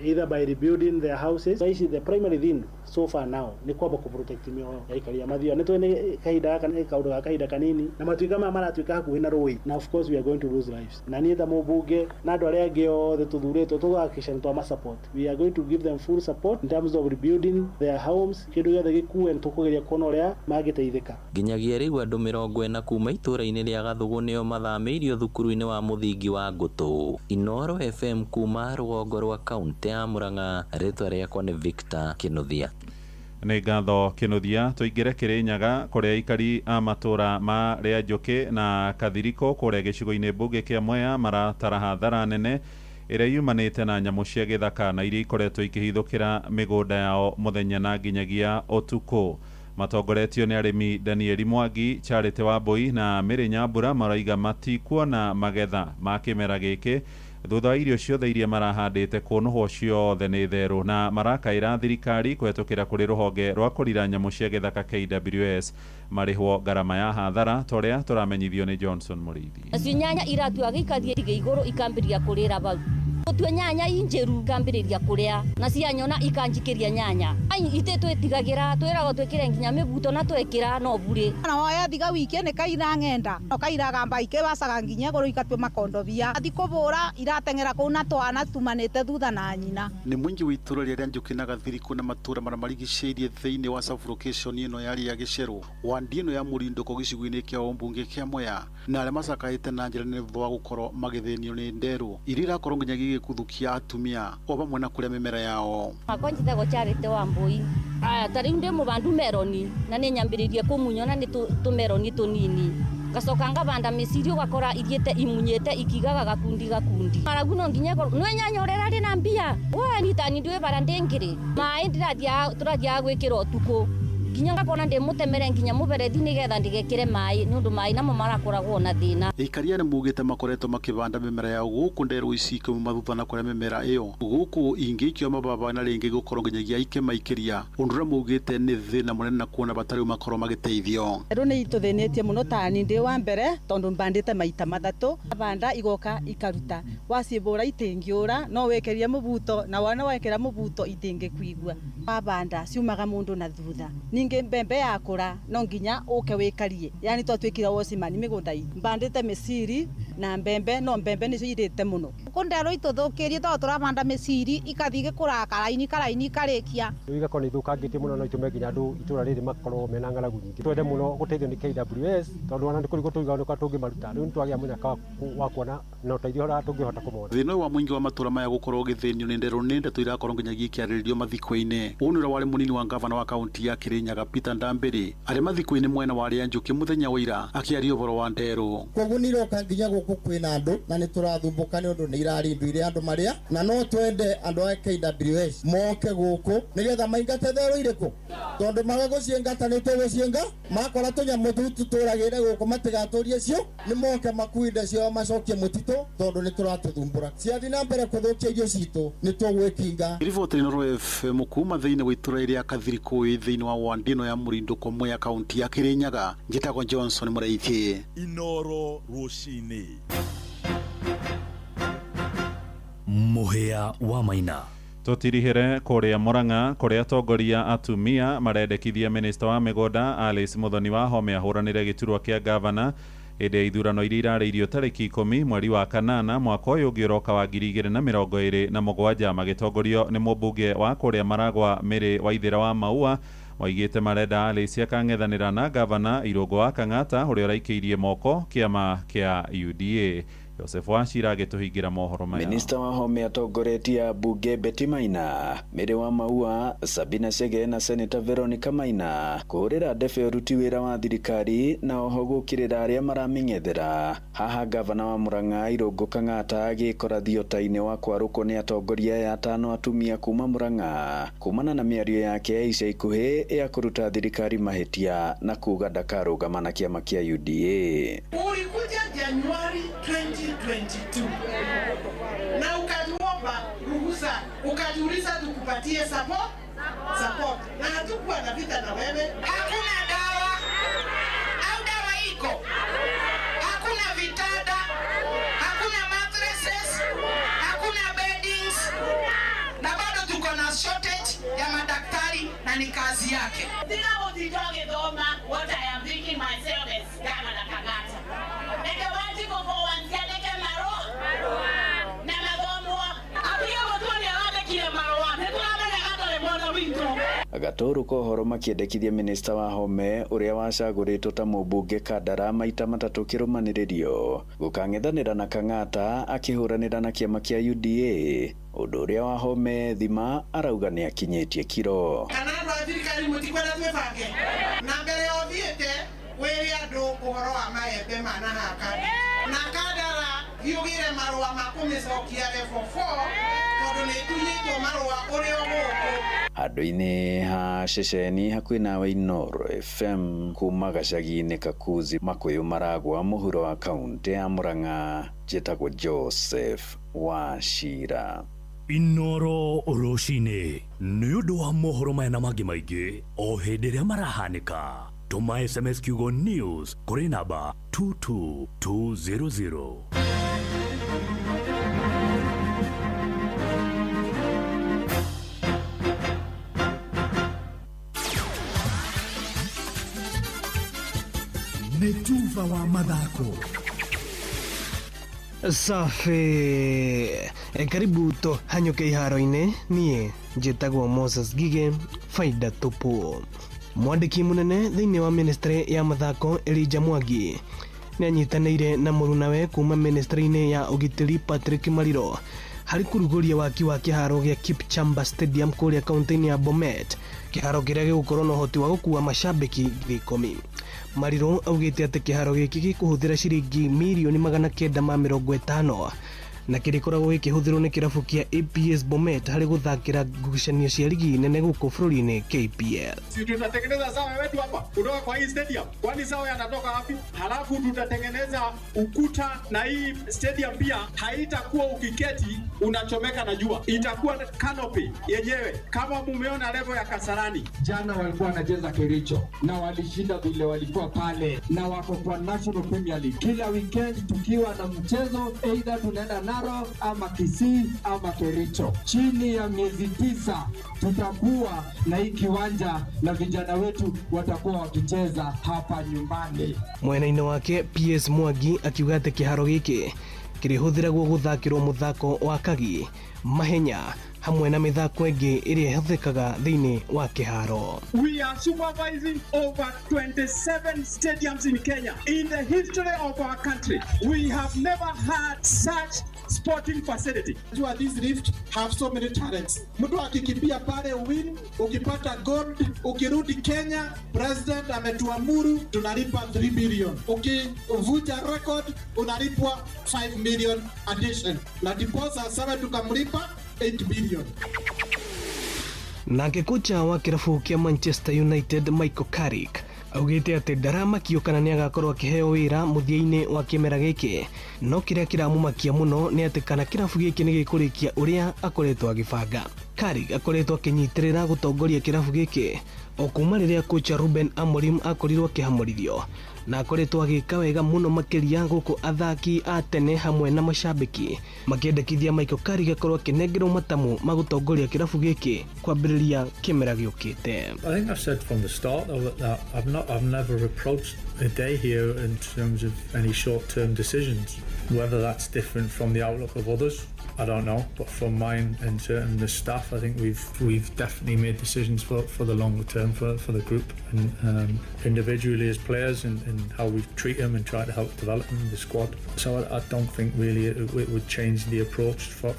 either by rebuilding their houses. Thaa ici the primary thing so far now nĩ kwamba kũ protect mĩoyo ya aikari a Mathioya. Nĩ twene kahinda gaka nĩ kaũndũ ga kahinda kanini na matuĩka maya maratuĩka hakuhĩ na rũĩ, na of course we are going to lose lives. Na niĩ ta mũmbunge na andũ arĩa angĩ othe tũthurĩtwo tũgahakikisha nĩ twama support. We are going to give them full support in terms of rebuilding their homes. Kĩndũ gĩothe gĩkue nĩ tũkũgeria kuona ũrĩa mangĩteithĩka. Nginyagia rĩu andũ 40 kuma itũra-inĩ rĩa Gathũgũ nĩo mathamĩirio thukuru-inĩ wa mũthingi wa Ngũtũ. Inooro FM kuma rũgongo rwa kaunti ya Murang'a, rĩtwa rĩakwa nĩ Victor Kinuthia. Nĩ ngatho Kinuthia. Tũingĩre Kĩrĩnyaga kũrĩa aikari a matũra ma Rĩa Njũkĩ na Kathiriko kũrĩa gĩcigo-inĩ mbunge kĩa Mwea maratara hathara nene ĩrĩa yumanĩte na nyamũ cia gĩthaka na iria ikoretwo ikĩhithũkĩra mĩgũnda yao mũthenya na nginyagia ũtukũ. Matongoretio nĩ arĩmi Danieli Mwangi, Charity Wambui na Mary Nyambura maraiga matikuona magetha ma kĩmera gĩkĩ thutha wa irio ciothe iria marahandĩte kũnũhwo ciothe nĩ therũ, na marakaĩra thirikari kũhetũkĩra kũrĩ rũhonge rwa kũrira nyamũ cia gĩthaka KWS marĩhwo ngarama ya hathara ta ũrĩa tũramenyithio nĩ Johnson Mũrĩithi. Nacio nyanya iratuaga ikathiĩ igũrũ ikambĩrĩria kũrĩra bau. Gũtua nyanya injĩru ikambĩrĩria kũrĩa na cianyona ikanjikĩria nyanya. Itĩ twĩtigagĩra twĩragwo twĩkĩre nginya mĩbuto na twekĩra no burĩ. Na woya thiga wiki nĩ kaira ng'enda no kaira gamba ikĩwacaga nginya igũrũ ikatua makondobia athi kũbũra irateng'era kũu na twana tumanĩte thutha na nyina. Nĩ mũingĩ wa itũra rĩa Njũkĩ na Gathirikũ na matũra marĩa marigicĩirie thĩinĩ wa sub-location ĩno ya Rĩa Gĩcerũ wandi ĩno ya Mũrindũko gĩcigo-inĩ kĩa ũmbunge kĩa Mwea, na arĩa macakaĩte na njĩra nene thutha wa gũkorwo magĩthĩnio nĩ nderũ iria irakorwo nginyagia igĩkuthũkia atumia o vamwe na kũrĩa mĩmera yao. Makwa njĩtagwo Charity Wambui. Aya ta rĩu ndĩ mũbandu meroni na nĩ nyambĩrĩirie kũmunyona nĩ tũmeroni tũnini ngacoka ngabanda mĩciri ũgakora ithiĩte imunyĩte ikigaga gakundi gakundi. Maragu no nginya nĩ nyanya ũrĩa ĩrarĩ na mbia we nitani ndwĩ bara ndĩngĩrĩ maĩ tũrathiaga gwĩkĩra ũtukũ nginya ngakona ndĩ mũtemere nginya mũberethi nĩgetha ndigekĩre maĩ nĩ ũndũ maĩ namo marakoragwo na thĩna. Aikari aya nĩmaugĩte makoretwo makĩbanda mĩmera yao gũkũ nderũ ici ikĩuma thutha na kũrĩa mĩmera ĩyo gũkũ ingĩ ikĩoma mababa na rĩngĩ gũkorwo nginyagia ikĩmaikĩria, ũndũ ũrĩa maugĩte nĩ thĩna mũnene na kuona bata rĩu makorwo magĩteithio. Rĩu nĩ itũthĩnĩtie mũno tani ndĩ wa mbere tondũ mbandĩte maita mathatũ banda igoka ikaruta waciĩbũra itingĩũra no wĩkĩrie mũbuto na wona wekĩra mũbuto itingĩkuigua wabanda ciumaga mũndũ na thutha. Ningĩ mbembe yakũra no nginya ũke wĩkarie, yani twatuĩkire wocimani mĩgũnda itũ mbandĩte mĩciri na mbembe no mbembe nĩcio irĩte mũno. Gũkũ nderũ itũthũkĩrie tondũ tũrabanda mĩciri ikathiĩ igĩkũraga karaini karaini ikarĩkia. Rĩu igakorwo nĩ ithũkangĩtie mũno no itũme nginya andũ itũra rĩrĩ makorwo mena ng'aragu nyingĩ. Twende mũno gũteithio nĩ KWS tondũ ona nĩ kũrigwo tũigaga nĩkwa tũngĩmaruta. Rĩu nĩtwagĩa mũnyaka wa kuona na ũteithio ũrĩa tũngĩhota kũmona. Thĩna ũyũ wa mũingĩ wa matũra maya gũkorwo ũgĩthĩnio nĩ nderũ nĩ ndeto irakorwo nginyagia ikĩarĩrĩrio mathiko-inĩ. Ũũ nĩ ũrĩa warĩ mũnini wa ngavana wa kaunti ya Kĩrĩnyaga Peter Ndambĩrĩ arĩ mathiko-inĩ mwena wa Rĩa Njũkĩ mũthenya wa ira akĩaria ũhoro wa nderũ. Koguo nĩ iroka nginya gũkũ kwĩna andũ na nĩ tũrathumbũka nĩ ũndũ nĩ irarĩ indo iria andũ marĩa, na no twende andũ a KWS moke gũkũ nĩgetha maingate therũ irĩkũ, tondũ maga gũciĩngata nĩ tũgũciĩnga makora tũnyamũ tũu tũtũragĩre gũkũ matigatũrie cio, nĩ moke makue indo ciao macokie mũtitũ tondũ nĩ tũratũthumbũra. Ciathiĩ na mbere kũthũkia irio citũ nĩ tũgwĩkinga. Riboti Inooro FM kuma thĩinĩ wa itũra rĩa Kathirikũ thĩinĩ wa wandi ĩno ya Mũrindũko Mwea kaunti ya Kĩrĩnyaga. Njĩtagwo Johnson Mũrĩithi. Inooro rũcinĩ. Mũhĩa wa Maina. Tũtirihĩre kũrĩa Murang'a kũrĩa atongoria atumia marendekithia minista wa mĩgũnda Alice Muthoni Wahome ahũranĩre gĩturwa kĩa gavana hĩndĩ ya ithurano iria irarĩirio tarĩki 10 mweri wa kanana mwaka ũyũ ũngĩ ũroka wa 2027 magĩtongorio nĩ mũmbunge wa kũrĩa Maragwa Mary Waithĩra wa Maua. Waigĩte marenda Alice akang'ethanĩra na gavana Irũngũ wa Kang'ata ũrĩa ũraikĩirie moko kĩama kĩa UDA. Joseph Wachira agĩtũhingĩra mohoro maya. Minista Wahome atongoretie ambunge Betty Maina, Mary wa Maua, Sabina Chege na Senator Veronica Maina kũhũrĩra ndebe ũruti wĩra wa thirikari na oho gũkĩrĩra arĩa maramĩng'ethera. Haha gavana wa Murang'a Irũngũ Kang'ata agĩkora thiota-inĩ wa kwarũkwo nĩ atongoria aya atano atumia kuma Murang'a kumana na mĩario yake ya ica ikuhĩ ya kũruta thirikari mahĩtia na kuga ndakarũgama na kĩama kĩa UDA. Ulikuja Januari 2022 na ukatuomba ruhusa, ukatuuliza tukupatie support, na hatukuwa na vita na wewe. Hakuna dawa au dawa iko, hakuna vitanda. ni kazi yake. Tiga gũtinda ũgĩthoma what I am thinking myself as Governor Kang'ata. Reke Wanjikũ for once andĩke marũa na mathomwo. Atige gũtua nĩ arandĩkire marũa, nĩ tũramenyaga ndarĩ mwena witũ. Gatũrũ kohoro makĩendekithia minista Wahome ũrĩa wacagũrĩtwo ta mũmbunge Kandara maita matatũ kĩrũmanĩrĩrio gũkang'ethanĩra na Kang'ata akĩhũranĩra na kĩama kĩa UDA ũndũ ũrĩa Wahome Thima arauga nĩ akinyĩtie kiro. Kana andũ a thirikari mũtikwenda twĩbange na mbere ya ũthiĩte wĩre andũ ũhoro wa maembe ma na haha na Kandara thiũgĩre marũa ma kũmĩcokia level 4 tondũ nĩ ĩtunyĩtwo marũa ũrĩ o gũkũ. Handũ-inĩ ha ceceni hakuhĩ nawe Inooro FM kuma gacagi-inĩ Kakuzi Makuyu Maragwa mũhuro wa kaũntĩ ya Murang'a njĩtagwo Joseph Wachira. Inooro rũcinĩ nĩ ũndũ wa mohoro maya na mangĩ maingĩ o hĩndĩ ĩrĩa marahanĩka. Tũma SMS kiugo news kũrĩ namba 22200. Nĩ tuba wa mathako. Safi. Karibu to hanyũke iharo-inĩ. Niĩ njĩtagwo Moses Gige faida tupu. Mwandĩki mũnene thĩinĩ wa ministry ya mathako Elijah Mwangi nĩ anyitanĩire na mũrunawe kuma ministry-inĩ ya ũgitĩri Patrick Mariro harĩ kũrugũria waki wa kĩharo gĩa Kipchamba Stadium kũrĩa kaunti-inĩ ya Bomet, kĩharo kĩrĩa gĩgũkorwo na ũhoti wa gũkua mashabiki 10,000. Mariro augĩte atĩ kĩharo gĩkĩ gĩkũhũthĩra ciringi mirioni 950 na kĩrĩkoragwo gĩkĩhũthĩrwo nĩ kĩrabu kĩa APS Bomet harĩ gũthakĩra ngucanio cia ligi nene gũkũ bũrũri-inĩ KPL. Si tutatengeneza sawa wetu hapa kutoka kwa hii stadium, kwani sawa yanatoka wapi? Halafu tutatengeneza ukuta na hii stadium pia haitakuwa ukiketi unachomeka na jua, itakuwa canopy yenyewe kama mumeona level ya Kasarani. Jana walikuwa wanacheza Kericho na walishinda vile walikuwa pale, na wako kwa National Premier League. Kila weekend tukiwa na mchezo either tunaenda Narok ama Kisii ama Kericho. Chini ya miezi 9 tutakuwa na hii kiwanja na vijana wetu watakuwa wakicheza hapa nyumbani. Mwena-inĩ wake PS Mwangi akiuga atĩ kĩharo gĩkĩ kĩrĩhũthĩragwo gũthakĩrwo mũthako wa kagi, mahenya hamwe na mĩthako ĩngĩ ĩrĩa ĩhũthĩkaga thĩinĩ wa kĩharo. We are supervising over 27 stadiums in Kenya. In the history of our country, we have never had such sporting facility. Jua, this rift have so many talents. Mtu akikimbia pale win, ukipata gold, ukirudi Kenya, president ametuamuru tunalipa 3 billion. Ukivuja record unalipwa 5 million addition. Na diposa sasa tukamlipa 8 billion. Nake kocha wa kĩrabu kĩa Manchester United Michael Carrick augĩte atĩ ndaramakio kana nĩ agakorwo akĩheo wĩra mũthia-inĩ wa kĩmera gĩkĩ, no kĩrĩa kĩramũmakia mũno nĩ atĩ kana kĩrabu gĩkĩ nĩ gĩkũrĩkia ũrĩa akoretwo agĩbanga. Carrick akoretwo akĩnyitĩrĩra gũtongoria kĩrabu gĩkĩ o kuma rĩrĩa kocha Ruben Amorim akorirwo akĩhamũrithio, na akoretwo agĩka wega mũno makĩria gũkũ athaki a tene hamwe na mashabiki makĩendekithia Michael Carrick akorwo akĩnengerwo matamu ma gũtongoria kĩrabu gĩkĩ kwambĩrĩria kĩmera gĩũkĩte. I think I've said from the start though that I've never approached a day here in terms of any short-term decisions. Whether that's different from the outlook of others, I don't know, but from mine and certainly the staff, I think we've definitely made decisions for the longer term for the group and individually as players and how we treat them and try to help develop them, the squad. So I don't think really it would change the approach for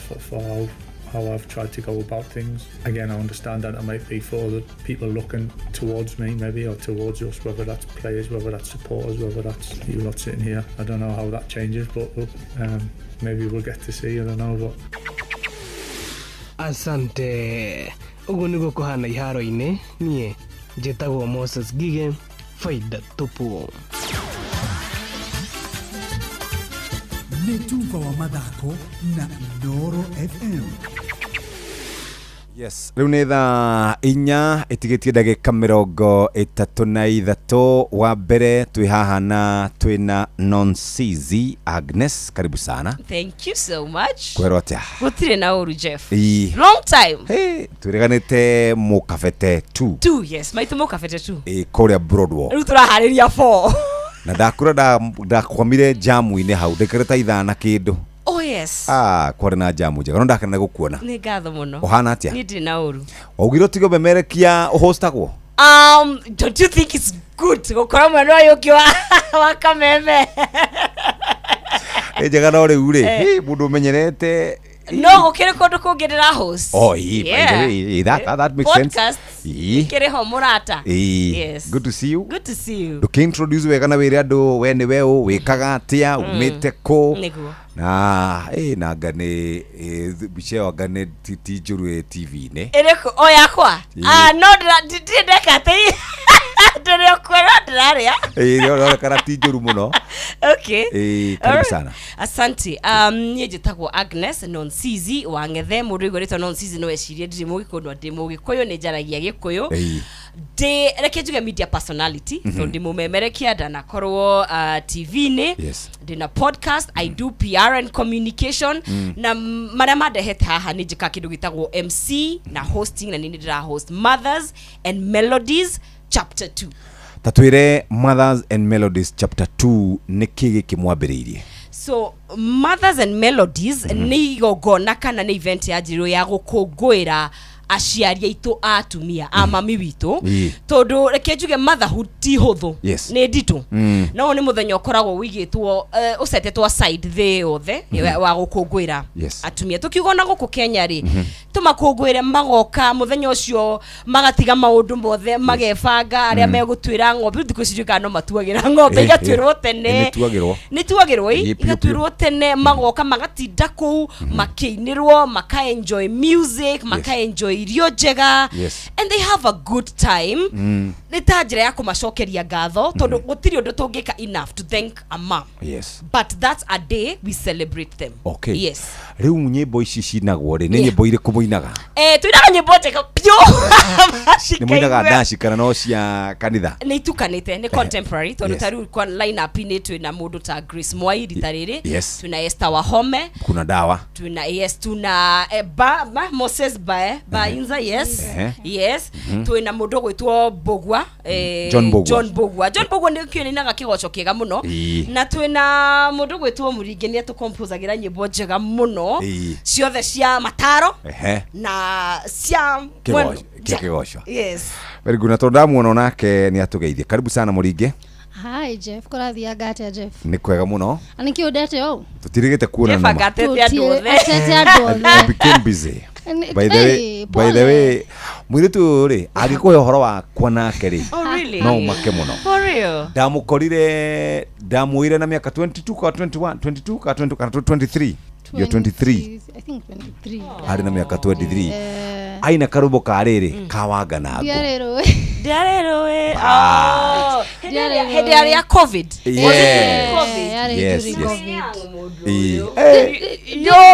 how I've tried to go about things. Again, I understand that it might be for other people looking towards me maybe, or towards us, whether that's players, whether that's supporters, whether that's you lot sitting here. I don't know how that changes, but maybe we'll get to see, I don't know. But Asante. Ũguo nĩguo kũhana iharo-inĩ. Niĩ njĩtagwo Moses Gige, faida tupu. Nĩ tuba wa mathako na Inooro FM. Yes, rĩu nĩ thaa 4 ĩtigĩtie ndagĩka 33. Wa mbere twĩ haha na twĩna Nonsizi Agnes, karibu sana. Thank you so much. Kwĩrwo atĩa? Gũtirĩ na ũru, Jeff. Ii. Long time. Hey, twĩrĩganĩte mũkabete 2. Two, yes. Maitũ mũkabete two. Ĩ kũrĩa Broadwalk. Rĩu tũraharĩria four. Na ndakũra ndakwamire jamu-inĩ hau ndĩkĩrĩ ta ithaa na kĩndũ. Oh yes. Ah, kwarĩ na jamu njega no ndakena gũkuona. Nĩ ngatho mũno. Ũhana atĩa? Niĩ ndirĩ na ũru. Waugire ũtige ũmemerekia ũhostagwo? Don't you think it's good gũkorwo mwena ũyũ ũngĩ wa kameme? Nĩ njega no rĩu rĩ, Eh. hĩ, mũndũ ũmenyerete. No gũkĩrĩ kũndũ kũngĩ ndĩra host. Oh, ii, by the way, ii, that makes sense. Podcast Ii. ikĩrĩ ho mũrata. Ii. Yes. Good to see you. Good to see you. Ndũkĩ-introduce wega na wĩre andũ we nĩ we ũ, wĩkaga atĩa, umĩte kũ. Nĩguo. Na ĩ na anga nĩ mbica ĩyo anga nĩ ti njũru ĩ TV-inĩ. Ĩrĩkũ? O yakwa? Ii. Ah, no ndirĩ ndeka atĩ ndĩrĩ o kuo no ndĩrarĩa. Ĩ, ĩronekana ti njũru mũno. Okay. Ĩ, karibu Alright. sana. Asante. Niĩ njĩtagwo Agnes Nonsizi wa Ng'ethe. Mũndũ ũigua rĩtwa Nonsizi no ecirie ndirĩ Mũgĩkũyũ, no ndĩ Mũgĩkũyũ, nĩ njaragia Gĩkũyũ. Ĩ. Ndĩ reke njuge media personality, tondũ ndĩ mũmemerekia, ndanakorwo TV-inĩ. Yes. Ndĩ na podcast, I do PR and communication. Na marĩa mandehete haha nĩ njĩkaga kĩndũ gĩtagwo MC na hosting, na nĩ ndĩra host Mothers and Melodies chapter 2. Ta twĩre Mothers and Melodies chapter 2 nĩ kĩ gĩkĩ mwambĩrĩirie? So Mothers and Melodies nĩ igongona kana nĩ event ya njirwo ya gũkũngũĩra aciari aitũ a atumia a mami witũ. Ii. Tondũ reke njuge motherhood ti hũthũ. Yes. Nĩ nditũ. No nĩ mũthenya ũkoragwo ũigĩtwo ũcetetwo aside thĩ yothe wa gũkũngũĩra Yes. atumia. Tũkiuga ona gũkũ Kenya rĩ, tũmakũngũĩre magoka mũthenya ũcio magatiga maũndũ mothe magebanga arĩa megũtuĩra ng'ombe. Rĩu thikũ ici ndiũĩ kana no matuagĩra ng'ombe, igatuĩrwo tene. Nĩtuagĩrwo. Nĩ tuagĩrwo ĩ. Ĩ, piũ, piũ. Igatuĩrwo tene, magoka magatinda kũu makĩinĩrwo, makaenjoy music, makaenjoy irio njega. Yes. And they have a good time. Nĩ ta njĩra ya kũmacokeria ngatho tondũ gũtirĩ ũndũ tũngĩka enough to thank a mom. Yes. But that's a day we celebrate them. Okay. Yes. Rĩu nyĩmbo ici cinagwo rĩ, nĩ Yeah. nyĩmbo irĩkũ mũinaga? Tũinaga nyĩmbo njega piũ. Nĩ mũinaga ndaci kana no cia kanitha? Nĩ itukanĩte, nĩ contemporary tondũ Yes. ta rĩu kwa line-up-inĩ twĩna mũndũ ta Grace Mwai rita rĩrĩ. Yes. Twĩna Esther Wahome. Kuna dawa. Tuna yes, tuna ba Moses Bae Bainza, yes. Ehe. Yes. Twĩna mũndũ ũgwĩtwo Mbũgua, John Mbũgua. John Mbũgua, John Mbũgua nĩ kĩonaga kĩgoco kĩega mũno. Ii. Na twĩna mũndũ ũgwĩtwo Mũringi, nĩ atũkomposagĩra nyĩmbo njega mũno. Ii. Ciothe cia mataro Ehe. na cia Kĩgoco, kĩa kĩgoco. Yes. Very good. Na tondũ ndamuona onake nĩ atũgeithie. Karibu sana Mũringi. Hi Jeff, kũrathianga atĩa Jeff? Nĩ kwega mũno. Na nĩkĩ ũndete ũũ? Tũtirĩgĩte kuona Jeff nama. angatete andũ othe. Atete andũ othe. I became busy. By the way, by the way, mũirĩtu ũyũ rĩ, angĩkũhe ũhoro wakwa nake rĩ, Oh really? no ũmake mũno. For real? Ndamũkorire ndamwĩire na mĩaka 22 ka 21, 22 ka 20 kana 23. You're 23. I think 23. Arĩ na mĩaka 23. Eh, Aina karũmbo ka rĩrĩ ka Wangana ngũ. ndiarĩ rũĩ. Ndiarĩ rũĩ. Ah. Oh, hĩndĩ ya rĩa COVID. Yes. Was it COVID? Yarĩ Yes, during yes. COVID. Ĩĩ.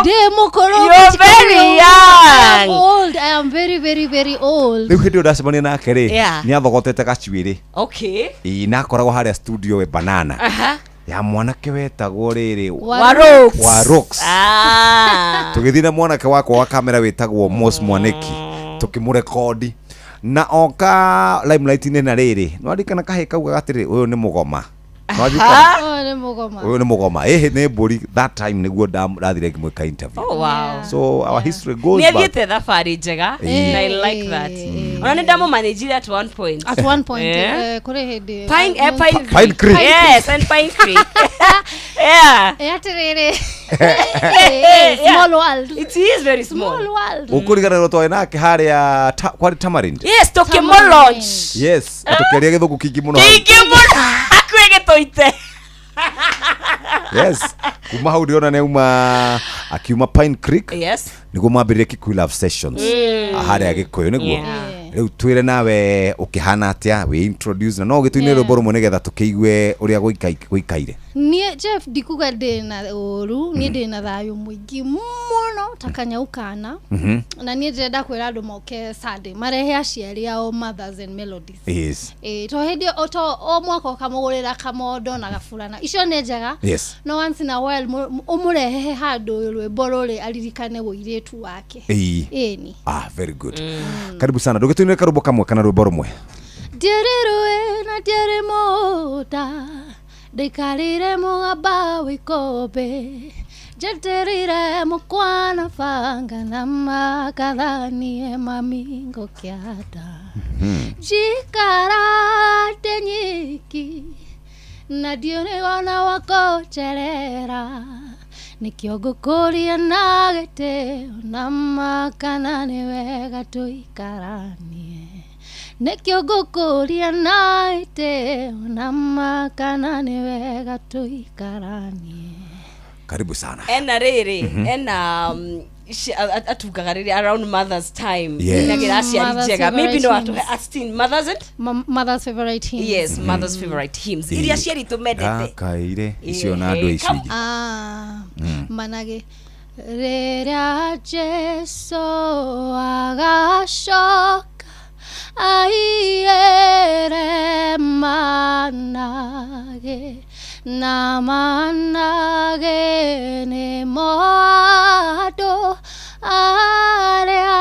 Ndĩ mũkũrũ. You're very I am young. old. I am very very very old. Rĩu hĩndĩ ĩyo ndacemania nake rĩ, Yeah. nĩ athogotete gacuĩrĩ. Okay. Ĩĩ, na akoragwo harĩa studio we banana. Aha. Ya mwanake wetagwo rĩrĩ Wa Rocks. Wa Rocks. Ah. Tũgĩthiĩ na mwanake wakwa wa kamera wĩtagwo Mos Mwaneki tũkĩmũrekondi na oka limelight-inĩ na rĩrĩ nĩwarikana kahĩ kaugaga atĩrĩ ũyũ nĩ mũgoma. Nĩwaririkana? Ũyũ nĩ mũgoma. Ũyũ nĩ mũgoma ĩhĩ nĩ mbũri. That time nĩguo ndathire ngĩmwĩka interview. Oh wow. So our history goes Nĩ back. athiĩte thabarĩ njega. Ĩĩ. And I like that. Ona nĩ ndamũmanĩjire at one point. At one point, Yeah. kũrĩ hĩndĩ. Pine, Pine Pine Creek. Yes, and Pine Creek. Yeah. Atĩrĩrĩ. Yeah. Small world. It is very small. Small world. Ũkũriganĩrwo twarĩ nake harĩa kwarĩ Tamarind. Yes, tũkĩmũ launch. Yes, tũkĩaria gĩthũngũ kĩingĩ mũno hau. Kĩingĩ mũno. Hakuhĩ gĩtũite. Yes, kuma hau ndĩrona nĩauma akiuma Pine Creek. Yes. Nĩguo mambĩrĩrie Kikuyu Love Sessions harĩa Gĩkũyũ nĩguo. Yeah. Rĩu twĩre nawe ũkĩhana atĩa, wĩ introduce na no ũgĩtũinĩre rwĩmbo rũmwe nĩgetha tũkĩigue ũrĩa gũikaire. Niĩ Jeff ndikuga ndĩna ũru, niĩ ndĩna thayũ mũingĩ mũno ta kanyau kana. Na niĩ ndĩrenda kwĩra andũ moke Sunday marehe aciari ao Mothers and Melodies. Ĩĩ, to hĩndĩ o to o mwaka ũkamũgũrĩra kamondo na gaburana, icio nĩ njega. No once in a while ũmũrehe handũ rwĩmbo rũrĩ aririkane ũirĩtu wake. Ĩni. Ah, very good. Karibu sana. Ndũgĩtũinĩre karũmbo kamwe kana rwĩmbo rũmwe. Ndĩrĩ rũĩ na ndĩrĩ mũũnda, ndaikarire mũgamba wa ikombe, njeterire mũkwana banga na makathanie mamingo kĩanda, njikarate nyiki na ndiũrĩ ona wa kũnjerera, nĩkĩo ngũkũria na gĩtĩo na makana nĩ wega tũikaranie, nĩkĩo ngũkũria na gĩtĩo na makana nĩ wega tũikaranie. Karibu sana. Ena rĩrĩ, ena atungaga rĩrĩ around Mother's time. Inagĩra aciari Mother's njega. Maybe favorite no hymns. atuhe Astin mothers and Mother's favorite hymns. Yes, mother's favorite hymns iria aciari tũmendete. Ndakaire icio na andũ icio ingĩ. Ah, manage rĩrĩa Jesu agacoka aiyere manage na manage nĩmo andũ arĩa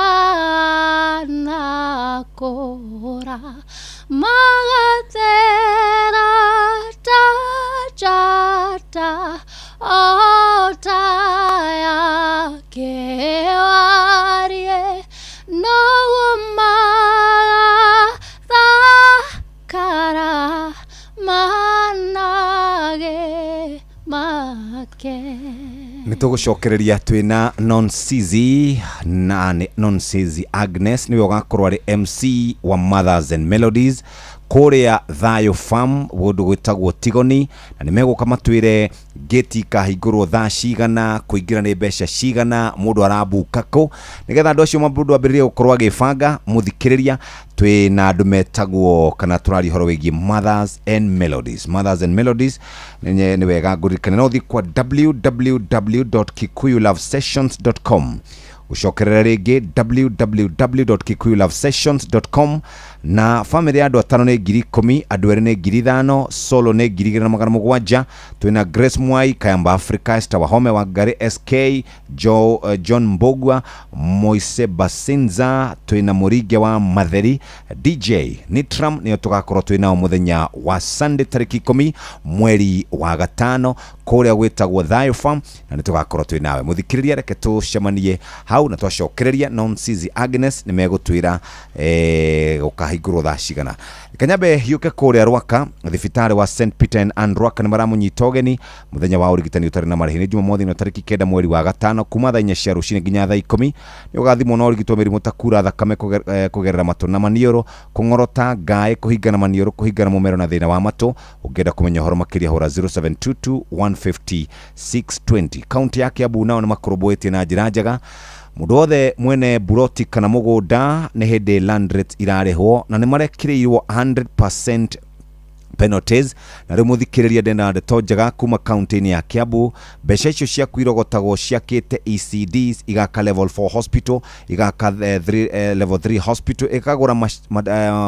nakũra magathera ta njata o ta ya kĩwarie, noguo magathakara manage make. Nĩ tũgũcokereria twĩna Nonsizi na nĩ Nonsizi Agnes nĩwe ũgakorwo arĩ MC wa Mothers and Melodies kũrĩa Thayo Farm kũndũ gwĩtagwo Tigoni, na nĩ megũka matwĩre gate ikahingũrwo thaa cigana, kũingĩra nĩ mbeca cigana, mũndũ arabuka kũ, nĩgetha andũ acio mũndũ ambĩrĩrie gũkorwo agĩbanga. Mũthikĩrĩria, twĩna andũ metagwo kana tũraria ũhoro wĩgiĩ Mothers and Melodies. Mothers and Melodies nĩ wega ngũririkane no ũthiĩ kwa www.kikuyulovesessions.com, gũcokerera rĩngĩ www.kikuyulovesessions.com. Na famĩlĩ ya andũ atano nĩ 10,000, andũ erĩ nĩ 5,000, solo nĩ 2,700. Twĩna Grace Mwai, Kayamba Africa, Esther Wahome, Wangari SK, John Mbogua, Moise Basinza, twĩna Mũringe wa Matheri, DJ Nitram nĩo tũgakorwo twĩ nao mũthenya wa Sunday tarĩki 10 mweri wa gatano kũrĩa gwĩtagwo Thayo Farm, na nĩ tũgakorwo twĩ nawe mũthikĩrĩria. Reke tũcemanie hau na twacokereria Nonsizi Agnes nĩ megũtwĩra gũkahingũrwo thaa cigana. Kanyambe hiũke kũrĩa Rwaka, thibitarĩ wa St Peter and Ann Rwaka nĩ maramũnyita ũgeni mũthenya wa ũrigitani ũtarĩ na marĩhi. Nĩ Jumamothi ĩno tarĩki 9 mweri wa gatano kuma thaa 4 cia rũcinĩ nginya thaa 10. Nĩ ũgathimwo na ũrigitwo mĩrimũ ta kura thakame kũgerera matũ na maniũrũ, kũng'orota ngaĩ, kũhingana maniũrũ, kũhingana mũmero na thĩna wa matũ. Ũngĩenda kũmenya ũhoro makĩria hũra 0722 150 620. Kaunti ya Kiambu nao nĩ makũrũmbũĩtie na njĩra njega. Mũndũ wothe mwene buroti kana mũgũnda nĩ hĩndĩ land rate irarĩhwo na nĩ marekĩrĩirwo 100% penalties. Na rĩu mũthikĩrĩria, ndĩna ndeto njega kuma kaunti-inĩ ya Kiambu. Mbeca icio ciaku irogotagwo ciakĩte ECDs, igaka level 4 hospital, igaka level 3 hospital, ikagũra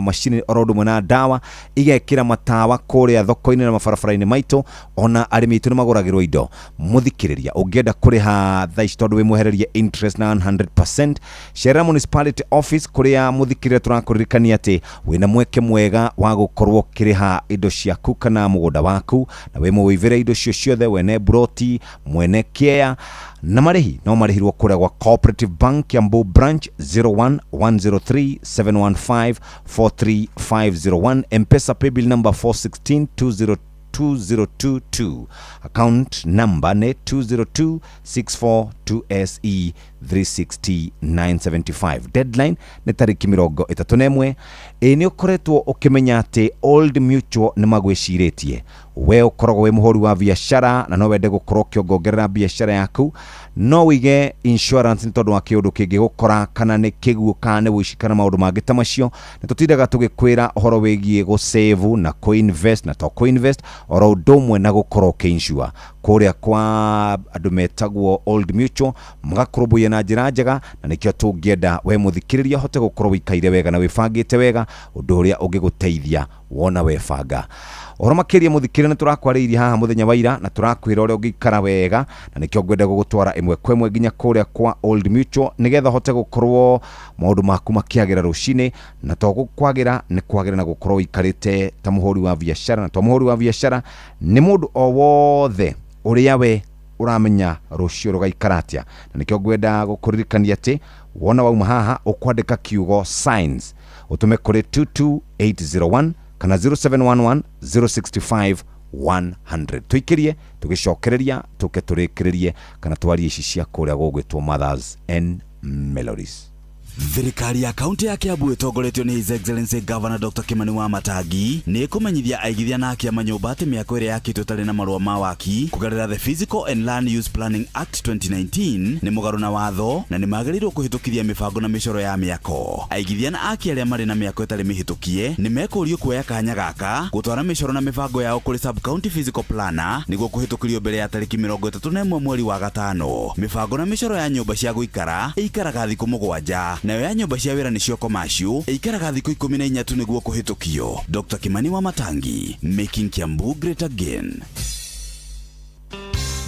macini oro ũndũ ũmwe na ndawa, igekĩra matawa kũrĩa thoko-inĩ na mabarabara-inĩ maitũ, ona arĩmi aitũ nĩ magũragĩrwo indo. Mũthikĩrĩria, ũngĩenda kũrĩha thaa ici tondũ wĩ mwehererie interest na 100%, cerera municipality office kũrĩa mũthikĩrĩria tũrakũririkania atĩ wĩna mweke mwega wa gũkorwo ũkĩrĩha indo ciaku kana mũgũnda waku, na wĩ mũwĩivĩre indo cio ciothe, wene broti, mwene kĩea, na marĩhi no marĩhirwo kũrĩa gwa Cooperative Bank Kiambu branch 01 103 715 43501, M-Pesa paybill number 416 20 2022, account number nĩ 202642SE 360975. Deadline nĩ tarĩki 31. Ĩ nĩ ũkoretwo ũkĩmenya atĩ Old Mutual nĩ magwĩcirĩtie? We ũkoragwo wĩ mũhũri wa biacara na no wende gũkorwo ũkĩongongerera biacara yaku, no wĩige insurance nĩ tondũ wa kĩũndũ kĩngĩgũkora, kana nĩ kĩguũ, kana nĩ ũici, kana maũndũ mangĩ ta macio. Nĩ tũtindaga tũgĩkwĩra ũhoro wĩgiĩ gũ-save na kũ-invest, na to kũ-invest oro ũndũ ũmwe na gũkorwo ũkĩ-insure kũrĩa kwa andũ metagwo Old Mutual, magakũrũmbũiya na njĩra njega. Na nĩkĩo tũngĩenda we mũthikĩrĩria ũhote gũkorwo wĩikaire wega na wĩbangĩte wega, ũndũ ũrĩa ũngĩgũteithia wona webanga. Ũhoro makĩria, mũthikĩrĩria, nĩ tũrakwarĩirie haha mũthenya wa ira na tũrakwĩra ũrĩa ũngĩikara wega, na nĩkĩo ngwenda gũgũtwara ĩmwe kwa ĩmwe nginya kũrĩa kwa Old Mutual, nĩgetha ũhote gũkorwo maũndũ maku makĩagĩra rũcinĩ. Na to kwagĩra, nĩ kwagĩra na gũkorwo ũikarĩte ta mũhũri wa biacara, na to mũhũri wa biacara, nĩ mũndũ o wothe ũrĩa we ũramenya rũciũ rũgaikara atĩa. Na nĩkĩo ngwenda gũkũririkania atĩ wona wauma haha, ũkwandĩka kiugo "signs", ũtũme kũrĩ 22801 kana 0711 065 100. Tũikĩrie, tũgĩcokereria tũke tũrĩkĩrĩrie kana twarie ici cia kũrĩa gũgwĩtwo Mothers and Melodies. Thirikari ya kaunti ya Kiambu ĩtongoretio nĩ His Excellency Governor Dr. Kimani wa Matangi nĩ ĩkũmenyithia aigithia na akia manyũmba atĩ mĩako ĩrĩa yakĩtwo ĩtarĩ na marũa ma waki kũgerera the Physical and Land Use Planning Act 2019 nĩ mũgarũ na watho na nĩ magĩrĩirwo kũhĩtũkithia mĩbango na mĩcoro ya mĩako. Aigithia na aki arĩa marĩ na mĩako ĩtarĩ mĩhĩtũkie nĩ mekũrio kuoya kanya gaka gũtwara mĩcoro na mĩbango yao kũrĩ sub county physical planner nĩguo kũhĩtũkĩrio mbere ya tarĩki 31 mweri wa gatano. Mĩbango na mĩcoro ya nyũmba cia gũikara ĩikaraga thikũ 7, nayo ya nyũmba cia wĩra nĩcio commercial ĩikaraga thikũ 14 tu nĩguo kũhĩtũkio. Dr. Kimani wa Matangi, making Kiambu great again.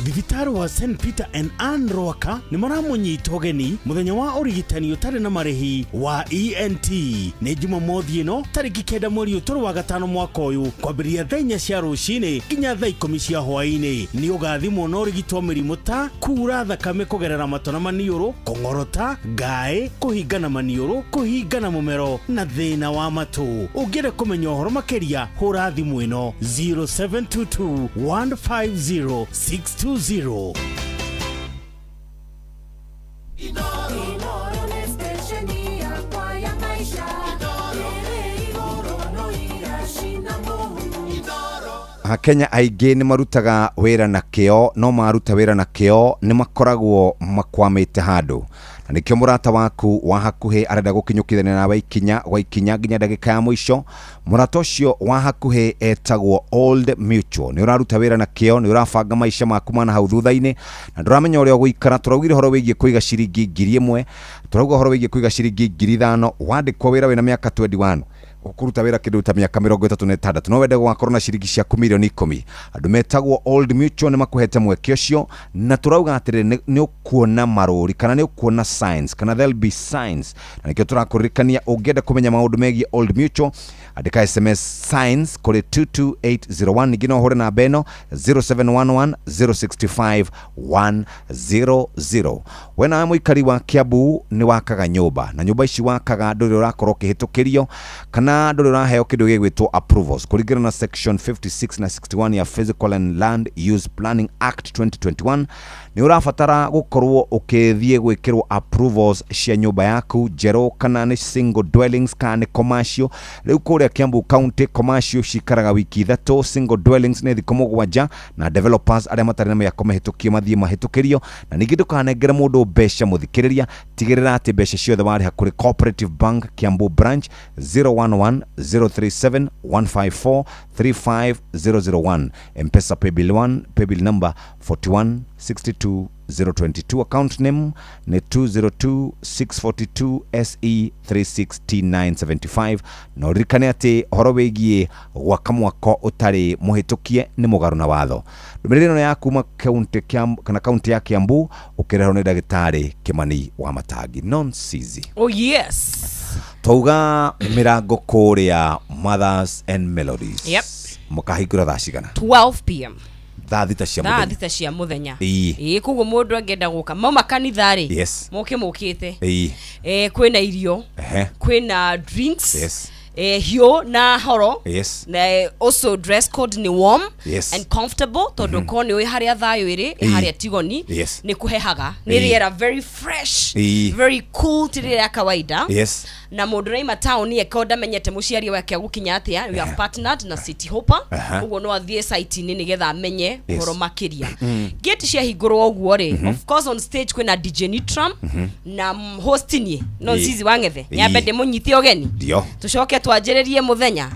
Thibitarĩ wa St Peter and Ann Rwaka nĩ maramũnyita ũgeni mũthenya wa ũrigitani ũtarĩ na marĩhi wa ENT. Nĩ Jumamothi ĩno tarĩki 9 mweri ũtũrũ wa gatano mwaka ũyũ, kwambĩrĩria thaa 4 cia rũcinĩ nginya thaa 10 cia hwaĩ-inĩ. Nĩ ũgathimwo na ũrigitwo mĩrimũ ta kura thakame kũgerera matũ na maniũrũ, kũng'orota, ngaĩ, kũhingana maniũrũ, kũhingana mũmero na thĩna wa matũ. Ũngĩenda kũmenya ũhoro makĩria, hũra thimũ ĩno 0722 150 620. Inoro nĩ stesheni yakwa ya maisha ĩrĩ igũrũ no iracina mũhu. Akenya aingĩ nĩ marutaga wĩra na kĩo, no maruta wĩra na kĩo nĩ makoragwo makwamĩte handũ, na nĩkĩo mũrata waku wa hakuhĩ arenda gũkinyũkithania nawe ikinya gwa ikinya nginya ndagĩka ya mũico. Mũrata ũcio wa hakuhĩ etagwo Old Mutual. Nĩ ũraruta wĩra na kĩo, nĩ ũrabanga maica maku mana hau thutha-inĩ na ndũramenya ũrĩa ũgũikara. Tũraugire ũhoro wĩgiĩ kũiga ciringi 1000, tũrauga ũhoro wĩgiĩ kũiga ciringi 5000. Wandĩkwo wĩra wĩna mĩaka 21, ũkũruta wĩra kĩndũ ta mĩaka 36, no wende gũgakorwo na ciringi ciaku mirioni 10. Andũ metagwo Old Mutual nĩ makũhete mweke ũcio, na tũrauga atĩrĩrĩ, nĩ ũkuona marũri kana nĩ ũkuona signs, kana there'll be signs. Na nĩkĩo tũrakũririkania, ũngĩenda kũmenya maũndũ megiĩ Old Mutual, andĩka SMS "signs" kũrĩ 22801. Ningĩ no ũhũre namba ĩno 0711 065 100. We nawe mũikari wa Kiambu nĩ wakaga nyũmba, na nyũmba ici wakaga ndũrĩ ũrakorwo ũkĩhĩtũkĩrio kana ndũrĩ ũraheo kĩndũ gĩgwĩtwo approvals kũringana na section 56 na 61 ya Physical and Land Use Planning Act 2021. Nĩ ũrabatara gũkorwo ũkĩthiĩ gwĩkĩrwo approvals cia nyũmba yaku njerũ, kana nĩ single dwellings kana nĩ commercial. Rĩu kũrĩa Kiambu County, commercial cikaraga wiki 3, single dwellings nĩ thikũ 7, na developers arĩa matarĩ na mĩako mĩhĩtũkie mathiĩ mahĩtũkĩrio. Na ningĩ ndũkanengere mũndũ mbeca. Mũthikĩrĩria, tigĩrĩra atĩ mbeca ciothe warĩha kũrĩ Cooperative Bank Kiambu branch 011 037 154 35001, Mpesa paybill 1, paybill number 41 62 022, account name nĩ 202 642 SE 36T975. Na ũririkane atĩ ũhoro wĩgiĩ gwaka mwako ũtarĩ mũhĩtũkie nĩ mũgarũ na watho. Ndũmĩrĩri ĩno ya kuma kaunti kana kaunti ya Kiambu ũkĩrehwo nĩ ndagĩtarĩ Kimani wa Matangi non sizi. Oh yes. Twauga mĩrango kũrĩa Mothers and Melodies mũkahingũra thaa cigana? 12 p.m. Thaa 6 cia thaa mũthenya. 6 cia mũthenya. Ĩĩ. Ĩĩ, koguo mũndũ angĩenda gũka mauma kanitha rĩ, moke mokĩte. Kwĩna irio, kwĩna drinks. Hiũ na horo. Na also dress code nĩ warm and comfortable, tondũ korwo nĩ ũĩ harĩa thayũ ĩrĩ, harĩa Tigoni, nĩ kũhehaga, nĩ rĩera very fresh, very cool, ti rĩera kawaida. Na mũndũ raima taũni eko ndamenyete mũciari wake agũkinya atĩa, we have partnered na City Hopper. Ũguo no athiĩ site-inĩ nĩgetha amenye ũhoro makĩria. Gate ciahingũrwo ũguo rĩ, of course on stage kwĩna DJ Nitram na host niĩ no Nzizi wa Ng'ethe. Nyambe ndĩmũnyite ũgeni, Ndio. tũcoke twanjĩrĩrie mũthenya.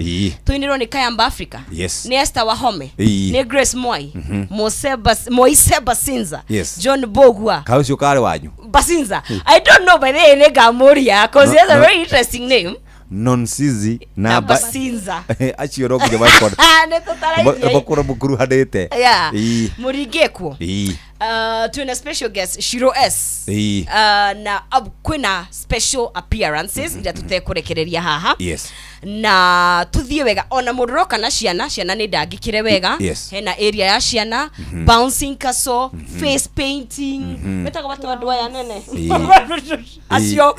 Tũinĩrwo nĩ Kayamba Africa, nĩ Esther Wahome, nĩ Grace Mwai, Moise Basinza, John Bogua. Kaĩ ũcio karĩ wanyu? Basinza, I don't know, by the way, nĩ ngamũria 'cause he has a very interesting name. Nonsizi na na Basinza. Acio no nginya makorwo Nĩ tũtarairie. makorwo mũkuruhanĩte. Yeah. Mũringie kuo. Twĩna special guest Shiro S. Na kwĩna special appearances iria tũtekũrekereria haha. Na tuthiĩ wega, ona mũndũ ũroka na ciana, ciana nĩ ndangĩkĩre wega. Hena area ya ciana, bouncing castle, face painting, metagwo batu andũ aya nene acio.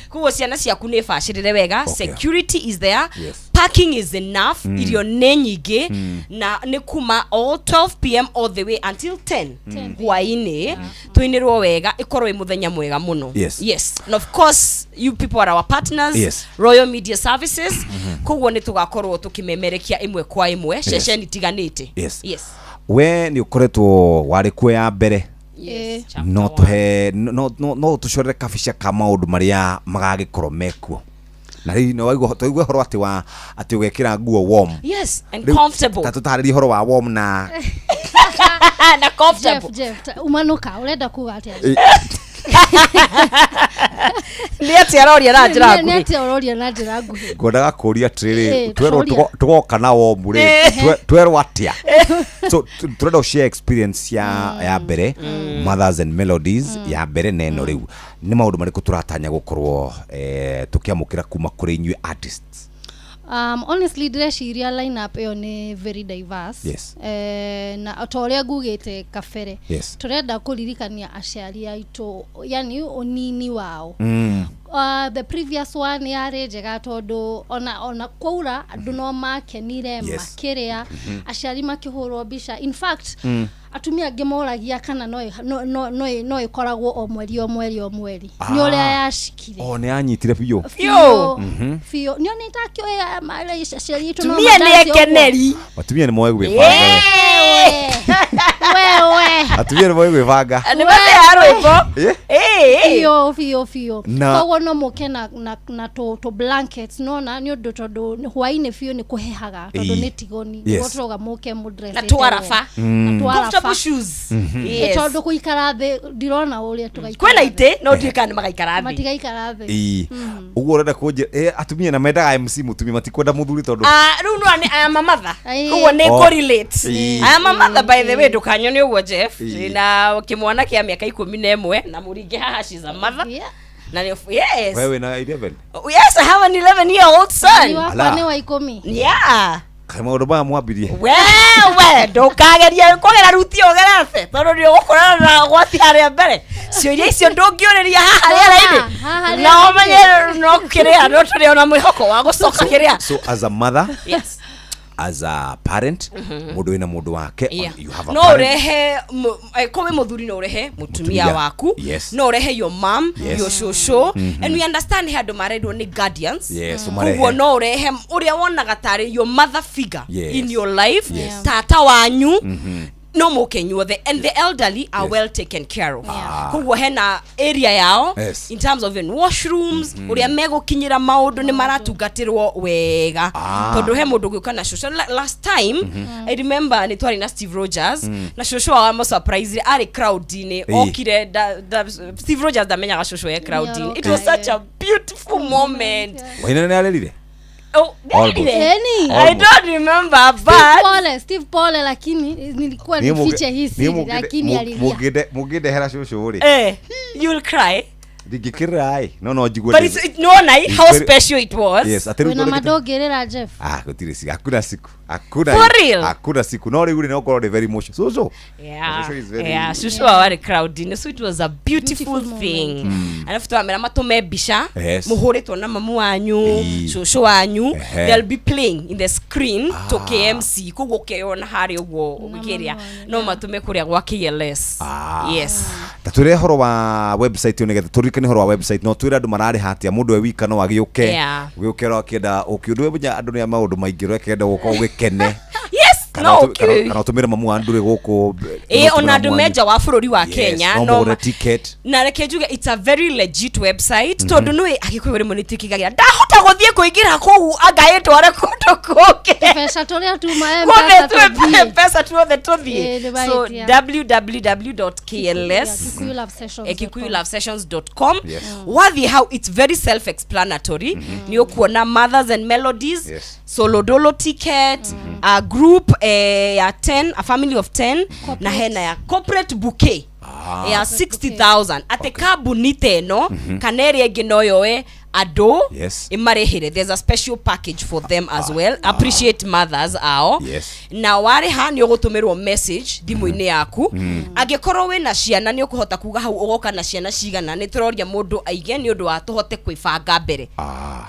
Koguo ciana ciaku nĩ bacĩrĩre wega. Security is there. Parking is enough. Irio nĩ nyingĩ. Na nĩ kuma all 12 p.m. all the way until 10 hwaĩ-inĩ, tũinĩrwo wega, ĩkorwo ĩ mũthenya mwega mũno. Yes, and of course you people are our partners, Royal Media Services. Koguo nĩ tũgakorwo tũkĩmemerekia ĩmwe kwa ĩmwe ceceni tiganĩte. Yes. We nĩ ũkoretwo warĩ kuo ya mbere. No tũhe no tũcorere kabica ka maũndũ marĩa magagĩkorwo mekuo, na rĩu no waigua twaigua ũhoro atĩ wa atĩ ũgekĩra nguo warm. Yes, and Rĩu, comfortable. Ta tũtarĩrie ũhoro wa warm na Na comfortable. Jeff, Jeff, umanuka urenda kuga atia? Nĩ atĩa aroria na njĩra Nĩ nguhĩ? atĩa ũroria na njĩra nguhĩ? Ngwendaga kũria atĩrĩrĩ, twerwo tũria. Tũgoka na warm rĩ, twerwo atĩa? So tũrenda share experience ya mbere, Mothers and Melodies ya mbere na ĩno rĩu, nĩ maũndũ marĩkũ tũratanya gũkorwo tũkĩamũkĩra kuma kũrĩ inyuĩ artists? Honestly ndĩreciria lineup ĩyo nĩ very diverse. Na ta ũrĩa ngugĩte kabere, tũrenda kũririkania aciari aitũ, yani ũnini wao. The previous one yarĩ njega tondũ ona kwaura andũ no makenire, makĩrĩa, aciari makĩhũrwo mbica. In fact, atumia angĩ moragia kana no ĩkoragwo o mweri o mweri o mweri, nĩ ũrĩa yacikire. O nĩ yanyitire biũ. Biũ biũ, nĩ onĩ takĩoĩ aciari aitũ no Tumia nĩ mandance ũguo. ekeneri. Atumia nĩ moĩ gwĩbanga. Wewe. Atumia nĩ moĩ gwĩbanga. Nĩ mathea rwĩmbo. Biũ biũ biũ. Koguo no mũke na tũ blankets nona, nĩ ũndũ tondũ hwainĩ biũ nĩ kũhehaga, tondũ nĩ Tigoni. Nĩguo tũrauga mũke mũdressĩte Na twaraba. Na twaraba. Comfortable shoes. Yes. Tondũ gũikara thĩ ndirona ũrĩa tũgaikara. Kwĩna itĩ no ndiũĩ kana nĩ magaikara thĩ. Matigaikara thĩ. Ũguo ũrenda kũnjĩra atumia na mendaga MC mũtumia, matikwenda mũthuri tondũ Ah, rĩu no nĩ I am a mother. Koguo nĩ Oh. correlate. I am a mother, by the way, ndũkanyone ũguo, Jeff. Na kĩmwana kĩa mĩaka 11 na mũringi haha, she's a mother. Na nĩ, yes. Wewe na 11? Yes, I have an 11 year old son. Ni wakwa Ala. nĩ wa 10. Yeah. Kaĩ maũndũ maya mwambirie? Wewe ndũkagerie kũgera ruti ũgerete, tondũ nĩ ũgũkorana na gwati harĩa mbere. Ciũria icio ndũngĩũrĩria haha rĩera-inĩ. Haha Na rĩera-inĩ. ũmenye no kĩrĩa no tũrĩ ona mwĩhoko wa gũcoka kĩrĩa. So as a mother, as a parent, mũndũ wĩna mũndũ wake, you have a No parent. ũrehe ko wĩ mũthuri, no ũrehe mũtumia Mũtumia. waku, no ũrehe your mom, your shosho, and we understand he andũ marendwo nĩ guardians. Ũmarehe. Koguo no ũrehe ũrĩa wonaga tarĩ your mother figure in your life, tata wanyu, no mũke inyuothe, and the elderly are well taken care of. Koguo hena area yao in terms of even washrooms, ũrĩa megũkinyĩra maũndũ, nĩ maratungatĩrwo wega. Tondũ he mũndũ ũgĩũka na cũcũ. Last time, I remember nĩ twarĩ na Steve Rogers, na cũcũ wao amũsurprise arĩ crowd-inĩ. Okire Steve Rogers ndamenyaga cũcũ e crowd-inĩ. It was such a beautiful moment. Wainene nĩ arĩrire. Oh, Almost. Eni. I don't remember, Steve but Pole, Steve pole, lakini nilikuwa Niĩ nifiche hii siri, lakini alilia. Mũngĩndehera cũcũ rĩ, You'll cry. Ndingĩkĩrĩra ĩ no no njigue But it's, no nai how special it was. Yes, atĩ rĩu Wĩna thondekete- mandũngĩrĩra Jeff. Ah, gũtirĩ siku, hakuna siku, hakuna For real? Hakuna siku. No rĩu rĩ no korwo nĩ very emotional. Cucu. Yeah. Cucu is very Yeah, cucu wao arĩ crowd-inĩ, so it was a beautiful thing. Alafu twamera matũme mbica Yes. mũhũrĩtwo na mamu wanyu, Ĩĩ. cũcũ wanyu. Ehe. They'll be playing in the screen to KMC, koguo ũkeyona harĩa ũguo ũgĩkĩrĩa no matũme kũrĩa gwa KLS. Yes. Ta twĩre ũhoro wa website ĩyo nĩgetha tũririkane ũhoro wa website, no twĩre andũ mararĩha atĩa, mũndũ e wika no agĩũke. Yeah. Gĩũke ro akĩenda ũkĩ ũndũ menya andũ nĩ a maũndũ maingĩ ro akĩenda gũka ũgĩkene. Yes, Kana no kana kana ũtũmĩre mamu wa ndũrĩ gũkũ. Ĩ, ona andũ menja wa bũrũri wa Kenya no no mũgũre ticket. Na reke njuge it's a very legit website, tondũ nĩ agĩkũyũ rĩmwe nĩ twĩkĩkagira ndahota gũthiĩ kũingĩra kũu anga ĩtware kũndũ kũngĩ. Tũbeca tũrĩa tuma Guothe M-Pesa tũthiĩ. Mpesa tuothe Ĩ, tũthiĩ. nĩ So mahĩtia. www.kls kikuyulovesessions.com. kikuyulovesessions.com. Yes. Wathiĩ hau it's very self explanatory, nĩ ũkuona Mothers and Melodies, Yes. solodolo ticket, a group ya 10, a family of 10, na hena ya corporate bouquet ya 60,000, atĩ kambuni ta ĩno kana ĩrĩa ĩngĩ no yoe andũ Yes. ĩmarĩhĩre. There's a special package for them as well, appreciate mothers ao. Yes. Na warĩha nĩ ũgũtũmĩrwo message thimũ-inĩ yaku. Angĩkorwo wĩna ciana nĩ ũkũhota kuga hau ũgoka na ciana cigana, nĩ tũroria mũndũ aige nĩ ũndũ wa tũhote kwĩbanga mbere.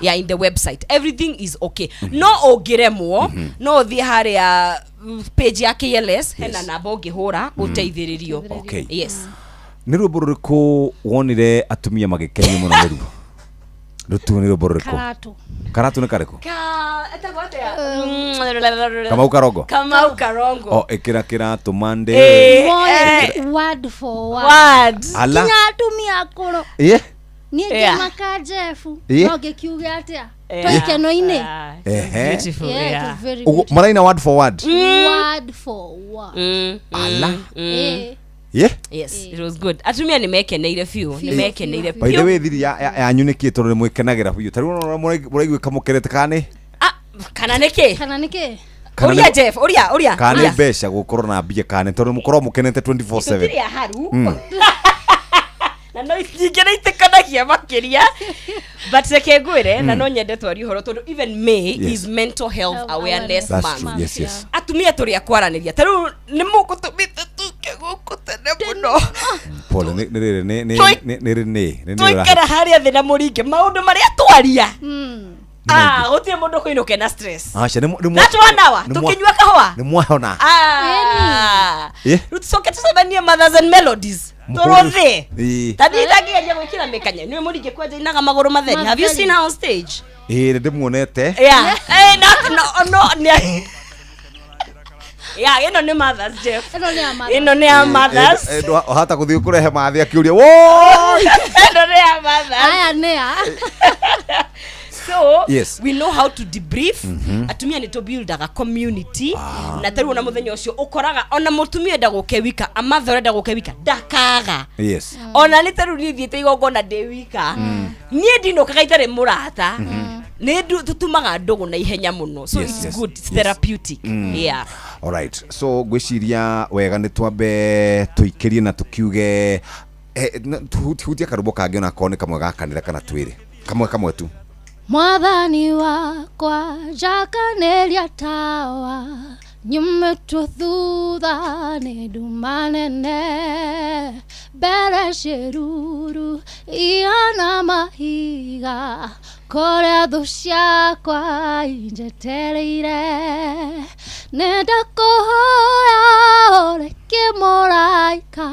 Yeah, in the website everything is okay. No ũngĩremwo no ũthiĩ harĩa page ya KLS, hena namba ũngĩhũra ũteithĩrĩrio. Okay. Yes. Nĩ rwĩmbo rũrĩkũ wonire atumia magĩkenio mũno nĩruo? Rũtu nĩ rwĩmbo rũrĩkũ? Karatũ. Karatũ nĩ karĩkũ? Ka etagwo atĩa? Kamau Karongo? Kamau Karongo. O ĩkĩra kĩratũ mande. Eh, Moe, eh. word for word. Word. Ala. Kinya atumia akũrũ. Ĩ? Niĩ Yeah. ngĩmaka Jeff. Ĩ? No ngĩkiuge atĩa? Yeah. Tũikeno-inĩ. Ehe. Beautiful, Yeah, it yeah. was very Ũguo, maraina word for word. Word for word. Ala. Ĩ. Ĩ? Yes, it was good. Atumia nĩ mekeneire biũ, nĩ mekeneire By the biũ. way, thiri yanyu nĩ kĩ tondũ nĩ mwĩkenagĩra biũ? Ta rĩu ũrona mũraiguĩka mũkerete kana nĩ Kana nĩ kĩ? Kana nĩ kĩ? Kana Ũria nĩ- Jeff, ũria, ũria. kana nĩ ũria. mbeca, gũkorwo na mbia, kana nĩ tondũ mũkorwo mũkenete 24/7? Tũtirĩ aharu. Na no nyingĩ nĩ itĩkanagia makĩria, but reke ngwĩre na no nyende twarie ũhoro tondũ even May is Mental Health Awareness That's Month. true. Yes. Atumia tũrĩ a kwaranĩria, ta rĩu nĩ mũgũtũmĩte tũke gũkũ tene mũno. Pole, nĩ nĩ rĩrĩ nĩ nĩ nĩ nĩ nĩ nĩ nĩ Tũikara harĩa thĩ na mũringe maũndũ marĩa twaria. Ah, gũtirĩ mũndũ kũinũke na stress. Aca nĩ nĩ That one hour nĩ mwa- tũkĩnyua kahũa. Nĩ mwahona. Ah. Ĩ? Rĩu tũcoke tũcemanie Mothers and Melodies tũrũthĩ. Ĩ. Ta niĩ itangĩgeria gwĩkĩra mĩkanya nĩwe mũringe kwanja inaga magũrũ matheri. Have you seen her on stage? Ĩ, nĩ ndĩmuonete. Yeah. Eh, no, no, no, nĩ- Yeah, ĩno nĩ Mothers, Jeff. Ĩno nĩ ya Mothers. Ĩno nĩ ya Mothers. Hata gũthiĩ kũrehe mathĩ akĩũria woi. Ĩno nĩ ya Mothers. Aya nĩ ya. So Yes. we know how to debrief. Atumia nĩ tũbuildaga community, na tarĩu ona mũthenya ũcio ũkoraga ona mũtumia enda gũke wika, amatha ũrenda gũke wika ndakaga. Yes. Ona nĩ tarĩu niĩ thiĩte igongona ndĩ wika, niĩ ndinũkaga itarĩ mũrata, nĩ tũtumaga ndũgũ na ihenya mũno, so Yes, it's yes, good, it's yes. therapeutic. Yeah. Alright. So ngwĩciria wega nĩ twambe tũikĩrie na tũkiuge hutia karũmbo kangĩ onakorwo nĩ kamwe ga kanitha kana twĩrĩ kamwe kamwe tu. Mwathani wakwa njakanĩria tawa nyumĩtwo thutha nĩ nduma nene mbere ciĩruru ihana mahiga kũrĩa thũ ciakwa injetereire nenda kũhoya ũreke mũraika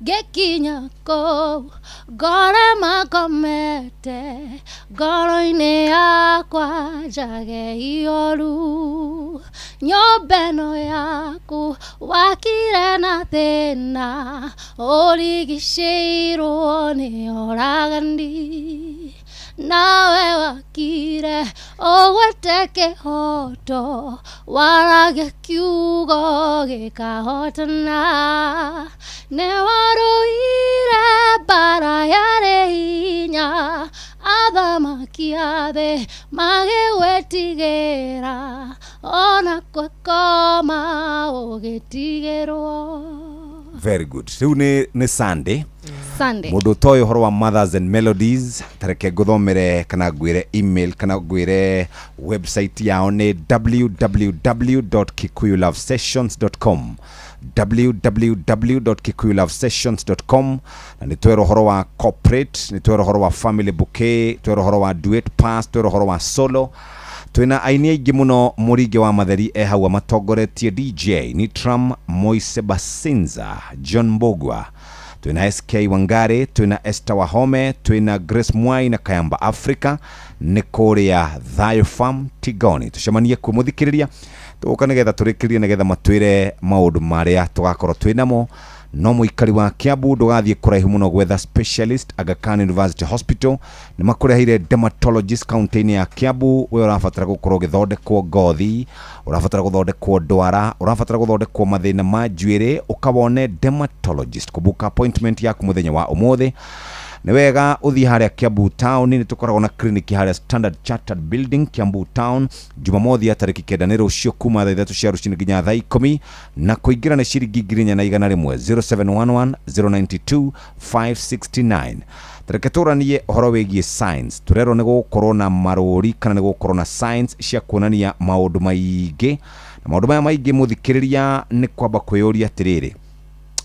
ngĩkinya kũu ngore makomete ngoro-inĩ yakwa njage ihoru nyũmba ĩno yaku wakire na thĩna ũrigicĩirwo nĩ oragani nawe wakire ũgwete kĩhoto warage kiugo gĩkahotana nĩ warũire mbara yarĩ hinya athamaki a thĩ magĩgwĩtigĩra ona kwekoma ũgĩtigĩrwo. Very good. Rĩu nĩ Sunday. Sunday. Mũndũ ũtoĩ ũhoro wa Mothers and Melodies, tareke ngũthomere kana ngwĩre email kana ngwĩre website yao nĩ www.kikuyulovesessions.com, www.kikuyulovesessions.com. Na nĩ twera ũhoro wa corporate, nĩ twera ũhoro wa family bouquet, twera ũhoro wa duet pass, twera ũhoro wa solo. Twĩna aini aingĩ mũno. Mũringe wa Matheri e hau amatongoretie, DJ Nitram, Moise Basinza, John Mbogwa, twĩna SK Wangari, twĩna Esther Wahome, twĩna Grace Mwai na Kayamba Africa. Nĩ kũrĩa Thayo Farm Tigoni. Tũcemanie kuo, mũthikĩrĩria. Tũgũka nĩgetha tũrĩkĩrie, nĩgetha matwĩre maũndũ marĩa tũgakorwo twĩnamo. No mũikari wa Kiambu, ndũgathiĩ kũraihu mũno gwetha specialist. Aga Khan University Hospital nĩ makũreheire dermatologist kaunti-inĩ ya Kiambu. We ũrabatara gũkorwo ũgĩthondekwo ngothi, ũrabatara gũthondekwo ndwara, ũrabatara gũthondekwo mathĩna ma njuĩrĩ, ũkawone dermatologist. Kũbuka appointment yaku mũthenya wa ũmũthĩ nĩ wega ũthiĩ harĩa Kiambu Town. Nĩ tũkoragwo na clinic harĩa Standard Chartered Building, Kiambu Town, Jumamothi ya tarĩki 9, nĩ rũciũ, kuma thaa 3 cia rũcinĩ nginya thaa 10, na kũingĩra nĩ ciringi 4,100, 0711 092 569. Tareke tũranie ũhoro wĩgiĩ science. Tũrerwo nĩ gũgũkorwo na marũri kana nĩ gũgũkorwo na science cia kuonania maũndũ maingĩ, na maũndũ maya maingĩ, mũthikĩrĩria, nĩ kwamba kwĩyũria atĩrĩrĩ,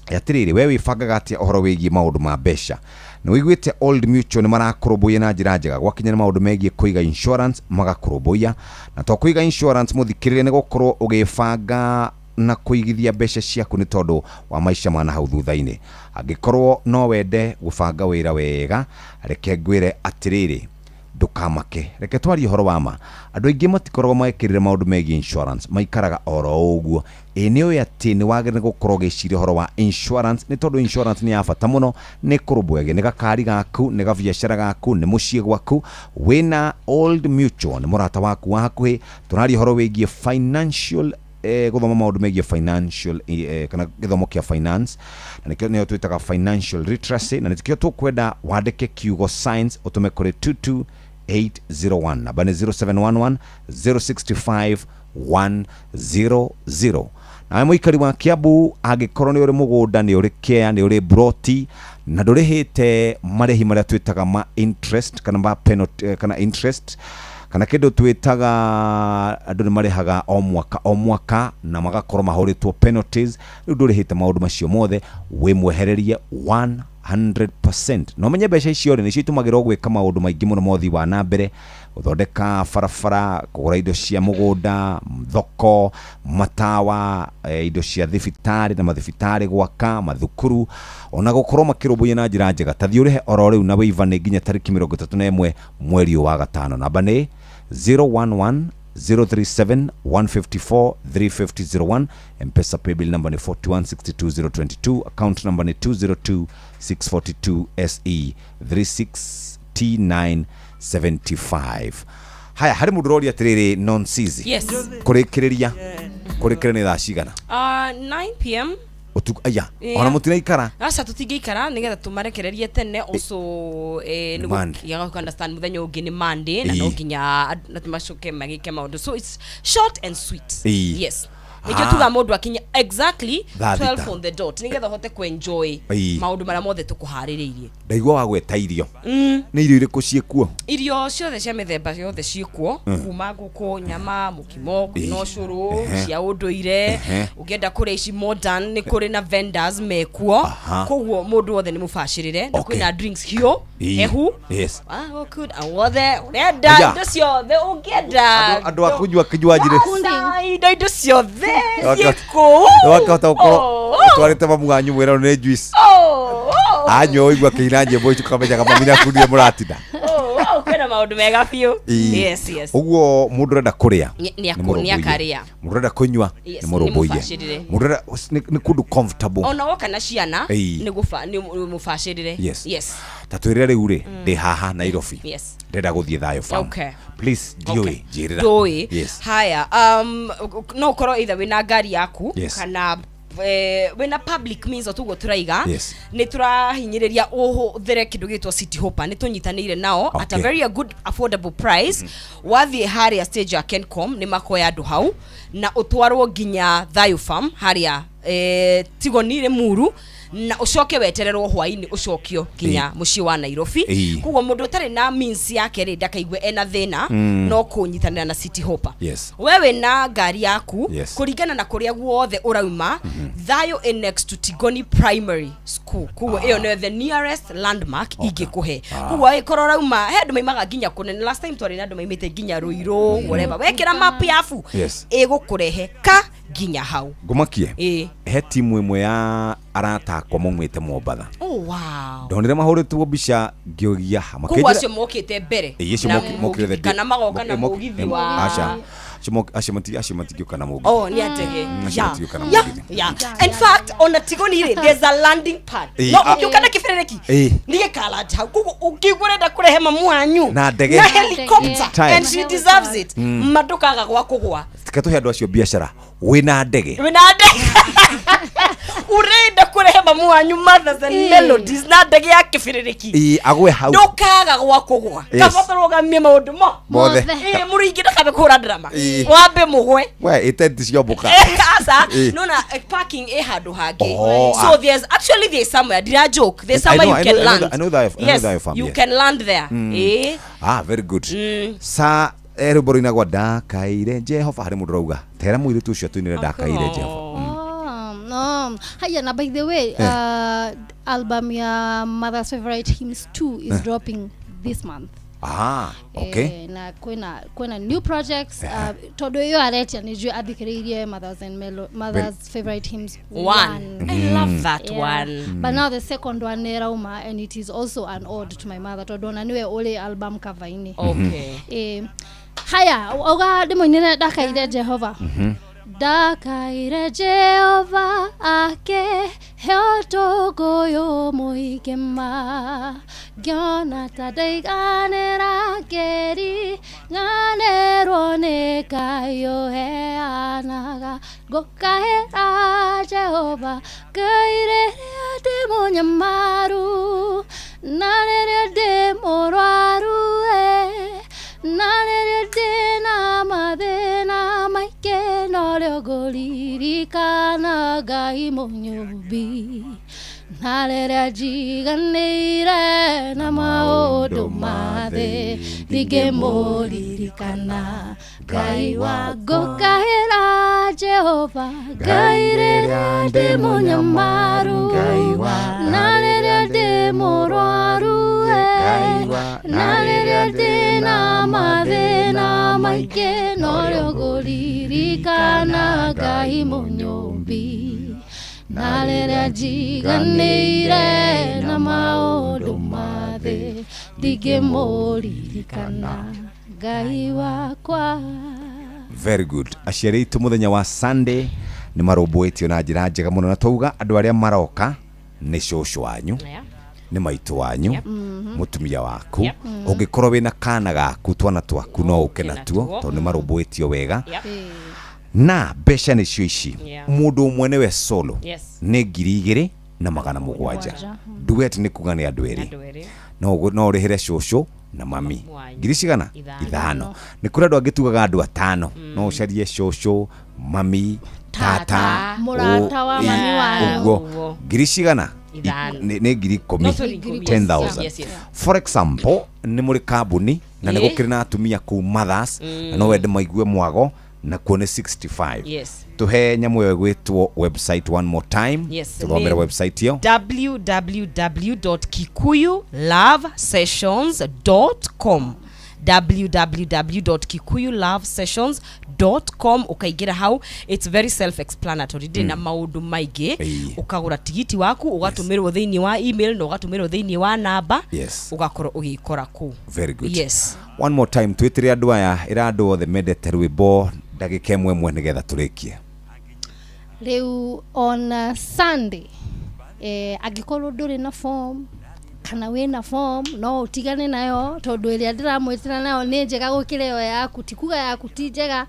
atĩrĩrĩ, we wĩbangaga atĩa ũhoro wĩgiĩ maũndũ ma mbeca? Nĩ wĩiguĩte Old Mutual nĩ marakũrũmbũiya na njĩra njega gwakinya nĩ maũndũ megiĩ kũiga insurance? Magakũrũmbũiya na to kũiga insurance, mũthikĩrĩria, nĩ gũkorwo ũgĩbanga na kũigithia mbeca ciaku nĩ tondũ wa maica ma nahau thutha-inĩ. Angĩkorwo no wende gũbanga wĩra wega, reke ngwĩre atĩrĩrĩ, ndũkamake. Reke twarie ũhoro wa ma. Andũ aingĩ matikoragwo mekĩrĩre maũndũ megiĩ insurance, maikaraga oro ũguo. Ĩ nĩ ũĩ atĩ nĩ wagĩrĩire gũkorwo ũgĩciria ũhoro wa insurance, nĩ tondũ insurance nĩ ya bata mũno, nĩ kũrũmbũyagia nĩ gakari gaku, nĩ gabiacara gaku, nĩ mũciĩ gwaku. Wĩna Old Mutual, nĩ mũrata waku wa hakuhĩ. Tũraria ũhoro wĩgiĩ financial, gũthoma maũndũ megiĩ financial, kana gĩthomo kĩa finance, na nĩkĩo nĩyo twĩtaga financial literacy, na nĩkĩo tũkwenda wandĩke kiugo science ũtũme kũrĩ 22801. Namba nĩ 0711 065 100. Nawe mũikari wa Kiambu, angĩkorwo nĩ ũrĩ mũgũnda, nĩ ũrĩ kea, nĩ ũrĩ broti na ndũrĩhĩte marĩhi marĩa twĩtaga ma interest kana ma penalty, kana interest, kana kĩndũ twĩtaga andũ nĩ marĩhaga o mwaka o mwaka na magakorwo mahũrĩtwo penalties, rĩu ndũrĩhĩte maũndũ macio mothe, wĩ mwehererie 100%. Na ũmenye mbeca icio rĩ, nĩcio itũmagĩrwo gwĩka maũndũ maingĩ mũno mothi wa na mbere, gũthondeka barabara, kũgũra indo cia mũgũnda, thoko, matawa, indo cia thibitarĩ na mathibitarĩ, gwaka mathukuru, ona gũkorwo makĩrũmbũiya na njĩra njega. Ta thiĩ ũrĩhe oro rĩu na wĩivane nginya tarĩki 31 mweri ũyũ wa gatano. Namba nĩ 011 037 154 350 01. Mpesa paybill number ni 4162022, account number ni 202 642 SE 36 T975. Haya, harĩ mũndũ ũroria atĩrĩrĩ, nonsizi. Yes. Kũrĩkĩrĩria nĩ thaa cigana? 9 p.m. Ũtukũ aya? Yeah. Ona mũtinaikara? Aca, tũtingĩikara nĩgetha tũmarekererie tene also, Nĩ Monday. nĩguo understand mũthenya ũngĩ nĩ Monday na no nginya macoke magĩke maũndũ, so it's short and sweet. Yes, nĩkĩo tuga mũndũ akinya exactly Thaa 12 thita. on the dot, nĩgetha ũhote kuenjoy maũndũ marĩa mothe tũkũharĩrĩirie. Ndaigua wagweta irio. Nĩ irio irĩkũ ciĩkuo? Irio ciothe cia mĩthemba yothe ciĩkuo, kuma ngũkũ, nyama, mũkimo, kwĩna ũcũrũ cia ũndũire. Ũngĩenda kũrĩa ici modern, nĩ kũrĩ na vendors mekuo. Koguo mũndũ wothe nĩ mũbacĩrĩre, na kwĩna drinks hiũ, hehu. Ah, oh, good. Ah, wothe ũrenda. Aya. Indo ciothe ũngĩenda. Andũ a kũnyua kinywanji rĩ? Aca, indo ciothe ciĩkũu. Wakĩhota gũkorwo Oh, ũtwarĩte mamu wanyu, mwĩra nĩ juice, oh. anyua ũigua akĩina nyĩmbo icio, kamenyaga mami na kunire mũratinda. Oh, kwĩna maũndũ mega biũ. Yes. Ũguo mũndũ ũrenda kũrĩa nĩ mũrũmbũiye. Nĩ akarĩa. Mũndũ ũrenda kũnyua nĩ mũrũmbũiye. Nĩ mũbacĩrĩre. Mũndũ ũrenda nĩ kũndũ comfortable. Ona woka na ciana, nĩ mũbacĩrĩre. Yes. Ta twĩre rĩu rĩ, ndĩ haha Nairobi, ndĩrenda gũthiĩ Thayo Farm. Please, ndiũĩ, njĩrĩra. Ndũĩ? Yes. Haya, no ũkorwo either wĩna ngari yaku kana wĩna public means, o tuguo tũraiga. Nĩ tũrahinyĩrĩria ũhũthĩre kĩndũ gĩtwo City Hopper. Nĩ tũnyitanĩire nao at a very a good affordable price. Wathiĩ harĩa stage ya Kencom, nĩ makoya andũ hau na ũtwarwo nginya Thayo Farm harĩa Tigoni Limuru. Na ũcoke wetererwo hwainĩ ũcokio nginya mũciĩ wa Nairobi. Koguo mũndũ ũtarĩ na means yake rĩ, ndakaigue ena thĩna. No kũnyitanĩra na City Hopper. We wĩna ngari yaku, kũringana na kũrĩa guothe ũrauma, Thayo ĩ next to Tigoni Primary School, koguo ĩyo nĩyo the nearest landmark ingĩkũhe. Koguo ĩkorwo ũrauma, he andũ maimaga nginya kũnene. Last time twarĩ na andũ maimĩte nginya Ruiru, whatever. Wekĩra map yabu, ĩgũkũrehe ka nginya hau. Ngũmakie. He timu ĩmwe ya arata akwa maumĩte Mombatha. Oh, wow. Ndonire mahũrĩtwo mbica ngĩũria ha. Koguo acio mokĩte mbere Ĩĩ, acio na mokire the mũgithi, kana magoka na mũgithi wa Aca. Acio matingĩũka na mũgithi. Oh, nĩ atege. Acio matingĩũka na mũgithi. Yeah. In fact, ona Tigoni rĩ, there's a landing pad. No ũngĩũka na kĩbĩrĩrĩki, nĩ gĩkala hau. Koguo ũngĩigua ũrenda kũrehe mamu wanyu Na ndege. na helicopter, Time. and she deserves it, ma ndũkaga gwa kũgwa. Tika tũhe andũ acio biacara wĩna ndege. Wĩna ndege, ũrenda kũrehe mamu wanyu Mothers and Melodies na ndege ya kĩbĩrĩrĩki, Ĩĩ, agwe hau. Ndũkaga gwa kũgwa. Kaba tũrũgamie maũndũ mo Mothe. Ĩĩ, mũrũ ndakabe kũhũra drama. Wambe mũgwe. We ĩtenti ciomboka. Asa. Nona parking ĩ handũ hangĩ. Oh, So ah. there's actually, there's somewhere, did joke, there's I somewhere know, you I can know, I know land. I know that- I know Yes, that farm, you yes. can land there. Ah, very good. Sa rwĩmbo rũinagwa Ndakaire Jehova, harĩ mũndũ ũrauga tera mũirĩtu ũcio atũinĩre Ndakaire Jehova. Oh, no. Haya, na by the way, album ya Mother's Favorite Hymns 2 is dropping this month. Ah, okay. Na kwina new projects, tondu iyo aretia nijue athikiriirie Mother's Favorite Hymns 1. 1. I love that one. But now the second one nĩrauma, and it is also an ode to my mother, tondu ona niwe ũrĩ album cover-inĩ. Haya, auga ndĩmũinĩre Ndakaire Jehova. Ndakaire Jehova ake he ũtũngũyũ mũingĩ ma, ngĩona ta ndaiganĩra, ngeri ng'anĩrwo nĩ Ngai ũheanaga. Ngũkaĩra Jehova Ngai rĩrĩa ndĩ mũnyamaru, na rĩrĩa ndĩ mũrwaru, na rĩrĩa ndĩna mathĩna maingĩ, norĩo ngũririkana Ngai mũnyũmbi, na rĩrĩa njiganĩire na maũndũ ma thĩ, ndingĩmũririkana Ngai wa. Ngũkaĩra Jehova Ngai rĩrĩa ndĩ mũnyamaru, na rĩrĩa ndĩ mũrwaru, na rĩrĩa ndĩna mathĩna maingĩ, norĩo ngũririkana Ngai mũnyũmbi, na rĩrĩa njiganĩire na maũndũ ma thĩ, ndingĩmũririkana Ngai wakwa. Very good. Aciari aitũ, mũthenya wa Sunday nĩ marũmbũĩtio na njĩra njega mũno, na twauga andũ arĩa maroka nĩ cũcũ wanyu, nĩ maitũ wanyu, mũtumia waku. Ũngĩkorwo wĩna kana gaku, twana twaku, no ũke natuo, tondũ nĩ marũmbũĩtio wega. Na mbeca nĩcio ici. Mũndũ ũmwe nĩwe solo, nĩ 2700. Duet nĩ kuga nĩ andũ erĩ. Andũ erĩ. No ũrĩhĩre cũcũ na mami Wanyu. Ngiri cigana? 5. 5. Nĩ kũrĩ andũ angĩ tugaga andũ atano, no ũcarie cũcũ, mami, tata, Mũrata wa mami wanyu. Ũguo ngiri cigana? 5. Nĩ 10,000. No, sorry, 10. 10,000. Yes. For example, nĩ mũrĩ kambuni na nĩ gũkĩrĩ na atumia kũu Mothers, na no wende maigue mwago, na kuo nĩ 65. Tũhe nyamũ ĩyo ĩgwĩtwo website one more time. Tũthomere website ĩyo. www.kikuyulovesessions.com, www.kikuyulovesessions.com. Ũkaingĩra hau, it's very self explanatory, ndĩ na maũndũ maingĩ. Ũkagũra tigiti waku, ũgatũmĩrwo thĩinĩ wa email na ũgatũmĩrwo thĩinĩ wa namba. Ũgakorwo ũgĩkora kũu. Very good. One more time, twĩtĩre andũ aya, ĩra andũ othe mendete rwĩmbo ndagĩka ĩmwe ĩmwe nĩgetha tũrĩkie. Rĩu on Sunday, angĩkorwo ndũrĩ na form kana wĩna form, no ũtigane nayo, tondũ ĩrĩa ndĩramwĩtĩra nayo nĩ njega gũkĩra ĩyo yaku. Ti kuga yaku ti njega.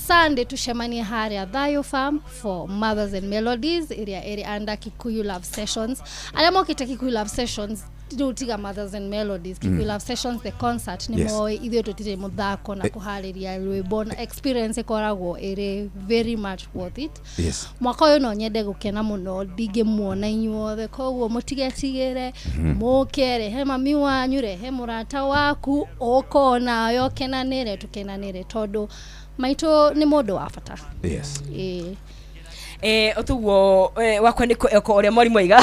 Sunday tucemanie harĩa Thayo Farm for Mothers and Melodies ĩrĩa ĩrĩ under Kikuyu Love Sessions. Arĩa mokĩte Kikuyu Love Sessions rĩu tiga Mothers and Melodies, Kikuyu Love Sessions the concert nĩ moĩ ithuĩ tũtirĩ mũthako na kũharĩria rwĩmbo na experience ĩkoragwo ĩrĩ very much worth it. Mwaka ũyũ no nyende gũkena mũno ndingĩmuona inyuothe, koguo mũtigetigĩre, mũke, rehe mami wanyu, rehe mũrata waku, ũkona yo kenanĩre, tũkenanĩre tondũ maitũ nĩ mũndũ wa bata. Otuguo wakwa nĩ echo ũrĩa mwarimũ aiga.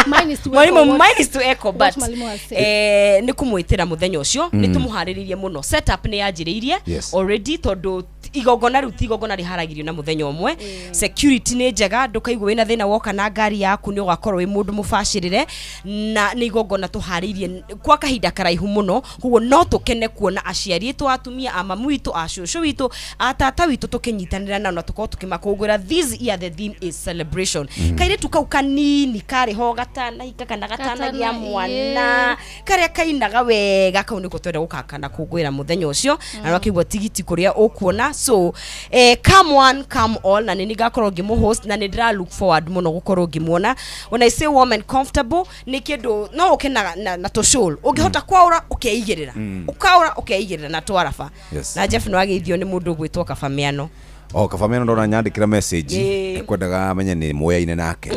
Mine is to Mwarimũ, echo what mine is to echo, what but mwalimu has said. Nĩ kũmwĩtĩra mũthenya ũcio, nĩ tũmũharĩrĩirie mũno, setup nĩ yanjĩrĩirie already tondũ igongona rĩu ti igongona rĩharagĩrio na mũthenya ũmwe. Security nĩ njega, ndũkaigua wĩna thĩna woka na ngari yaku, nĩ ũgakorwo wĩ mũndũ mũbacĩrĩre, na nĩ igongona tũharĩirie kwa kahinda karaihu mũno, koguo no tũkene kuona aciari aitũ, atumia a mamu witũ, a cũcũ witũ, a tata witũ tũkĩnyitanĩra nao na tũkorwo tũkĩmakũngũĩra. This year the theme is celebration. Kairĩtu kau kanini karĩ ho gatanahika kana gatanagĩa Gatana, mwana, karĩa kainaga wega, kau nĩko twenda gũkakana kũngũĩra mũthenya ũcio, na wakĩigua tigiti kũrĩa ũkuona. So come one come all, na nĩ ngakorwo ngĩmũ-host na nĩ ndĩra look forward mũno gũkorwo ngĩmuona. When I say warm and comfortable, nĩ kĩndũ no ũke na tũcũl ũngĩhota kwaũra ũkeigĩrĩra, ũkaũra ũkeigĩrĩra na twaraba. Na Jeff nĩ wageithio nĩ mũndũ ũgwĩtwo Kabamiano. O Kabamiano ndona nyandĩkĩra message, ekwendaga amenye nĩ moyaine nake.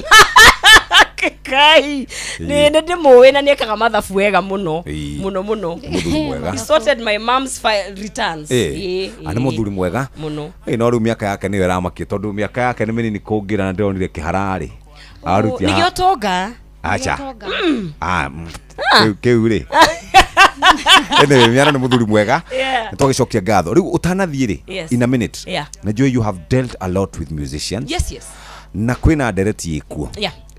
Kai nĩ ndĩmũĩ na nĩekaga mathabu wega mũno, mũno mũno. Mũthuri mwega. He sorted my mom's file returns. A nĩ mũthuri mwega mũno. No rĩu mĩaka yake nĩyo ĩramakia tondũ mĩaka yake nĩ mĩnini kũngĩra na ndĩronire kĩhararĩ aruti. Nĩgĩo tonga. Acha. Ah, kĩu rĩ. Anyway, Miano nĩ mũthuri mwega. Nĩ twagĩcokia ngatho. Rĩu ũtanathiĩ rĩ, in a minute, najua you have dealt a lot with musicians. Yes. Na kwĩna ndereti ĩkuo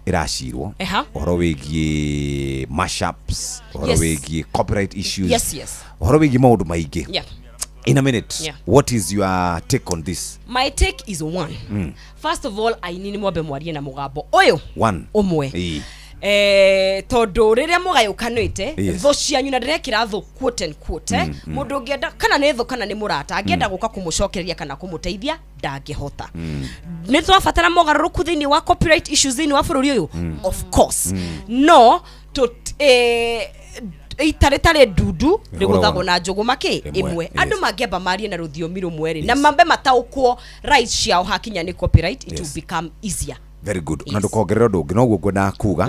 ĩracirwo ũhoro wĩgiĩ mashups, ũhoro wĩgiĩ copyright issues, ũhoro wĩgiĩ maũndũ maingĩ. In a minute, what is your take on this? My take is one. First of all, aini nĩ mwambe mwarie na mũgambo ũyũ One. ũmwe. Tondũ rĩrĩa mũgayũkanĩte, thũ cianyu, na ndĩrekĩra thũ quote and quote, mũndũ ũngĩenda kana nĩ thũ kana nĩ mũrata angĩenda gũka kũmũcokereria kana kũmũteithia ndangĩhota. Nĩ tũrabatara mogarũrũku thĩinĩ wa copyright issues thĩinĩ wa bũrũri ũyũ, of course, no ita rĩtarĩ ndundu rĩgũthagwo na njũgũma kĩ Ĩmwe, ĩmwe. Andũ mangĩamba marie na rũthiomi rũmwe rĩ, na mambe mataũkwo rights ciao hakinya nĩ copyright, it will become easier. Very good. Na ndũkongerera ũndũ ũngĩ, noguo ngwendaga kuga,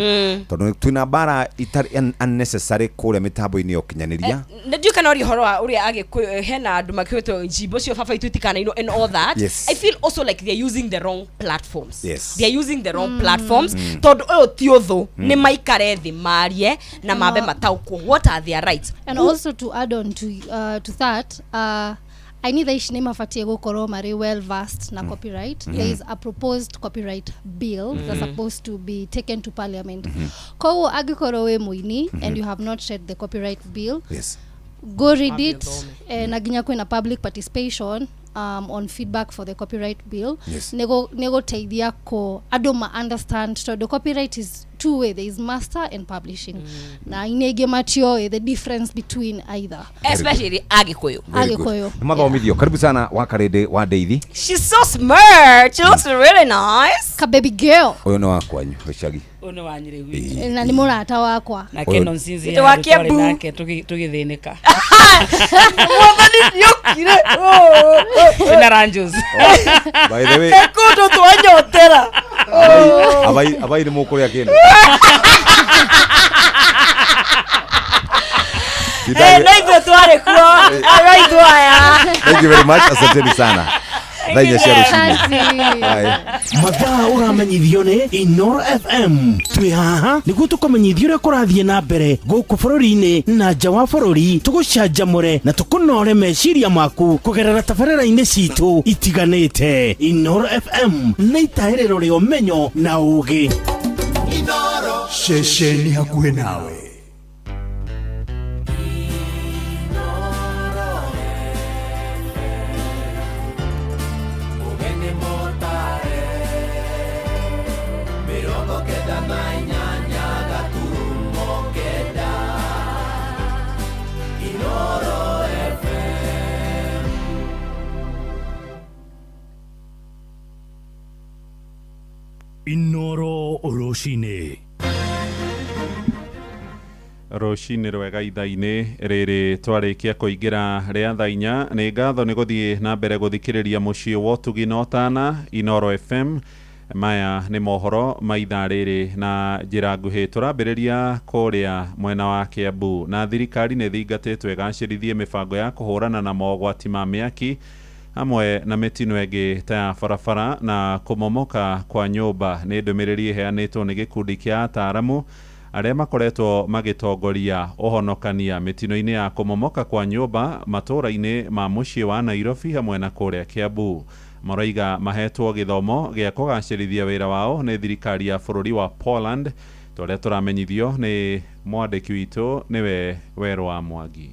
tondũ twĩna mbara itarĩ unnecessary kũrĩa mĩtambo-inĩ ya ũkinyanĩria. Nĩ ndiũĩ kana ũria ũhoro wa ũrĩa Agĩkũyũ hena andũ makĩũtwo njimbo cio baba itũ itikanainwo and all that. I feel also like they're using the wrong platforms. They're using the wrong platforms, tondũ ũyũ ti ũthũ, nĩ maikare thĩ marie na mambe mataũkwo what are their rights. And also to add on to that, aini thaa ici nĩ mabatie gũkorwo marĩ well versed na copyright. There is a proposed copyright bill that's supposed to be taken to parliament. Koguo angĩkorwo wĩ mũini and you have not read the copyright bill, go read Mambe it. ũthome. Na nginya kwĩna public participation on feedback for the copyright bill. Nĩ gũteithia kũ andũ ma understand, tondũ copyright is two way, there is master and publishing, na aini aingĩ matioĩ the difference between either. Especially Agĩkũyũ. Very good. Agĩkũyũ. Nĩ mathomithio. Karibu sana Wakarĩndĩ wa Ndeithi. She's so smart, she looks really nice. Ka baby girl. Ũyũ nĩ wa kwanyu gĩcagi. Ũyũ nĩ wa Nyĩrĩ gwitũ. Na nĩ mũrata wakwa. Na Ũyũ- Keno Nsinzi Nĩ wa yarĩ twarĩ Kiambu. nake tũgĩthĩnĩka. Mwathani nĩokire. Kwĩna Ranjos. By the way, kũndũ twanyotera. Abai nĩ mũkũrĩa kĩndũ. No ithuĩ twarĩ kuo araitũ aya. Thank you very much. Asanteni sana. Thaa 4 cia rũcinĩ. Bye. Mathaa ũramenyithio nĩ Inoro FM. Twĩ haha nĩguo tũkũmenyithia ũrĩa kũrathiĩ na mbere gũkũ bũrũri-inĩ na nja wa bũrũri, tũgũcanjamũre na tũkũnore meciria maku kũgerera tabarĩra-inĩ citũ itiganĩte. Inoro FM nĩ itahĩrĩro rĩa ũmenyo na ũũgĩ. Ceceni hakuhĩ nawe. 98.9. Inoro FM. Rũcinĩ. Rũcinĩ rwega ithaa-inĩ rĩrĩ twarĩkia kũingĩra rĩa thaa 4. Nĩ ngatho nĩ gũthiĩ na mbere gũthikĩrĩria mũciĩ wa ũtugi na ũtana Inoro FM. Maya nĩ mohoro ma ithaa rĩrĩ na njĩra nguhĩ. Tũrambĩrĩria kũrĩa mwena wa Kiambu, na thirikari nĩ thingatĩtwo ĩgacĩrithie mĩbango ya kũhũrana na mogwati ma mĩaki hamwe na mĩtino ĩngĩ ta ya barabara na kũmomoka kwa nyũmba. Nĩ ndũmĩrĩri ĩheanĩtwo nĩ gĩkundi kĩa ataaramu arĩa makoretwo magĩtongoria ũhonokania mĩtino-inĩ ya kũmomoka kwa nyũmba matũũra-inĩ ma mũciĩ wa Nairobi hamwe na kũrĩa Kiambu. Maraiga mahetwo gĩthomo gĩa kũgacĩrithia wĩra wao nĩ thirikari ya bũrũri wa Poland, tũrĩa tũramenyithio nĩ mwandĩki witũ nĩwe Werũ wa Mwangi.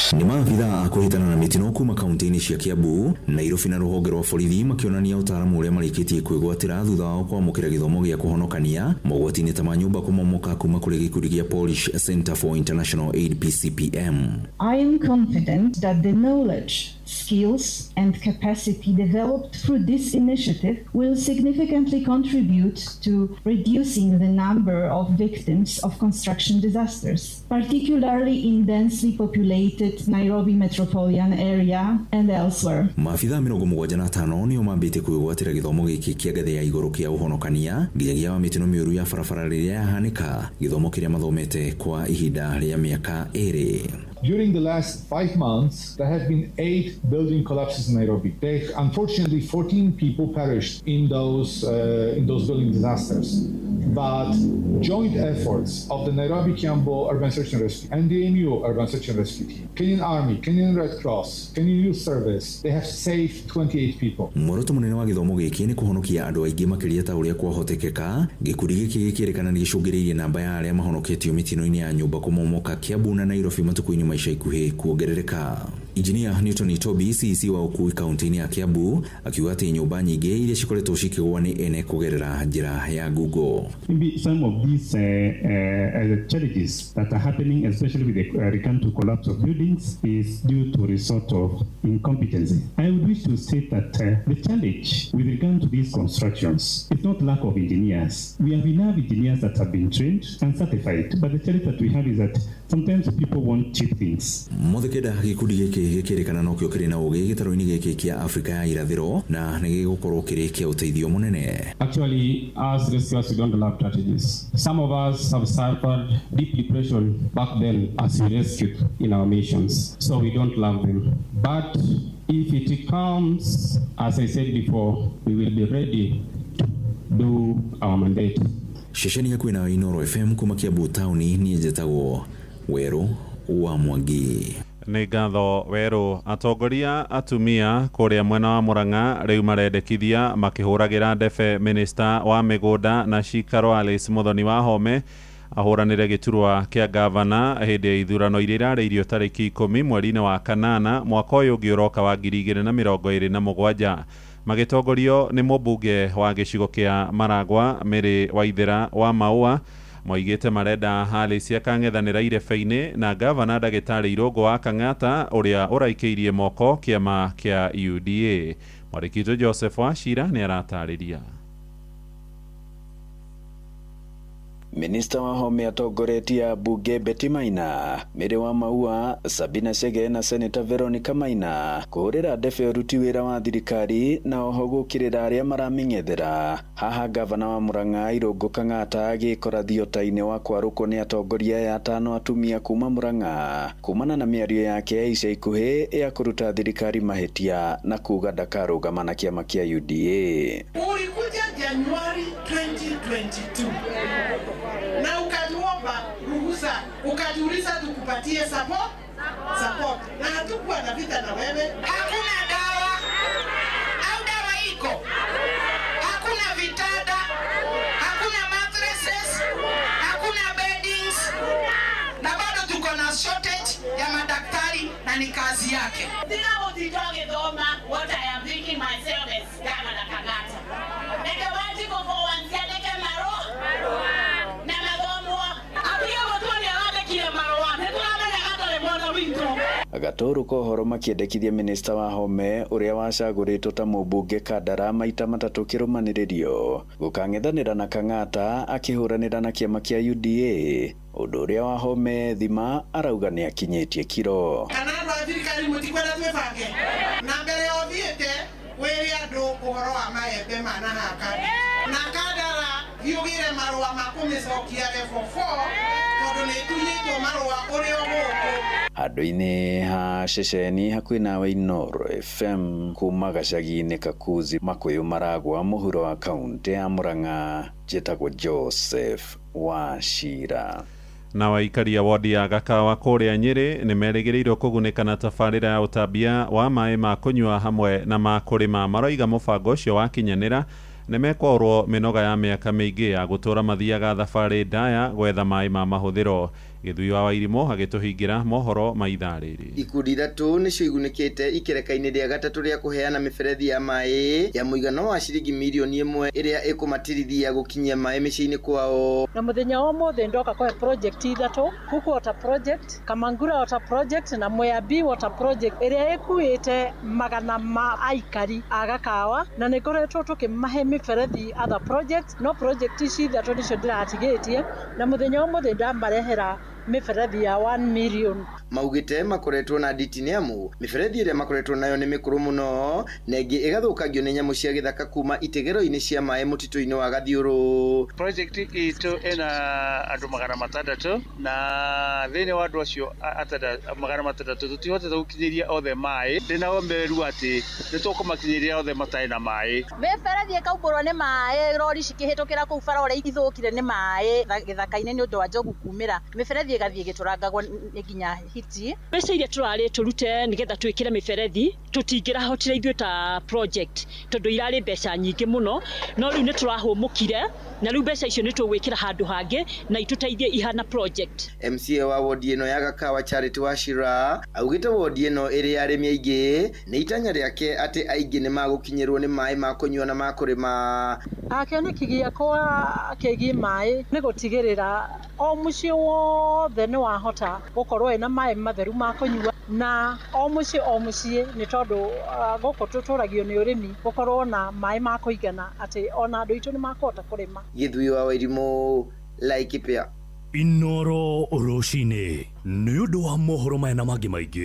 Nĩ maabithaa a kũhĩtana na mĩtino kuma kaunti-inĩ cia Kiambu, Nairobi na rũhonge rwa borithi makĩonania ũtaaramu ũrĩa marĩkĩtie kwĩgwatĩra thutha wao kwamũkĩra gĩthomo gĩa kũhonokania mogwati-inĩ ta ma nyũmba kũmomoka kuma kũrĩ gĩkundi gĩa Polish Center for International Aid PCPM. I am confident that the knowledge, skills and capacity developed through this initiative will significantly contribute to reducing the number of victims of construction disasters, particularly in densely populated Nairobi metropolitan area and elsewhere. Maabithaa 75 nĩo mambĩtie kwĩgwatĩra gĩthomo gĩkĩ kĩa ngathĩ ya igũrũ kĩa ũhonokania nginyagia wa mĩtino mĩũru ya barabara rĩrĩa yahanĩka, gĩthomo kĩrĩa mathomete kwa ihinda rĩa mĩaka 2. During the last 5 months, there have been 8 building collapses in Nairobi. Unfortunately, 14 people perished in those building disasters. But joint efforts of the Nairobi Kiambu Urban Search and Rescue, NDMU Urban Search and Rescue Team, Kenyan Army, Kenyan Red Cross, Kenyan Youth Service, they have saved 28 people. Muoroto munene wa gĩthomo gĩkĩ nĩ kũhonokia andũ aingĩ makĩria ta ũrĩa kwahotekeka. Gĩkundi gĩkĩ gĩkĩrĩkana nĩ gĩcũngĩrĩirie namba ya arĩa mahonoketio mĩtino-inĩ ya nyũmba kũmomoka Kiambu na Nairobi matukũ-inĩ ma ica ikuhĩ kuongerereka. Engineer Newton Itobi, CEC wa ũkui kaunti-inĩ ya Kiambu, akiuga atĩ nyũmba nyingĩ iria cikoretwo cikĩgwa nĩ ene kũgerera njĩra ya Google. Maybe some of these challenges that are happening, especially with the regard to collapse of buildings, is due to resort of incompetency. I would wish to state that the challenge with regard to these constructions is not lack of engineers. We have enough engineers that have been trained and certified, but the challenge that we have is that sometimes people want cheap things. Mũthĩ gĩkundi gĩkĩ gĩkĩrĩkana nokĩo kĩrĩ na ũgĩ gĩtarũ-inĩ gĩkĩ kĩa Afrika ya irathĩro na nĩ gĩgũkorwo kĩrĩ kĩa ũteithio mũnene. Actually, as rescuers, we don't love tragedies. Some of us have suffered deep depression back then as we rescued in our missions, so we don't love them. But if it comes, as I said before, we will be ready to do our mandate. Ceceni yaku na Inoro FM kuma Kiambu tauni niĩ njĩtagwo Werũ wa Mwangi. Nĩ ngatho Werũ. Atongoria atumia kũrĩa mwena wa Murang'a rĩu marendekithia makĩhũragĩra ndebe minista wa mĩgũnda na cikaro Alice Muthoni wa Home ahũranĩre gĩturwa kĩa gavana hĩndĩ ya ithurano iria irarĩirio tarĩki 10 mweri-inĩ wa kanana mwaka ũyũ ũngĩ ũroka wa 2027 magĩtongorio nĩ mũmbunge wa gĩcigo kĩa Maragwa Mary Waithera wa Maua. Moigĩte marenda Alice akang'ethanĩra irebe-inĩ na gavana ndagĩtarĩ Irũngũ wa Kang'ata ũrĩa ũraikĩirie moko kĩama kĩa UDA. Mwandĩki witũ Joseph Wachira nĩ aratarĩria. Minista wa Home atongoretie mbunge Betty Maina, Mary wa Maua, Sabina Chege na Senator Veronica Maina kũhũrĩra ndebe ũruti wĩra wa thirikari na oho gũkĩrĩra arĩa maramĩng'ethera. Haha gavana wa Murang'a Irũngũ Kang'ata agĩkora thiota-inĩ wa kwarũkwo nĩ atongoria aya atano atumia kuma Murang'a kumana na mĩario yake ya ica ikuhĩ ya kũruta thirikari mahĩtia na kuga ndakarũgama na kĩama kĩa UDA. Ulikuja Januari 2022 na ukatuomba ruhusa, ukatuuliza tukupatie support, na hatukuwa na vita na wewe. Hakuna dawa au dawa iko, hakuna vitanda, hakuna mattresses, hakuna beddings, na bado tuko na shortage ya madaktari na ni kazi yake. Tiga gũtinda ũgĩthoma what I am thinking myself as Governor Kang'ata. Reke Wanjikũ for once andĩke marũa na mathomwo. Atiga gũtua nĩ arandĩkire marũa, nĩ tũramenya gatarĩ mwana witũ. Gatũrũ kohoro makĩendekithia minista Wahome ũrĩa wacagũrĩtwo ta mũmbunge Kandara maita matatũ kĩrũmanĩrĩrio gũkang'ethanĩra na Kang'ata akĩhũranĩra na kĩama kĩa UDA ũndũ ũrĩa Wahome thima arauga nĩakinyĩtie kiro. Kana andũ a thirikari mũtikwenda twĩbange na mbere ya ũthiĩte wĩre andũ ũhoro wa maembe ma na haka na Kandara thiũgĩre marũa ma kũmĩcokia level 4 tondũ nĩ ĩtunyĩtwo marũa ũrĩ o gũkũ. Handũ-inĩ ha ceceni hakuhĩ nawe Inooro FM kuma gacagi-inĩ Kakuzi Makuyu Maragwa mũhuro wa kaunti ya Murang'a, njĩtagwo Joseph Wachira. Na waikaria wodi ya Gakawa kũrĩa Nyĩrĩ nĩ merĩgĩrĩirwo kũgunĩka na tabarĩra ya ũtambia wa maĩ ma kũnyua hamwe na ma kũrĩma. Maroiga mũbango ũcio wakinyanĩra nĩ mekwaũrwo mĩnoga ya mĩaka mĩingĩ ya gũtũra mathiaga thabarĩ ndaya gwetha maĩ ma mahũthĩro. Gĩthui wa Wairimũ agĩtũhingĩra mohoro ma ithaa rĩrĩ. Ikundi ithatũ nĩcio igunĩkĩte ikereka-inĩ rĩa gatatũ rĩa kũheana mĩberethi ya maĩ ya mũigana wa ciringi mirioni 1 ĩrĩa ĩkũmatirithia gũkinyia maĩ mĩciĩ-inĩ kwao. Na mũthenya wa ũmũthĩ ndoka kũhe project ithatũ, Kuku Water Project, Kamangura Water Project na Mwea B Water Project ĩrĩa ĩkuĩte magana ma aikari a Gakawa, na nĩ ngoretwo tũkĩmahe mĩberethi other projects, no project ici ithatũ nĩcio ndĩratigĩtie, na mũthenya wa ũmũthĩ ndamarehera mĩberethi ya 1 million. Maugĩte makoretwo na nditi nĩ amu mĩberethi ĩrĩa makoretwo nayo nĩ mĩkũrũ mũno na ĩngĩ ĩgathũkangio nĩ nyamũ cia gĩthaka kuma itegero-inĩ cia maĩ mũtitũ-inĩ wa Gathiũrũ. Project itũ ĩna andũ 600 na thĩinĩ wa andũ acio 600 tũtihotete gũkinyĩria othe maĩ. Ndĩna ũmĩrĩru atĩ nĩ tũkũmakinyĩria othe matarĩ na maĩ. Mĩberethi ĩkaumbũrwo nĩ maĩ, rori cikĩhĩtũkĩra kũu bara ũrĩa ithũkire nĩ maĩ gĩthaka-inĩ nĩ ũndũ wa njogu kumĩra, mĩberethi ĩgathiĩ ĩgĩtũrangagwo nĩ nginya hiti. Mbeca iria tũrarĩ tũrute nĩgetha twĩkĩre mĩberethi tũtingĩrahotire ithuĩ ta project tondũ irarĩ mbeca nyingĩ mũno, no rĩu nĩ tũrahũmũkire na rĩu mbeca icio nĩ tũgwĩkĩra handũ hangĩ na itũteithie ihana project. MCA wa wodi ĩno ya Gakawa Charity Wachira augĩte wodi ĩno ĩrĩ arĩmi aingĩ nĩ itanya rĩake atĩ aingĩ nĩ magũkinyĩrwo nĩ maĩ ma kũnyua na ma kũrĩma. Kĩoneki gĩakwa kĩgiĩ maĩ nĩ gũtigĩrĩra o mũciĩ wothe nĩ wahota gũkorwo ĩna maĩ matheru ma kũnyua, na o mũciĩ nĩ tondũ gũkũ tũtũragio nĩ ũrĩmi gũkorwo na maĩ ma kũigana atĩ ona andũ aitũ nĩ makũhota kũrĩma. Gĩthui wa Wairimũ, Laikipia. Inooro rũcinĩ nĩ ũndũ wa mohoro maya na mangĩ maingĩ.